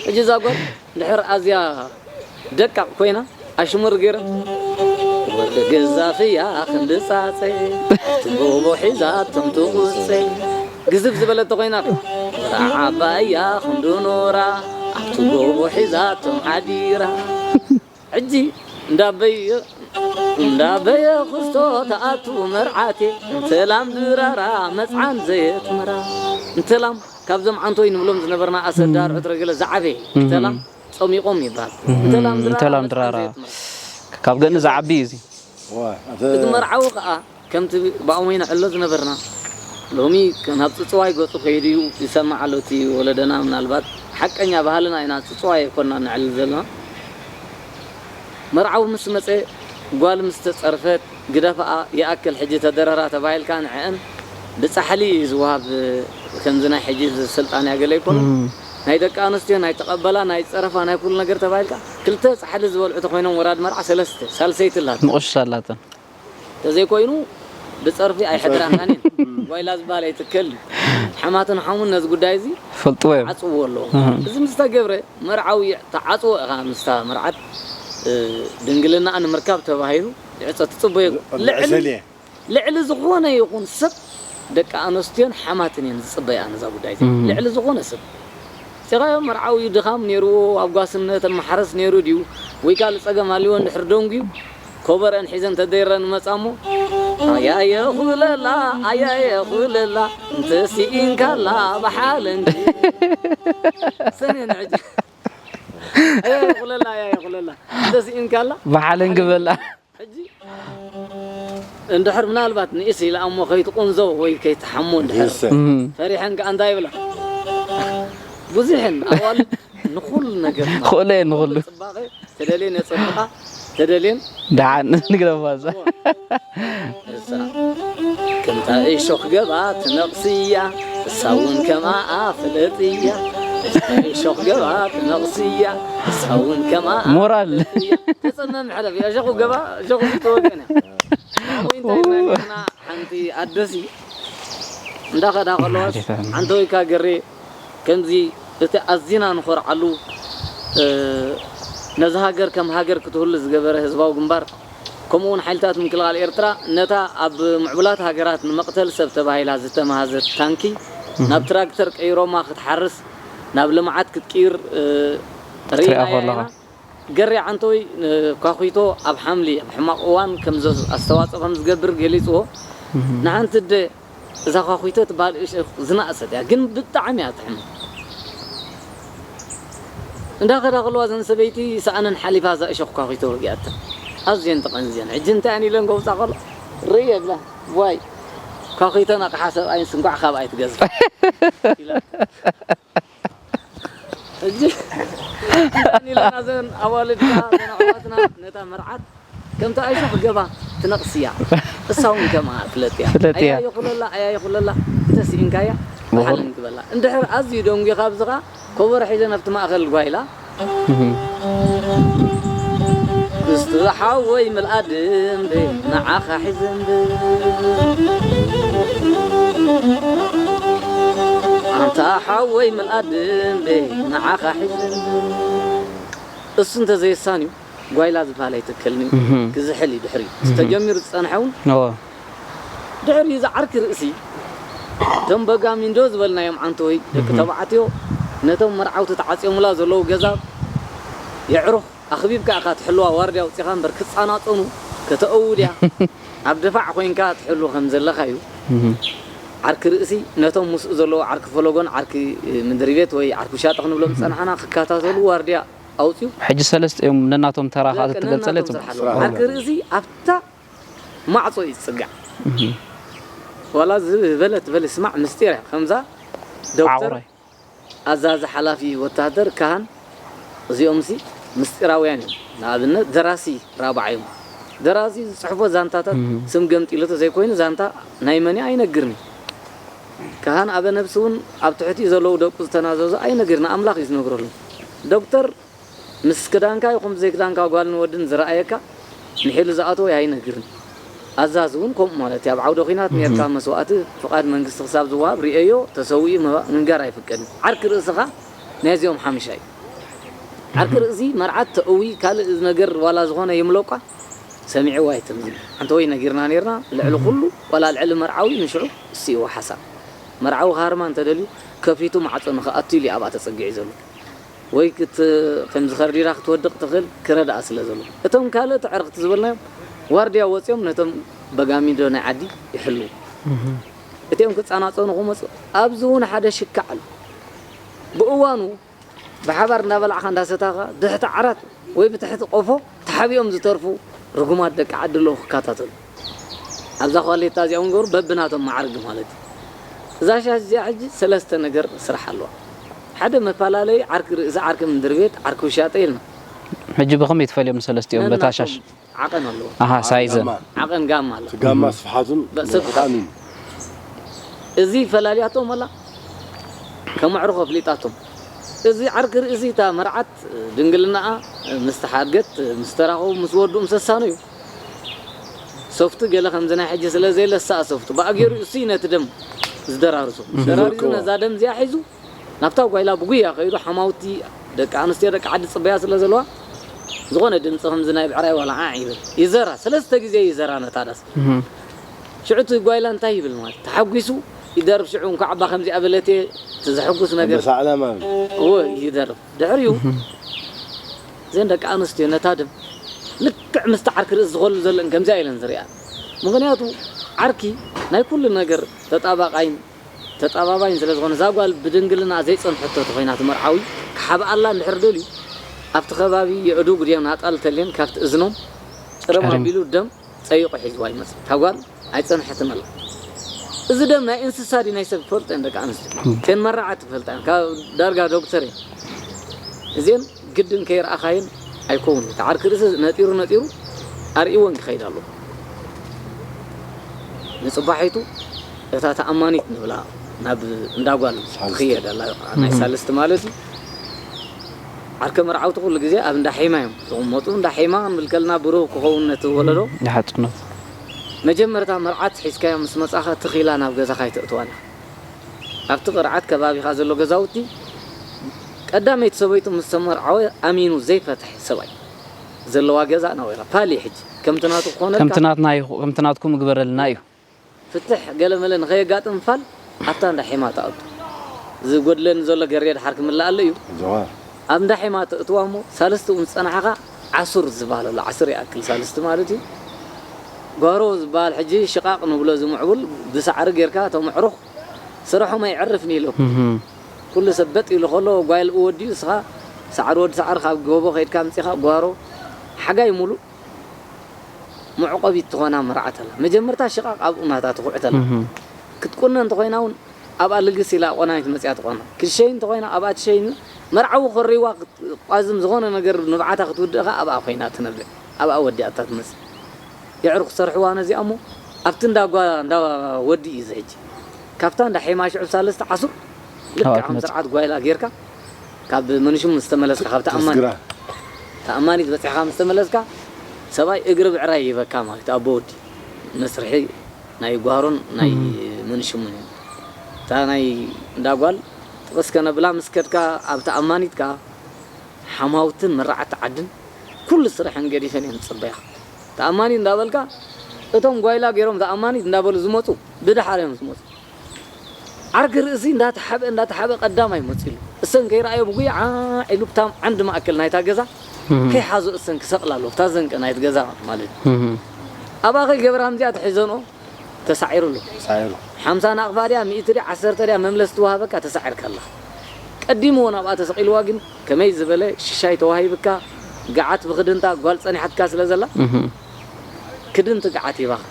ሕጂ እዛ ጓል እንድሕር ኣዝያ ደቃቕ ኮይና፣ ኣሽሙር ገይራ፣ ወርቂ ግዛፍ እያ ክንዲ ጻጸ፣ ኣብቲ ጎቦ ሒዛቶም ትቑጸ። ግዝፍ ዝበለት ተኾይና፣ ወራ ዓባይ እያ ክንዲ ኖራ፣ ኣብቲ ጎቦ ሒዛቶም ሓዲራ። ሕጂ እንዳበየ፣ እንዳበየ ክስቶ ተኣቱ መርዓቴ፣ እንተ ላም ድራራ መጽዓን ዘየትምራ። እንተ ላም ካብዞም ዓንቶይ ንብሎም ዝነበርና ኣሰዳ፣ እም። ርዑት ረገለ ዝዓበየ፣ እም። እንተ ላም ጸሚቖም ይበሃል። እም። እንተ ላም ድራራ እንተ ላም መጽዓን ድራራ። ዘየትምራ። ካብ ገኒ ዝዓቢ እዩ እዚ። እቲ መርዓዊ ከዓ ከምቲ ብኣሞይ ንዕሎ ዝነበርና ሎሚ ናብ ፅፅዋይ ገፁ ከይዱ እዩ ይሰማዕ ኣሎ። እቲ ወለደና ምናልባት ሓቀኛ ባህልና ኢና ፅፅዋይ ኣይኮና ንዕልል ዘለና። መርዓዊ ምስ መፀ ጓል ምስ ተፀርፈት ግደፍኣ ይኣክል ሕጂ ተደረራ ተባሂልካ ንዐን ብፃሕሊ እዩ ዝወሃብ። ከምዚ ናይ ሕጂ ስልጣን ያገለ ይኮኑ ናይ ደቂ ኣንስትዮ ናይ ተቐበላ ናይ ፀረፋ ናይ ኩሉ ነገር ተባሂልካ ክልተ ፃሕሊ ዝበልዑ ተኮይኖም ወራድ መርዓ ሰለስተ ሳልሰይቲ ኣላት። ንቑሽሽ ኣላተን ተዘይኮይኑ ብፀርፊ ኣይሕድራካን እየን። ጓይላ ዝበሃል ኣይትከል እዩ። ሓማትን ሓሙን ነዚ ጉዳይ እዚ ፈልጥዎ እዮም ዓፅዎ ኣለዎ። እዚ ምስ ተገብረ መርዓዊ ተዓፅዎ ኢኻ ምስታ መርዓት ድንግልናኣ ንምርካብ ተባሂሉ ይዕፀ ትፅበዮ። ልዕሊ ዝኾነ ይኹን ሰብ ደቂ ኣነስትዮን ሓማትን እየን ዝፅበያ ነዛ ጉዳይ እዚኣ። ልዕሊ ዝኾነ ሰብ ፂኻዮ መርዓዊ ድኻም ነይርዎ ኣብ ጓስነት ኣብ ማሕረስ ነይሩ ድዩ ወይ ካልእ ፀገም ኣልዎ እንድሕር ደንጉዩ ኮበረን ሒዘን ተደይረን መፃ እሞ ኣያየ ኩለላ ኣያየ ኩለላ እንተስኢንካላ ብሓለንጊ ሰኔን ሕጂ ኣያየ ኩለላ ኣያየ ኩለላ እንተስኢንካላ ብሓለንጊ በላ ሕጂ እንድሕር ምናልባት ንእስ ኢላ እሞ ከይትቁንዞ ወይ ከይትሓሞ እንድሕር ፈሪሐን ከዓ እንታይ ይብላ ብዙሕን ኣዋልድ ንኩሉ ነገር ክእሎ እየ ንኩሉ ፅባቐ ተደልየን የፀብቃ ተደልየን ደሓን ንግረባዛ እሳ ከምታ እሾኽ ገባ ትነቕስያ እሳ እውን ከምኣ ፍለጥያ እሾኽ ገባ ትነቕስያ እሳ እውን ከምኣ ሞራል ተፀመም ሕለፍ እያ እሾኹ ገባ እሾኹ ዝተወገነ ወይ እንታይ ናይ ገና ሓንቲ ኣደሲ እንዳኸዳ ከለዋስ ሓንቲ ወይካ ገሬ ከምዚ እቲ ኣዚና ንኾርዓሉ ነዚ ሃገር ከም ሃገር ክትህሉ ዝገበረ ህዝባዊ ግንባር ከምኡ እውን ሓይልታት ምክልኻል ኤርትራ ነታ ኣብ ምዕቡላት ሃገራት ንመቕተል ሰብ ተባሂላ ዝተመሃዘት ታንኪ ናብ ትራክተር ቀይሮማ ክትሓርስ ናብ ልምዓት ክትቅይር ርኢናያ ኢና። ገሬ ዓንተወይ ኳኺቶ ኣብ ሓምሊ ኣብ ሕማቕ እዋን ከም ኣስተዋፅኦ ከም ዝገብር ገሊፅዎ። ንሓንቲ ኣደ እዛ ኳኺቶ ትበሃል እሾኽ ዝነኣሰት እያ፣ ግን ብጣዕሚ እያ ትሕም። እንዳ ከዳ ከለዋ እዘን ሰበይቲ ሰኣነን ሓሊፋ እዛ እሾኽ ኳኺቶ ወጊኣተን። ኣዝየን ተቐንዝየን። ሕጂ እንታይ እየን ኢለን ከውፃ ከሎ ርእየ ብላ ዋይ ኳኺቶ ነቕሓ ሰብኣይን ስንኳዕ ካብ ኣይትገዝፍ ኢላ። ሕጂ ኢለና ዘን ኣዋልድና ዘን ኣሕዋትና ነታ መርዓት ከምታ ኣይሾ ክገባ ትነቕስያ እሳ እውን ከማ ፍለጥያ ፍለጥያ። ኣያየ ኩለላ ኣያየ ኩለላ እንተስኢንካያ ብሓልን ግበላ እንድሕር ኣዝዩ ደንጒኻ ኣብዚ ኸዓ ኮቦሮ ሒዘ ናብቲ ማእኸል ጓይላ ክስቲ ሓወይ ምልኣድ እምበ ንዓኻ ሒዘ እምበ ኣንታ ሓወይ ምልኣድ እምበ ንዓኻ ሒዘ እምበ እሱ እንተዘየሳንዩ ጓይላ ዝበሃል ኣይትከልን እዩ። ክዝሕል እዩ ድሕሪኡ። ተጀሚሩ ዝጸንሐ እውን ድሕሪኡ እዚ ዓርኪ ርእሲ እቶም በጋሚንዶ ዝበልናዮም ዓንተወይ ደቂ ተባዕትዮ ነቶም መርዓውቲ ተዓጽዮምላ ዘለዉ ገዛ የዕሩኽ ኣኽቢብካ ኢኻ ትሕልዋ ዋርድያ ኣውጺኻ እምበር ክጻናጸኑ ከተእውድያ ኣብ ድፋዕ ኮይንካ ትሕሉ ከም ዘለኻ እዩ። ዓርኪ ርእሲ ነቶም ምስኡ ዘለዉ ዓርኪ ፈለጎን ዓርኪ ምድሪ ቤት ወይ ዓርኪ ውሻጠ ክንብሎም ዝጸናሕና ክከታተሉ ዋርድያ ኣውፅዩ ሕጂ ሰለስተ እዮም ነናቶም ተራ ከዓ ተገልፀለ ነናቶም ስራሕ ኣለዎ። ዓርኪ ርእሲ ኣብታ ማዕፆ እዩ ዝፅጋዕ ዋላ ዝበለ ትበል ስማዕ ምስጢር እያ ከምዛ ዶክተር ዓቑራይ ኣዛዚ ሓላፊ ወታደር ካህን እዚኦም ሲ ምስጢራውያን እዮም ንኣብነት ደራሲ ራብዓ እዮም ደራሲ ዝፅሕፎ ዛንታታት ስም ገምጢሉ ተዘይኮይኑ ዛንታ ናይ መን እዩ ኣይነግርን እዩ ካህን ኣበ ነብሲ እውን ኣብ ትሕቲኡ ዘለዉ ደቁ ዝተናዘዙ ኣይነግር ንኣምላኽ እዩ ዝነግረሎም ዶክተር ምስ ክዳንካ ይኹን ብዘይ ክዳንካ ጓልን ወድን ዝረኣየካ ንሒሉ ዝኣተወ ኣይነግርን ኣዛዚ እውን ከምኡ ማለት እዩ ኣብ ዓውደ ኲናት ኔርካ መስዋእቲ ፍቓድ መንግስቲ ክሳብ ዝወሃብ ርእየዮ ተሰዊኡ ምንጋር ኣይፍቀድን ዓርኪ ርእስኻ ናይዚኦም ሓምሻ እዩ ዓርኪ ርእሲ መርዓት ተእዊ ካልእ ነገር ዋላ ዝኾነ ይምለቋ ሰሚዕዎ ኣይትም ዝብል ሓንቲ ወይ ነጊርና ኔርና ልዕሊ ኩሉ ዋላ ልዕሊ መርዓዊ ንሽዑ እሱ እዩ ሓሳብ መርዓዊ ክሃርማ እንተደልዩ ከፊቱ ማዕጾ ንኽኣቱ ኢሉ ኣብኣ ተጸጊዑ ዘሎ ወይ ክት ከም ዝኸርዲራ ክትወድቕ ትኽእል ክረድኣ ስለ ዘሎ እቶም ካልእ ተዕርኽቲ ዝበልናዮም ዋርድያ ወጺኦም ነቶም በጋሚዶ ናይ ዓዲ ይሕልዉ እቲኦም ክጻናጸኑ ክመጹ ኣብዚ እውን ሓደ ሽካዕ ኣሎ ብእዋኑ ብሓባር እንዳበላዕኻ እንዳሰታኻ ብትሕቲ ዓራት ወይ ብትሕቲ ቆፎ ተሓቢኦም ዝተርፉ ርጉማት ደቂ ዓዲ ኣለዉ ክከታተሉ። ኣብዛ ኳሌታ እዚኣ እውን ገሩ በብናቶም መዓርግ ማለት እዩ። እዛ ሻሽ እዚኣ ሕጂ ሰለስተ ነገር ስራሕ ኣለዋ። ሓደ መፈላለዪ ዓርኪ ርእሲ፣ ዓርኪ ምድሪ ቤት፣ ዓርኪ ውሻጠ ኢልና። ሕጂ ብኸመይ ትፈልዮም ሰለስቲኦም በታ ሻሽ? ነናቶም ዓቐን ኣለዎ። ኣሃ፣ ሳይዘን። ጋማ። ዓቐን ጋማ ኣሎ። እቲ ጋማ ስፍሓቱን በስፍሓት። ብጣዕሚ እዚ ፈላልያቶም ኣላ። ከመዕርኾ ኣፍሊጣቶም። እዚ ዓርኪ ርእሲ እታ መርዓት ድንግልናኣ ምስ ተሓድገት፣ ምስ ተራኸቡ፣ ምስ ወዱ፣ ምስ ሰሳኑ እዩ። ሶፍቲ ገለ ከምዚ ናይ ሕጂ ስለ ዘየለ፣ እሳ ሶፍቲ ብኣገሩ እሱ እዩ ነቲ ደም ዝደራርሶ። ደራሪሱ ነዛ ደም እዚኣ ሒዙ ናብታ ጓይላ ብጉያ ከይዱ፣ ሓማውቲ ደቂ ኣንስትዮ ደቂ ዓዲ ጽበያ ስለ ዘለዋ፣ ዝኾነ ድምፂ ከምዚ ናይ ብዕራይ ዋላ ዓዕ ይብል። ይዘራ፣ ሰለስተ ግዜ ይዘራ ነታ ዳስ። ሽዑ እቲ ጓይላ እንታይ ይብል ማለት፣ ተሓጒሱ ይደርፍ። ሽዑ እንኳዕ እባ ከምዚኣ በለትየ፣ እቲ ዘሐጉስ ነገር ኣንበሳ ዕላማ። እዎ ይደርፍ። ድሕሪኡ እዘን ደቂ ኣንስትዮ ነታ ደም ልክዕ ምስቲ ዓርኪ ርእሲ ዝኸሉ ዘለእን ከምዚኣ ኢለን ዝሪኣ። ምኽንያቱ ዓርኪ ናይ ኩሉ ነገር ተጣባቓይን ተጣባባይን ስለ ዝኾነ፣ እዛ ጓል ብድንግልና ዘይጸንሐቶ ተኾይና፣ እቲ መርዓዊ ክሓብኣላ እንድሕር ደልዩ፣ ኣብቲ ከባቢ የእዱግ ድዮም ናጣል ተልየን ካብቲ እዝኖም ጭርም ኣቢሉ ደም ጸይቑ ሒዝዋ ይመጽእ። እታ ጓል ኣይጸንሐትን ኣላ። እዚ ደም ናይ እንስሳ ድዩ ናይ ሰብ ክፈልጦ እየን ደቂ ኣንስትዮ። እተን መራዓት ክፈልጣ እየን። ካብ ዳርጋ ዶክተር እየን። እዚአን ግድን ከይረኣኻየን ኣይከውን። እቲ ዓርኪ ርእሲ ነጢሩ ነጢሩ ኣርእይወን ክኸይድ ኣለዎ። ንጽባሒቱ እታ ተኣማኒት ንብላ ናብ እንዳ ጓል ትኽየድ ኣላ፣ ናይ ሳልስቲ ማለት እዩ። ዓርከ መርዓውቲ ኩሉ ግዜ ኣብ እንዳ ሒማ እዮም ዝቕመጡ። እንዳ ሒማ ክንብል ከለና ብሩህ ክኸውን ነቲ ወለዶ። ንሓጽኖት። መጀመርታ መርዓት ሒዝካዮ ምስ መጻኻ ትኽ ኢላ ናብ ገዛኻ ኣይተእትዋን ኢኻ። ኣብቲ ቅርዓት ከባቢኻ ዘሎ ገዛውቲ ቀዳመይቲ ሰበይቱ ምስ ተመርዓወ ኣሚኑ ዘይፈትሕ ሰብኣይ ዘለዋ ገዛ ናበይራ ፋል እዩ ሕጂ። ከምቲ ናቱ ክኾነልካ ከምቲ ናትና ይኹ- ከምቲ ናትኩም ግበረልና እዩ። ፍትሕ ገለመለ ንኸየጋጥም ፋል ኣብታ እንዳ ሒማ ትኣቱ። ዝጎድለኒ ዘሎ ገሬ ድሓር ክምልኣለ እዩ። ዘዋ ኣብ እንዳ ሒማ ተእትዋ እሞ ሳልስቲ እውን ዝጸናሕኻ ዓሱር ዝበሃል ኣሎ። ዓስር ይኣክል ሳልስቲ ማለት እዩ። ጓሮ ዝበሃል ሕጂ ሽቓቕ ንብሎ ዝምዕቡል ብሳዕሪ ጌርካ ተምዕሩኽ ስርሖም ኣይዕርፍን ኢሎም። ኩሉ ሰብ በጥ ኢሉ ከሎ ጓይል እወድዩ እስኻ ሳዕሪ ወዲ ሳዕሪ ካብ ጎቦ ከይድካ ኣምጺኻ ጓሮ ሓጋይ ሙሉእ መዕቆቢት ትኾና መርዓት ኣላ። መጀመርታ ሽቓቕ ኣብኡ ናታ ትኹዕት ኣላ። ክትቁነ እንተኾይና እውን ኣብኣ ልግስ ኢላ ቆናኒት መጽያ ትቆና። ክትሸይን እንተኾይና ኣብኣ ትሸይን። መርዓዊ ኮሪዋ ክትቋዝም ዝኾነ ነገር ንብዓታ ክትውድእ ከኣ ኣብኣ ኮይና ትነብዕ። ኣብኣ ወዲኣታ ትመጽእ። የዕሩኽ ዝሰርሕዋ ነዚኣ እሞ ኣብቲ እንዳ ጓ- እንዳ ወዲ እዩ እዚ ሕጂ። ካብታ እንዳ ሒማ ሽዑ ሳለስተ ዓሱር ልክዕ ኣብኣ ከም ትመጽእ። ስርዓት ጓይላ ጌርካ ካብ መንሽሙ ምስ ተመለስካ ካብ ተኣማኒ ትስግራ። ተኣማኒት በጺሕካ ምስ ተመለስካ ሰብኣይ እግሪ ብዕራይ ይህበካ ማለት ኣቦ ወዲ መስርሒ ናይ ጓሮን ናይ መንሽሙን እዩ። እታ ናይ እንዳ ጓል ጥቕስ ከነብላ ምስ ከድካ ኣብ ተኣማኒት ከኣ ሓማውትን መራዓቲ ዓድን ኩሉ ስርሐን ገዲፈን እየን ዝጽበያ። ተኣማኒት እንዳበልካ እቶም ጓይላ ገይሮም ተኣማኒት እንዳበሉ ዝመጹ ብድሓር እዮም ዝመጹ። ዓርኪ ርእሲ እንዳተሓበ እንዳተሓበ ቀዳማይ መጺሉ እሰን ከይረኣዮ ብጉያ ዓዕ ኢሉ ብታም ዓንዲ ማእከል ናይታ ገዛ ከይሓዞ እሰን ክሰቕላ ኣለዎ። ብታ ዘንቀ ናይቲ ገዛ ማለት እዩ። ኣብኣ ከይገበራ ከምዚኣ ተሒዘንኦ ተሳዒሩ ኣሎ። ሳይሩ ሓምሳ ናቕፋ ድያ፣ ሚእቲ ድያ፣ ዓሰርተ ድያ መምለስ ትወሃበካ ተሳዒርካ ኣለኻ። ቀዲምዎ ናብኣ ተሰቒልዋ ግን ከመይ ዝበለ ሽሻይ ተዋሂብካ፣ ገዓት ብኽድንታ ጓል ጸኒሓትካ ስለ ዘላ ክድንቲ ገዓት ሂባኻ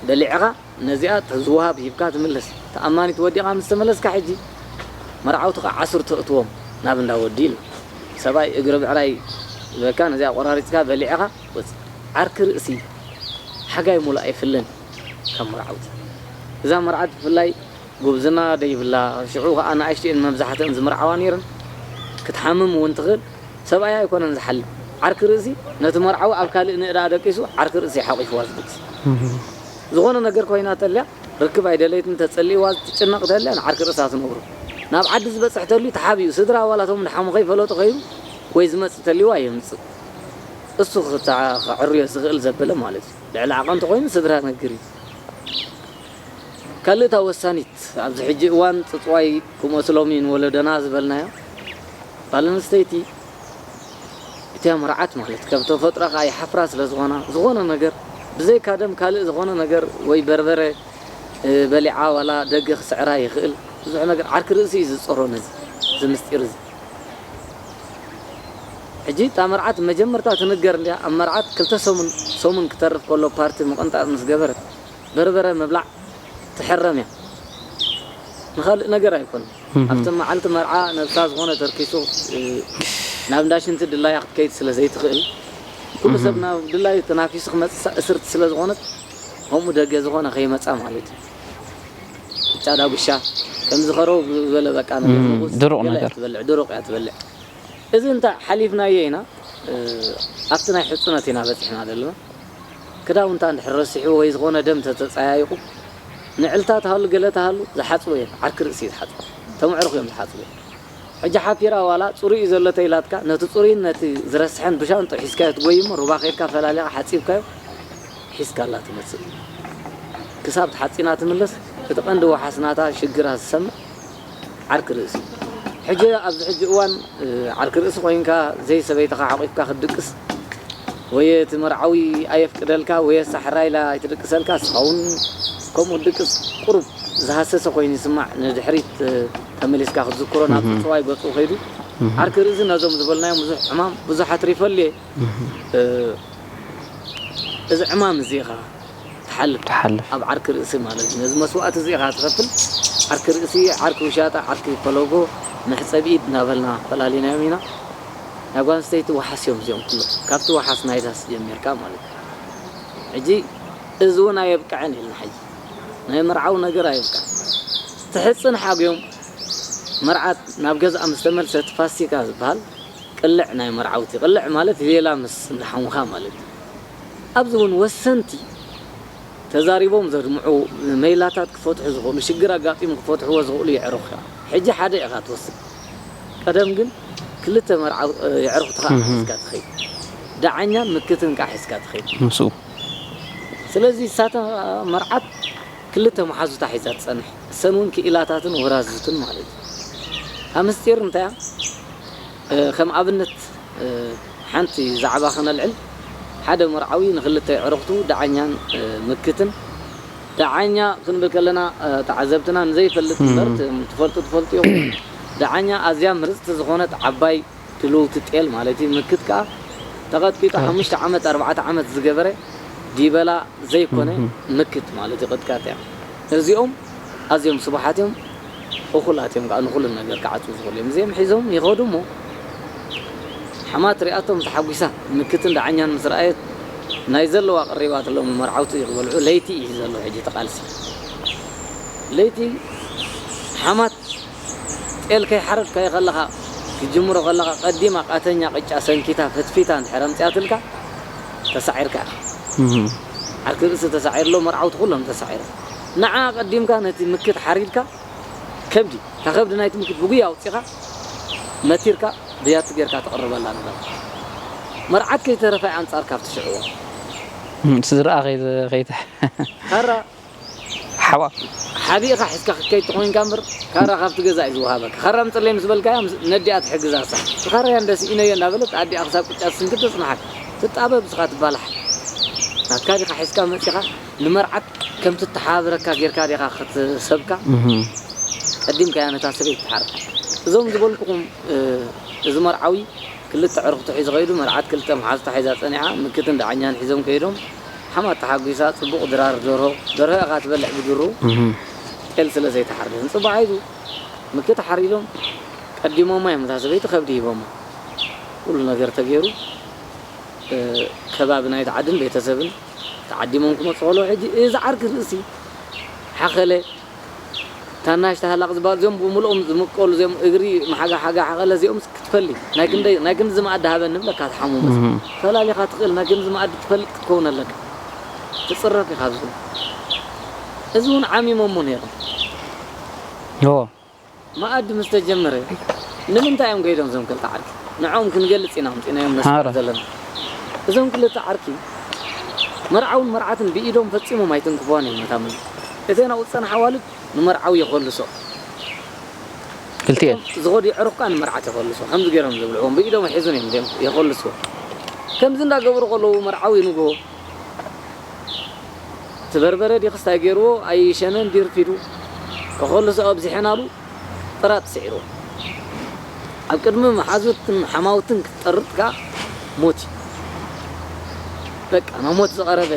በሊዕኻ ነዚኣ ዝወሃብ ሂብካ ትምለስ። ተኣማኒት ወዲኻ ምስ ተመለስካ ሕጂ መርዓውቲ ከዓ ዓሱር ተእትዎም ናብ እንዳ ወዲ ኢልና። ሰብኣይ እግሪ ብዕራይ ዝበካ ነዚኣ ቆራሪፅካ በሊዕኻ ወፅእ። ዓርኪ ርእሲ ሓጋይ ሙሉእ ኣይፍለን ካብ መርዓውቲ። እዛ መርዓት ብፍላይ ጉብዝና ደይብላ፣ ሽዑ ከዓ ንኣሽትኤን መብዛሕትአን ዝምርዓዋ ነይረን፣ ክትሓምም እውን ትኽእል። ሰብኣያ ኣይኮነን ዝሓልም። ዓርኪ ርእሲ ነቲ መርዓዊ ኣብ ካልእ ንእዳ ደቂሱ ዓርኪ ርእሲ ሓቂፍዋ ዝድቅስ። ዝኾነ ነገር ኮይና ተልያ ርክብ ኣይደለይትን ተጸሊእዋ ትጭነቕ ተልያ ንዓርኪ ርእሳ ትነግሮ። ናብ ዓዲ ዝበጽሕ ተልዩ ተሓቢኡ ስድራ ዋላቶም ድሓሙ ከይፈለጡ ከይዱ ወይ ዝመጽእ ተልይዋ የምጽእ። እሱ ክታ- ከዕርዮ ዝኽእል ዘበለ ማለት እዩ። ልዕሊ ዓቐን እንተኾይኑ ስድራ ነግር እዩ። ካልእታ ወሳኒት ኣብዚ ሕጂ እዋን ጽጽዋይ ክመ ስለሚ ንወለደና ዝበልናዮ ጓል ኣንስተይቲ እቲያ መርዓት ማለት ካብ ተፈጥሮኻ ይሓፍራ ስለ ዝኾና ዝኾነ ነገር ብዘይካ ደም ካልእ ዝኾነ ነገር ወይ በርበረ በሊዓ ዋላ ደገ ክስዕራ ይኽእል ብዙሕ ነገር ዓርኪ ርእሲ እዩ ዝፀሮ ነዚ እዚ ምስጢር እዚ ሕጂ እታ መርዓት መጀመርታ ትንገር እንድያ። ኣብ መርዓት ክልተ ሰሙን ሰሙን ክተርፍ ከሎ ፓርቲ ምቕንጣጥ ምስ ገበረት በርበረ ምብላዕ ትሕረም እያ። ንኻልእ ነገር ኣይኮነን። ኣብቲ መዓልቲ መርዓ ነብሳ ዝኾነ ተርኪሱ ናብ እንዳ ሽንቲ ድላያ ክትከይድ ስለ ዘይትኽእል፣ ኩሉ ሰብ ናብ ድላዩ ተናፊሱ ክመጽእ እስርቲ ስለ ዝኾነት፣ ከምኡ ደገ ዝኾነ ከይመጻ ማለት እዩ። ቅጫ ዳጉሻ ከምዚ ከረው ዝበለ በቃ ነገር ድሩቕ ነገር ትበልዕ፣ ድሩቕ እያ ትበልዕ። እዚ እንተ ሓሊፍናዮ ኢና፣ ኣብቲ ናይ ሕጹነት ኢና በጺሕና ዘለና። ክዳውንታ እንድሕር ረሲሑ ወይ ዝኾነ ደም ተተጸያይቑ፣ ንዕልታ ትሃሉ ገለ ትሃሉ ዝሓጽቦ የለን፣ ዓርኪ ርእሲ እዩ ዝሓጽቦ። እቶም ኣዕሩኽ እዮም ዝሓጽቦ። ሕጂ ሓፊራ ዋላ ጽሩይ እዩ ዘሎ ተኢላትካ፣ ነቲ ጽሩይን ነቲ ዝረስሐን ብሻንጥኡ ሒዝካዮ ትጎይ እሞ፣ ሩባ ከይድካ ፈላሊኻ ሓጺብካዮ፣ ሒዝካላ ትመጽእ። ክሳብ ተሓጺና ትምለስ፣ እቲ ቀንዲ ወሓስ ናታ ሽግራ ዝሰምዕ ዓርኪ ርእሲ። ሕጂ ኣብዚ ሕጂ እዋን ዓርኪ ርእሲ ኮይንካ ዘይሰበይትኻ ሓቂፍካ ክትድቅስ ወይ እቲ መርዓዊ ኣየፍቅደልካ ወይ ኣሳሕራ ኢላ ኣይትድቅሰልካ፣ ንስኻ እውን ከምኡ ድቅስ። ቁሩብ ዝሃሰሰ ኮይኑ ይስማዕ፣ ንድሕሪት ተመሊስካ ክትዝክሮ ናብ ጽዋይ ገጹ ከይዱ። ዓርኪ ርእሲ ነዞም ዝበልናዮም ብዙሕ ዕማም ብዙሓት ሪፈሉ እየ። እዚ ዕማም እዚ ኢኻ ትሓልፍ። ትሓልፍ። ኣብ ዓርኪ ርእሲ ማለት እዩ። ነዚ መስዋእቲ እዚ ኢኻ ትኸፍል። ዓርኪ ርእሲ፣ ዓርኪ ውሻጠ፣ ዓርኪ ፈለጎ፣ መሕጸቢ ኢድ እናበልና ፈላሊናዮም ኢና። ናይ ጓል ኣንስተይቲ ወሓስ እዮም እዚኦም ኩሎም። ካብቲ ወሓስ ናይ ዳስ ጀሚርካ ማለት እዩ። ሕጂ እዚ እውን ኣየብቅዐን ኢልና ሕጂ። ናይ መርዓዊ ነገር ኣየብቅዐን። ትሕጽን ሓግዮም መርዓት ናብ ገዝኣ ምስ ተመልሰት ፋሲካ ዝበሃል ቅልዕ ናይ መርዓውቲ። ቅልዕ ማለት ሌላ ምስ እንዳ ሓሙኻ ማለት እዩ። ኣብዚ እውን ወሰንቲ ተዛሪቦም ዘድምዑ መይላታት ክፈትሑ ዝኽእሉ፣ ሽግር ኣጋጢሙ ክፈትሕዎ ዝኽእሉ የዕሩኽ እዮም። ሕጂ ሓደ ኢኻ ትወስድ። ቀደም ግን ክልተ መርዓው-፣ የዕሩኽትኻ እህ። ሒዝካ ትኸይድ። ደዓኛን ምክትን ከኣ ሒዝካ ትኸይድ። ምስኡ። ስለዚ እሳተ መርዓት ክልተ መሓዙታ ሒዛ ትጸንሕ። እሰን እውን ክኢላታትን ወራዝትን ማለት እዩ። እታ ምስጢር እንታይ እያ? እ፣ ከም ኣብነት፣ እ፣ ሓንቲ ዛዕባ ከነልዕል፣ ሓደ መርዓዊ ንክልተ የዕሩኽቱ ደዓኛን፣ እ፣ ምክትን፣ ደዓኛ ክንብል ከለና፣ እ፣ ተዓዘብትና ንዘይፈልጥ እም። እምበር፣ ት-፣ ትፈልጡ ትፈልጡ ኢኹም። ደዓኛ ኣዝያ ምርጽቲ ዝኾነት ዓባይ ድልውቲ ጤል ማለት እዩ። ምክት ከኣ ተቐጥቂጡ ኣይ። ሓሙሽተ ዓመት፣ ኣርባዕተ ዓመት ዝገበረ ዲበላ ዘይኮነ እም። ምክት ማለት እዩ። ቅጥቃጥ እያ። እዚኦም ኣዝዮም ስቡሓት እዮም። እኹላት እዮም ከዓ ንኹሉ ነገር ክዓጽዉ ዝኽእሉ እዮም። እዚኦም ሒዞም ይኸዱ እሞ ሓማት ሪኣቶም ተሓጒሳ ምክትን ደዓኛን ምስ ረኣየት ናይ ዘለዋ ቀሪባትሎም መርዓውቲ ክበልዑ ለይቲ እዩ ዘሎ ሕጂ እቲ ቃልሲ። ለይቲ ሓማት ጤል ከይሓረድካዮ ከለኻ ክትጅምሮ ከለኻ ቀዲማ ቃተኛ ቅጫ ሰንኪታ ፈትፊታ እንድሕር ኣምፅኣትልካ ተሳዒርካ ኢኻ። እህ። ዓርኪ ርእሲ ተሳዒርሎ መርዓውቲ ኩሎም ተሳዒሮም። ንዓ ቀዲምካ ነቲ ምክት ሓሪድካ ከብዲ፣ እታ ከብዲ ናይቲ ምክት ብጉያ ኣውጺኻ መቲርካ ብያቲ ጌርካ ተቕርበላ ነበር። መርዓት ከይተረፈ ኣንጻር ካብቲ ሽዕዎ። እም፣ ስድራኣ ከይተ-፣ ከይተ-፣ ካራ ሓዋ። ሓቢእኻ ሒዝካ ክትከይድ ተኾይንካ እምበር፣ ካራ ካብቲ ገዛ እዩ ዝወሃበካ። ካራ ኣምጽለይ ምስ በልካያ፣ ምስ-፣ ነዲኣ ትሕግዛ እሳ። እቲ ካራ እያ እንደ ስኢነዮ እንዳበለት፣ ኣዲኣ ክሳብ ቅጫ ትስንክት ተጽንሓካ። ትጣበብ እስኻ ትባላሕ። ናትካ ዲኻ ሒዝካ መጺኻ፣ ንመርዓት ከምቲ እተሓባብረካ ጌርካ ዲኻ ክትሰብካ? እህ። ቀዲምካያ ነታ ሰበይቲ ትሓርቃ። እዞም ዝበልኩኹም፣ እ፣ እዚ መርዓዊ ክልተ ዕርኽቱ ሒዙ ኸይዱ፣ መርዓት ክልተ መሓዙታ ሒዛ ጸኒሓ፣ ምክትን ደዓኛን ሒዞም ከይዶም፣ ሓማት ተሓጒሳ ጽቡቕ ድራር ደርሆ፣ ደርሆ ኢኻ ትበልዕ ብድሩ፣ እህ። ጤል ስለ ዘይተሓርደ። ንጽባሕ ሒዙ ምክት ሓሪዶም፣ ቀዲሞማ እዮም እታ ሰበይቲ ከብዲ ሂቦማ። ኩሉ ነገር ተገይሩ፣ እ፣ ከባቢ ናይቲ ዓድን ቤተሰብን ተዓዲሞም ክመጹ ከለዉ፣ ሕጂ እዚ ዓርኪ ርእሲ ሓኸለ፣ ታናሽ ተሃላቕ ዝበሃሉ እዚኦም ብምልኦም ዝምቀሉ እዚኦም እግሪ መሓጋ ሓጋ ሓቐለ እዚኦም ክትፈሊ ናይ ክንደይ፣ ናይ ክንዲ ዝመኣዲ ሃበኒ ብለካ ትሓሙ መስ-፣ እህ። ፈላሊኻ ትኽእል ናይ ክንዲ ዝመኣዲ ትፈልጥ ክትከውን ኣለካ። ትጽረፍ ኢኻ ኣብዚ። እዚ እውን ዓሚሞሞ ነይሮም። ዮ። መኣዲ ምስ ተጀመረ ንምንታይ እዮም ከይዶም እዞም ክልተ ዓርኪ? ንዕኦም ክንገልጽ ኢና ኣምጺናዮም ነስምዕ ኣረ። ዘለና። እዞም ክልተ ዓርኪ መርዓውን መርዓትን ብኢዶም ፈጺሞም ኣይትንክፍዋን እዮም ነታ ምግቢ። እተን ኣብኡ ዝጸንሓ ኣዋልድ ንመርዓዊ የኾልሶ። ክልቲኤን። ዝኸዱ የዕሩኽ ከኣ ንመርዓት የኾልሶ። ከምዚ ገይሮም ዝብልዕዎም ብኢዶም ሒዙን እዮም ደ-፣ የኾልስዎ። ከምዚ እንዳገበሩ ከለዉ መርዓዊ ንግሆ እቲ በርበረ ዲኽስታይ ገይርዎ ኣይሸነን ድዩ ርፊዱ። ከኾልሶ ኣብዚሐናሉ ጥራጥ ስዒርዎ። ኣብ ቅድሚ መሓዙትን ሓማውትን ክትጠርጥ ከኣ ሞት እዩ። በቃ ናብ ሞት ዝቐረበ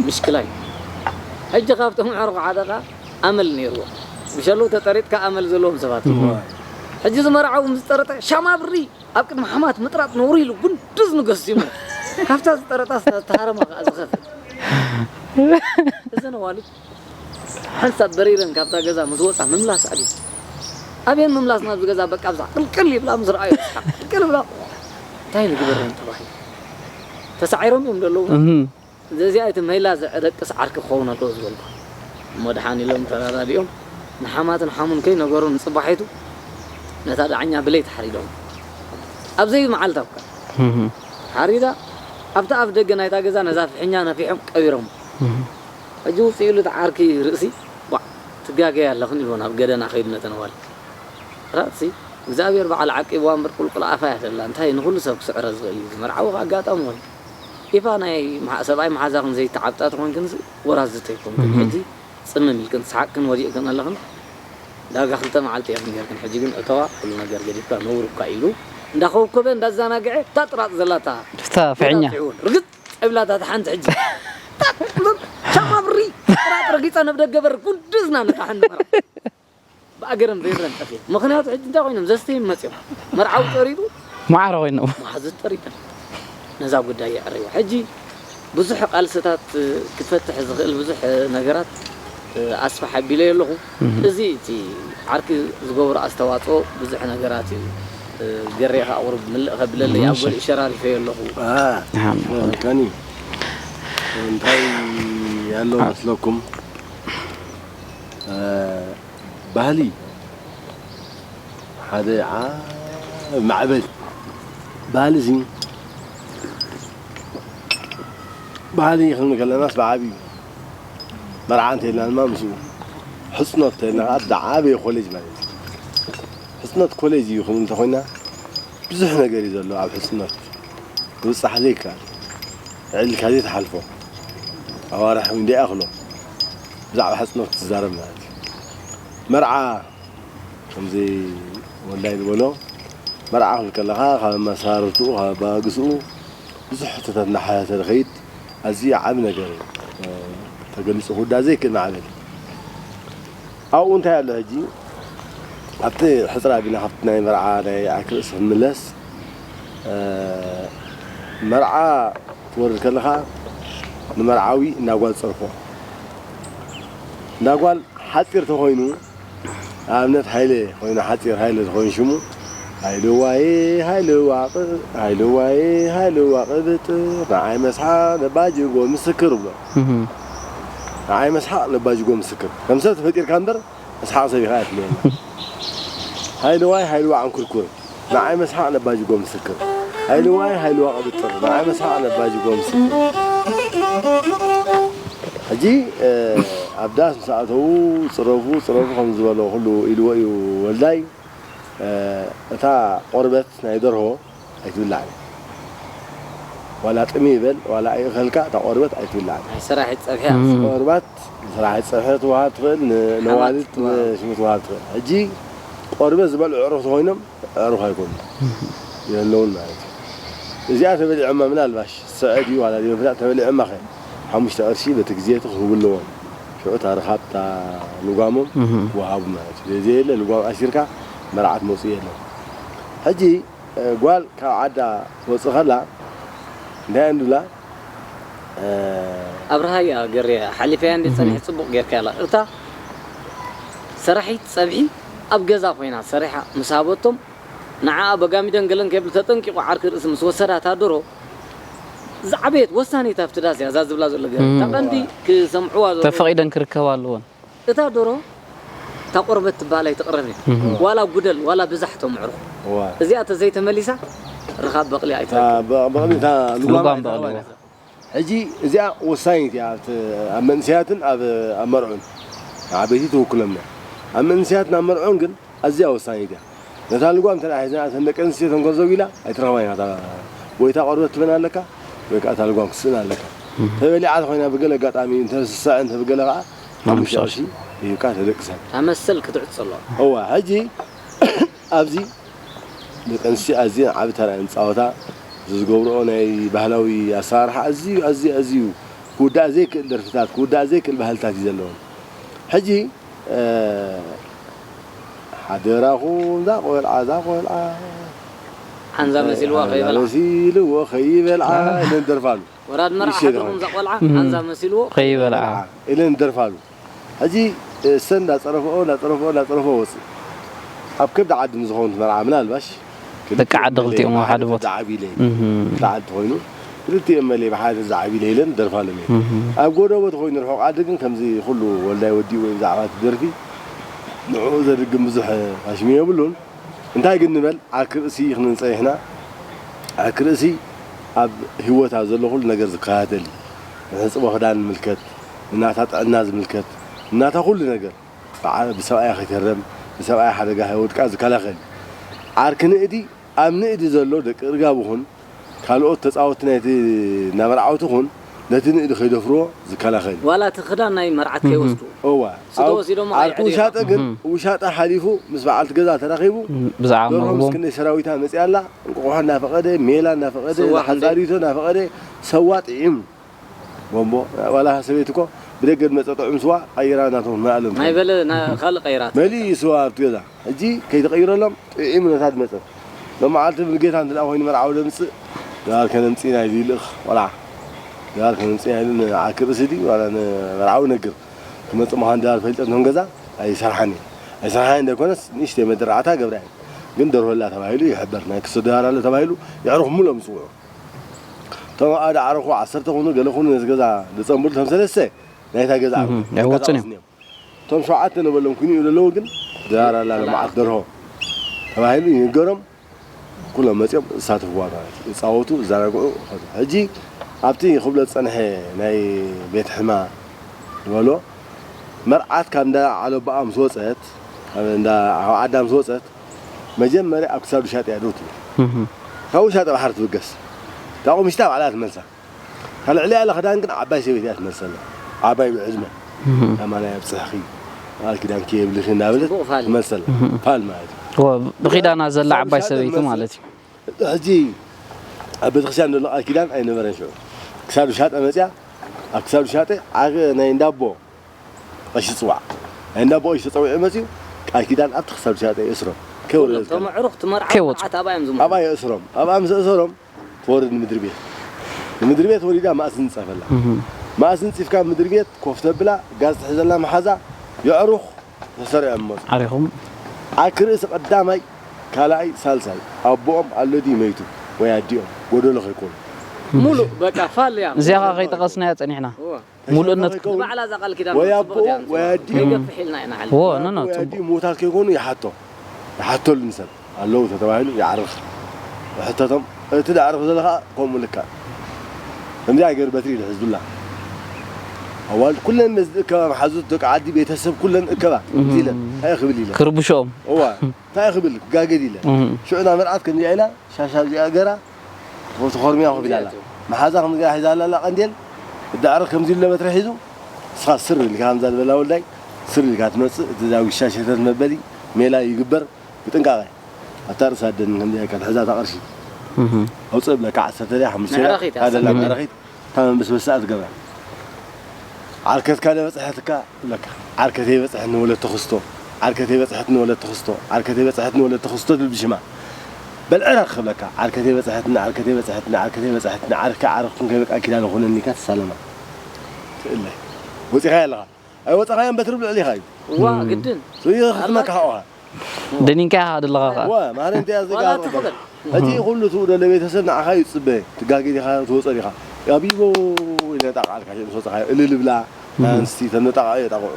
ምሽክላ እዩ። ሕጂ ካብቶም ኣዕሩኽ ሓደ ከኣ ኣመል ነይርዎ። ብሸለው ተጠሪጥካ ኣመል ዘለዎም ሰባት እዮም። ሕጂ እዚ መርዓዊ ምስ ጠረጠ ሻማ ብሪ ኣብ ቅድሚ ሓማት ምጥራጥ ነውሪ ኢሉ ጉንድዝ ንገሲሙ። ካብታ ዝጠረጣስ ናብቲ ሃረማ ከኣ ዝኸፍእ። እዘን ኣዋልድ ሓንሳብ በሪረን ካብታ ገዛ ምስ ወጻ ምምላስ ኣድዩ። ኣብየን ምምላስ ናብዚ ገዛ በቃ ኣብዛ ቅልቅል ይብላ ምስ ረኣዩ ስሓቕ። ቅልቅል ይብላ። እንታይ ንግበረን ተባሂሉ። ተሳዒሮም እዮም ዘለዉ። እህም። እዚኣ እቲ መይላ ዘዕደቅስ ዓርኪ ክኸውን ኣለዎ ዝበልኩ። እሞ ደሓን ኢሎም ተረዳዲኦም ንሓማትን ሓሙን ከይነገሩ ንጽባሒቱ ነታ ዳዕኛ ብለይቲ ሓሪዶም። ኣብ ዘይመዓልታ እኳ እህም። ሓሪዳ ኣብቲ ኣፍ ደገ ናይታ ገዛ ነዛ ፍሕኛ ነፊሖም ቀቢሮም። እህም። ሕጂ ውፅእ ኢሉ እቲ ዓርኪ ርእሲ፣ "ዋዕ፣ ትጋገያ ኣለኽን?" ኢልዎ ናብ ገደና ከይዱ ነተን ኣዋልድ። ራእሲ፣ እግዚኣብሔር በዓል ዓቂብዋ እምበር ቁልቁል ኣፋ እያ ዘላ። እንታይ ንኹሉ ሰብ ክስዕሮ ዝኽእል እዩ። ዝመርዓዎ ኣጋጣሚ ኮይኑ። ኢፋ ናይ መሓ-፣ ሰብኣይ መሓዛኽን ዘይተዓብጣ ተኾንክንስ ወራዝቶ ኣይኮንክን። እህ። ሕጂ ጽምም ኢልክን ሰሓቅክን ወዲቕክን ኣለኽን። ዳርጋ ክልተ መዓልቲ ኢኽን ጌርክን። ሕጂ ግን እተዋ፣ ኩሉ ነገር ገዲፍካ ነውሪ እኳ ኢሉ እንዳኸብከበ እንዳዘናግዐ እታ ጥራጥ ዘላታ እታ ፍሕኛ። ርግጽ ጸቢላታ እታ ሓንቲ ሕጂ። ሻማ ብሪ ጥራጥ ረጊጻ ናብ ደገ በር ጉንድዝና ነታ ሓንቲ መራ። ብኣገረን በይረን ጠፊኦም። ምኽንያቱ ሕጂ እንታይ ኮይኖም? ዘስተዮም መጺኦም። መርዓዊ ጠሪጡ መዓረ ኮይኖም። መሓዙት ጠሪጠን። ነዛ ጉዳይ የዕርዋ። ሕጂ ብዙሕ ቃልስታት ክትፈትሕ ዝኽእል ብዙሕ ነገራት ኣስፋሕ ኣቢለዮ ኣለኹ። እህ። እዚ እቲ ዓርኪ ዝገብሮ ኣስተዋጽኦ ብዙሕ ነገራት እዩ። ገሬ ከኣ ቁሩብ ምልእ ከብለለይ ኣብ እሺ። ገሊኡ ሸራሪፈዮ ኣለኹ። አ፣ ኣሃ። ከኒ እንታይ ኣሎ መስለኩም? አ፣ ባህሊ ሓደ ዓቢ ማዕበል። ባህሊ እዚ፣ ባህሊ ክንብል ከለናስ ብዓቢኡ መርዓ እንተኢልና ድማ ምስኡ፣ ሕጽኖት እንተኢልና ከኣ ዝዓበየ ኮሌጅ ማለት እዩ። ሕጽኖት ኮሌጅ እዩ ክንብል እንተኾይና፣ ብዙሕ ነገር እዩ ዘሎ ኣብ ሕጽኖት። ክብጻሕ ዘይከኣል፣ ኣዕሊልካ ዘይትሓልፎ፣ ኣዋርሕ እውን ዘይኣኽሎ ብዛዕባ ሕጽኖት ትዛረብ ማለት እዩ። መርዓ ከምዚ ወልዳይ ዝበሎ፣ መርዓ ክብል ከለኻ ካብ ኣመሳርርትኡ፣ ካብ ኣበጋግስኡ ብዙሕ ሕቶታት እናሓተተ ዝኸይድ ኣዝዩ ዓቢ ነገር እዩ። ተገሊጹ ክውዳእ ዘይክእል ማዕበል እዩ። ኣብኡ እንታይ ኣሎ ሕጂ? ኣብቲ ሕጽር ኣቢልና ካብቲ ናይ መርዓ ናይ ዓርኪ ርእሲ ክንምለስ፣ እ፣ መርዓ ክትወርድ ከለኻ ንመርዓዊ እንዳ ጓል ጸርፎ። እንዳ ጓል ሓጺር ተኾይኑ፣ ንኣብነት ሃይለ ኮይኑ ሓጺር ሃይለ ተኾይኑ ሽሙ፣ ሃይለዋዬ ሃይለዋ ቅ-፣ ሃይለዋዬ ሃይለዋ ቅብጥር፣ ንዓይ መስሓቕ ነባጅጎ ምስክር ብሎ። እህ። ንዓይ መስሓቕ ነባጅጎ ምስክር። ከም ሰብ ተፈጢርካ እምበር፣ መስሓቕ ሰብ ኢኻ ኣይፍለየና። ሃይለዋይ ሃይለዋ ዕንኩርኩር፣ ንዓይ መስሓቕ ነባጅጎ ምስክር። ሃይለዋይ ሃይለዋ ቅብጥር፣ ንዓይ መስሓቕ ነባጅጎ ምስክር። ሕጂ፣ እ፣ ኣብ ዳስ ምስ ኣተዉ፣ ጽረፉ፣ ጽረፉ ከም ዝበሎ ኩሉ ኢልዎ እዩ ወልዳይ። እ፣ እታ ቆርበት ናይ ደርሆ ኣይትብላዕን። ዋላ ጥሚ ይበል፣ ዋላ ኣይእኸልካ፣ እታ ቆርበት ኣይትብላዕን። ናይ ሰራሒት ጸብሒ እም። ኣብሲ። ቆርበት፣ ሰራሒት ጸብሒ ትወሃብ ትኽእል፣ ን-፣ ሓማት ነዋልድ፣ ትወሃብ። ንሽሙ ትወሃብ ትኽእል። ሕጂ ቆርበት ዝበልዑ ኣዕሩኽ ተኾይኖም፣ ኣዕሩኽ ኣይኮኑን። የለውን ማለት እዩ። እዚኣ ተበሊዖማ ምናልባሽ ስዐ ድዩ ዋላ ድዩ ፍላጥ ተበሊዖማ ኸ ሓሙሽተ ቅርሺ በቲ ግዜ እቲ ክህቡ ኣለዎም። ሽዑ እታ ርኻብ እታ ልጓሞም እህ። ክወሃቡ ማለት እዩ። ዘየለ ልጓም ኣሲርካ መርዓ ትመጽኡ የለን። ሕጂ እ፣ ጓል ካብ ዓዳ ትወጽእ ከላ እንታይ እንድላ፣ እ፣ ኣብርሃያ ገርያ ሓሊፈያ እንዴ ጸኒሐ እህ። ጽቡቕ ጌርካ ያላ። እታ ሰራሒት ጸብሒ ኣብ ገዛ ኮይና ሰሪሓ ምስ ሃበቶም፣ ንዓኣ በጋሚደን ገለን ከይብሉ ተጠንቂቑ ዓርኪ ርእሲ ምስ ወሰዳ እታ ደሮ ዝዓበየት ወሳኒት ኣብቲ ዳስ እያ እዛ ዝብላ ዘሎ ገርያ። እህ። እታ ቀንዲ ክሰምዕዋ ዘሎ ተፈቒደን ክርከባ ኣለወን። እታ ደሮ እታ ቆርበት ትበሃል ኣይትቕረብ እያ። እህ። ዋላ ጉደል፣ ዋላ ብዛሕ እቶም ኣዕሩኽ። እዋ። እዚኣ ተዘይተመሊሳ ርኻብ በቕሊ እታ ኣይትረክብን። በ-፣ በቕሊ እታ ልጓም ልጓም ኣይትረክብን። በቕሊ። ሕጂ እዚኣ ወሳኒት እያ ኣብቲ፣ ኣብ መንእሰያትን ኣብ፣ ኣብ መርዑን። ዓበይቲ ትውክሎም እያ። ኣብ መንእሰያትን ኣብ መርዑን ግን ኣዝያ ወሳኒት እያ። ነታ ልጓም እንተ ደኣ ሒዝና እተን ደቂ ኣንስትዮ ተንኮል ዘው ኢላ ኣይትረኽባን ኢኻ። እታ ወይ እታ ቆርበት ትበን ኣለካ ወይ ከኣ እታ ልጓም ክትስእን ኣለካ። እህ። ተበሊዓ ተኾይና ብገለ ኣጋጣሚ እንተ ስስዐ እንተ ብገለ ከኣ ሓሙሽተ ሓሙሽተ ቅርሺ ሂብካ ተደቅሰን። እታ መሰል ክትዕጾ ኣለዋ። እዋ፣ ሕጂ ኣብዚ ደቂ ኣንስትዮ ኣዝየን ዓቢ ተራ እየን ዝጻወታ። እዚ ዝገብርኦ ናይ ባህላዊ ኣሰራርሓ ኣዝዩ፣ ኣዝዩ፣ ኣዝዩ ክውዳእ ዘይክእል ደርፍታት፣ ክውዳእ ዘይክእል ባህልታት እዩ ዘለወን። ሕጂ፣ እ፣ ሓደራኹም እዛ ቆልዓ፣ እዛ ቆልዓ፣ ሓንዛ መሲልዋ ሓንዛ ከይበልዓ። መሲልዎ ከይበልዓ ኢለን ደርፋሉ። ወራድ መርዓ ይሸጥ ሓደርኩም ይኸውን። እዛ ቆልዓ፣ እም። ሓንዛ መሲልዎ ከይበልዓ። ኢለን ደርፋሉ። ሕጂ እሰን እንዳጸረፈኦ፣ እንዳጸረፈኦ፣ እንዳጸረፈኦ ወጽእ። ኣብ ከብዲ ዓዲ ንዝኸውን መርዓ ምናልባሽ ደቂ ዓዲ ክልቲኦም ኣብ ሓደ ክልተ ቦታ። ዝዓብዩ ኢለ። እህ። ክልተ ዓዲ ተኾይኑ፣ ክልቲኦም መለይ ብሓደ ዝዓብዩ ኢለ ኢለን ደርፋሎም እየ። እህ። ኣብ ጎደቦ ተኾይኑ ርሑቕ ዓዲ ግን ከምዚ ኩሉ ወልዳይ ወዲኡ ወይ ብዛዕባ እቲ ደርፊ ንዕኡ ዘድግም ብዙሕ ፋሽሚ የብሉን። እንታይ ግን ንበል፣ ዓርኪ ርእሲ ክንጸይሕና፣ ዓርኪ ርእሲ ኣብ ህይወት ኣብ ዘሎ ኩሉ ነገር ዝከታተል እዩ። ንሕጽቦ ክዳን ዝምልከት፣ ንናታ ጥዕና ዝምልከት፣ ንናታ ኩሉ ነገር፣ ብዓ-፣ ብሰብኣያ ከይትህረም፣ ብሰብኣያ ሓደጋ ከይወድቃ ዝከላኸል እዩ። ዓርኪ ንእዲ፣ ኣብ ንእዲ ዘሎ ደቂ እርጋብ ይኹን፣ ካልኦት ተጻወትቲ ናይቲ እንዳ መርዓውቲ ይኹን፣ ነቲ ንእዲ ከይደፍርዎ ዝከላኸል እዩ። ዋላ እቲ ክዳን ናይ መርዓት እህ። ከይወስዱ። እዋ። ስለ ኣብ ወሲዶም ዓርኪ ኣይዕድዩና። ውሻጠ ግን፣ እህ። ውሻጠ ሓሊፉ ምስ በዓልቲ ገዛ ተራኺቡ፣ እም፣ ብዛዕባ ደርሆ መግቦም። ምስ ክንደይ ሰራዊታ መጺኣ ኣላ፣ እንቋቑሖ እናፈቐደ፣ ሜላ እናፈቐደ፣ ስዋ ክንደይ? ሓጻሪቶ እናፈቐደ፣ ሰዋ ጥዒሙ። ቦምቦ፣ ዋላ ሰበይቲ እኮ ብደገ ዝመጸ ጥዑም ስዋ ቀይራ እናቶም ንኣለም ናይ በለ፣ ናይ ካልእ ቀይራት። መሊኡ ስዋ ኣብቲ ገዛ። ሕጂ ከይተቐይረሎም ጥዒሙ ነታ ዝመጸት። ሎም መዓልቲ ብጌታ እንተ ደኣ ኮይኑ መርዓዊ ደምጽእ፣ ድባር ከነምጽእ ኢና ኢሉ ይልእኽ ቆልዓ። ድባር ከነምጽእ ኢና ኢሉ ንዓርኪ ርእሲ ድዩ ዋላ ንመርዓዊ ነግር። ክመጽእ ምዃኑ ድባር ፈሊጠ ነቶም ገዛ ኣይሰርሓን እየ። ኣይሰርሓን ዘይኮነስ ንእሽተይ መደረዓታ ገብራ እየ። ግን ደርሆ ኣላ ተባሂሉ ይሕበር። ናይ ክስቶ ድባር ኣሎ ተባሂሉ የዕሩኽ ምሉኦም ይጽውዑ። እቶም ኣደ ዓረኹ ዓሰርተ ኩኑ ገለ ኩኑ ነቲ ገዛ ዝጸንብሉ እቶም ሰለስተ ናይታ ገዛ እህ፣ ኣቑሑ ኣይወጽን እዮም። እዮም። እቶም ሸውዓተ ነበሎም ኩኒኡ ዘለዉ ግን ድራር ኣላ ለማዓት ደርሆ ተባሂሉ ይንገሮም። ኩሎም መጺኦም ዝሳተፍዋ ማለት እዩ። ይጻወቱ፣ ይዘናግዑ። ሕጂ ኣብቲ ክብሎ ዝጸንሐ ናይ ቤት ሕማ ዝበሎ መርዓት ካብ እንዳ ዓለባኣ ምስ ወጸት፣ ካብ እንዳ ዓዳ ምስ ወጸት፣ መጀመርያ ኣብ ክሳዱ ሻጥ እያ ደው ትብል። እህ። ካብኡ ሻጥ ባሕሪ ትብገስ። ካብኡ ምሽታ ባዕላ ትመልሳ። ካልእ ልዕሊኣ ያለ ክዳን ግን ዓባይ ሰበይቲ እያ ትመልሰላ። ዓባይ ብዕድመ። እህ። ኣማና የብጽሕኺ፣ ቃል ኪዳንኪ የብልኺ እናበለት ጽቡቕ ፋል። ትመልሰላ። እህ። ፋል ማለት እዩ። እወ፣ ብኺዳና ዘላ ዓባይ ሰበይቲ ማለት እዩ። ሕጂ ኣብ ቤተክርስትያን ዘሎ ቃል ኪዳን ኣይነበረን ሽዑ። ክሳብ ሻጠ መጽያ፣ ኣብ ክሳብ ሻጠ ዓገ ናይ እንዳቦ ቀሺ ጽዋዕ። ናይ እንዳቦ ቀሺ ተጸዊዑ መጽዩ፣ ቃል ኪዳን ኣብቲ ክሳብ ሻጠ ይእስሮም። ከይወረደ እቶም ኣዕሩኽ፣ እቲ መርዓ ከይወጹ። መርዓት ኣብኣ እዮም ዝሞቱ። ኣብኣ የእስሮም። ኣብኣ ምስ ኣእሰሮም፣ ትወርድ ንምድሪ ቤት። ንምድሪ ቤት ወሪዳ ማእስ ንጸፈላ። እህ። ማእስ ንጺፍካ ምድሪ ቤት ኮፍ ተብላ፣ ጋዝ ትሕዘላ መሓዛ፣ የዕሩኽ ተሰሪዖም መጹ። ዓሪኹም። ዓርኪ ርእሲ ቀዳማይ፣ ካልኣይ፣ ሳልሳይ፣ ኣቦኦም ኣሎ ድዩ መይቱ ወይ ኣዲኦም፣ ጎደሎ ከይኮኑ። ሙሉእ በቃ ፋል እያ። እዚኣ ኸኣ ከይጠቐስናያ ጸኒሕና። እወ። ሙሉእነት። ንባዕላ እዛ ቃል ኪዳን ወይ ጽቡቕ ኣቦኡ እያ ወይ ኣዲኡ። ከይገፍሕ ኢልና ኢና ሓሊፍና። እወ፣ ኖ፣ ኖ፣ ወይ ጽቡቕ። ኣዲኡ ምዉታት ከይኮኑ ይሓቶ። ይሓተሉ ንሰብ ኣለዉ ተተባሂሉ ይዓርኽ። ይሕተቶም። እቲ ዝዓርኽ ዘሎ ኸኣ ከምኡ ልክዕ። ከምዚኣ ገይሩ በትሪ ይሕዙላ። ኣዋልድ ኩለን ነዚ ዝእከባ መሓዙት ደቂ ዓዲ ቤተሰብ ኩለን እከባ። እህ። እዚ ኢለን እንታይ ክብል ኢለን? ክርብሾም። እዋ፣ እንታይ ክብል ክጋገድ ኢለን። እህ። ሽዑ እዛ መርዓት ከምዚኣ ኢላ ሻሻ እዚኣ ገራ፣ ተኾርሚያ ኮፍ ኢላ ኣላ። መሓዛ ከምዚ ገራ ሒዛ ኣላ፣ ኣላ ቀንዴል፣ እዳዕረ ከምዚ ኢሉ በትሪ ሒዙ፣ ንስኻ ስር ኢልካ፣ ከምዛ ዝበላ ወልዳይ፣ ስር ኢልካ ትመጽእ፣ እቲ ዛዊ ሻሸተት መበሊ፣ ሜላ ይግበር፣ ብጥንቃቐ። ኣብታ ርእሳ ደን ከምዚ ኢልካ ትሕዛ እታ ቅርሺ። እህ። ኣውጽእ ብለካ ዓሰርተ ድያ፣ ሓሙሽተ ድያ፣ መዕረኺት፣ እታ ደላ ዓሰርተ። መዕረኺት፣ እታ መንበስበስኣ ትገብራ። ዓርከትካ ዶ በጽሐትካ? ይብለካ። ዓርከተይ በጽሐትኒ ወለተ ክስቶ፣ ዓርከተይ በጽሐትኒ ወለተ ክስቶ፣ ዓርከተይ በጽሐትኒ ወለተ ክስቶ ትብል ብሽማ። በል ዕረኽ ክብለካ። ዓርከተይ በጽሐትኒ፣ ዓርከተይ በጽሐትኒ፣ ዓርከተይ በጽሐትኒ፣ ዓርከይ ዓረኽኩም ከይበቃ ኪዳን ይኹነኒ ኢልካ ትሳለማ። ትእለ። ወጺኻያ ኣለኻ። ኣይወጻኻዮን በትሪ ኣብ ልዕሊኻ እዩ። እዋ፣ እም። ግድን። ስለዚ ክትመካ ሓቕኻ። ደኒንካ ኢኻ ዘለኻ ኸኣ። እዋ፣ ማህረ እንታይ እያ ዋላ ዝጋር ትኽእል። ሕጂ ኩሉ ትውደለ ቤተሰብ ንዓኻ እዩ ዝጽበ። ትጋገ ዲኻ፣ ትወጾ ዲኻ። ኣቢቦ ኢለ ጣቕዓልካ፣ ሸ-፣ ምስ ወጻኻዮ እልል ብላ። እህ። ኣንስቲ ተነጣቕዑ የጣቕዑ።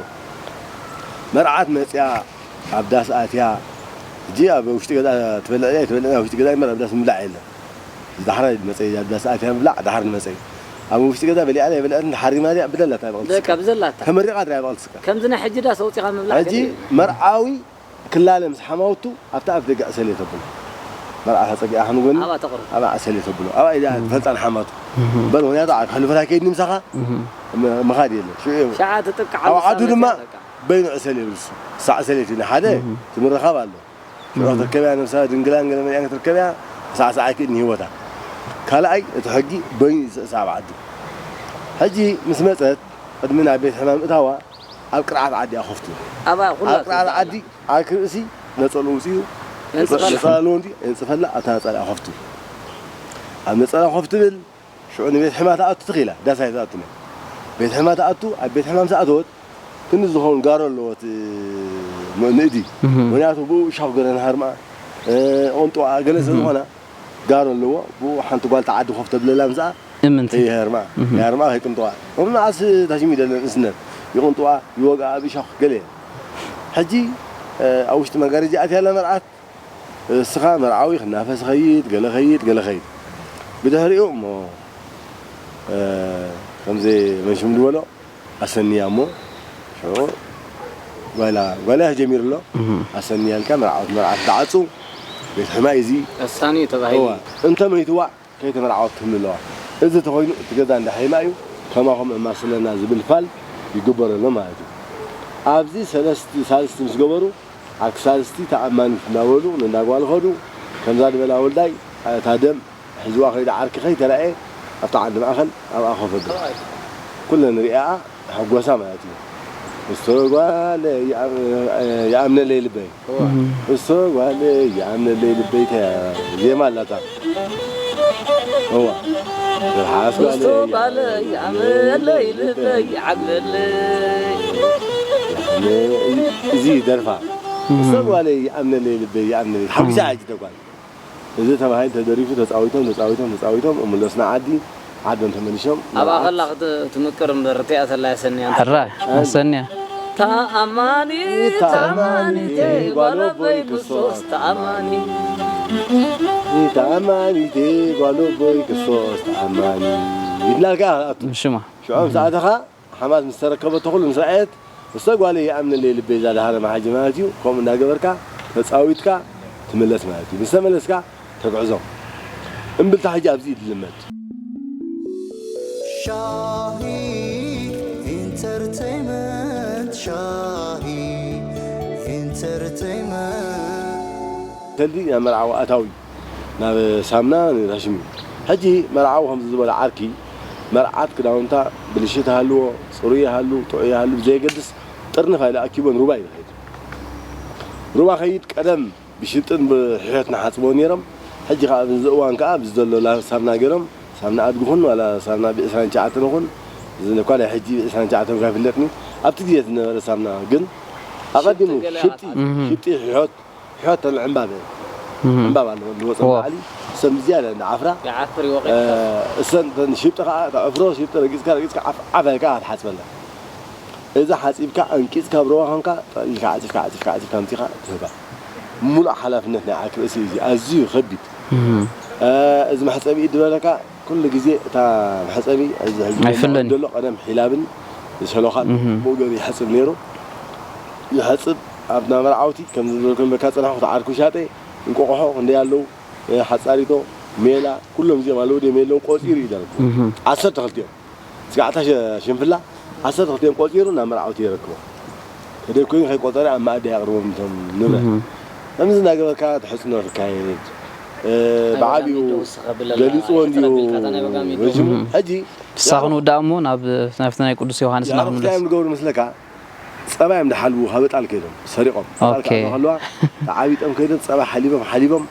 መርዓት መጽያ፣ ኣብ ዳስ ኣትያ፣ ሕጂ ኣብ ውሽጢ ገዛ ትበልዕ ድያ ኣይትበልዕን፣ ኣብ ውሽጢ ገዛ እምበር ኣብ ዳስ ምብላዕ የለን። ዳሕራይ መጸ፣ ኣብ ዳስ ኣትያ ምብላዕ፣ ዳሕር ንመጸ። ኣብ ውሽጢ ገዛ በሊዓ ድያ ኣይበልዐትን፣ ሓሪማ ድያ፣ ብደላታ እያ በቕልቲ በቃ ስቃ። ብዘላታ። ተመሪቓ ድያ በቕልቲ ስቃ። ከምዚ ናይ ሕጂ ዳስ ኣውጺኻ ምብላዕ ሕጂ ገለ እዩ። መርዓዊ ክላለ ምስ ሓማውቱ ኣብታ ኣፍ ደገ ዕሰል እየ ተብሎ። መርዓ ተጸጊዓ ክንጎኒ ኣብኣ ተቕርብ። ኣብኣ ዕሰል እየ ተብሎ። ኣብኣ ኢዳ እም። ትፈልጣ ንሓማቱ። እህ። እምበር ምኽንያቱ ኣብ ሕሉፈት ኣይከይድኒ ምሳኻ እህ። ም-፣ ምኻድ የለን። ሽዑ እዩ። ሸዓ ትጥቃዕ ኣብ ዓዱ ምሳኻ ድማ መጽያ በቃ። በይኑ ዕሰል የብልሱ። እሳ ዕሰል የትኒ ሓደ እህ። እቲ ምርኻብ ኣሎ። ሽዑ ክትርከብያ ነብሳ ድንግላን ገለ መሊኣን ክትርከብያ ሳዕሳዕ ኣይክእልን ህይወታ። ካልኣይ እቲ ሕጊ በይኑ እዩ ዝስዕስዕ ኣብ ዓዲ። ሕጂ ምስ መጸት ቅድሚ ናብ ቤት ሕማም ምእታዋ ኣብ ቅርዓት ዓዲ እያ ኮፍ ትብል። ኣብኣ ኩላ ኣብ ቅርዓት ትብል። ዓዲ ዓርኪ ርእሲ ነጸልኡ ውጽኡ የንጽፈላ። ነጸላ ኣለዎ እንዲ የንጽፈላ ኣብታ ነጸላ ኮፍ ትብል። ኣብ ነጸላ ኮፍ ትብል ሽዑ ንቤት ሕማ ትኣቱ ትኽኢላ ዳስ ኣይትኣቱን እያ። ቤት ሕማ ትኣቱ ኣብ ቤት ሕማም ዝኣተወት ክንዲ ዝኸውን ጋሮ ኣለዎ እቲ ም- ንእዲ። እህ። ምኽንያቱ ብኡ እሻኽ ገረን ሃርማ እ፣ ቁንጥዋ ገለ ስለ ዝኾና ጋሮ ኣለዎ። ብኡ ሓንቲ ጓል ተዓዲ ኮፍ ተብለላ ምስኣ እምንቲ። ከይሃርማ እህ። ከይሃርማ ከይቅንጥዋ። እም ንዓስ ታሽሚ ደለ ንእስነት ይቕንጥዋ ይወግኣ ኣብ እሻኽ ገለ እየ። ሕጂ እ፣ ኣብ ውሽጢ መጋረጃ ኣትያ ኣላ መርዓት። እስኻ መርዓዊ ክናፈስ ኸይድ ገለ ኸይድ ገለ ኸይድ ብድሕሪኡ እሞ እ፣ ከምዚ መንሽም ዝበሎ ኣሰንያ እሞ ሽዑ ጓላ ጓላ ጀሚሩ ኣሎ። እህ። ኣሰንያ ኢልካ መርዓት መርዓት ትዓጹ ቤት ሕማይ እዚ ኣሳኒ ተባሂሉ። እዋ እንተ መይትዋ ከይተመርዓወት ትህሉ ኣለዋ። እዚ ተኾይኑ እቲ ገዛ እንዳ ሄማ እዩ። ከማኹም እማስለና ዝብል ፋል ይግበረሎም ማለት እዩ። ኣብዚ ሰለስቲ ሳልስቲ ምስ ገበሩ ዓርኪ ሳልስቲ ተኣማኒት እናበሉ ነንዳ ጓል ኸዱ። ከምዛ ዝበላ ወልዳይ እታ ደም ሒዝዋ ኸይዱ ዓርኪ ከይተራእየ ኣብታ ዓዲ ማእኸል ኣብኣ ኮፍ ኣቢሉ ኩለን ሪኣኣ ተሓጎሳ ማለት እዩ። እሶ ጓለይ ይኣም- ይኣምነለይ ልበይ እዋ። እሶ ጓለይ ይኣምነለይ ልበይ ተ ዜማ ኣላታ እዋ። ትርሓስ እሶ ጓለይ ጓለይ ይኣምነለይ ልበይ ይዓግለለይ። ይኣምነ- እዚ ደርፋ እሶ ጓለይ ይኣምነለይ ልበይ ይኣምነለይ ሓጒሳ ሕጂ ተጓል እዚ ተባሂሉ ተደሪፉ ተፃዊቶም ተፃዊቶም ተፃዊቶም እምለስና ዓዲ ዓዶም ተመሊሶም ኣብኣ ከላ ክት- ትምቅር እምበር እቲኣ ተላ የሰንያ እንተ- ሕራይ ኣሰንያ። ተኣማኒት ተኣማኒት ተኣማኒት ጓል ጓል ኣቦይ ኣቦይ ክሶስ ተኣማኒ ተኣማኒት ጓል ኣቦይ ክሶስ ተኣማኒ ይድላልካ ኣቱ ሽማ ሽዑ ምስ ኣተኻ ሓማት ምስ ተረከበቶ ኩሉ ምስ ረኣየት እሰ ጓለይ ይኣምነለይ ልበይ እዛ ደሃረ መሓጂ ማለት እዩ። ከምኡ እንዳገበርካ ተፃዊትካ ትምለስ ማለት እዩ። ምስ ተመለስካ ተግዕዞም እምብልታ ሕጂ ኣብዚ እዩ ዝልመድ። ሻሂ ኢንተርቴይመንት ሻሂ ኢንተርቴይመንት ሰልዲ ናብ መርዓዊ ኣታዊ ናብ ሳምና ንታሽሚ ሕጂ መርዓዊ ከምዚ ዝበለ ዓርኪ መርዓት ክዳውንታ ብልሽት ሃልዎ ፅሩይ ይሃሉ ጥዑይ ይሃሉ ብዘየገድስ ጥርንፍ ኢሉ ኣኪቦ ንሩባ እዩ ዝኸይድ ሩባ ኸይድ ቀደም ብሽጥን ብሕዮት ንሓፅቦ ነይሮም ሕጂ ከዓ ኣብዚ እዋን ከዓ ኣብዚ ዘሎ ላ- ሳምና ገይሮም ሳምና ኣድግኹን ዋላ ሳምና ብዕስራን ትሽዓተን ይኹን እዚ እኳ ናይ ሕጂ ብዕስራን ትሽዓተን እኳ ይፍለጥኒ ኣብቲ ግዜ ዝነበረ ሳምና ግን ኣቐዲሙ ሽጥን ገለ ሽጢ ኣታ- እህ። ሽጢ ሕዮት ሕዮት ተን ዕምባበ እህ። ዕምባባ ኣለዎ ዝወፀ እዋ። በዓሊ እሰን ብዝያዳ እንዳ ዓፍራ ይዓፍር ይወቕዕ። እ፣ እሰን ተን ሽብጢ ከዓ ተዕፍሮ ሽብጢ ረጊፅካ ረጊፅካ ዓፍ ዓፍ ኢልካ ትሓፅበላ እዚ ሓፂብካ ኣንቂፅካ ኣብ ረዋ ኮንካ ጠቕሊልካ ዓፂፍካ ዓፂፍካ ዓፂፍካ ኣምፂኻ ትህባ ሙሉእ ሓላፍነት ናይ ዓርኪ ርእሲ እዩ ኣዝዩ ከቢድ እህ። እ፣ እዚ መሕፀቢ ኢድ ዝበለካ ኩሉ ግዜ እታ መሕፀቢ እዚ ሕዚ ኣይፍለን። ዘሎ ቀደም ሒላብን ዝሸሎኻን እህ። ብኡ ገይሩ ይሓፅብ ነይሩ ይሓፅብ ኣብና መርዓውቲ ከም ዝበልኩም በካ ፅናሕኩ ተዓርኩ ሻጠ እንቆቆሖ ክንደይ ኣለዉ ሓፃሪቶ ሜላ ኩሎም እዚኦም ኣለዉ ድዮም የለውን ቆፂሩ እዩ ዳልኩ እህ። ዓሰርተ ክልቲኦም ስጋዕታ ሸ- ሽንፍላ ዓሰርተ ክልቲኦም ቆፂሩ ናብ መርዓውቲ የረክቦ ተደይ ኮይኑ ከይቆፀረ ኣብ መኣዲ ኣቕርቦም እቶም ንብረት እህ። ከምዚ እናገበርካ ትሕፅኖ ትካየድ እ፣ ብዓብኡ ገሊፅዎ እንድዩ ረጅሙ እህ። ሕጂ ንሳ ክንውዳእ እሞ ናብ ናብቲ ናይ ቅዱስ ዮሃንስ የዕሩኽቲ እንዳክምለስ እዮም ዝገብሩ መስለካ ጸባ እዮም ዝሓልቡ ካብ እጣል ከይዶም ሰሪቖም እጣል ኦኬ። ክኣትዉ ከለዋ ተዓቢጦም ከይዶም ጸባ ሓሊቦም ሓሊቦም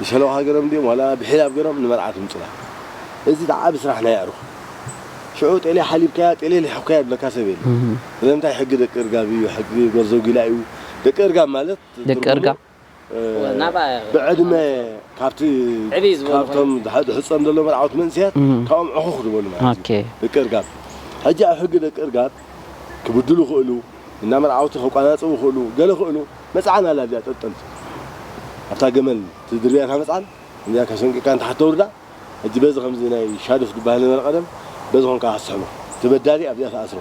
ዝሸለዋ ሃገሮም ድዮም ዋላ ብሒላብ ገሮም ንመርዓ ትምጹላ እዚ ተዓቢ ስራሕ ናይ ኣዕሩኽ ሽዑ ጤሌ ሓሊብካያ ጤሌ ልሕኩካያ ዝብለካ ሰብ የለ እህ። ስለምንታይ ሕጊ ደቂ እርጋብ እዩ ሕጊ ጎርዞ ጊላ እዩ ደቂ እርጋብ ማለት ደቂ ትርጉሙ እርጋብ ብዕድመ ካብቲ ዕብይ ዝበሉ ካብቶም ኮይኖም። ድሓ- ድሕፀም ዘሎ መርዓውቲ መንእሰያት እም። ካብኦም ዕኹኽ ዝበሉ ማለት እዩ። ኦኬ። ደቂ እርጋብ። ሕጂ ኣብ ሕጊ ደቂ እርጋብ ክብድሉ ይኽእሉ፣ እና መርዓውቲ ከቋናፅቡ ይኽእሉ፣ ገለ ይኽእሉ። መፅዓን ኣላ እዚኣ ጠልጠልቲ። ኣብታ ገመል ትድርብያ እታ መፅዓን፣ እዚኣ ከሸንቂቃ ንታሕቲ ተውርዳ። ሕጂ በዚ ከምዚ ናይ ሻዱፍ ዝበሃል ነበረ ቀደም፣ በዚ ኾንካ ኣስሕቦ። እቲ በዳሊ ኣብዚኣ ትኣስሮ።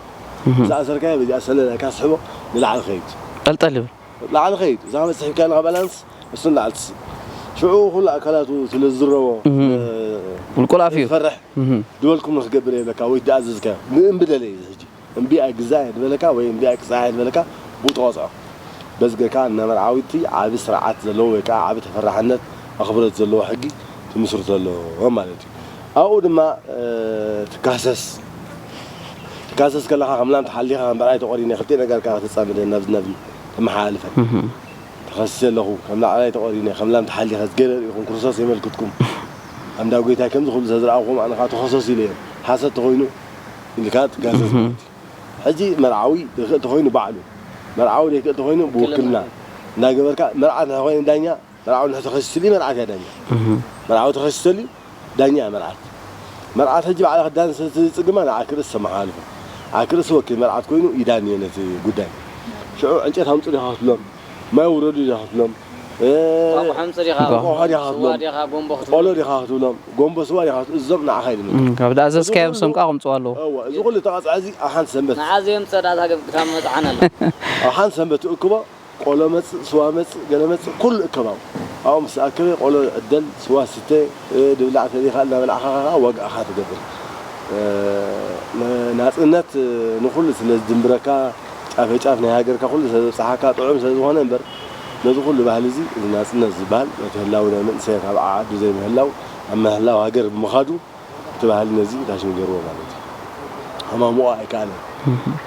እም። ዝኣሰርካዮ በዚኣ ሰለላይካ ኣስሕቦ፣ ንላዕሊ ኸይድ። ጠልጠል ይብል። ላዕሊ ኸይድ እዛ ከመት ስሒብካ ኣለኻ ባላንስ እሱ ንላዕሊ ትስእ ሽዑ ኩሉ ኣካላቱ ስለ ዝዝረቦ እህ። እ፣ ቁልቁል ኣፍ እዩ። ዝፈርሕ እህ። ዝበልኩም ንክገብር የለካ ወይ ዝኣዘዝካዮ ንእምቢ ደለ እዩ ሕጂ እምቢ ኣይግዛእ እየ ዝበለካ ወይ እምቢ ኣይቅፃዕ እየ ዝበለካ ብኡ ተቐፅዖ በዚ ጌርካ ንመርዓዊቲ ዓቢ ስርዓት ዘለዎ ወይ ከዓ ዓቢ ተፈራሕነት ኣኽብሮት ዘለዎ ሕጊ ትምስርተሉ ማለት እዩ። ኣብኡ ድማ ትካሰስ ትካሰስ ከለኻ ከም ላም ተሓሊኻ ከም ብዕራይ ተቖሪነ ክልቲኡ ነገር ከዓ ክትጻመደን ናብዚ ናብዚ ተመሓላልፈን። ተኸሲሰ ኣለኹ ከም ላዕላይ ተቖሪነ ከም ላም ተሓሊኸ ገለ ርኢኹም ክርስቶስ የመልክትኩም ኣንዳ ጎይታይ ከምዚ ክብሉ ስለዝረኣኹም ኣነ ከዓ ተኸሰሱ ኢለዮም። ሓሰት ተኾይኑ ኢልካ ትካሰስ ማለት እዩ። ሕጂ መርዓዊ ይኽእል ተኾይኑ ባዕሉ መርዓዊ ዘይክእል ተኾይኑ ብውክልና እንዳገበርካ መርዓት ንሕኾይኑ ዳኛ መርዓዊ ንሕ ተኸሲስሉ መርዓት እያ ዳኛ። መርዓዊ ተኸሲሰሉ ዳኛ እያ መርዓት። መርዓት ሕጂ ባዕላ ክዳን ስለዝፅግማ ንዓ ክርእስ ተመሓላልፎ። ንዓ ክርእስ ወኪል መርዓት ኮይኑ ይዳንዮ ነቲ ጉዳይ። ሽዑ ዕንጨት ኣምፅኡ ዲኻ ክትብሎም፣ ማይ ውረዱ ዲኻ ክትብሎም፣ እ፣ እንቋቑሖ ኣምፅኡ ዲኻ፣ እንቋቑሖ ዲኻ ስዋ ክትብሎም፣ ዲኻ፣ ጎንቦ ክትብሎም። ቆሎ ዲኻ ክትብሎም፣ ጎንቦ ስዋ ዲኻ ክትብሎም፣ እዞም ንዓኻ ይድምፁ። እም፣ ካብ ዝኣዘዝካዮም እዚ ኩሉ፣ ሰም ከዓ ክምፅኡ ኣለዉ። እወ፣ እዚ ኩሉ ተቐፅዐ እዚ ኣብ ሓንቲ ሰንበት። ንዓ ዘየምፅእ ዳታ ገብካ መፅዓን ኣሎ። ኣብ ሓንቲ ሰንበት ትእክቦ፣ ቆሎ መጽእ፣ ስዋ መጽእ፣ ገለ መጽእ፣ ኩሉ እከብ ኣብኡ። ኣብኡ ምስ ኣከበ፣ ቆሎ ይዕደል፣ ስዋ ስተ፣ እ፣ ድብላዕ ተሊኻ እናበላዕኻ ኸዓ ዋግኣኻ ትገብር። እ፣ ን-፣ ናጽነት፣ እ፣ ንኹሉ ስለ ዝድንብረካ፣ ጫፈ ጫፍ ናይ ሃገርካ ኩሉ ስለ ዘብጽሓካ፣ ጥዑም ስለ ዝኾነ እምበር፣ ነዚ ኩሉ ባህሊ እዚ፣ እዚ ናጽነት ዝበሃል፣ ነቲ ህላው ናይ መንእሰያት ኣብ ዓዱ ዘይምህላው፣ ኣብ ምህላው ሃገር ብምኻዱ፣ እቲ ባህሊ ነዚ ታሽሙ ገይርዎ ማለት እዩ። ከማምቖ ኣይከኣለን።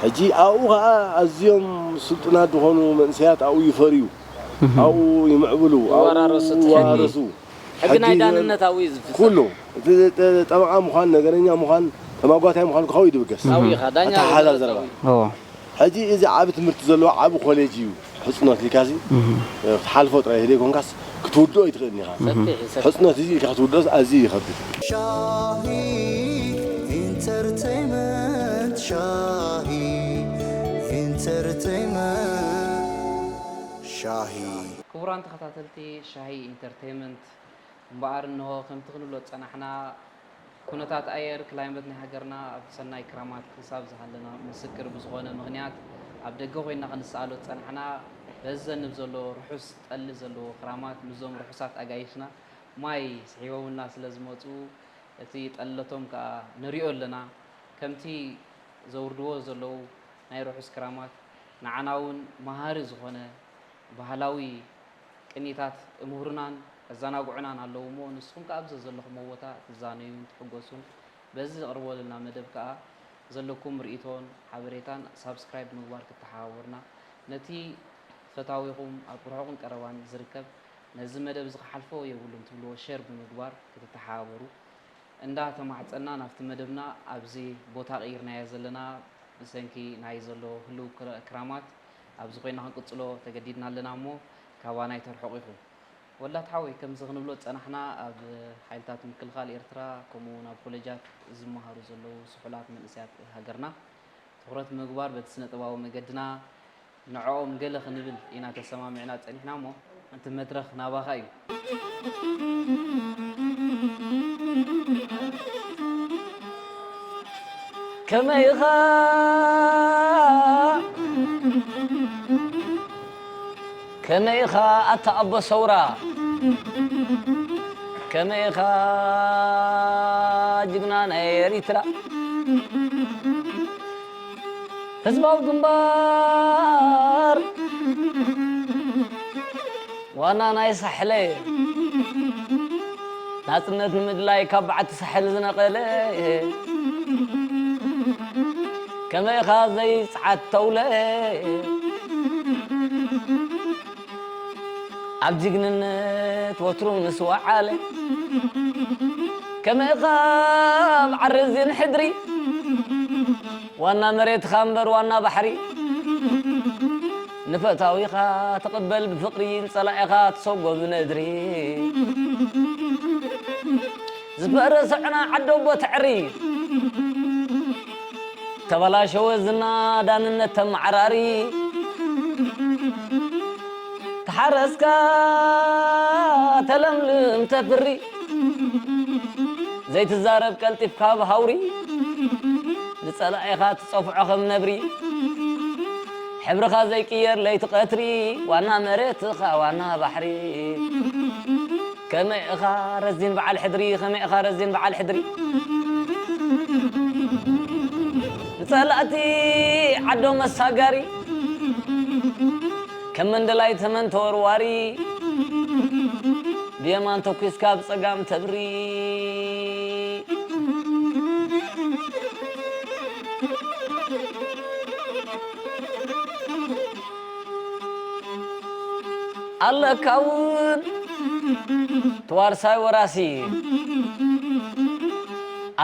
ሕጂ ኣብኡ ኸዓ ኣዝዮም ስልጡናት ዝኾኑ መንእሰያት ኣብኡ ይፈርዩ፣ ኣብኡ ይምዕብሉ፣ ኣብኡ ይወራረሱ እቲ ሕጊ። ይወራረሱ። ሕጊ ናይ ሕጊ ዳንነት ኣብኡ እዩ ዝፍጸም። ኩሉ፣ እቲ ጠ-፣ ጠበቓ ምዃን፣ ነገረኛ ምዃን፣ ተማጓታይ ምዃን ካብኡ እዩ ድብገስ። ኣብኡ ኢኻ፣ ዳኛ ኣተሓሕዛ ዝመረጽ ዘረባ። ኣብኡ እዩ። እዎ። ሕጂ እዚ ዓቢ ትምህርቲ ዘለዎ ዓቢ ኮሌጅ እዩ። ሕጽኖት ኢልካሲ፣ እህ። ክትሓልፎ ጥራይ ዘይኮንካስ ክትውድኦ ኣይትኽእልን ኢኻ። ሰፊሕ እዩ፣ ሰፊሕ። ሕጽኖት እዚ ኢልካ ክትውድኦስ ኣዝዩ ይኸብድ። ሻሂ ኢንተርቴይመንት፣ ሻሂ ኢንተርቴይመንት፣ ሻሂ። ክቡራን ተኸታተልቲ ሻሂ ኢንተርቴይመንት፣ እምበኣር እንሆ ከምቲ ክንብሎ ዝጸናሕና፣ ኩነታት ኣየር፣ ክላይመት ናይ ሃገርና ኣብ ሰናይ ክራማት ክሳብ ዝሃለና ምስክር ብዝኾነ ምኽንያት፣ ኣብ ደገ ኮይንና ክንሰኣሎ ዝጸናሕና፣ በዚ ዘንብ ዘሎ ርሑስ ጠሊ ዘለዎ ክራማት፣ ምስዞም ርሑሳት ኣጋይሽና ማይ ስሒቦምልና ስለ ዝመጹ፣ እቲ ጠለቶም ከኣ ንሪኦ ኣለና። ከምቲ ዘውርድዎ ዘለዉ ናይ ርሑስ ክራማት፣ ንዓና እውን መሃሪ ዝኾነ ባህላዊ ቅኒታት እምህሩናን ኣዘናግዑናን ኣለዉ እሞ፣ ንስኹም ከኣ ኣብ ዘዘለኹምዎ ቦታ ትዛነዩን ትሕጎሱን። በዚ ዘቕርቦ ዘለና መደብ ከኣ ዘለኩም ርእይቶን ሓበሬታን ሳብስክራይብ ብምግባር ክትተሓባበሩና፣ ነቲ ፈታዊኹም ኣብ ርሑቕን ቀረባን ዝርከብ ነዚ መደብ እዚ ክሓልፎ የብሉን ትብልዎ ሸር ብምግባር ክትተሓባበሩ። እንዳ ተማሕጸና ናብቲ መደብና ኣብዚ ቦታ ቀይርናዮ ዘለና ብሰንኪ ናይ ዘሎ ህሉው ክራ-፣ ክራማት ኣብዚ ኮይና ክንቅጽሎ ተገዲድና ኣለና እሞ ካባና ኣይተርሕቑ ኢኹም። ወላት ሓወይ፣ ከምዚ ክንብሎ ዝጸናሕና ኣብ ሓይልታት ምክልኻል ኤርትራ ከምኡ እውን ኣብ ኮሌጃት ዝመሃሩ ዘለዉ ስሑላት መንእሰያት ሃገርና ትኹረት ምግባር በቲ ስነ ጥበባዊ መገድና ንዕኦም ገለ ክንብል ኢና ተሰማሚዕና ጸኒሕና እሞ፣ እቲ መድረኽ ናባኻ እዩ። ከመይ ኢኻ፣ ከመይ ኢኻ ኣታ ኣቦ ሰውራ፣ ከመይ ኢኻ ጅግና ናይ ኤሪትራ። ህዝባዊ ግንባር ዋና ናይ ሳሕለ፣ ናጽነት ንምድላይ ካብ በዓቲ ሳሕል ዝነቐለ፣ ከመይ ኢኻ ዘይጽዓት ተውለ። ኣብ ጅግንነት ወትሩ ምስ ወዓለ፣ ከመይ ኢኻ ኣብ ዓረዚን ሕድሪ፣ ዋና መሬትኻ እምበር ዋና ባሕሪ፣ ንፈታዊኻ ትቕበል ብፍቕሪ፣ ንጸላኢኻ ትሰጎ ብነድሪ። ዝፈረሰ ዕና ዓደቦ ተዕሪ፣ ተበላሸወ ዝና ዳንነት ተመዓራሪ፣ ተሓረስካ ተለምልም ተፍሪ፣ ዘይትዛረብ ቀልጢፍካ ብሃውሪ፣ ንጸላኢኻ ትጸፍዖ ከም ነብሪ። ሕብርኻ ዘይቅየር ለይቲ ቀትሪ፣ ዋና መሬትኻ ዋና ባሕሪ። ከመይ ኢኻ ረዚን በዓል ሕድሪ፣ ከመይ ኢኻ ረዚን በዓል ሕድሪ። ንጸላእቲ ዓዶ መሳጋሪ፣ ከም መንደላይ ተመን ተወርዋሪ፣ ብየማን ተኲስካ ብጸጋም ተብሪ። ኣለካ እውን ተዋርሳይ ወራሲ፣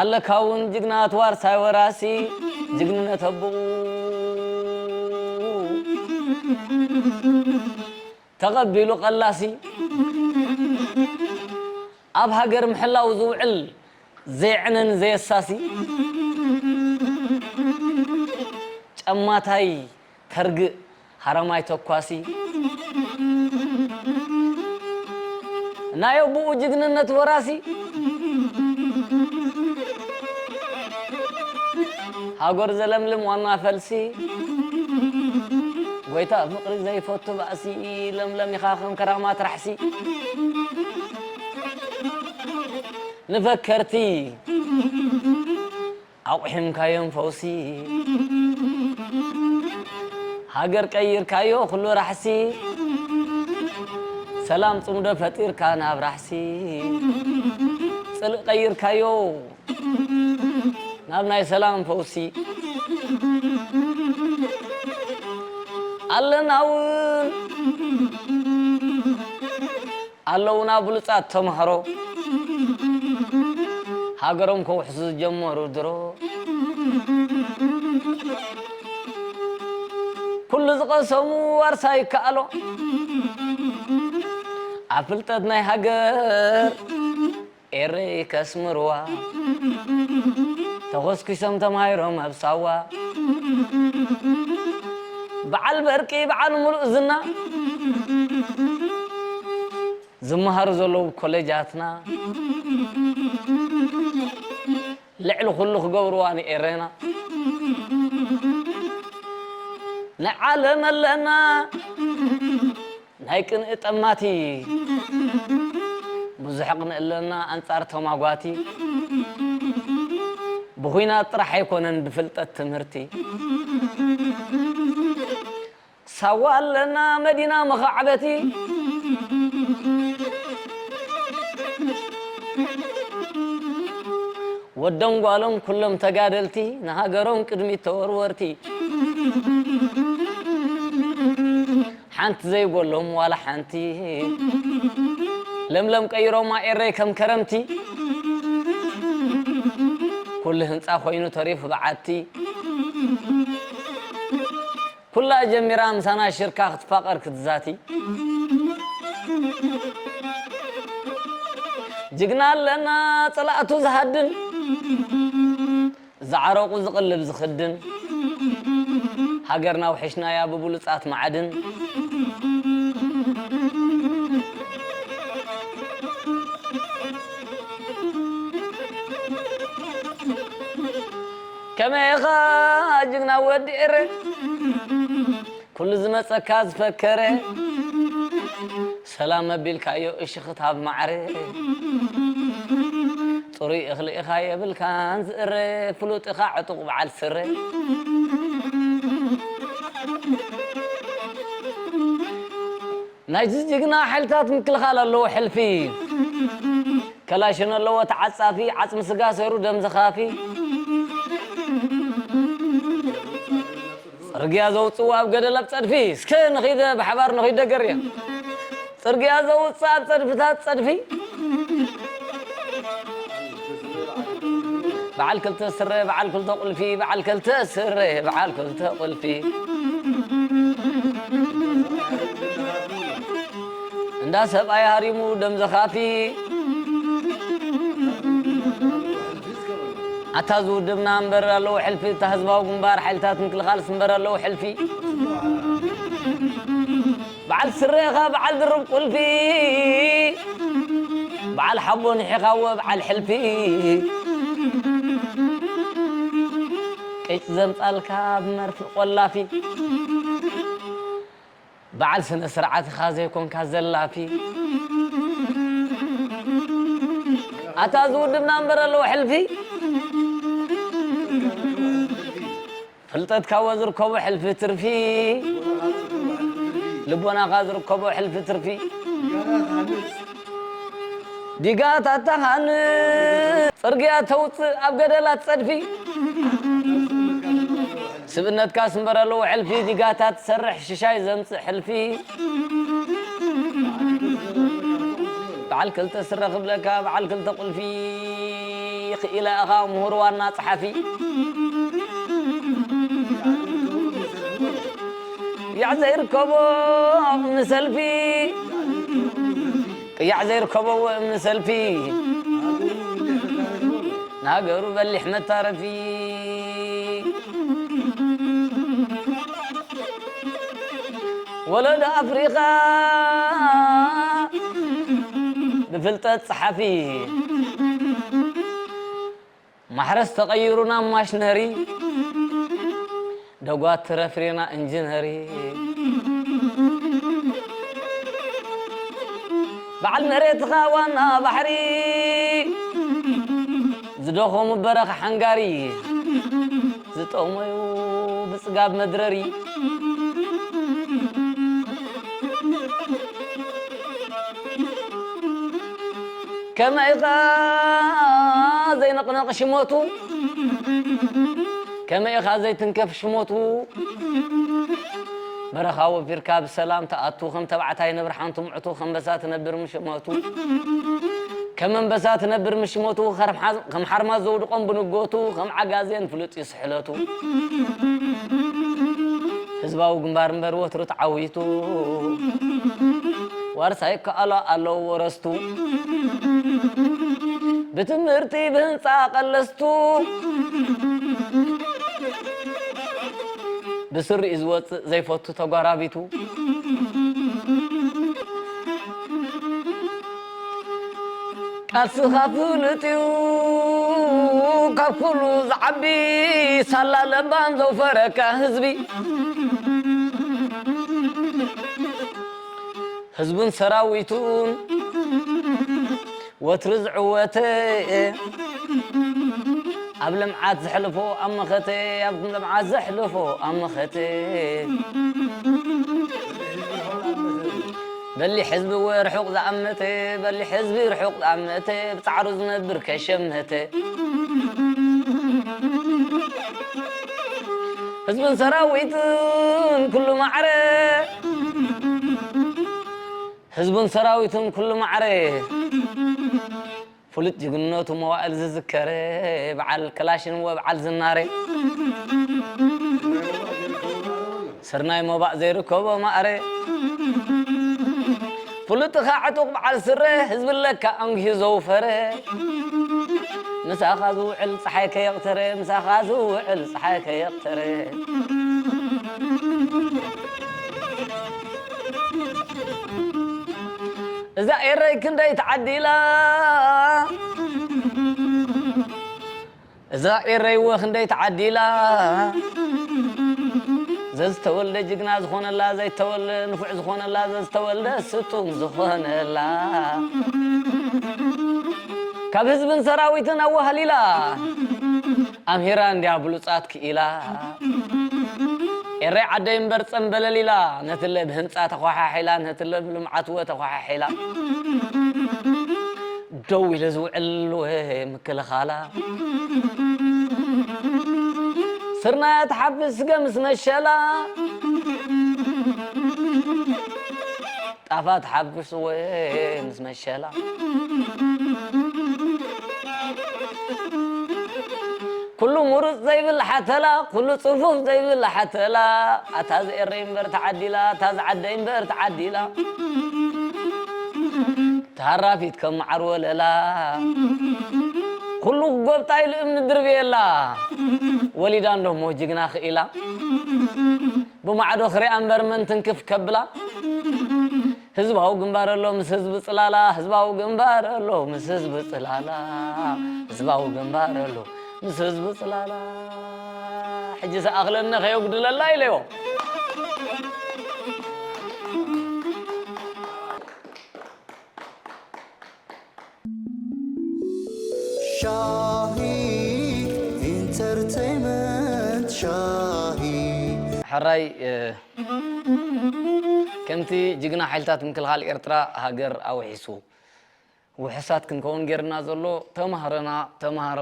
ኣለካ እውን ጅግና ተዋርሳይ ወራሲ፣ ጅግንነት ኣቦኡ ተቐቢሉ ቀላሲ፣ ኣብ ሃገር ምሕላው ዝውዕል ዘይዕነን ዘየሳሲ፣ ጨማታይ ተርግእ ሃረማይ ተኳሲ፣ ናይ ኣቦኡ ጅግንነት ወራሲ፣ ሃገር ዘለምልም ዋና ፈልሲ፣ ጎይታ ፍቕሪ ዘይፈቱ ባእሲ፣ ለምለም ኢኻ ከም ከራማት ራሕሲ። ንፈከርቲ ኣቑሒምካዮም ፈውሲ፣ ሃገር ቀይርካዮ ኩሉ ራሕሲ፣ ሰላም ጽምዶ ፈጢርካ ናብ ራሕሲ፣ ጽልእ ቀይርካዮ ናብ ናይ ሰላም ፈውሲ። ኣለና እውን ኣለዉና ብሉጻት ተምሃሮ፣ ሃገሮም ከውሕሱ ዝጀመሩ ድሮ፣ ኩሉ ዝቐሰሙ ዋርሳይ ይከኣሎ፣ ኣብ ፍልጠት ናይ ሃገር ኤረይ ከስምርዋ፣ ተኾስኲሶም ተማሂሮም ኣብ ሳዋ፣ በዓል በርቂ በዓል ሙሉእ ዝና፣ ዝመሃሩ ዘለዉ ኮሌጃትና፣ ልዕሊ ኩሉ ክገብርዋ ንኤረና። ንዓለም ኣለና ናይ ቅንኢ ጠማቲ፣ ብዙሕ ቅንኢ ኣለና ኣንጻር ተማጓቲ። ብኹናት ጥራሕ ኣይኮነን ብፍልጠት ትምህርቲ። ሳዋ ኣለና መዲና መኻዕበቲ፣ ወዶም ጓሎም ኩሎም ተጋደልቲ፣ ንሃገሮም ቅድሚት ተወርወርቲ። ሓንቲ ዘይጎሎም ዋላ ሓንቲ፣ ለምለም ቀይሮማ ኤረይ ከም ከረምቲ። ኩሉ ህንጻ ኮይኑ ተሪፉ በዓቲ። ኩላ ጀሚራ ምሳና ሽርካ ክትፋቐር ክትዛቲ። ጅግና ኣለና ጸላእቱ ዝሃድን፣ ዝዓረቑ ዝቕልብ ዝኽድን። ሃገርና ውሕሽናያ ብብሉጻት መዓድን። ከመይ ኢኻ ጅግና ወዲ ኤረ? ኩሉ ዝመጸካ ዝፈከረ፣ ሰላም ኣቢልካዮ እሽኽት ኣብ ማዕረ። ጽሩይ እኽሊ ኢኻ የብልካን ዝእረ፣ ፍሉጥ ኢኻ ዕጡቕ በዓል ስረ። ናይዚ ጅግና ሓይልታት ምክልኻል ኣለዎ ሕልፊ። ከላሽን ኣለዎ ተዓጻፊ፣ ዓጽሚ ስጋ ሰሩ ደም ዝኻፊ። ጽርግያ ዘውጽእዎ ኣብ ገደል ኣብ ጸድፊ፣ እስከ ንኺደ ብሓባር ንኺደ ገርያ። ጽርግያ ዘውጽእ ኣብ ጸድፍታት ጸድፊ። በዓል ክልተ ስረ፣ በዓል ክልተ ቁልፊ፣ በዓል ክልተ ስረ፣ በዓል ክልተ ቁልፊ። እንዳ ሰብኣይ ሃሪሙ ደም ዘኻፊ። ኣታ ዝውድብና እምበር ኣለዉ ሕልፊ፣ እታ ህዝባዊ ግንባር ሓይልታት ምክልኻልስ እምበር ኣለዉ ሕልፊ። በዓል ስረኻ በዓል ድርብ ቁልፊ፣ በዓል ሓቦ ንሒኻዎ በዓል ሕልፊ። ቅጭ ዘምጻልካ ብመርፍእ ቆላፊ፣ በዓል ስነ ስርዓት ኢኻ ዘይኮንካ ዘላፊ። ኣታ ዝውድብና እምበር ኣለዎ ሕልፊ፣ ፍልጠትካ ወዝርከቦ ሕልፊ ትርፊ። ልቦናኻ ዝርከቦ ሕልፊ ትርፊ። ዲጋታት ተሃንጽ፣ ጽርግያ ተውጽእ ኣብ ገደላት ጸድፊ። ስብእነትካ ስምበረሉ ሕልፊ፣ ዲጋታት ትሰርሕ ሽሻይ ዘምጽእ ሕልፊ። በዓል ክልተ ስረ ክብለካ፣ በዓል ክልተ ቁልፊ። ክኢላ ኢኻ ምሁር ዋና ጸሓፊ። ቅያዕ ዘይርከቦ እምኒ ሰልፊ፣ ቅያዕ ዘይርከቦ እምኒ ሰልፊ፣ ንሃገሩ በሊሕ መታረፊ። ወለዶ ኣፍሪኻ ብፍልጠት ጸሓፊ፣ ማሕረስ ተቐይሩ ናብ ማሽነሪ፣ ደጓት ትረፍሪና ኢንጂነሪ። በዓል መሬትኻ ዋና ባሕሪ፣ ዝደኸሙ በረኻ ሓንጋሪ፣ ዝጠመዩ ብጽጋብ መድረሪ። ከመይ ኢኻ ዘይንቕነቕ ሽሞቱ? ከመይ ኢኻ ዘይትንከፍ ሽሞቱ? በረኻ ወፊርካ ብሰላም ትኣቱ፣ ከም ተባዕታይ ነብሪ ሓንቲ ምዕቱ፣ ከም ኣንበሳ ትነብር ምሽ ሞቱ። ከም ኣንበሳ ትነብር ምሽ ሞቱ፣ ከም ሓዝ-፣ ከም ሓርማዝ ዘውድቖም ብንጎቱ፣ ከም ዓጋዜን ፍሉጥ እዩ ስሕለቱ። ህዝባዊ ግንባር እምበር ወትሩ ተዓዊቱ፣ ዋርሳይ ከኣሎ ኣለዉ ወረስቱ። ብትምህርቲ ብህንጻ ቀለስቱ፣ ብስሪኡ ዝወጽእ ዘይፈቱ ተጓራቢቱ። ቃልስኻ ፍሉጥ እዩ ካብ ኩሉ ዝዓቢ፣ ሳላ ለባም ዘውፈረካ ህዝቢ። ህዝቡን ሰራዊቱን ወትሩ ዝዕወተ፣ ኣብ ልምዓት ዘሕልፎ ኣብ መኸተ፣ ኣብ ልምዓት ዘሕልፎ ኣብ መኸተ። በሊሕ ህዝቢ ወ ርሑቕ ዝኣመተ፣ በሊሕ ህዝቢ ርሑቕ ዝኣመተ፣ ብጻዕሩ ዝነብር ከሸመተ። ህዝብን ሰራዊትን ኩሉ ማዕረ፣ ህዝብን ሰራዊትን ኩሉ ማዕረ፣ ፍሉጥ ጅግንነቱ መዋእል ዝዝከረ፣ በዓል ክላሽን ወበዓል ዝናረ፣ ስርናይ ሞባእ ዘይርከቦ ማዕረ፣ ፍሉጥኻ ዕጡቕ በዓል ስረ፣ ህዝቢ ኣለካ ኣንጊሁ ዘውፈረ፣ ምሳኻ ዝውዕል ጸሓይ ከየቕተረ፣ ምሳኻ ዝውዕል ጸሓይ ከየቕተረ። እዛ ኤረይ ክንደይ ተዓዲላ፣ እዛ ኤረይ ወ ክንደይ ተዓዲላ፣ ዘዝተወልደ ጅግና ዝኾነላ፣ ዘይተወልደ ንፉዕ ዝኾነላ፣ ዘዝተወልደ ስጡም ዝኾነላ፣ ካብ ህዝብን ሰራዊትን ኣዋህሊላ፣ ኣምሂራ እንድያ ብሉጻት ክኢላ። ኤረይ ዓደይ እምበር ጸምበለል ኢላ፣ ነትለ ብህንጻ ተኳሓሒላ፣ ነትለ ብልምዓት ወ ተኳሓሒላ። ደው ኢሉ ዝውዕል ወ ምክልኻላ፣ ስርናያ ትሓፍስ ገምስ መሸላ፣ ጣፋ ትሓፍስ ወ ምስ መሸላ። ኩሉ ሙሩጽ ዘይብል ሓተላ፣ ኩሉ ጽፉፍ ዘይብል ሓተላ። ኣታ ዝኤረይ እምበር ተዓዲላ፣ ኣታ ዝዓደይ እምበር ተዓዲላ። ተሃራፊት ከም መዓር ወለላ። ኩሉ ክጎብጣ ኢሉ እምኒ ድርብየላ። ወሊዳ እንዶ እሞ ጅግና ክኢላ። ብማዕዶ ክሪኣ እምበር መን ትንክፍ ከብላ። ህዝባዊ ግንባር ኣሎ ምስ ህዝቢ ጽላላ፣ ህዝባዊ ግንባር ኣሎ ምስ ህዝቢ ጽላላ፣ ህዝባዊ ግንባር ኣሎ ምስ ህዝቢ ጽላላ። ሕጂ ዝኣኽለኒ ከየጉድለላ ኢለዮ። ሻሂ ኢንተርቴይንመንት ሻሂ። ሕራይ፣ እ፣ ከምቲ ጅግና ሓይልታት ምክልኻል ኤርትራ ሃገር ኣውሒሱ ውሑሳት ክንከውን ጌርና ዘሎ፣ ተማሃሮና፣ ተማሃሮ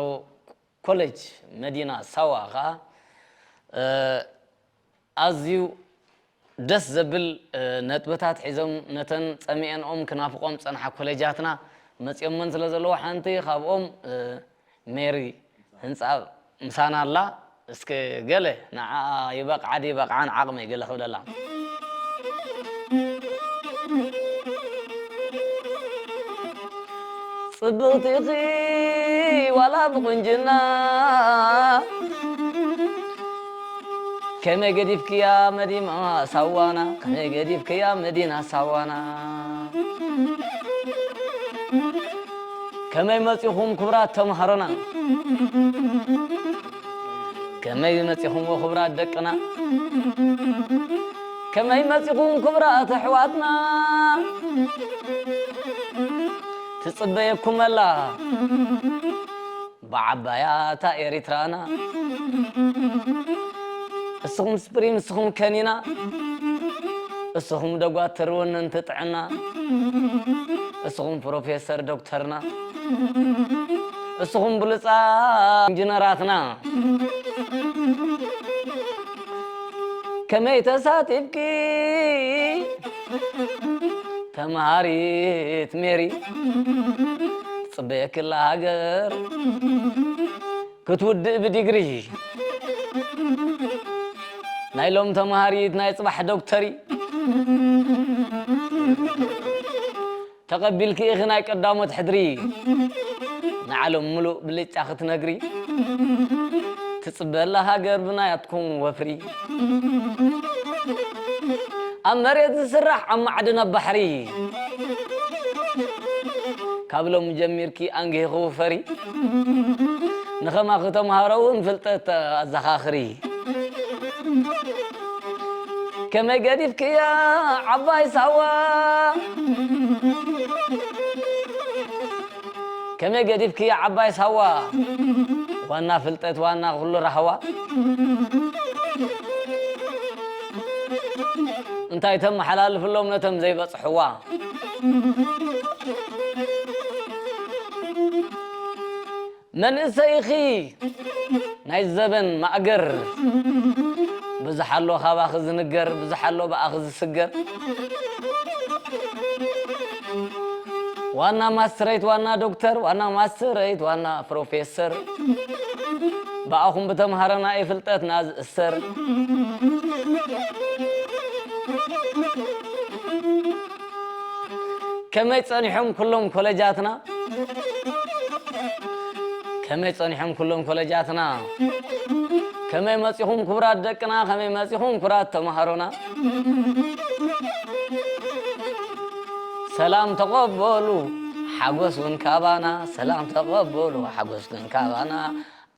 ኮሌጅ መዲና ሳዋ ኸኣ፣ እ፣ ኣዝዩ ደስ ዘብል፣ እ፣ ነጥብታት ሒዞም ነተን ጸሚኤንኦም ክናፍቖም ጸንሓ ኮሌጃትና መጺኦመን ስለ ዘለዉ፣ ሓንቲ ካብኦም፣ እ፣ ሜሪ ህንጻ ምሳና ኣላ። እስከ ገለ ንዓኣ ይበቕዓ ድይበቕዓን ዓቕመይ ገለ ክብለላ። ጽብቕቲ ኢኺ ዋላ ብቑንጅና፣ ከመይ ገዲፍክያ መዲማ ሳዋና፣ ከመይ ገዲፍክያ መዲና ሳዋና። ከመይ መጺኹም ክቡራት ተምሃሮና፣ ከመይ መጺኹም ክቡራት ደቅና፣ ከመይ መጺኹም ክቡራት ኣሕዋትና። ትጽበየኩም ኣላ ብዓባያ እታ ኤሪትራና። እስኹም ስፕሪም፣ እስኹም ከኒና፣ እስኹም ደጓትር ወነንቲ ጥዕና፣ እስኹም ፕሮፌሰር ዶክተርና፣ እስኹም ብሉጻ ኢንጂነራትና። ከመይ ተሳቲፍኪ ተምሃሪት ሜሪ፣ ትጽበየክላ ሃገር ክትውድእ ብዲግሪ። ናይ ሎም ተምሃሪት ናይ ጽባሕ ዶክተሪ፣ ተቐቢልኪ ኢኺ ናይ ቀዳሞት ሕድሪ። ንዓለም ምሉእ ብልጫ ክትነግሪ፣ ትጽበላ ሃገር ብናያትኩም ወፍሪ። ኣብ መሬት ዝስራሕ፣ ኣብ ማዕድን፣ ኣብ ባሕሪ፣ ካብ ሎሚ ጀሚርኪ ኣንጊሂ ክውፈሪ። ንኸማኺ ተምሃሮ እውን ፍልጠት ኣዘኻኽሪ። ከመይ ገዲፍክያ ዓባይ ሳዋ፣ ከመይ ገዲፍክያ ዓባይ ሳዋ፣ ዋና ፍልጠት ዋና ኩሉ ራህዋ። እንታይ ተመሓላልፍሎም ነቶም ዘይበጽሕዋ። መንእሰይኺ ናይ ዘበን ማእገር፣ ብዙሕ ኣሎ ካባኺ ዝንገር፣ ብዙሕ ኣሎ ብኣኺ ዝስገር። ዋና ማስትረይት፣ ዋና ዶክተር፣ ዋና ማስትረይት፣ ዋና ፕሮፌሰር፣ ብኣኹም ብተምሃረና እዩ ፍልጠትና ዝእሰር። ከመይ ጸኒሖም ኩሎም ኮለጃትና? ከመይ ጸኒሖም ኩሎም ኮለጃትና? ከመይ መጺኹም ክቡራት ደቅና? ከመይ መጺኹም ክቡራት ተማሃሮና? ሰላም ተቐበሉ ሓጎስ እውን ካባና፣ ሰላም ተቐበሉ ሓጎስ እውን ካባና።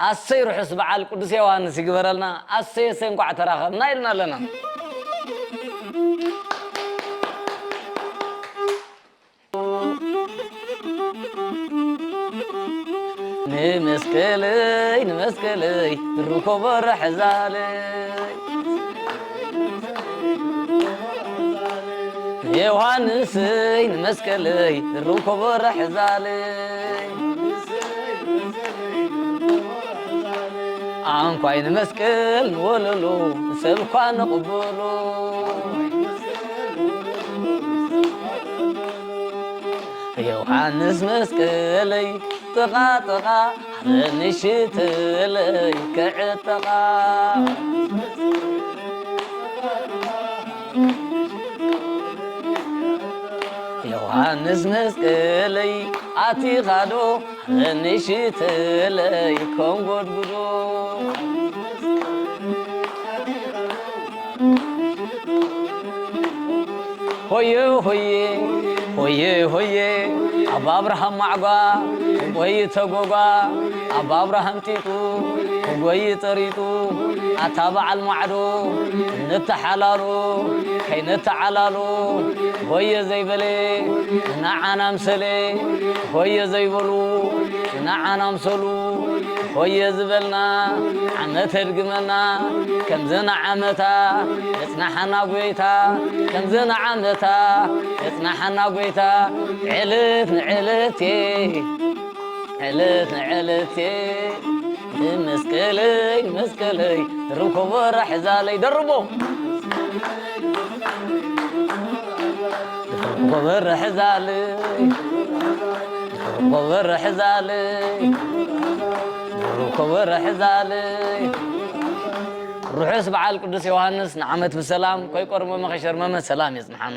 ኣሰይ ርሑስ በዓል ቅዱስ ዮሃንስ ይግበረልና። ኣሰይ ኣሰይ እንኳዕ ተራኸብና ኢልና ኣለና። ንመስቀለይ ንመስቀለይ ርኮቦ ረሕዛለይ፣ ንዮሃንሰይ ንመስቀለይ ርኮቦ ረሕዛለይ። ኣንኳይ ንመስቀል ንወለሉ ሰብኳ ንቕበሉ። ዮሃንስ መስቀለይ ጥቓ ጥቓ ሃበኒ ሽተለይ ክዕጠቓ። ዮሃንስ መስቀለይ ኣቲኻዶ ሃበኒ ሽተለይ ከንጎድጉዶ። ሆየ ሆየ ሆየ ሆየ፣ ኣባ ኣብርሃም ማዕጓ፣ ጎይ ተጎጓ፣ ኣባ ኣብርሃም ጢጡ፣ ጎይ ጠሪጡ፣ ኣታ በዓል ማዕዶ፣ ንተሓላሎ፣ ከይንተዓላሎ፣ ሆየ ዘይበለ፣ ንዓና ምሰለ፣ ሆየ ዘይበሉ፣ ንዓና ምሰሉ፣ ወየ ዝበልና ዓመት ኣድግመና፣ ከምዚ ንዓመታ የጽናሓና ጎይታ፣ ከምዚ ንዓመታ የጽናሓና ጎይታ። ዕለት ንዕለቴ፣ ዕለት ንዕለቴ፣ ንመስቀለይ፣ መስቀለይ፣ ርኮቦ ራሕዛለይ፣ ደርቦ። ርኮቦ ራሕዛለይ፣ ርኮቦ ራሕዛለይ፣ ርኮቦ ራሕዛለይ። ርሑስ በዓል ቅዱስ ዮሃንስ ንዓመት ብሰላም፣ ከይቆርመመ ከይሸርመመ ሰላም የጽንሓና።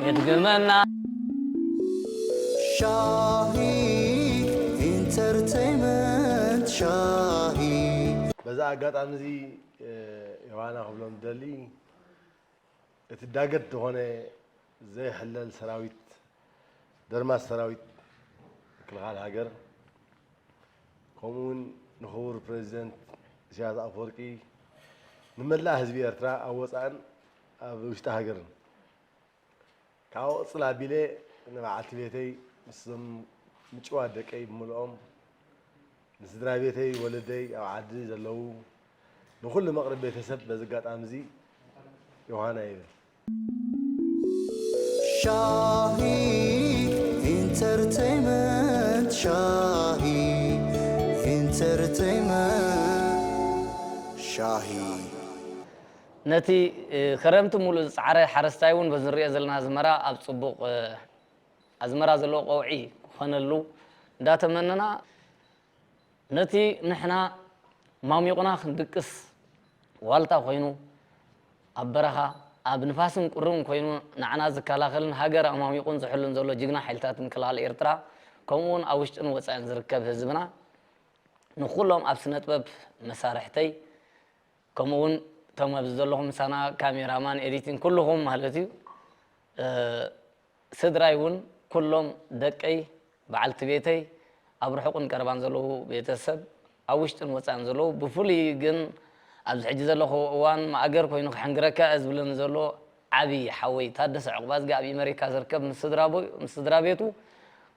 የድግመና። ሻሂ ኢንተርቴይመንት ሻሂ። በዛ ኣጋጣሚ እዚ፣ እ፣ ዮሃና ክብሎም ደሊ፣ እቲ ዳገት ዝኾነ ዘይሕለል ሰራዊት፣ ደርማስ ሰራዊት ምክልኻል ሃገር፣ ከምኡ እውን ንክቡር ፕሬዚደንት ኢሳያስ ኣፈወርቂ፣ ንመላእ ህዝቢ ኤርትራ ኣብ ወፃእን ኣብ ውሽጢ ሃገርን፣ ካብ ቅፅል ኣቢለ ንበዓልቲ ቤተይ ምስዞም ምጭዋት ደቀይ ብምልኦም፣ ንስድራ ቤተይ፣ ወለደይ ኣብ ዓዲ ዘለዉ፣ ንኹሉ መቕርብ ቤተሰብ በዚ ኣጋጣሚ እዚ ዮሃና ይብል። ሻሂ ኢንተርቴይመንት ሻሂ ኢንተርቴይመንት ሻሂ። ነቲ፣ እ፣ ክረምቲ ሙሉእ ዝጸዓረ ሓረስታይ እውን በዚ ንሪኦ ዘለና ኣዝመራ ኣብ ጽቡቕ፣ እ፣ ኣዝመራ ዘለዎ ቀውዒ ክኾነሉ እንዳተመነና፣ ነቲ ንሕና ማሚቑና ክንድቅስ ዋልታ ኮይኑ፣ ኣብ በረኻ፣ ኣብ ንፋስን ቁርን ኮይኑ ንዓና ዝከላኸልን ሃገር ኣማሚቑን ዝሕሉን ዘሎ ጅግና ሓይልታት ምክልኻል ኤርትራ፣ ከምኡ እውን ኣብ ውሽጥን ወጻኢን ዝርከብ ህዝብና፣ ንኹሎም ኣብ ስነ ጥበብ መሳርሕተይ፣ ከምኡ እውን እቶም ኣብዚ ዘለኹም ምሳና፣ ካሜራማን፣ ኤዲቲንግ፣ ኩልኹም ማለት እዩ፣ እ፣ ስድራይ እውን፣ ኩሎም ደቀይ፣ በዓልቲ ቤተይ፣ ኣብ ርሑቕን ቀረባን ዘለዉ ቤተሰብ፣ ኣብ ውሽጥን ወጻእን ዘለዉ፣ ብፍሉይ ግን ኣብዚ ሕጂ ዘለኹዎ እዋን ማእገር ኮይኑ ክሕንግረካ እየ ዝብለኒ ዘሎ ዓቢ ሓወይ ታደሰ ዕቑባዝጊ ኣብ ኣሜሪካ ዝርከብ ምስ ስድራ ቦ-፣ ምስ ስድራ ቤቱ፣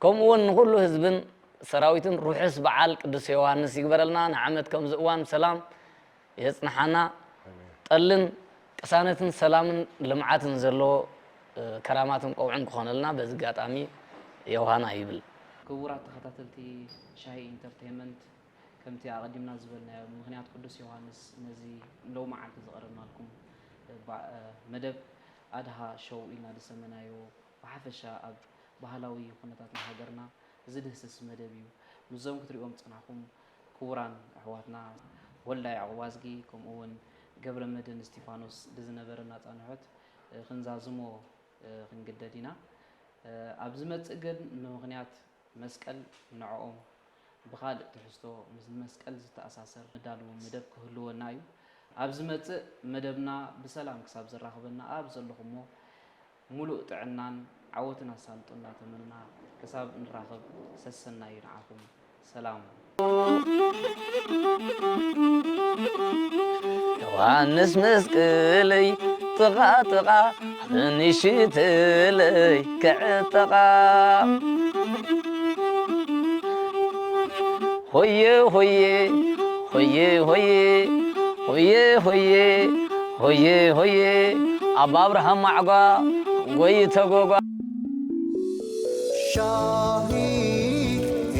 ከምኡ እውን ንኹሉ ህዝብን ሰራዊትን ርሑስ በዓል ቅዱስ ዮሃንስ ይግበረልና። ንዓመት ከምዚ እዋን ብሰላም የጽንሓና። ጠልን ቅሳነትን ሰላምን ልምዓትን ዘለዎ፣ እ፣ ከራማትን ቀውዕን ክኾነልና በዚ ኣጋጣሚ ዮሃና ይብል። ክቡራት ተኸታተልቲ ሻሂ ኢንተርቴይመንት፣ ከምቲ ኣቐዲምና ዝበልናዮ፣ ምኽንያት ቅዱስ ዮሃንስ ነዚ ሎማዓንቲ ዘቕረብናልኩም፣ እ፣ ባ-፣ እ፣ መደብ ኣድሃ ሾው ኢልና ዝሰመናዮ፣ ብሓፈሻ ኣብ ባህላዊ ኩነታት ሃገርና ዝድህስስ መደብ እዩ። ምስዞም ክትሪኦም ዝጸናሕኩም ክቡራን ኣሕዋትና ወልዳይ ዕቑባዝጊ፣ ከምኡ እውን ገብረመድህን እስቲፋኖስ ዝነበረና ጻንሖት፣ እ፣ ክንዛዝሞ፣ እ፣ ክንግደድ ኢና። እ፣ ኣብ ዝመጽእ ግን ንምኽንያት መስቀል ንዕኦም ብኻልእ ትሕዝቶ ምስ መስቀል ዝተኣሳሰር ንዳልዎ መደብ ክህልወና እዩ። ኣብ ዝመጽእ መደብና ብሰላም ክሳብ ዘራኽበና ኣብ ዘለኹሞ ሙሉእ ጥዕናን ዓወትን ኣሳልጦ እንዳተመና ክሳብ ንራኸብ ሰሰናዩ ንዓኹም። ሰላም። ዮሃንስ መስቀለይ ጥቓ ጥቓ ንሽትለይ ክዕጠቓ። ሆየ ሆየ ሆየ ሆየ ሆየ ሆየ ሆየ ሆየ፣ ኣብ ኣብርሃም ማዕጓ ጎይ ተጎጓ። ሻሂ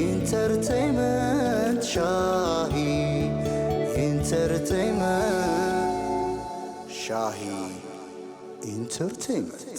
ኢንተርቴይመንት ሻሂ ኢንተርቴይመንት ሻሂ ኢንተርቴይመንት።